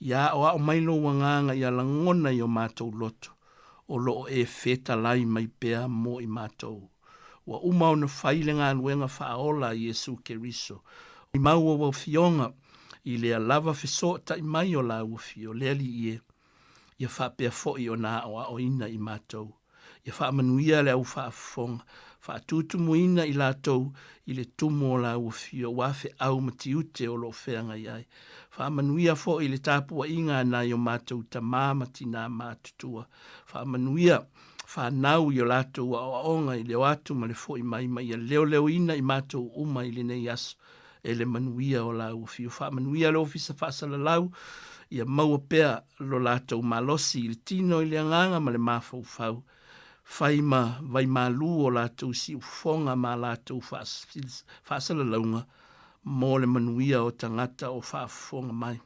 Ia aoao mai lou Agaga ia lagona i o matou loto, o lo o e fetalai mai pea mo i matou. Ua uma ona fai le galuega faaola a Iesu Keriso. I mau ou Afioga i lea lava fesootai mai o Lau Afio, le Alii e, ia faapea foi ona aoaoina i matou. Ia faamanuia le au faafofoga, faatutumuina i latou i le tumu o Lau Afio, aua feau ma tiute o lo o feagai ai. Faamanuia foi le tapuaiga a nai o matou tama ma tinā matutua. Faamanuia. fanau i o latou aoaoga i le o atu ma le fo'i mai, ma ia leoleoina i matou uma i lenei aso e le manuia o Lau Afio. Faamanuia le Ofisa Faasalalau, ia maua pea lo latou malosi i le tino i le agaga ma le mafaufau, fai ma vaimalu o latou siufofoga ma a latou faasalalauga mo le manuia o tagata o faafofoga mai.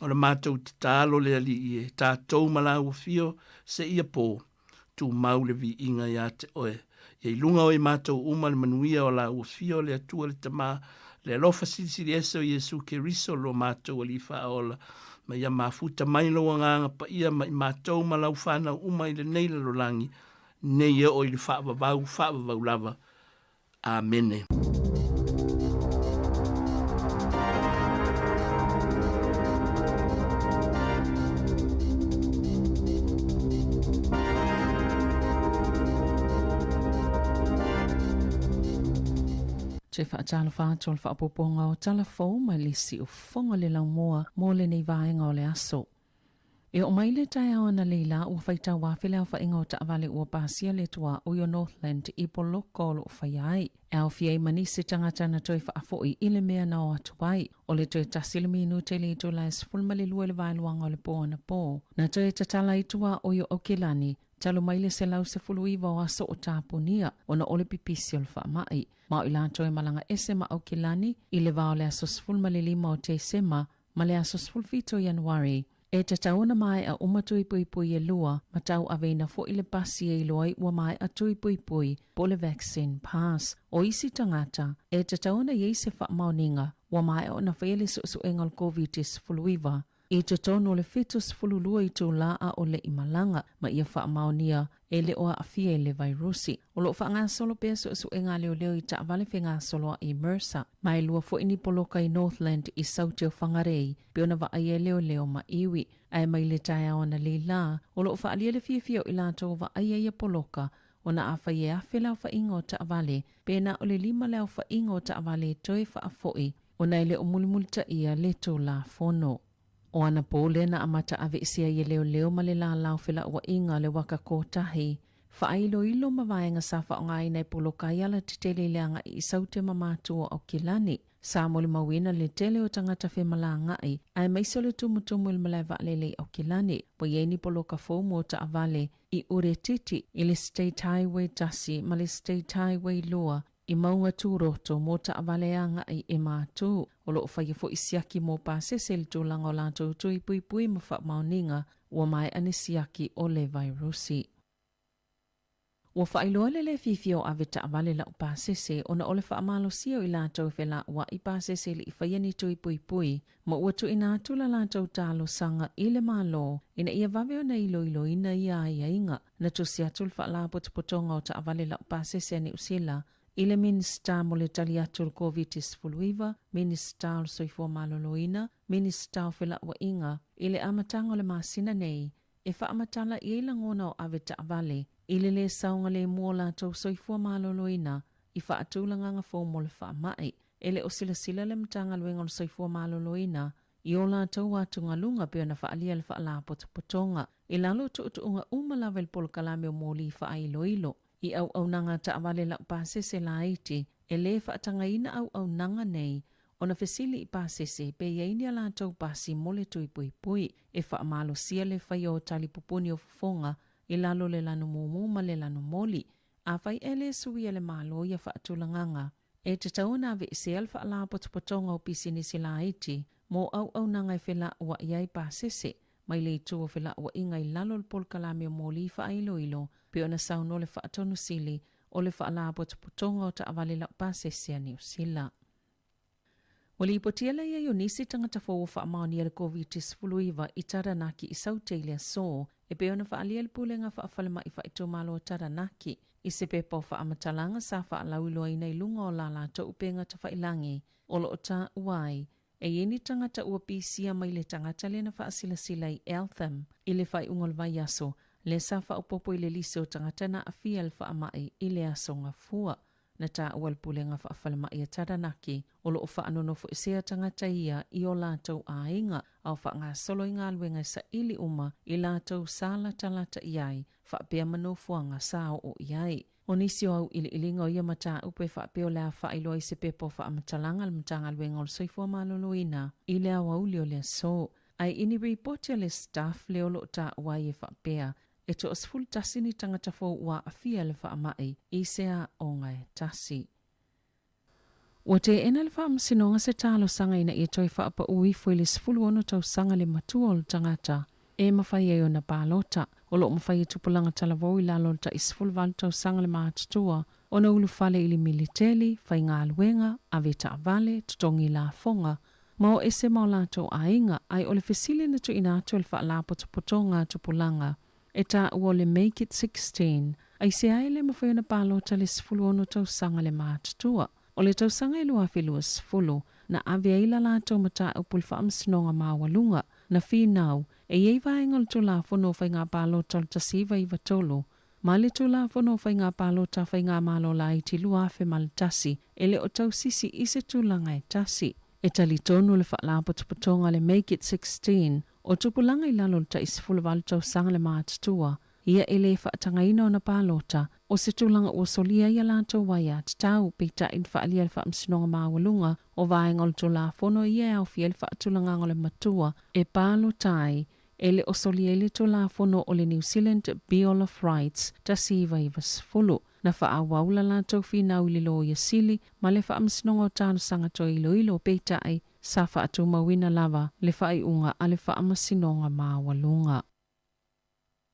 O le matou tatalo le Alii e, tatou ma Lau Afio seia po, tumau le viiga ia te Oe. Ia i luga o i matou uma le manuia o Lau Afio, le Atua le Tama, le alofa silisili ese o Iesu Keriso lo matou Alii Faaola, ma ia mafuta mai Lou Agaga Paia ma i matou ma Lau fanau uma i lenei lalolagi, nei e oo i le faavavau, faavavau lava. Amene. Toe faatalofa atu o le faaopoopoga o tala fou mai le siufofoga le laumua mo lenei vaega o le aso. E oo mai le taeao analeila ua faitau afe le aofaiga o taavale ua pasia le tuaoi o Northland i poloka o lo o faia ai. E aofia ai ma nisi tagata na toe faafoi i le mea na o atu ai. O le toe tasi le minute i le itula e 12 i le vaeluaga o le po anapo, na toe tatala ai tuaoi o Aukilani talu mai le 119 o aso o tapunia ona o le pipisi o le faamai. Ma o i latou e malaga ese ma Aukilani i le va o le aso 15 o Tesema ma le aso 17 o Ianuari, e tatau ona maea uma tui puipui e lua ma tauaveina foi le pasi e iloa ai ua maea tui puipui po o le vaccine pass. O isi tagata, e tatau ona i ai se faamaoniga ua maea ona faia le suesuega o le Koviti-19 i totonu o le 72 itula a o le i malaga ma ia faamaonia e le o aafia i le vairusi. O lo o faagasolo pea suesuega a leoleo i taavale fegasoloai i Mercer, ma e lua foi ni poloka i Northland i Saute o Whangarei, pei ona vaaia e leoleo ma iwi. Ae mai le taeao analeila, o lo o faaalia le fiafia o i latou o vaaia ia poloka, ona afai e afe le aofaiga o taavale, pe na o le lima le aofaiga o taavale e toe faafoi, ona e le o mulimulitaia le Tulafono. O anapo lea na amata aveesea ai e leoleo ma le lalau felauaiga o le waka kotahi, faailoilo ma vaega sa faaaogaina e poloka ai alatetele i le agai i Saute ma Matua o Aukilani. Sa molimauina le tele o tagata femalagaai, aemaise o le tumutumu i le malae vaalele i Aukilani. Ua i ai ni poloka fou mo taavale i Uretiti i le State Highway 1 ma le State Highway 2 i Mauga Tūroto mō taavale agai e mātū. O lo o faia foi siaki mō pasese i le tulaga o latou tui puipui ma faamaoniga ua maea ni siaki o le vairusi. Ua faailoa le le fiafia o ave taavale lau pasese ona o le faamalosia o i latou e felaua'i pasese e le i faia ni tui puipui ma ua tuuina atu la latou talosaga i le Malo ina ia vave ona iloiloina ia aiaiga. Na tusi atu le Faalapotopotoga o Taavale Laupasese a Niu Sila i le Minisita mo le Tali Atu o le Koviti-19, Minisita o le Soifua Maloloina, Minisita o Felauaiga i le amataga o le masina nei e faamatala i ai lagona o ave taavale i le lē saogalemu o latou soifua maloloina i faatulagaga fou mo le faamai. E le o silasila le Matagaluega o le Soifua Maloloina i o latou atugaluga pei ona faaalia le Faalapotopotoga i lalo o tuutuuga uma lava i le polokalame o moli faailoilo i auaunaga taavale laupasese laiti e lē faatagaina auaunaga nei ona fesili i pasese pe i ai ni a latou pasi mo le tui puipui e faamalosia le faia o tali pupuni o fofoga i lalo o le lanu mumu ma le lanu moli. Afai e lē suia le Malo ia faatulagaga, e tatau ona aveesea le Faalapotopotoga o Pisinisi Laiti mo auaunaga e felauai ai pasese mai le itu o felauaiga i lalo o le polokalame o moli faailoilo pei ona saunoa le Faatonu Sili o le Faalapotopotoga o Taavale Laupasese a Niu Sila. Ua lipotia le i ai o nisi tagata fou ua faamaonia le Koviti-19 i Taranaki i Saute i le aso, e pei ona faaalia e le Pulega Faafalemai Faaitumalo o Taranaki i se pepa o faamatalaga sa faalauiloaina i luga o la latou upega tafailagi o lo o taua ai e i ai ni tagata ua pisia mai le tagata lea na faasilasila i Eltham i le faaiuga o le vaiaso lea sa faaopoopo i le lisi o tagata na aafia i le faamai i le aso Gafua. Na taua e le Pulega Faafalemai a Taranaki o lo o faanonofoesea tagata ia i o latou aiga a o faagasolo i galuega e saili uma i latou sa latalata i ai faapea ma nofoaga sa oo i ai. O nisi o auiliiliga o ia mataupu e faapea o le a faailoa i se pepa o faamatalaga a le Matagaluega o le Soifua Maloloina i le aoauli o le aso. Ae i ni ripoti a le Stuff lea o lo o taua ai e faapea, e toa 11 ni tagata fou ua aafia i le faamai i se aoga e tasi. Ua teena e le Faamasinoga se talosaga ina ia toe faapaū ifo i le 16 tausaga le matua o le tagata e mafai ai ona palota. O lo o mafai e tupulaga talavou i lalo o le tai 18 tausaga le matutua ona ulufale i le militeli, faigaluega, ave taavale, totogi lafoga, ma o ese ma o latou aiga, ae o le fesili na tuuina atu e le Faalapotopotoga a Tupulaga e taua o le Make It 16, aisea e le mafai ona palota le 16 tausaga le matutua? O le tausaga e 2020, na ave ai la latou mataupu i le Faamasinoga Maualuga, na finau, e i ai vaega o le Tulafono o Faiga Palota o le 1993 ma le Tulafono o Faiga Palota a Faigamalo Laiti 2001 e le o tausisi i se tulaga e tasi. E talitonu le Faalapotopotoga le Make It 16 o tupulaga i lalo o le tai 18 tausaga le matutua, ia e le faatagaina ona palota, o se tulaga ua solia ai a latou aiatatau, peitai na faaalia e le Faamasinoga Maualuga o vaega o le Tulafono ia e aofia ai le faatulagaga o le matua e palota ai, e le o solia ai le Tulafono o le New Zealand Bill of Rights 1990. Na faaauau la latou finau i le Loia Sili ma le Faamasinoga o Talosaga Toe Iloilo, peitai, sa faatumauina lava le faaiuga a le Faamasinoga Maualuga.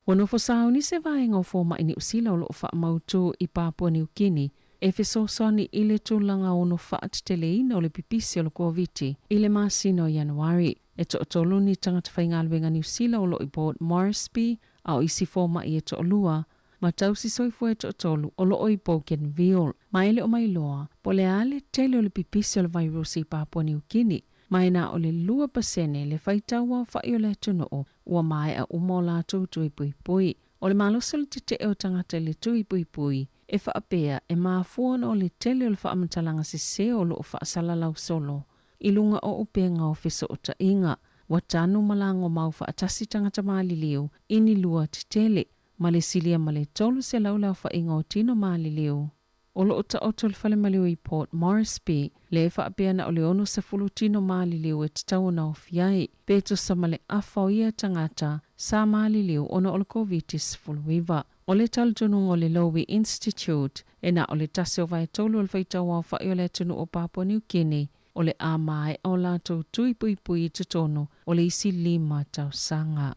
Ua nofo sauni se vaega o fomai Niu Sila o lo o faamautu i Papua Niu Kini e fesoasoani i le tulaga ono faateteleina o le pipisi o le Koviti i le masina o Ianuari. E toatolu ni tagata faigaluega Niu Sila o lo o i Port Moresby, a o isi fomai e toalua ma tausi soifua e toatolu o lo o i Bougainville. Ma e le o mailoa po o le a le tele o le pipisi o le vairusi i Papua Niu Kini, ma e na o le 2% le faitau aofai o le atunuu ua maea uma o latou tui puipui. O le malosi o le tetee o tagata i le tui puipui e faapea e mafua ona o le tele o le faamatalaga sese o lo o faasalalau solo i luga o upega o fesootaiga. Ua tanu ma lagomau faatasi tagata maliliu i ni lua tetele ma le silia ma le 300 le aofaiga o tino maliliu. O lo o taoto le falemaliu i Port Moresby, lea e faapea na o le 60 tino maliliu e tatau ona ofi ai, pe tusa ma le afa o ia tagata sa maliliu ona o le Koviti-19. O le talitonuga o le Lowy Institute, e na o le tasi o vaetolu o le faitau aofai o le atunuu o Papua Niu Kini o le a maea o latou tui puipui i totonu o le isi lima tausaga.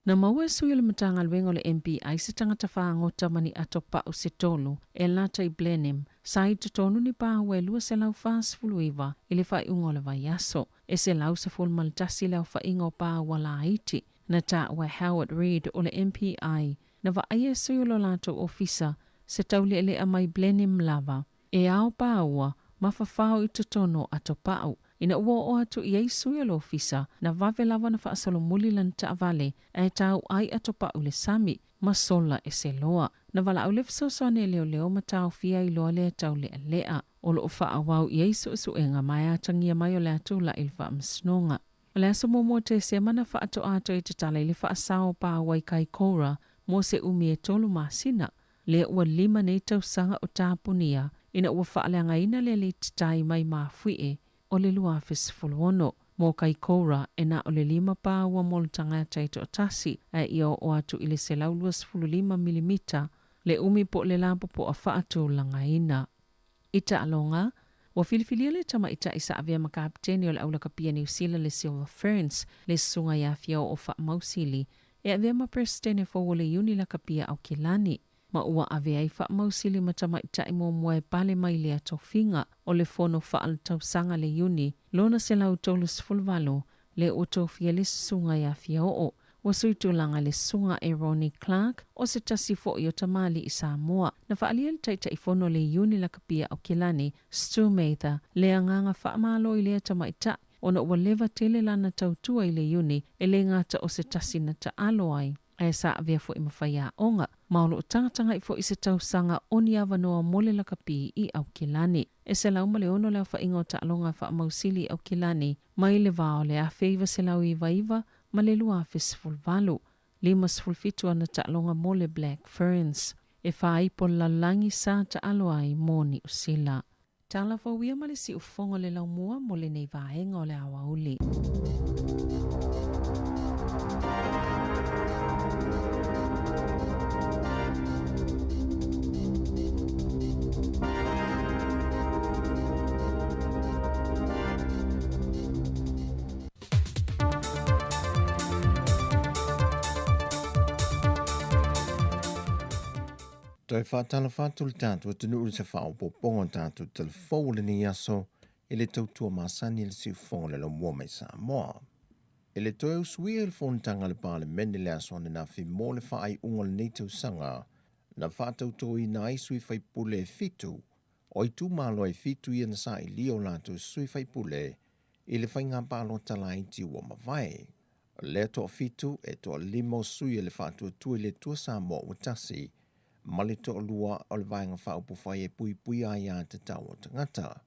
Na maua e sui o le Matagaluega o le MPI se tagata fagota ma ni ato pau se tolu e lata i Blenheim, sa i totonu ni paua e 249 i le faaiuga o le vaiaso. E 111 le aofaiga o paua laiti. Na taua e Howard Reid o le MPI, na vaaia e sui o lo latou ofisa se taulealea mai Blenheim lava e ao paua ma fafao i totonu o ato pau. Ina ua oo atu i ai sui o le ofisa, na vave lava ona faasolomuli lana taavale ae tau ai ato pau i le sami ma sola ese loa. Na valaau le fesoasoani a leoleo ma taofia ai loa lea taulealea. O lo o faaauau i ai suesuega ma e atagia mai o le a tulai i le faamasinoga. O le aso muamua o Tesema na faatoa toe tatala i le faasao o paua i Kaikoura mo se umi e tolu masina. Lea ua lima nei tausaga o tapunia ina ua faaleagaina le alii tatai mai Mafuie o le 2016. Mo Kaikoura, e na o le lima paua mo le tagata e toatasi, ae ia oo atu i le 125 milimita le umi po o le lapopoa faatulagaina. I taaloga, ua filifilia le tamaitai sa avea ma kapeteni o le aulakapia Niu Sila le Silver Ferns, le Susuga ia Fiaoo Faamausili, e avea ma Peresetene fou o le Iuni Lakapia Aukilani, ma ua avea ai Faamausili ma tamaitai muamua e pale mai lea tofiga o le Fono Faaletausaga le Iuni lona 138 lea ua tofia le Susuga ia Fiaoo. Ua sui tulaga le Susuga e Ronnie Clark, o se tasi foi o tamalii Samoa. Na faaalia e le Taitaifono o le Iuni Lakapia Aukilani, Stu Mather, le agaga faamalo i lea tamaitai ona ua leva tele lana tautua i le Iuni e le gata o se tasi na taalo ai, ae sa avea foi ma faiaoga. Ma o lo o tagatagai foi i se tausaga o ni avanoa mo le lakapi i Aukilani. E 106 le aofaiga o taaloga faamausili i Aukilani mai le va o le 1999 ma le 2018. 57 ana taaloga mo le Black Ferns. E fa ipo o le lalolagi sa taalo ai mo Niu Sila. Tala fou ia ma le siufofoga o le laumua mo lenei vaega o le aoauli. Toe faatalofa atu le tatou atunuu i se faaopoopoga o tatou talafou o lenei aso i le tautua masani i le siufofoga o le laumua mai Samoa. E le toe usuia i le fonotaga a le Palemene le aso ananafi mo le faaiuga o lenei tausaga na faatautoina ai sui faipule e fitu o itumalo e fitu ia na sailia o latou sui faipule i le faiga palota laiti ua mavae. O lea toafitu e toalima o sui o le Faatuatua i le Atua Samoa ua tasi ma le toalua o le Vaega Faaupufai e Puipuia Aia Tatau o Tagata.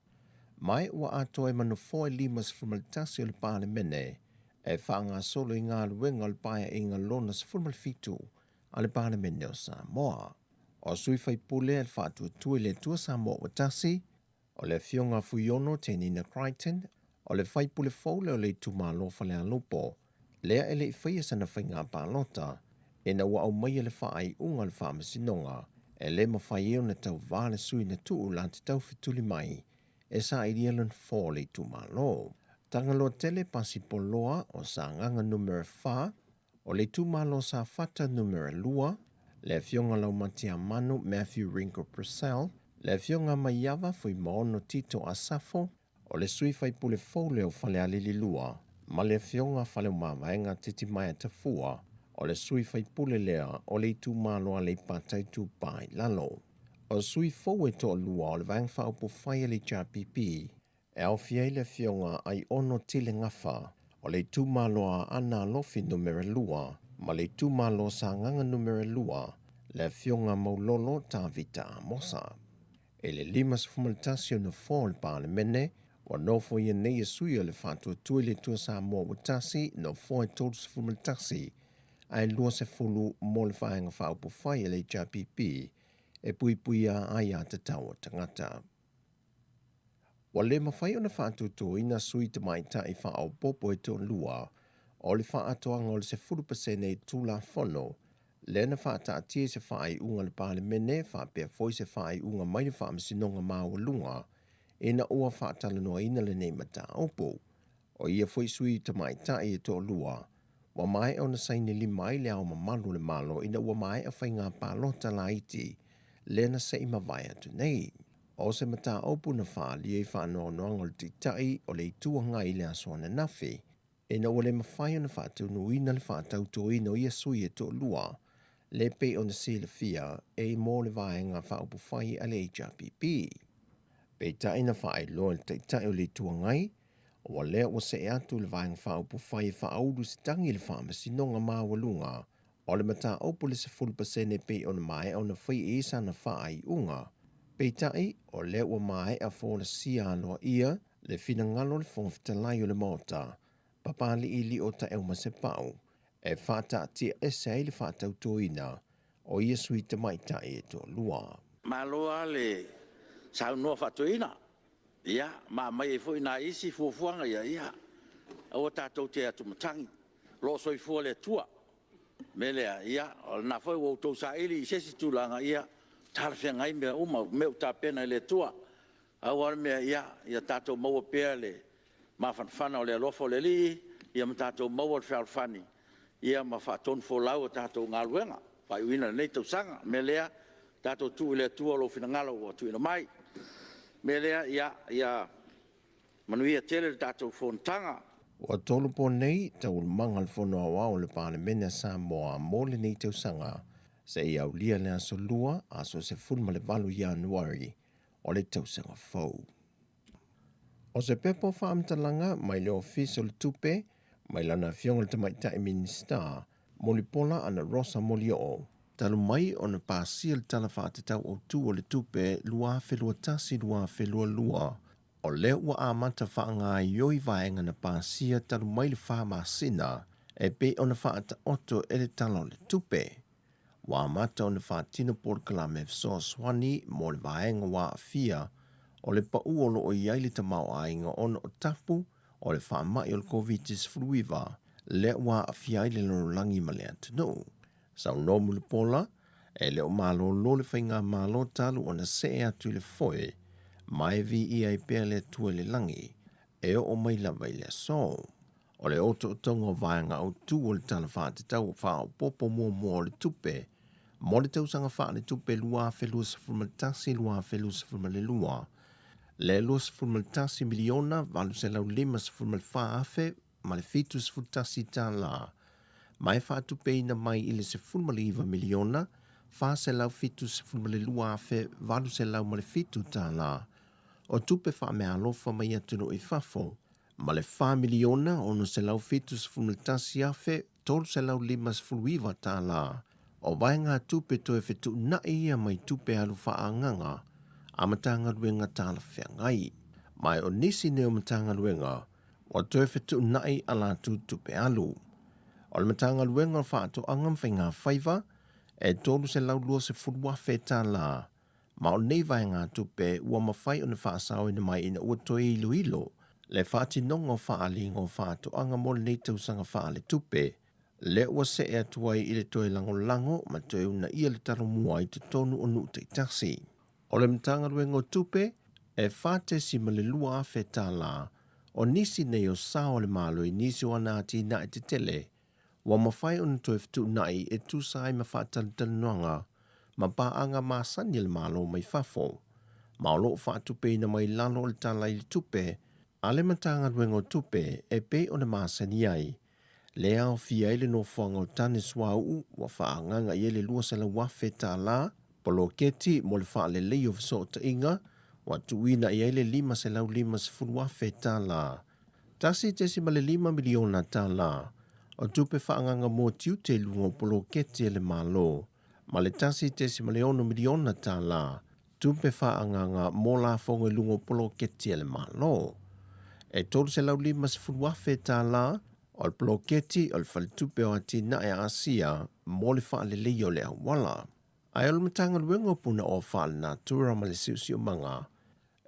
Ma ua atoa ai ma nofoa e 51 o le Palemene e faagasolo i galuega o le Paeaiga lona 17 a le Palemene o Samoa. O sui faipule a le Faatuatua i le Atua Samoa ua tasi, o le Afioga Fuiono Tenina Crichton, o le faipule fou lea o le itumalo Falealupo, lea e le i faia sana faiga palota, ina ua aumaia le faaiuga a le Faamasinoga e le mafai ai ona tauva le sui na tuu la te taufetuli mai e sailia le nofoa o le itumalo. Tagaloa tele Pasipoloa o Sagaga Numera 4, o le itumalo Safata Numera 2, le Afioga Laumatiamanu Matthew Ringo Purcell, le Afioga Maiava Fuimaono Tito Asafo, o le sui faipule fou lea o Falealili 2, ma le Afioga Faleomavaega Titimaea Tafua, o le sui faipule lea o le itumalo Aleipata Itupa i Lalo. O sui fou e toalua o le Vaega Faaupufai a le HRPP, e aofia ai le Afioga Aiono Tile Gafa o le itumalo Aana Alofi Numera 2 ma le itumalo Sagaga Numera 2, le Afioga Maulolo Tavita Amosa. I le 51 o nofoa o le Palemene, ua nofoia nei e sui o le Faatuatua i le Atua Samoa ua tasi, nofoa e 31, ae 20 mo le Vaega Faaupufai a le HRPP e puipuia ai aiatatau a tagata. Ua le mafai ona faatuatuaina sui tamaitai faaopoopo e toalua o le faaatoaga o le 10% i Tulafono lea na faataatia i se faaiuga a le Palemene faapea foi se faaiuga mai le Faamasinoga Maualuga ina ua faatalanoaina lenei mataupu. O ia foi sui tamaitai e toalua ua maea ona saini lima ai Le Ao Mamalu o le Malo ina ua maea faiga palota laiti lea na se i mavae atu nei. O se mataupu na faaalia i faanoanoaga o le Taitai o le Itu Agai i le aso ananafi, ina ua le mafai ona faataunuuina le faatautoina o ia sui e toalua, le pei ona silafia e mo le Vaega Faaupufai a le HRPP. Peitai na faailoa e le Taitai o le Itu Agai, ua lea ua see atu le Vaega Faaupufai e faaulu se tagi i le Faamasinoga Maualuga o le mataupu le 10% pei ona maea ona fai i sana faaiuga. Peitai, o lea ua maea folasia aloaia le finagalo o le Fofoga Fetalai o le Maota, Papali'i Lio Taeumasepau, e faataatia ese ai le faatautoina o ia sui tamaitai e toalua. Malo lava le saunoa faatoeaina, ia, ma aumai ai foi nai isi fuafuaga ia, ia, aua tatou te atumatagi, o lo o soifua le Atua. O le mea lea, ia, o lena foi ua outou saili i se isi tulaga, ia talafeagai mea uma, o mea ua tapena e le Atua. Pau lava le mea, ia tatou maua pea le mafanafana o le alofa o le Alii, ia ma tatou maua le fealofani ma faatonufolau a tatou galuega, faaiuina o lenei tausaga. O le mea lea, tatou tuu i le Atua lou finagalo ua tuuina mai. O le mea lea, ia manuia tele le tatou Fonotaga. Ua tolopo nei taualumaga o le Fono Aoao o le Palemene a Samoa mo lenei tausaga seia aulia le aso Lua, aso 18 Ianuari o le tausaga fou. O se pepa o faamatalaga mai le Ofisa o le Tupe mai lana Afioga i le Tamaitai Minisita, Mulipola Anarosa Molioo, talu mai ona pasia le Tala Faatatau Autu o le Tupe 2021/2022, o lea ua amata faagaoioi vaega na pasia talu mai le 4 masina e pei ona faataoto e le Tala o le Tupe. Ua amata ona faatino polokalame fesoasoani mo le vaega ua aafia o le pau o loo i ai le tamaoaiga ona o tapu o le faamai o le Koviti-19 lea ua aafia ai le lalolagi ma le atunuu. Saunoa Mulipola, e le o malolo le faigamalo talu ona see atu i le foe, ma e viia ai pea le Atua i le lagi, e oo mai lava i le aso. O le otootoga o vaega autu o le Tala Faatatau Faaopoopo Muamua o le Tupe mo le tausaga faaletupe 2021/2022, le $21,854,071, ma e faatupeina mai i le $19,472,807 o tupe faameaalofa mai atunuu i fafo, ma le $4,671,359 o vaegatupe toe fetuunai ia mai tupe alu faaagaga a Matagaluega talafeagai. Ma o nisi nei o Matagaluega ua toe fetuunai a latou tupe alu. O le Matagaluega o Faatoaga ma Faigafaiva e $320,000, ma o nei vaegatupe ua mafai ona faasaoina mai ina ua toe iloilo le faatinoga o faaaliga o faatoaga mo lenei tausaga faaletupe, lea ua see atu ai i le toe lagolago ma toe uunaia le talomua i totonu o nuu taitasi. O le Matagaluega o Tupe e $4.2 afe tālā, o nisi nei o sao o le Malo i nisi o ana atinae tetele ua mafai ona toe fetuunai e tusa ai ma faatalatalanoaga ma paaga masani a le Malo mai fafo, ma o loo faatupeina mai lalo o le Tala i le Tupe a le Matagaluega o Tupe e pei ona masani ai, le aofia ai le nofoaga o tane suauu ua faaagaga i ai le $200,000 tālā, poloketi mo le faaleleia o fesootaiga ua tuuina i ai le $550,000 tālā, $1.5 miliona tālā o tupe faaagaga mo tiute i luga o poloketi a le Malo, ma le $1.6 miliona tālā tupe faaagaga mo lafoga i luga o poloketi a le Malo. E $350,000 tālā o le poloketi o le Faletupe o Atinae a Asia mo le faaleleia o le auala. Ae o le Matagaluega o Punaoa Faalenatura ma le Siosiomaga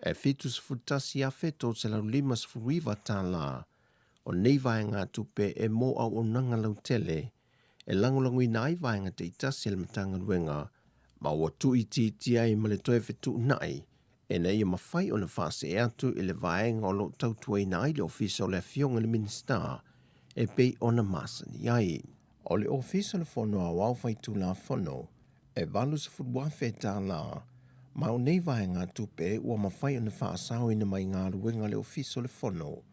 e $71,359 tālā o nei vaegatupe e mo auaunaga lautele e lagolagoina ai vaega taitasi a le Matagaluega, ma ua tuuitiitia ai ma le toe fetuunai ina ia mafai ona faasee atu i le vaega o loo tautuaina ai le Ofisa o le Afioga i le Minisita e pei ona masani ai. O le Ofisa o le Fono Aoao Faitulafono e $80,000 tālā, ma o nei vaegatupe ua mafai ona faasaoina mai galuega a le Ofisa o le Fono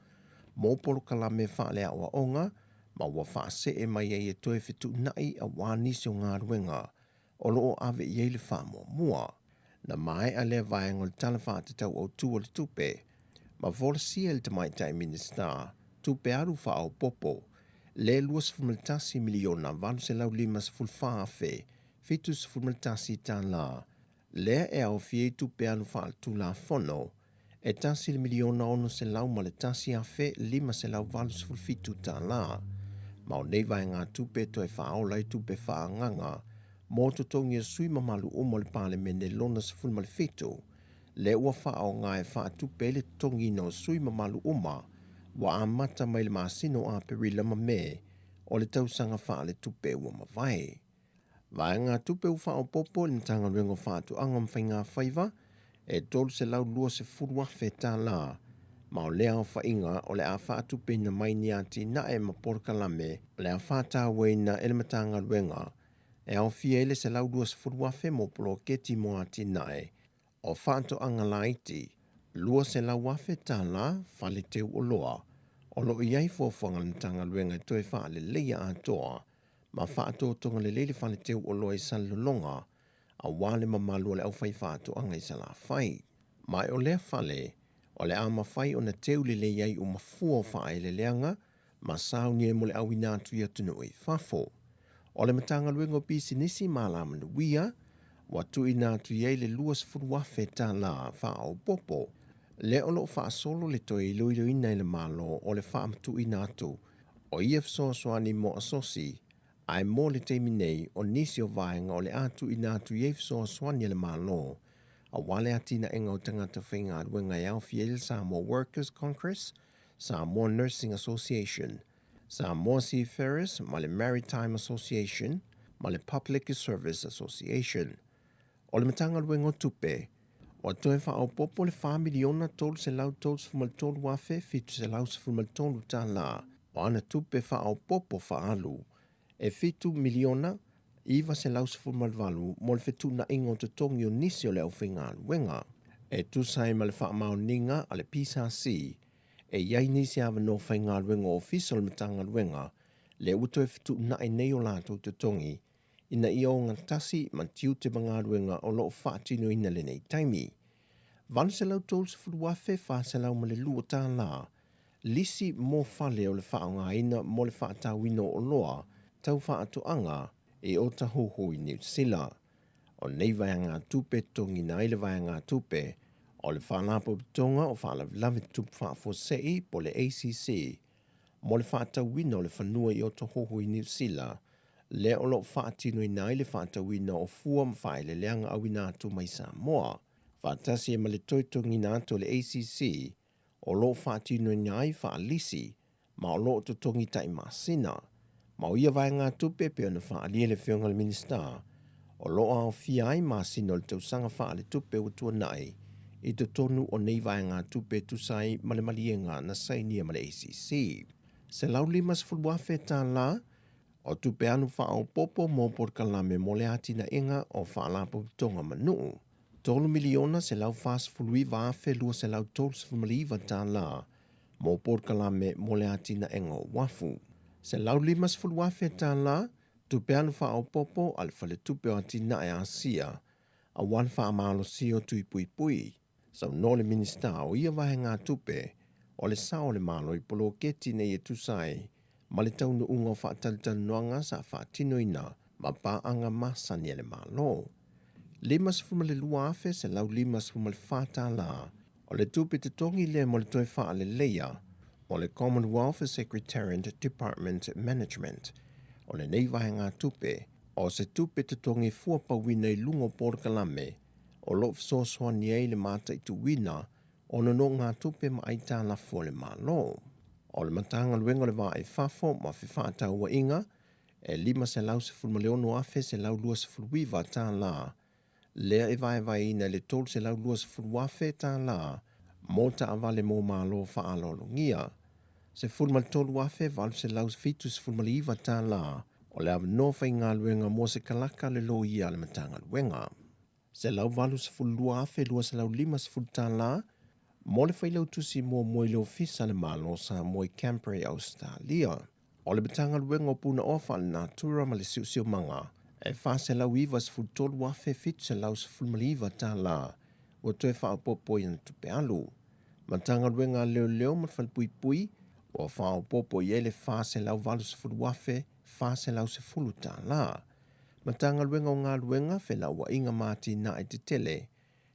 mo polokalame faaleaoaoga, ma ua faasee mai ai e toe fetuunai auā nisi o galuega o loo ave i ai le faamuamua. Na maea lea vaega o le Tala Faatatau Autu o le Tupe, ma folasia e le Tamaitai Minisita tupe alu faaopoopo le $21,854,071 tālā, lea e aofia ai tupe alu faaletulafono e $1,601,587 tālā, ma o nei vaegatupe toe faaola ai tupe faaagaga mo totogi o sui mamalu uma o le Palemene lona 17, lea ua faaaoga e faatupe ai le totogiina o sui mamalu uma ua amata mai le masina o Aperila ma Me o le tausaga faaletupe ua mavae. Vaegatupe ua faaopoopo i le Matagaluega o Faatoaga ma Faigafaiva e $320,000 tālā, ma o lea aofaiga o le a faatupeina mai ni atinae ma polokalame o le a faatauaina e le Matagaluega e aofia ai le $120,000 mo poloketi mo atinae o faatoaga laiti, $200,000 tālā fale teu oloa o loo i ai fuafuaga a le Matagaluega e toe faaleleia atoa ma faatotoga lelei le fale teu oloa i Salelologa auā le mamalu o le aufaifaatoaga i Salafai. Ma o lea fale o le a mafai ona teu lelei ai uma fua o faaeleeleaga ma saunia mo le auina atu i atunuu i fafo. O le Matagaluega o Pisinisi ma Alamanuia ua tuuina atu i ai le $20,000 faaopoopo, lea o lo o faasolo le toe iloiloina e le Malo o le faamatuuina atu o ia fesoasoani mo asosi, ae mo le taimi nei o nisi o vaega o le a tuuina atu i ai fesoasoani a le Malo aua le atinaega o tagata faigaluega e aofia ai le Samoa Workers Congress, Samoa Nursing Association, Samoa Seafarers ma le Maritime Association ma le Public Service Association. O le Matagaluega o Tupe, ua toe faaopoopo le $4,333,713 o ana tupe faaopoopo faaalu e $7,918,000 mo le fetuunaiga o totogi o nisi o le aufaigaluega. E tusa ai ma le faamaoniga a le PSC, e i ai nisi avanoa faigaluega ofisa o le Matagaluega lea ua toe fetuunai nei o latou totogi ina ia ogatasi ma tiute ma galuega o lo o faatinoina i lenei taimi. $830,402 lisi mo fale o le faaaogaina mo le faatauina o oloa tau faatoaga i Otahuhu i Niu Sila. O nei vaegatupe e totogiina ai le vaegatupe o le Faalapotopotoga o Faalavelave Tutupu Faafuasei po o le ACC mo le faatauina o le fanua i Otahuhu i Niu Sila, lea o lo o faatinoina ai le faatauina o fua ma faaeleeleaga auina atu mai Samoa. Faatasi ai ma le toe totogiina atu o le ACC o lo o faatinoina ai faalisi ma o lo o totogi tai masina. Ma o ia vaegatupe e pei ona faaalia e le Afioga i le Minisita, o lo o aofia ai masina o le tausaga faaletupe ua tuanai i totonu o nei vaegatupe e tusa ai ma le maliega na sainia ma le ACC. $150,000 o tupe alu faaopoopo mo polokalame mo le atinaega o faalapotopotoga ma nuu. $3,149,239 mo polokalame mo le atinaega o uafu. $150,000 tupe alu faaopoopo a le Faletupe o Atinae a Asia aua le faamalosia o tui puipui. Saunoa le Minisita o ia vaegatupe o le sao o le Malo i poloketi nei e tusa ai ma le taunuuga o faatalatalanoaga sa faatinoina ma paaga masani a le Malo. $52,154 o le tupe totogi lea mo le toe faaleleia o le Commonwealth Secretariat Department Management. O lenei vaegatupe, o se tupe totogi fuapauina i luga o polokalame o lo o fesoasoani ai i le mataituina o nonogatupe ma aitalafu a le Malo. O le Matagaluega o le Va i Fafo ma Fefaatauaiga e $516,129 lea e vaevaeina i le $320,000 mo taavale mo malo faaaloalogia, $13,879 o le avanoa faigaluega mo se kalaka a le loia a le Matagaluega. $182,250 mo le Failautusi muamua i le Ofisa a le Malo o Samoa i Canberra i Ausetalia. O le Matagaluega o Punaoa Faalenatura ma le Siosiomaga e $493,719 ua toe faaopoopo i ana tupe alu. Matagaluega a Leoleo ma le Falepuipui ua faaopoopo i ai le $480,410. Matagaluega o Galuega, Felauaiga ma Atinae Tetele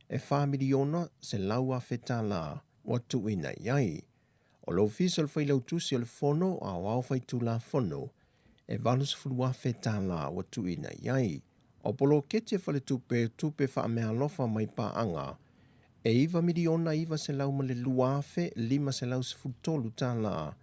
e $4,100,000 ua tuuina i ai. O le Ofisa o le Failautusi o le Fono Aoao Faitulafono e $80,000 ua tuuina i ai. O poloketi a Faletupe o Tupe Faameaalofa mai Paaga e $9,902,513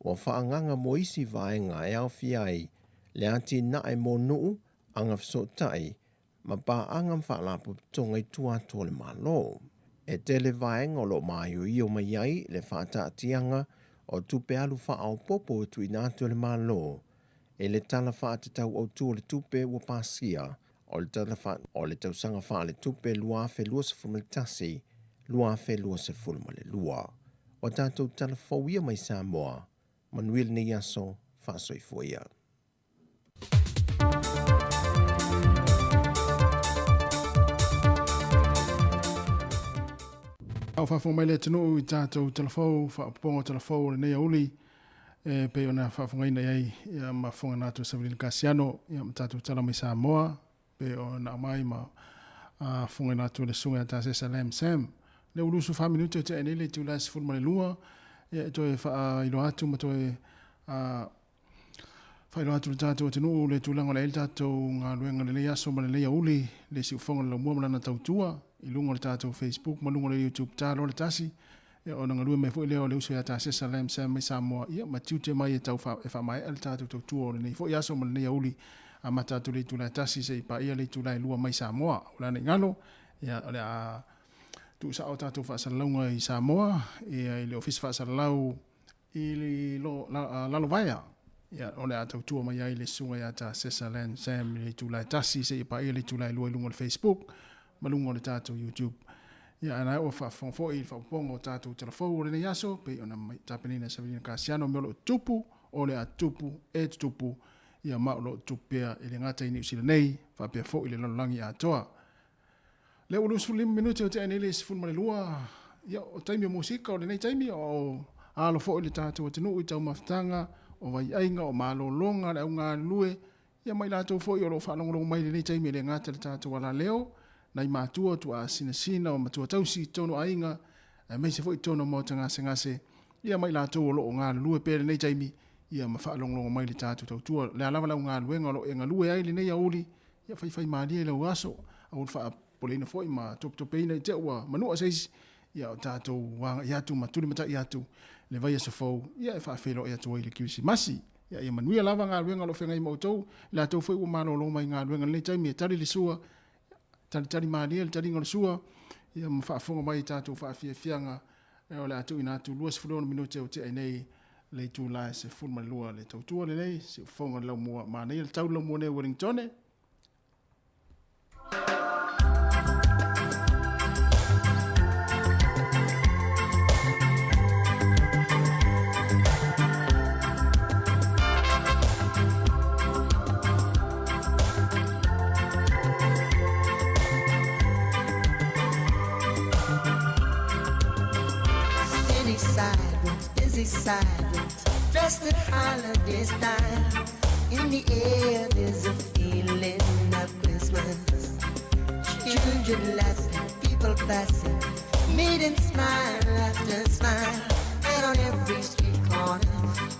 ua faaagaaga mo isi vaega e aofia ai le atinae mo nuu, agafesootai ma paaga ma faalapotopotoga i tua atu o le Malo. E tele vaega o lo o maioio mai ai le faataatiaga o tupe alu faaopoopo e tuuina atu e le Malo i le Tala Faatatau Autu o le Tupe ua pasia o le Tala o le Tausaga Faaletupe 2021 2022. O tatou tala fou ia mai Samoa, manuia lenei aso, faasoifua ia. A o faafofoga mai le atunuu i tatou talafou, faaopoopoga o talafou o lenei aoauli. e pei ona faafofogaina i ai ia ma fofoga atu e Savelina Kasiano ia ma tatou tala mai Samoa pei ona aumai ma fofogaina atu e le susuga ia Tasesa Lam Sam. Lea ua 24 minute o tea nei le itula e 12 ia e toe faailoa atu ma toe faailoa atu le tatou atunuu le tulaga o le ai le tatou galuega lenei aso ma lenei auli le siufoga le laumua ma lana tautua i luga o le tatou Facebook ma luga o le YouTube talo le tasi ia ona galue mai foi lea o le uso ia Tasesa Lam Sam mai Samoa ia ma tiute mai e tau e faamaea le tatou tautua o lenei foi aso ma lenei auli amata atu le itula e 1 seia paia le itula e 2 mai Samoa. O le a nei galo ia o le a tuusao tatou faasalalauga i Samoa ia i le Ofisa Faasalalau i le Lalovaea ia o le a tautua mai ai le susuga ia Tasesa Lam Sam i le itula e 1 seia paia le itula e 2 i luga o le Facebook ma luga o le tatou YouTube. Ia, ae la ua faafofoga foi i le faaopoopoga o tatou talafou o lenei aso, pei ona tapenaina e Savelina Kasiano, mea o lo o tupu, o le a tupu, e tutupu, ia ma o lo o tutupu pea e le gata i Niu Sila nei, faapea foi le lalolagi atoa. Lea ua 25 minute o tea nei le 12, ia, o taimi o musika o lenei taimi, o alo foi le tatou atunuu i taumafataga, o vaiaiga, o malologa, le au galulue, Ia ma i latou foi o lo o faalogologo mai i lenei taimi e le gata i le tatou alaleo, nai matua, tuaa sinasina, o matua tausi i totonu o aiga, aemaise foi i totonu o maota gasegase, ia ma i latou o lo o galulue pea i lenei taimi, ia ma faalogologo mai i le tatou tautua. O le a lava lau galuega o lo o e galue ai i lenei aoauli, ia faifaimalie lau aso, aua le faapopoleina foi ma topetopeina i te ua manua se isi, ia o tatou agai atu ma tulimatai atu le vaiaso fou, ia e faafeiloai atu ai i le Kerisimasi. Ia, ia manuia lava galuega o lo o feagai ma outou, i latou foi ua malolo mai galuega i lenei taimi e tali le sua, talitali malie le taliga o le sua, ia ma faafofoga mai i tatou faafiafiaga o le a tuuina atu 26 minute o tea nei le itula e 12 le tautua lenei, siufofoga le laumua, manaia le tau le laumua nei Wellingtone. City sidewalks, busy sidewalks, dressed in holiday style. In the air, there's a feeling of Christmas. Children laughing, people passing, meeting smile after smile. And on every street corner,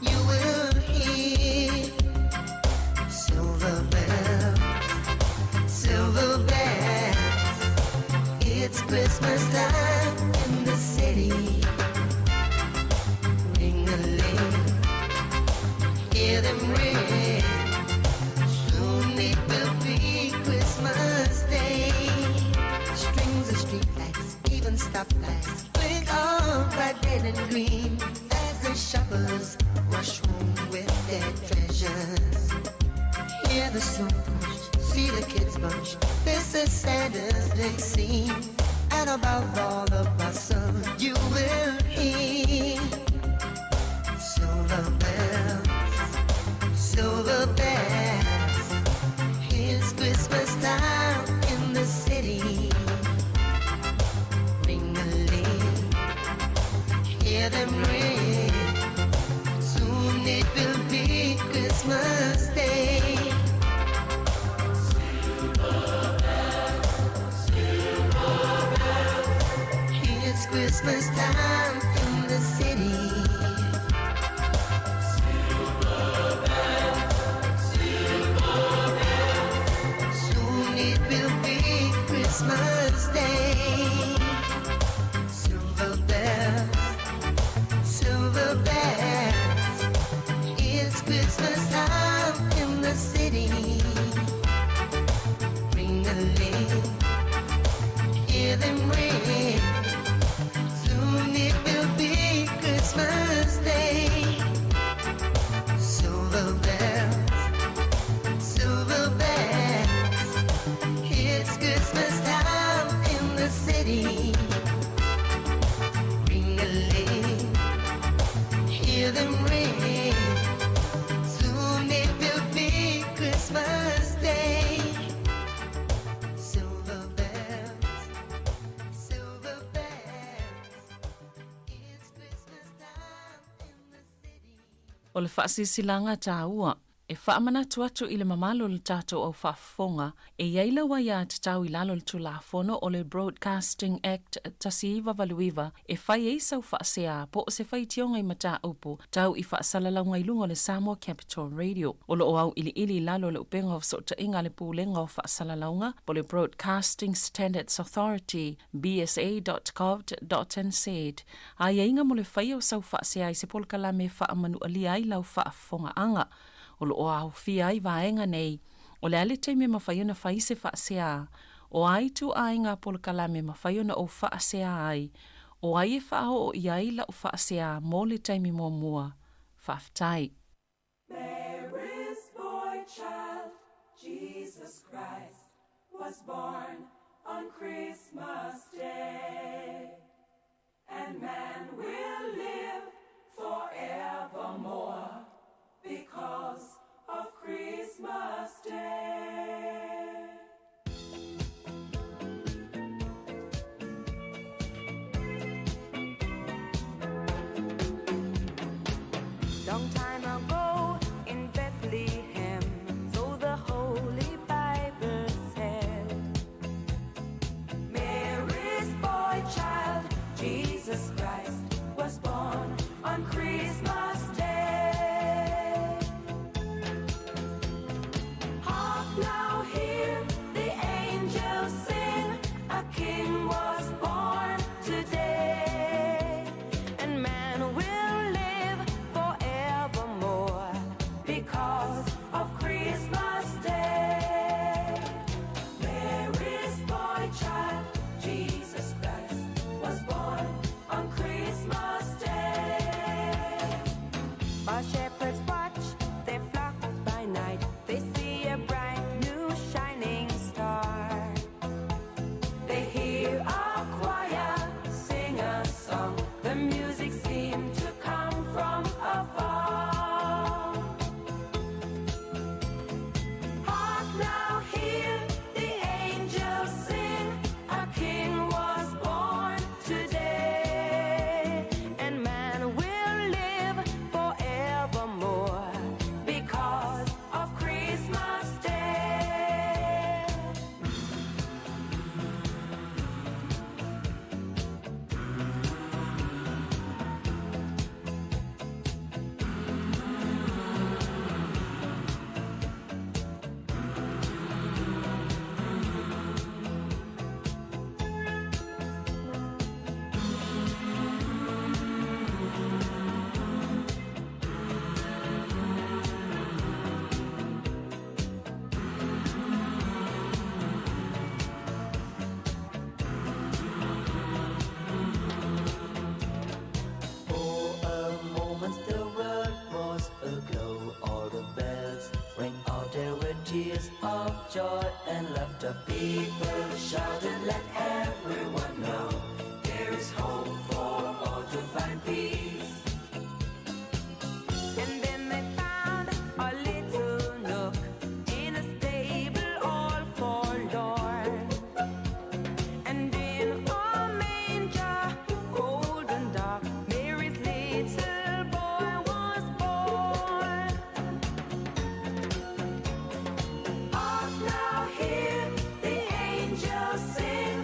you will hear silver bells, silver bells. It's Christmas time in the city. Ring-a-ling, hear them ring. Soon it will be Christmas Day. Strings of streetlights, even stoplights, blink all bright red and green as the shoppers rush home with their treasures. Hear the snow crunch, see the kids bunch. This is Santa's big scene. And above all the bustle, you will hear silver bells, silver bells. It's Christmas time in the city. Ring-a-ling, hear them ring. Soon it will be Christmas Day. Silver bells, silver bells. It's Christmas time in the city. Silver bells, silver bells. Soon it will be Christmas Day. Silver bells, silver bells. It's Christmas time in the city. Ring-a-ling, hear them ring. Soon it will be Christmas. O le faasilasilaga taua, e faamanatu atu i le mamalu o le tatou au faafofoga, e i ai lau aiatatau i lalo o le Tulafono o le Broadcasting Act 1989 e fai ai sau faasea po o se faitioga i mataupu tau i faasalalauga i luga o le Samoa Capital Radio. O lo o auiliili i lalo o le Upega o Fesootaiga a le Pulega o Faasalalauga po o le Broadcasting Standards Authority, bsa.govt.nz, aiaiga mo le faia o sau faasea i se polokalame e faamanualia ai lau faafofogaaga. O lo o aofia ai vaega nei, o le a le taimi e mafai ona fai se faasea, o a ituaiga polokalame e mafai ona ou faasea ai, o ai e faaoo i ai lau faasea mo le taimi muamua. Faafetai. Mary's boy child, Jesus Christ, was born on Christmas Day. And man will live forevermore because of Christmas Day. Long time ago in Bethlehem, so the Holy Bible said, Mary's boy child, Jesus Christ, was born on Christmas Day. Hark now, hear the angels sing, a king was born today, and man will live forevermore because of Christmas Day. Mary's boy child, Jesus Christ, was born on Christmas Day. While shepherds watch their flock by night, they see a bright new shining star. They hear a choir sing a song. The music seemed to come from afar. Hark now, hear the angels sing. A king was born today, and man will live forevermore because of Christmas Day. For a moment the world was aglow, all the bells rang out, there were tears of joy and laughter. People shouted, let everyone know there is hope for all to find peace. And then they found a little nook in a stable all forlorn. And in a manger, cold and dark, Mary's little boy was born. Hark now, hear the angels sing.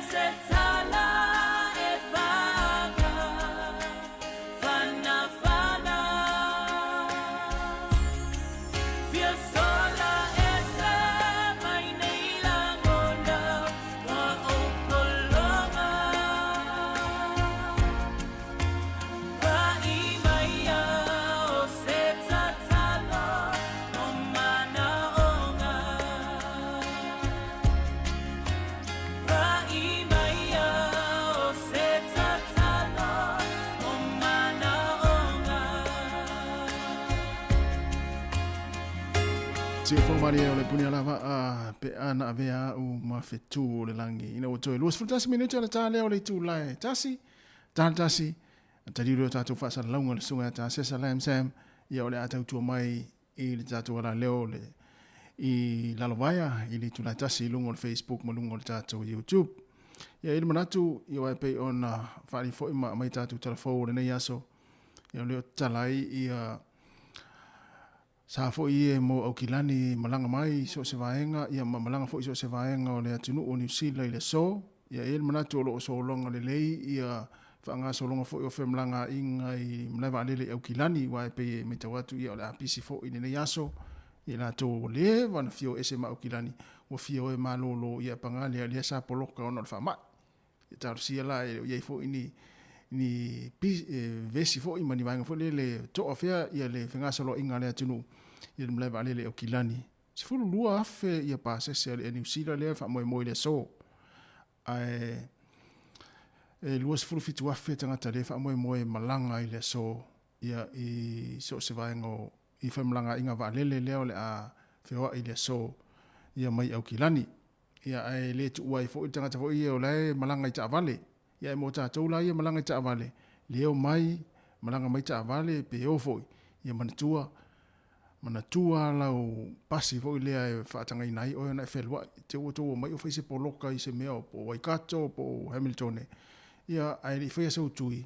se tala e whaka whanawhana Fia sola ese mai nei langona ma o pologa Pa'i mai a o se tatalo o manaonga Pa'i mai a o se tatalo o manaonga. Siufoga malie o le puni ala vaa pe a na avea a'u ma fetu o le lagi ina ua toe 21 minute o le ta lea o le itula e tasi talo tasi taliu lea o tatou faasalalauga le susuga ia Tasesa Lam Sam ia o le a tautua mai i le tatou alaleo le i lalovaea i le itula e tasi i luga o le Facebook ma luga o le tatou YouTube. Ia i le manatu ia aua e pei ona faali foi ma aumai tatou talafou o lenei aso ia o lea o tatala ai ia Sa foi e mo Aukilani malaga mai i so o se vaega, ia ma malaga foi i so o se vaega o le atunuu o Niu Sila i le aso. Ia e i ai le manatu o lo o sologa lelei ia faagasologa foi o femalagaaiga i malae vaalele i Aukilani, aua e pei e matau atu ia o le a pisi foi i lenei aso i latou ua leva ona fia o ese ma Aukilani, ua fia o e malolo ia paga lea lea sa poloka ona o le faamai. Ia talosia la e le o i ai foi ni ni vesi foi ma ni vaega foi lele toa fea ia le fegasoloaiga a le atunuu i le malae vaalele i Aukilani. 12,000 ia pasese a le Air New Zealand lea e faamoemoe i le aso. Ae e 27,000 tagata lea e faamoemoe e malaga i le aso ia i so o se vaega o i femalagaaiga vaalele lea o le a feoai i le aso ia mai Aukilani. Ia, ae le tuua ai foi le tagata foi ia o la e malaga i taavale. Ia, ae mo tatou la ia malaga i taavale, le omai, malaga mai taavale pe o foi, ia manatua, manatua lau pasi foi lea e faatagaina ai oe ona e fealuai. Te ua tou omai o fai se poloka i se mea po o Waikato po o Hamiltone, ia, ae le i faia sou tui,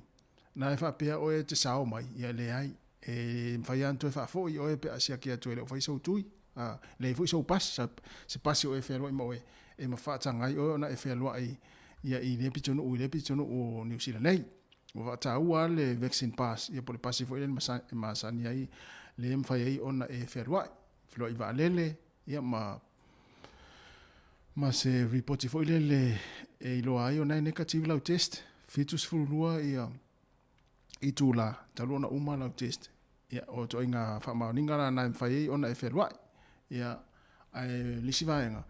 na e faapea oe e te sao mai, ia leai. E mafai lava ona toe faafoi oe pe a siaki atu e le o fai sou tui. A leai foi sou pasi, se pasi o e fealuai ma oe, e ma faataga ai oe ona e fealuai ia i lea pitonuu i lea pitonuu o Niu Sila nei. Ua faataua lava le vaccine pass, ia po o le pasi foi lea e masani ai, lea e mafai ai ona e fealuai, fealuai vaalele, ia ma ma se ripoti foi lele e iloa ai ona e negative lau test, 72 ia itula talu ona uma lau test. Ia, o ituaiga faamaoniga la na e mafai ai ona e fealuai. Ia, ae le isi vaega,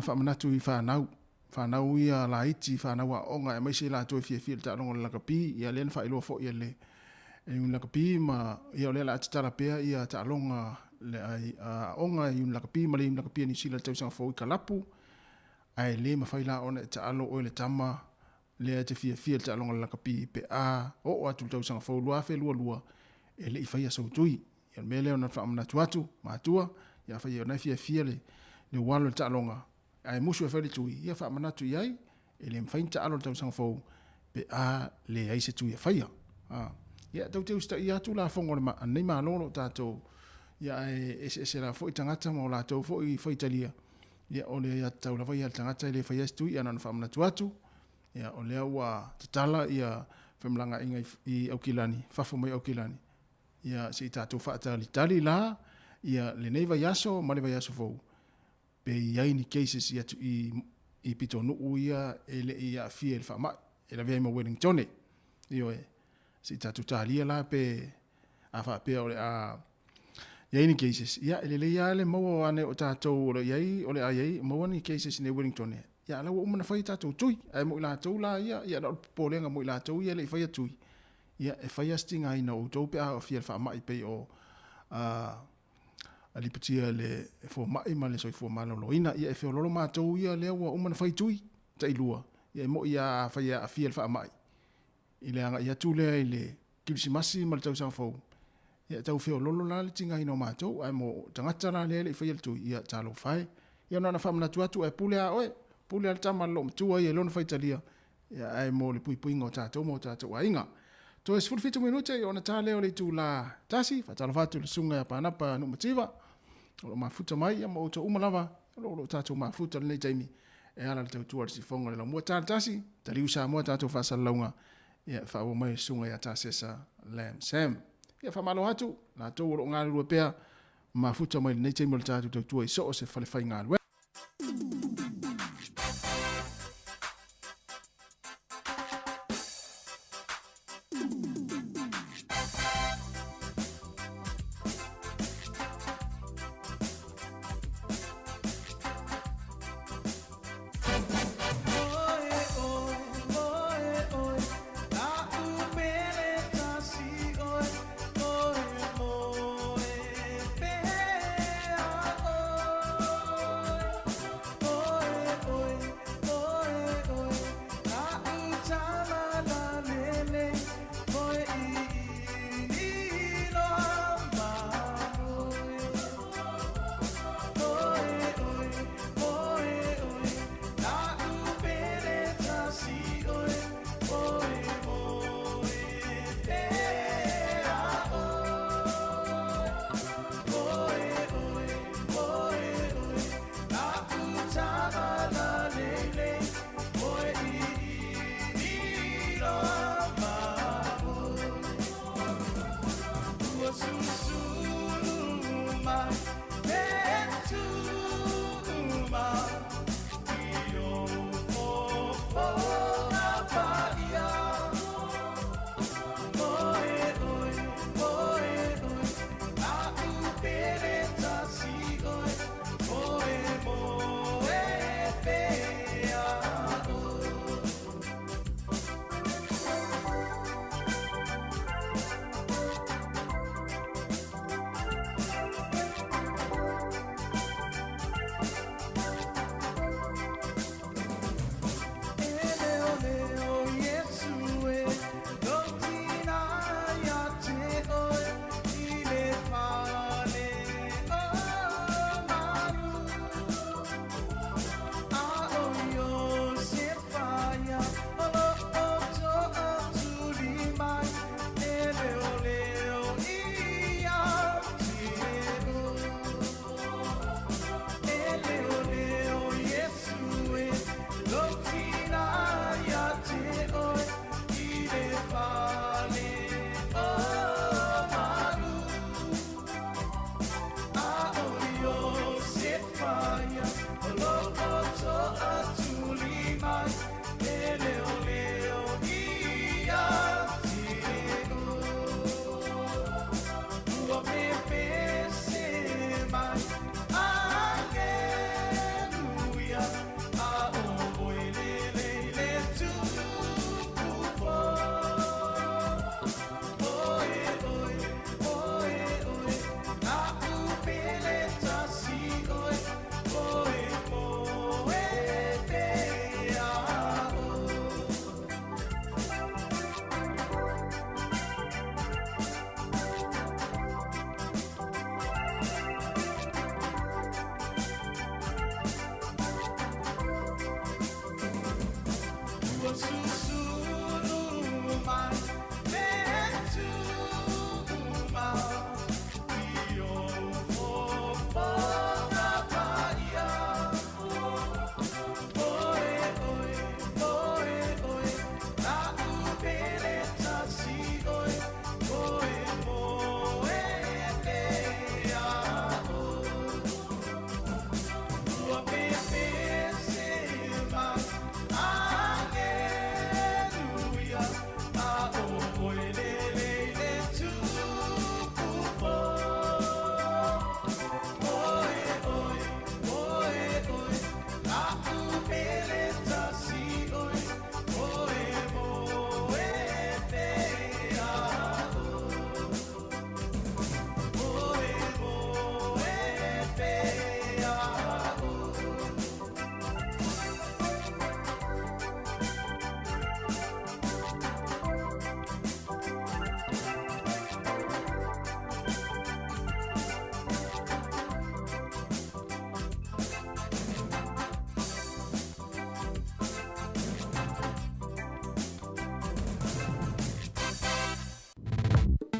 faamanatu i fanau, fanau ia laiti, fanau aoga aemaise i latou e fiafia i le taaloga o le lakapi, ia lea na faailoa foi e le Iuni Lakapi ma ia o lea o le a tatala pea ia taaloga le aoga i Iuni Lakapi ma le Iuni Lakapi a Niu Sila i le tausaga fou i Kalapu, ae le mafai la ona e taalo oe le tama lea e te fiafia i le taaloga o le lakapi pe a oo atu i le tausaga fou 2022 e le i faia sou tui. Ia o le mea lea ona faamanatu atu, matua, ia afai o lena e fiafia le le ualo i le taaloga, ae musu e fai le tui, ia faamanatu i ai, e le mafai ona taalo i le tausaga fou pe a leai se tui e faia. A, ia tou te usitaia atu lafoga o le a lenei Malo o lo o tatou, ia ae eseese lava foi tagata ma o latou foi faitalia, Ia, o le aiatatau lava ia a le tagata e le faia se tui, ia na ona faamanatu atu, ia, o lea ua tatala ia femalagaaiga i Aukilani, fafo mai Aukilani, ia se i tatou faatalitali la ia lenei vaiaso ma le vaiaso fou, pe i ai ni cases i atu i, i pitonuu ia e le i aafia i le faamai, e lavea ai ma Wellingtone. Ioe, se i tatou talia la pe a faapea o le a i ai ni cases, ia e lelei lava le maua o ane o tatou o lo o i ai, o le a i ai, maua ni cases i nei Wellington e. Ia a la ua uma ona fai a tatou tui, ae mo i latou la ia, ia na o le popolega mo i latou ia e le i faia tui, ia e fai lava se tigaina o outou pe a aafia i le faamai pei o a a lipotia e le fomai ma le soifua maloloina. Ia e feololo matou ia lea ua uma ona fai tui tailua, ia e moi lava afai e aafia i le faamai, i le agai atu lea i le Kerisimasi ma le tausaga fou, ia e tau feololo la le tigaina o matou, ae mo tagata la lea e le i faia le tui, ia talofa e. Ia na ona faamanatu atu, ae pule a oe, pule a le tama a le loomatua ia i lona faitalia, ia ae mo le puipuiga o tatou ma o tatou aiga. Toe 17 minute ia ona ta lea o le itula tasi, faatalofa atu i le susuga ia Panapa Nuumativa, o lo o mafuta mai, ia ma outou uma lava, o lo o tatou mafuta i lenei taimi. e ala le tautua le sifoga o le laumua. Tala tasi, taliu Samoa tatou faasalalauga, ia faaauau mai le susuga ia Tasesa Lam Sam. Ia faamalo atu, latou o lo o galulue pea mafuta mai lenei taimi o le tatou tautua i so o se fale faigaluega.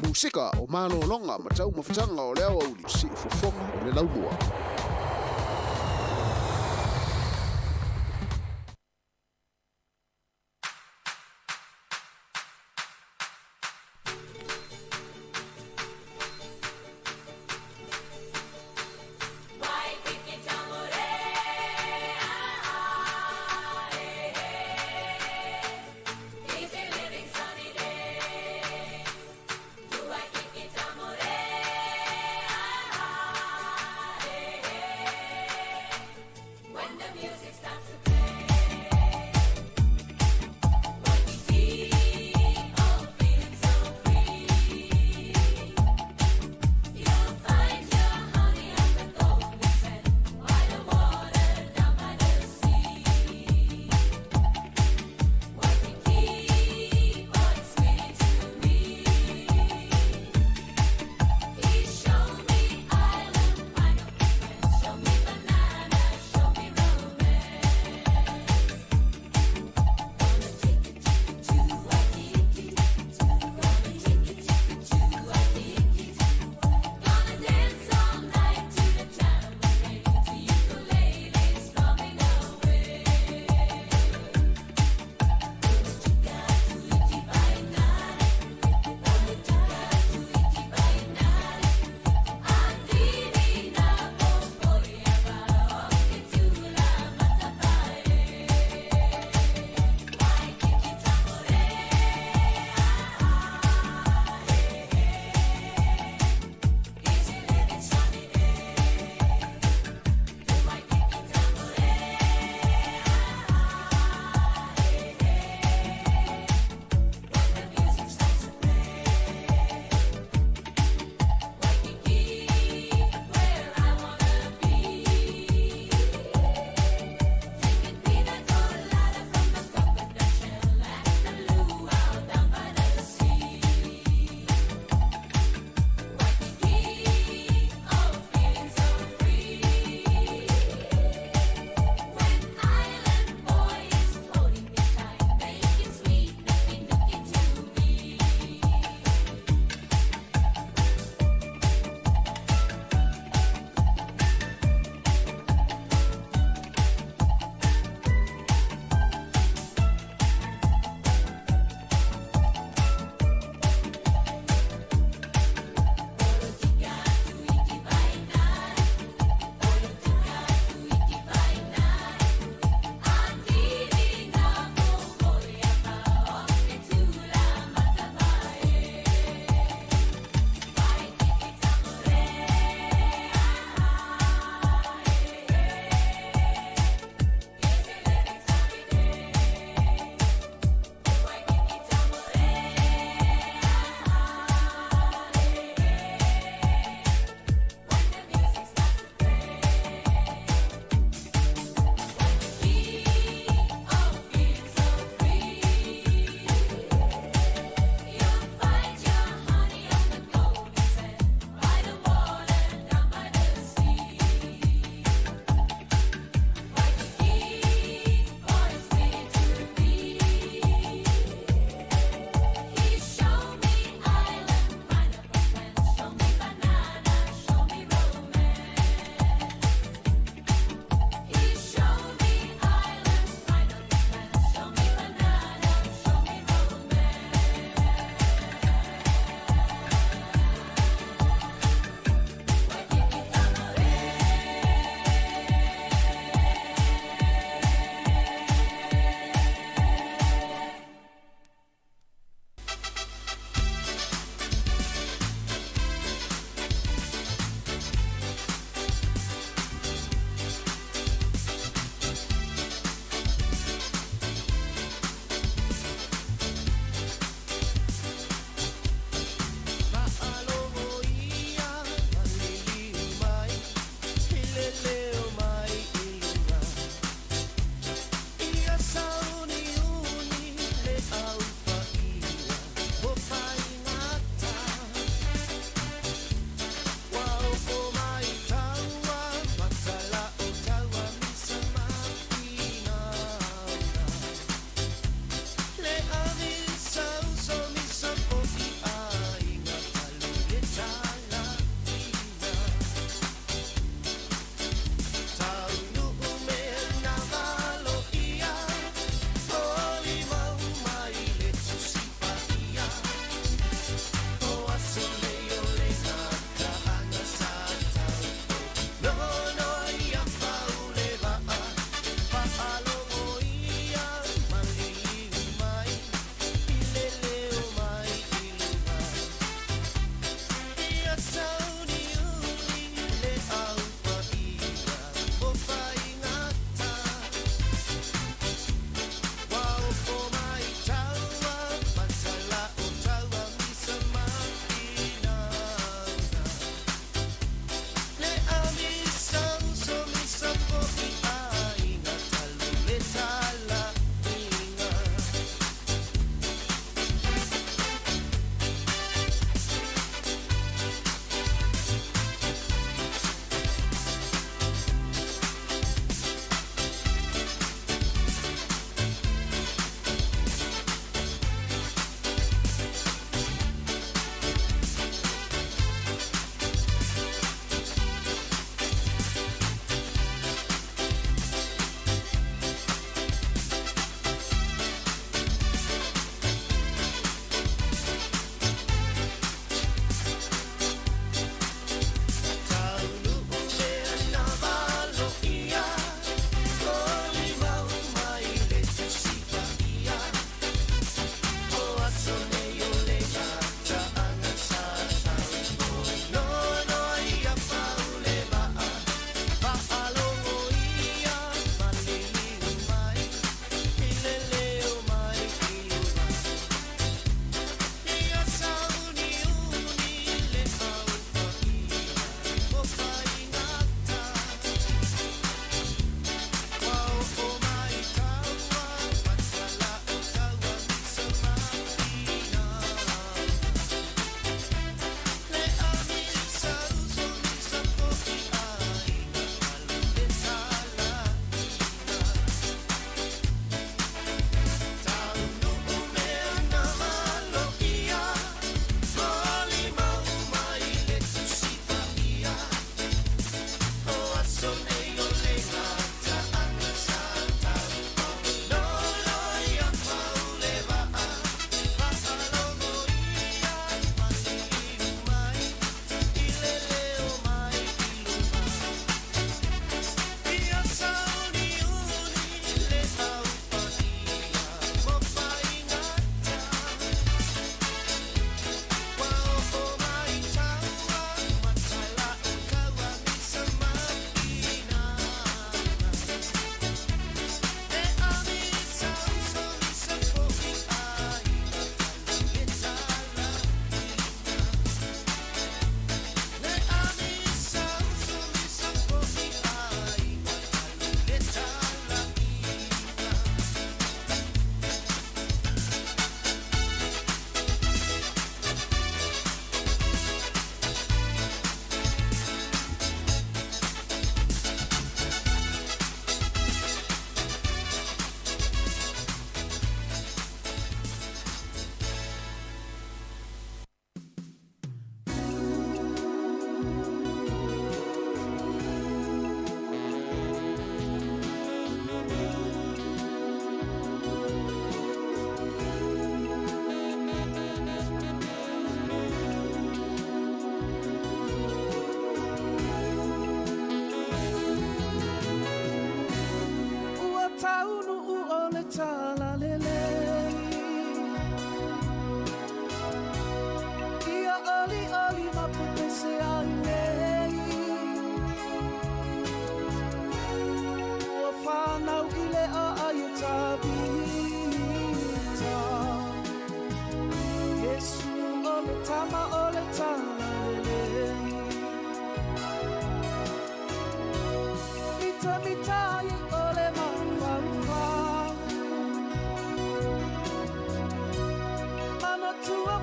Musika o malologa ma taumafataga o le aoauli siufofoga o le laumua.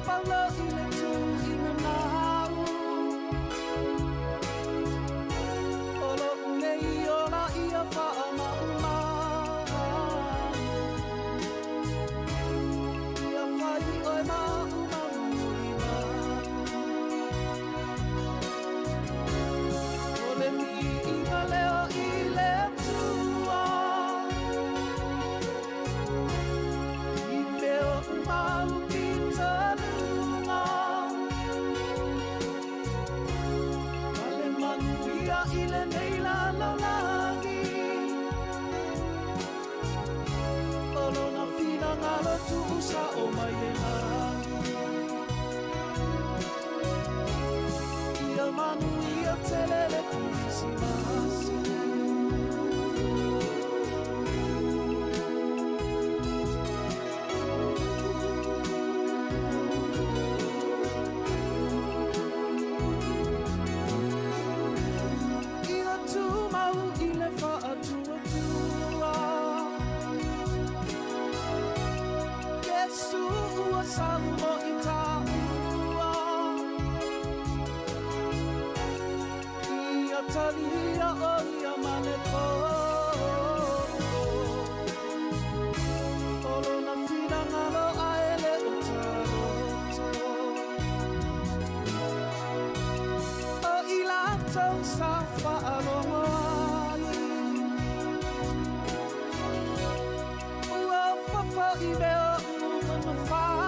Paulo i le tuuina nau. O lo'u nei ola ia faamaumau. Ia fai oe ma'u ma mulimalu. O le viiga lea i le Atua. I mea uma u pitaluga. Ma le manuia i lenei lalolagi. O lona finagalo tuusa'o mai le lagi. Ia manuia tele le Kerisimasi. Ia tumau i le faatuatua. Iesu ua sau mo i tāua. Ia talia o ia ma le poto. O lona finagalo ae le o taloto. O i latou sa faalogo ai. Ua fofo i mea uma na fai.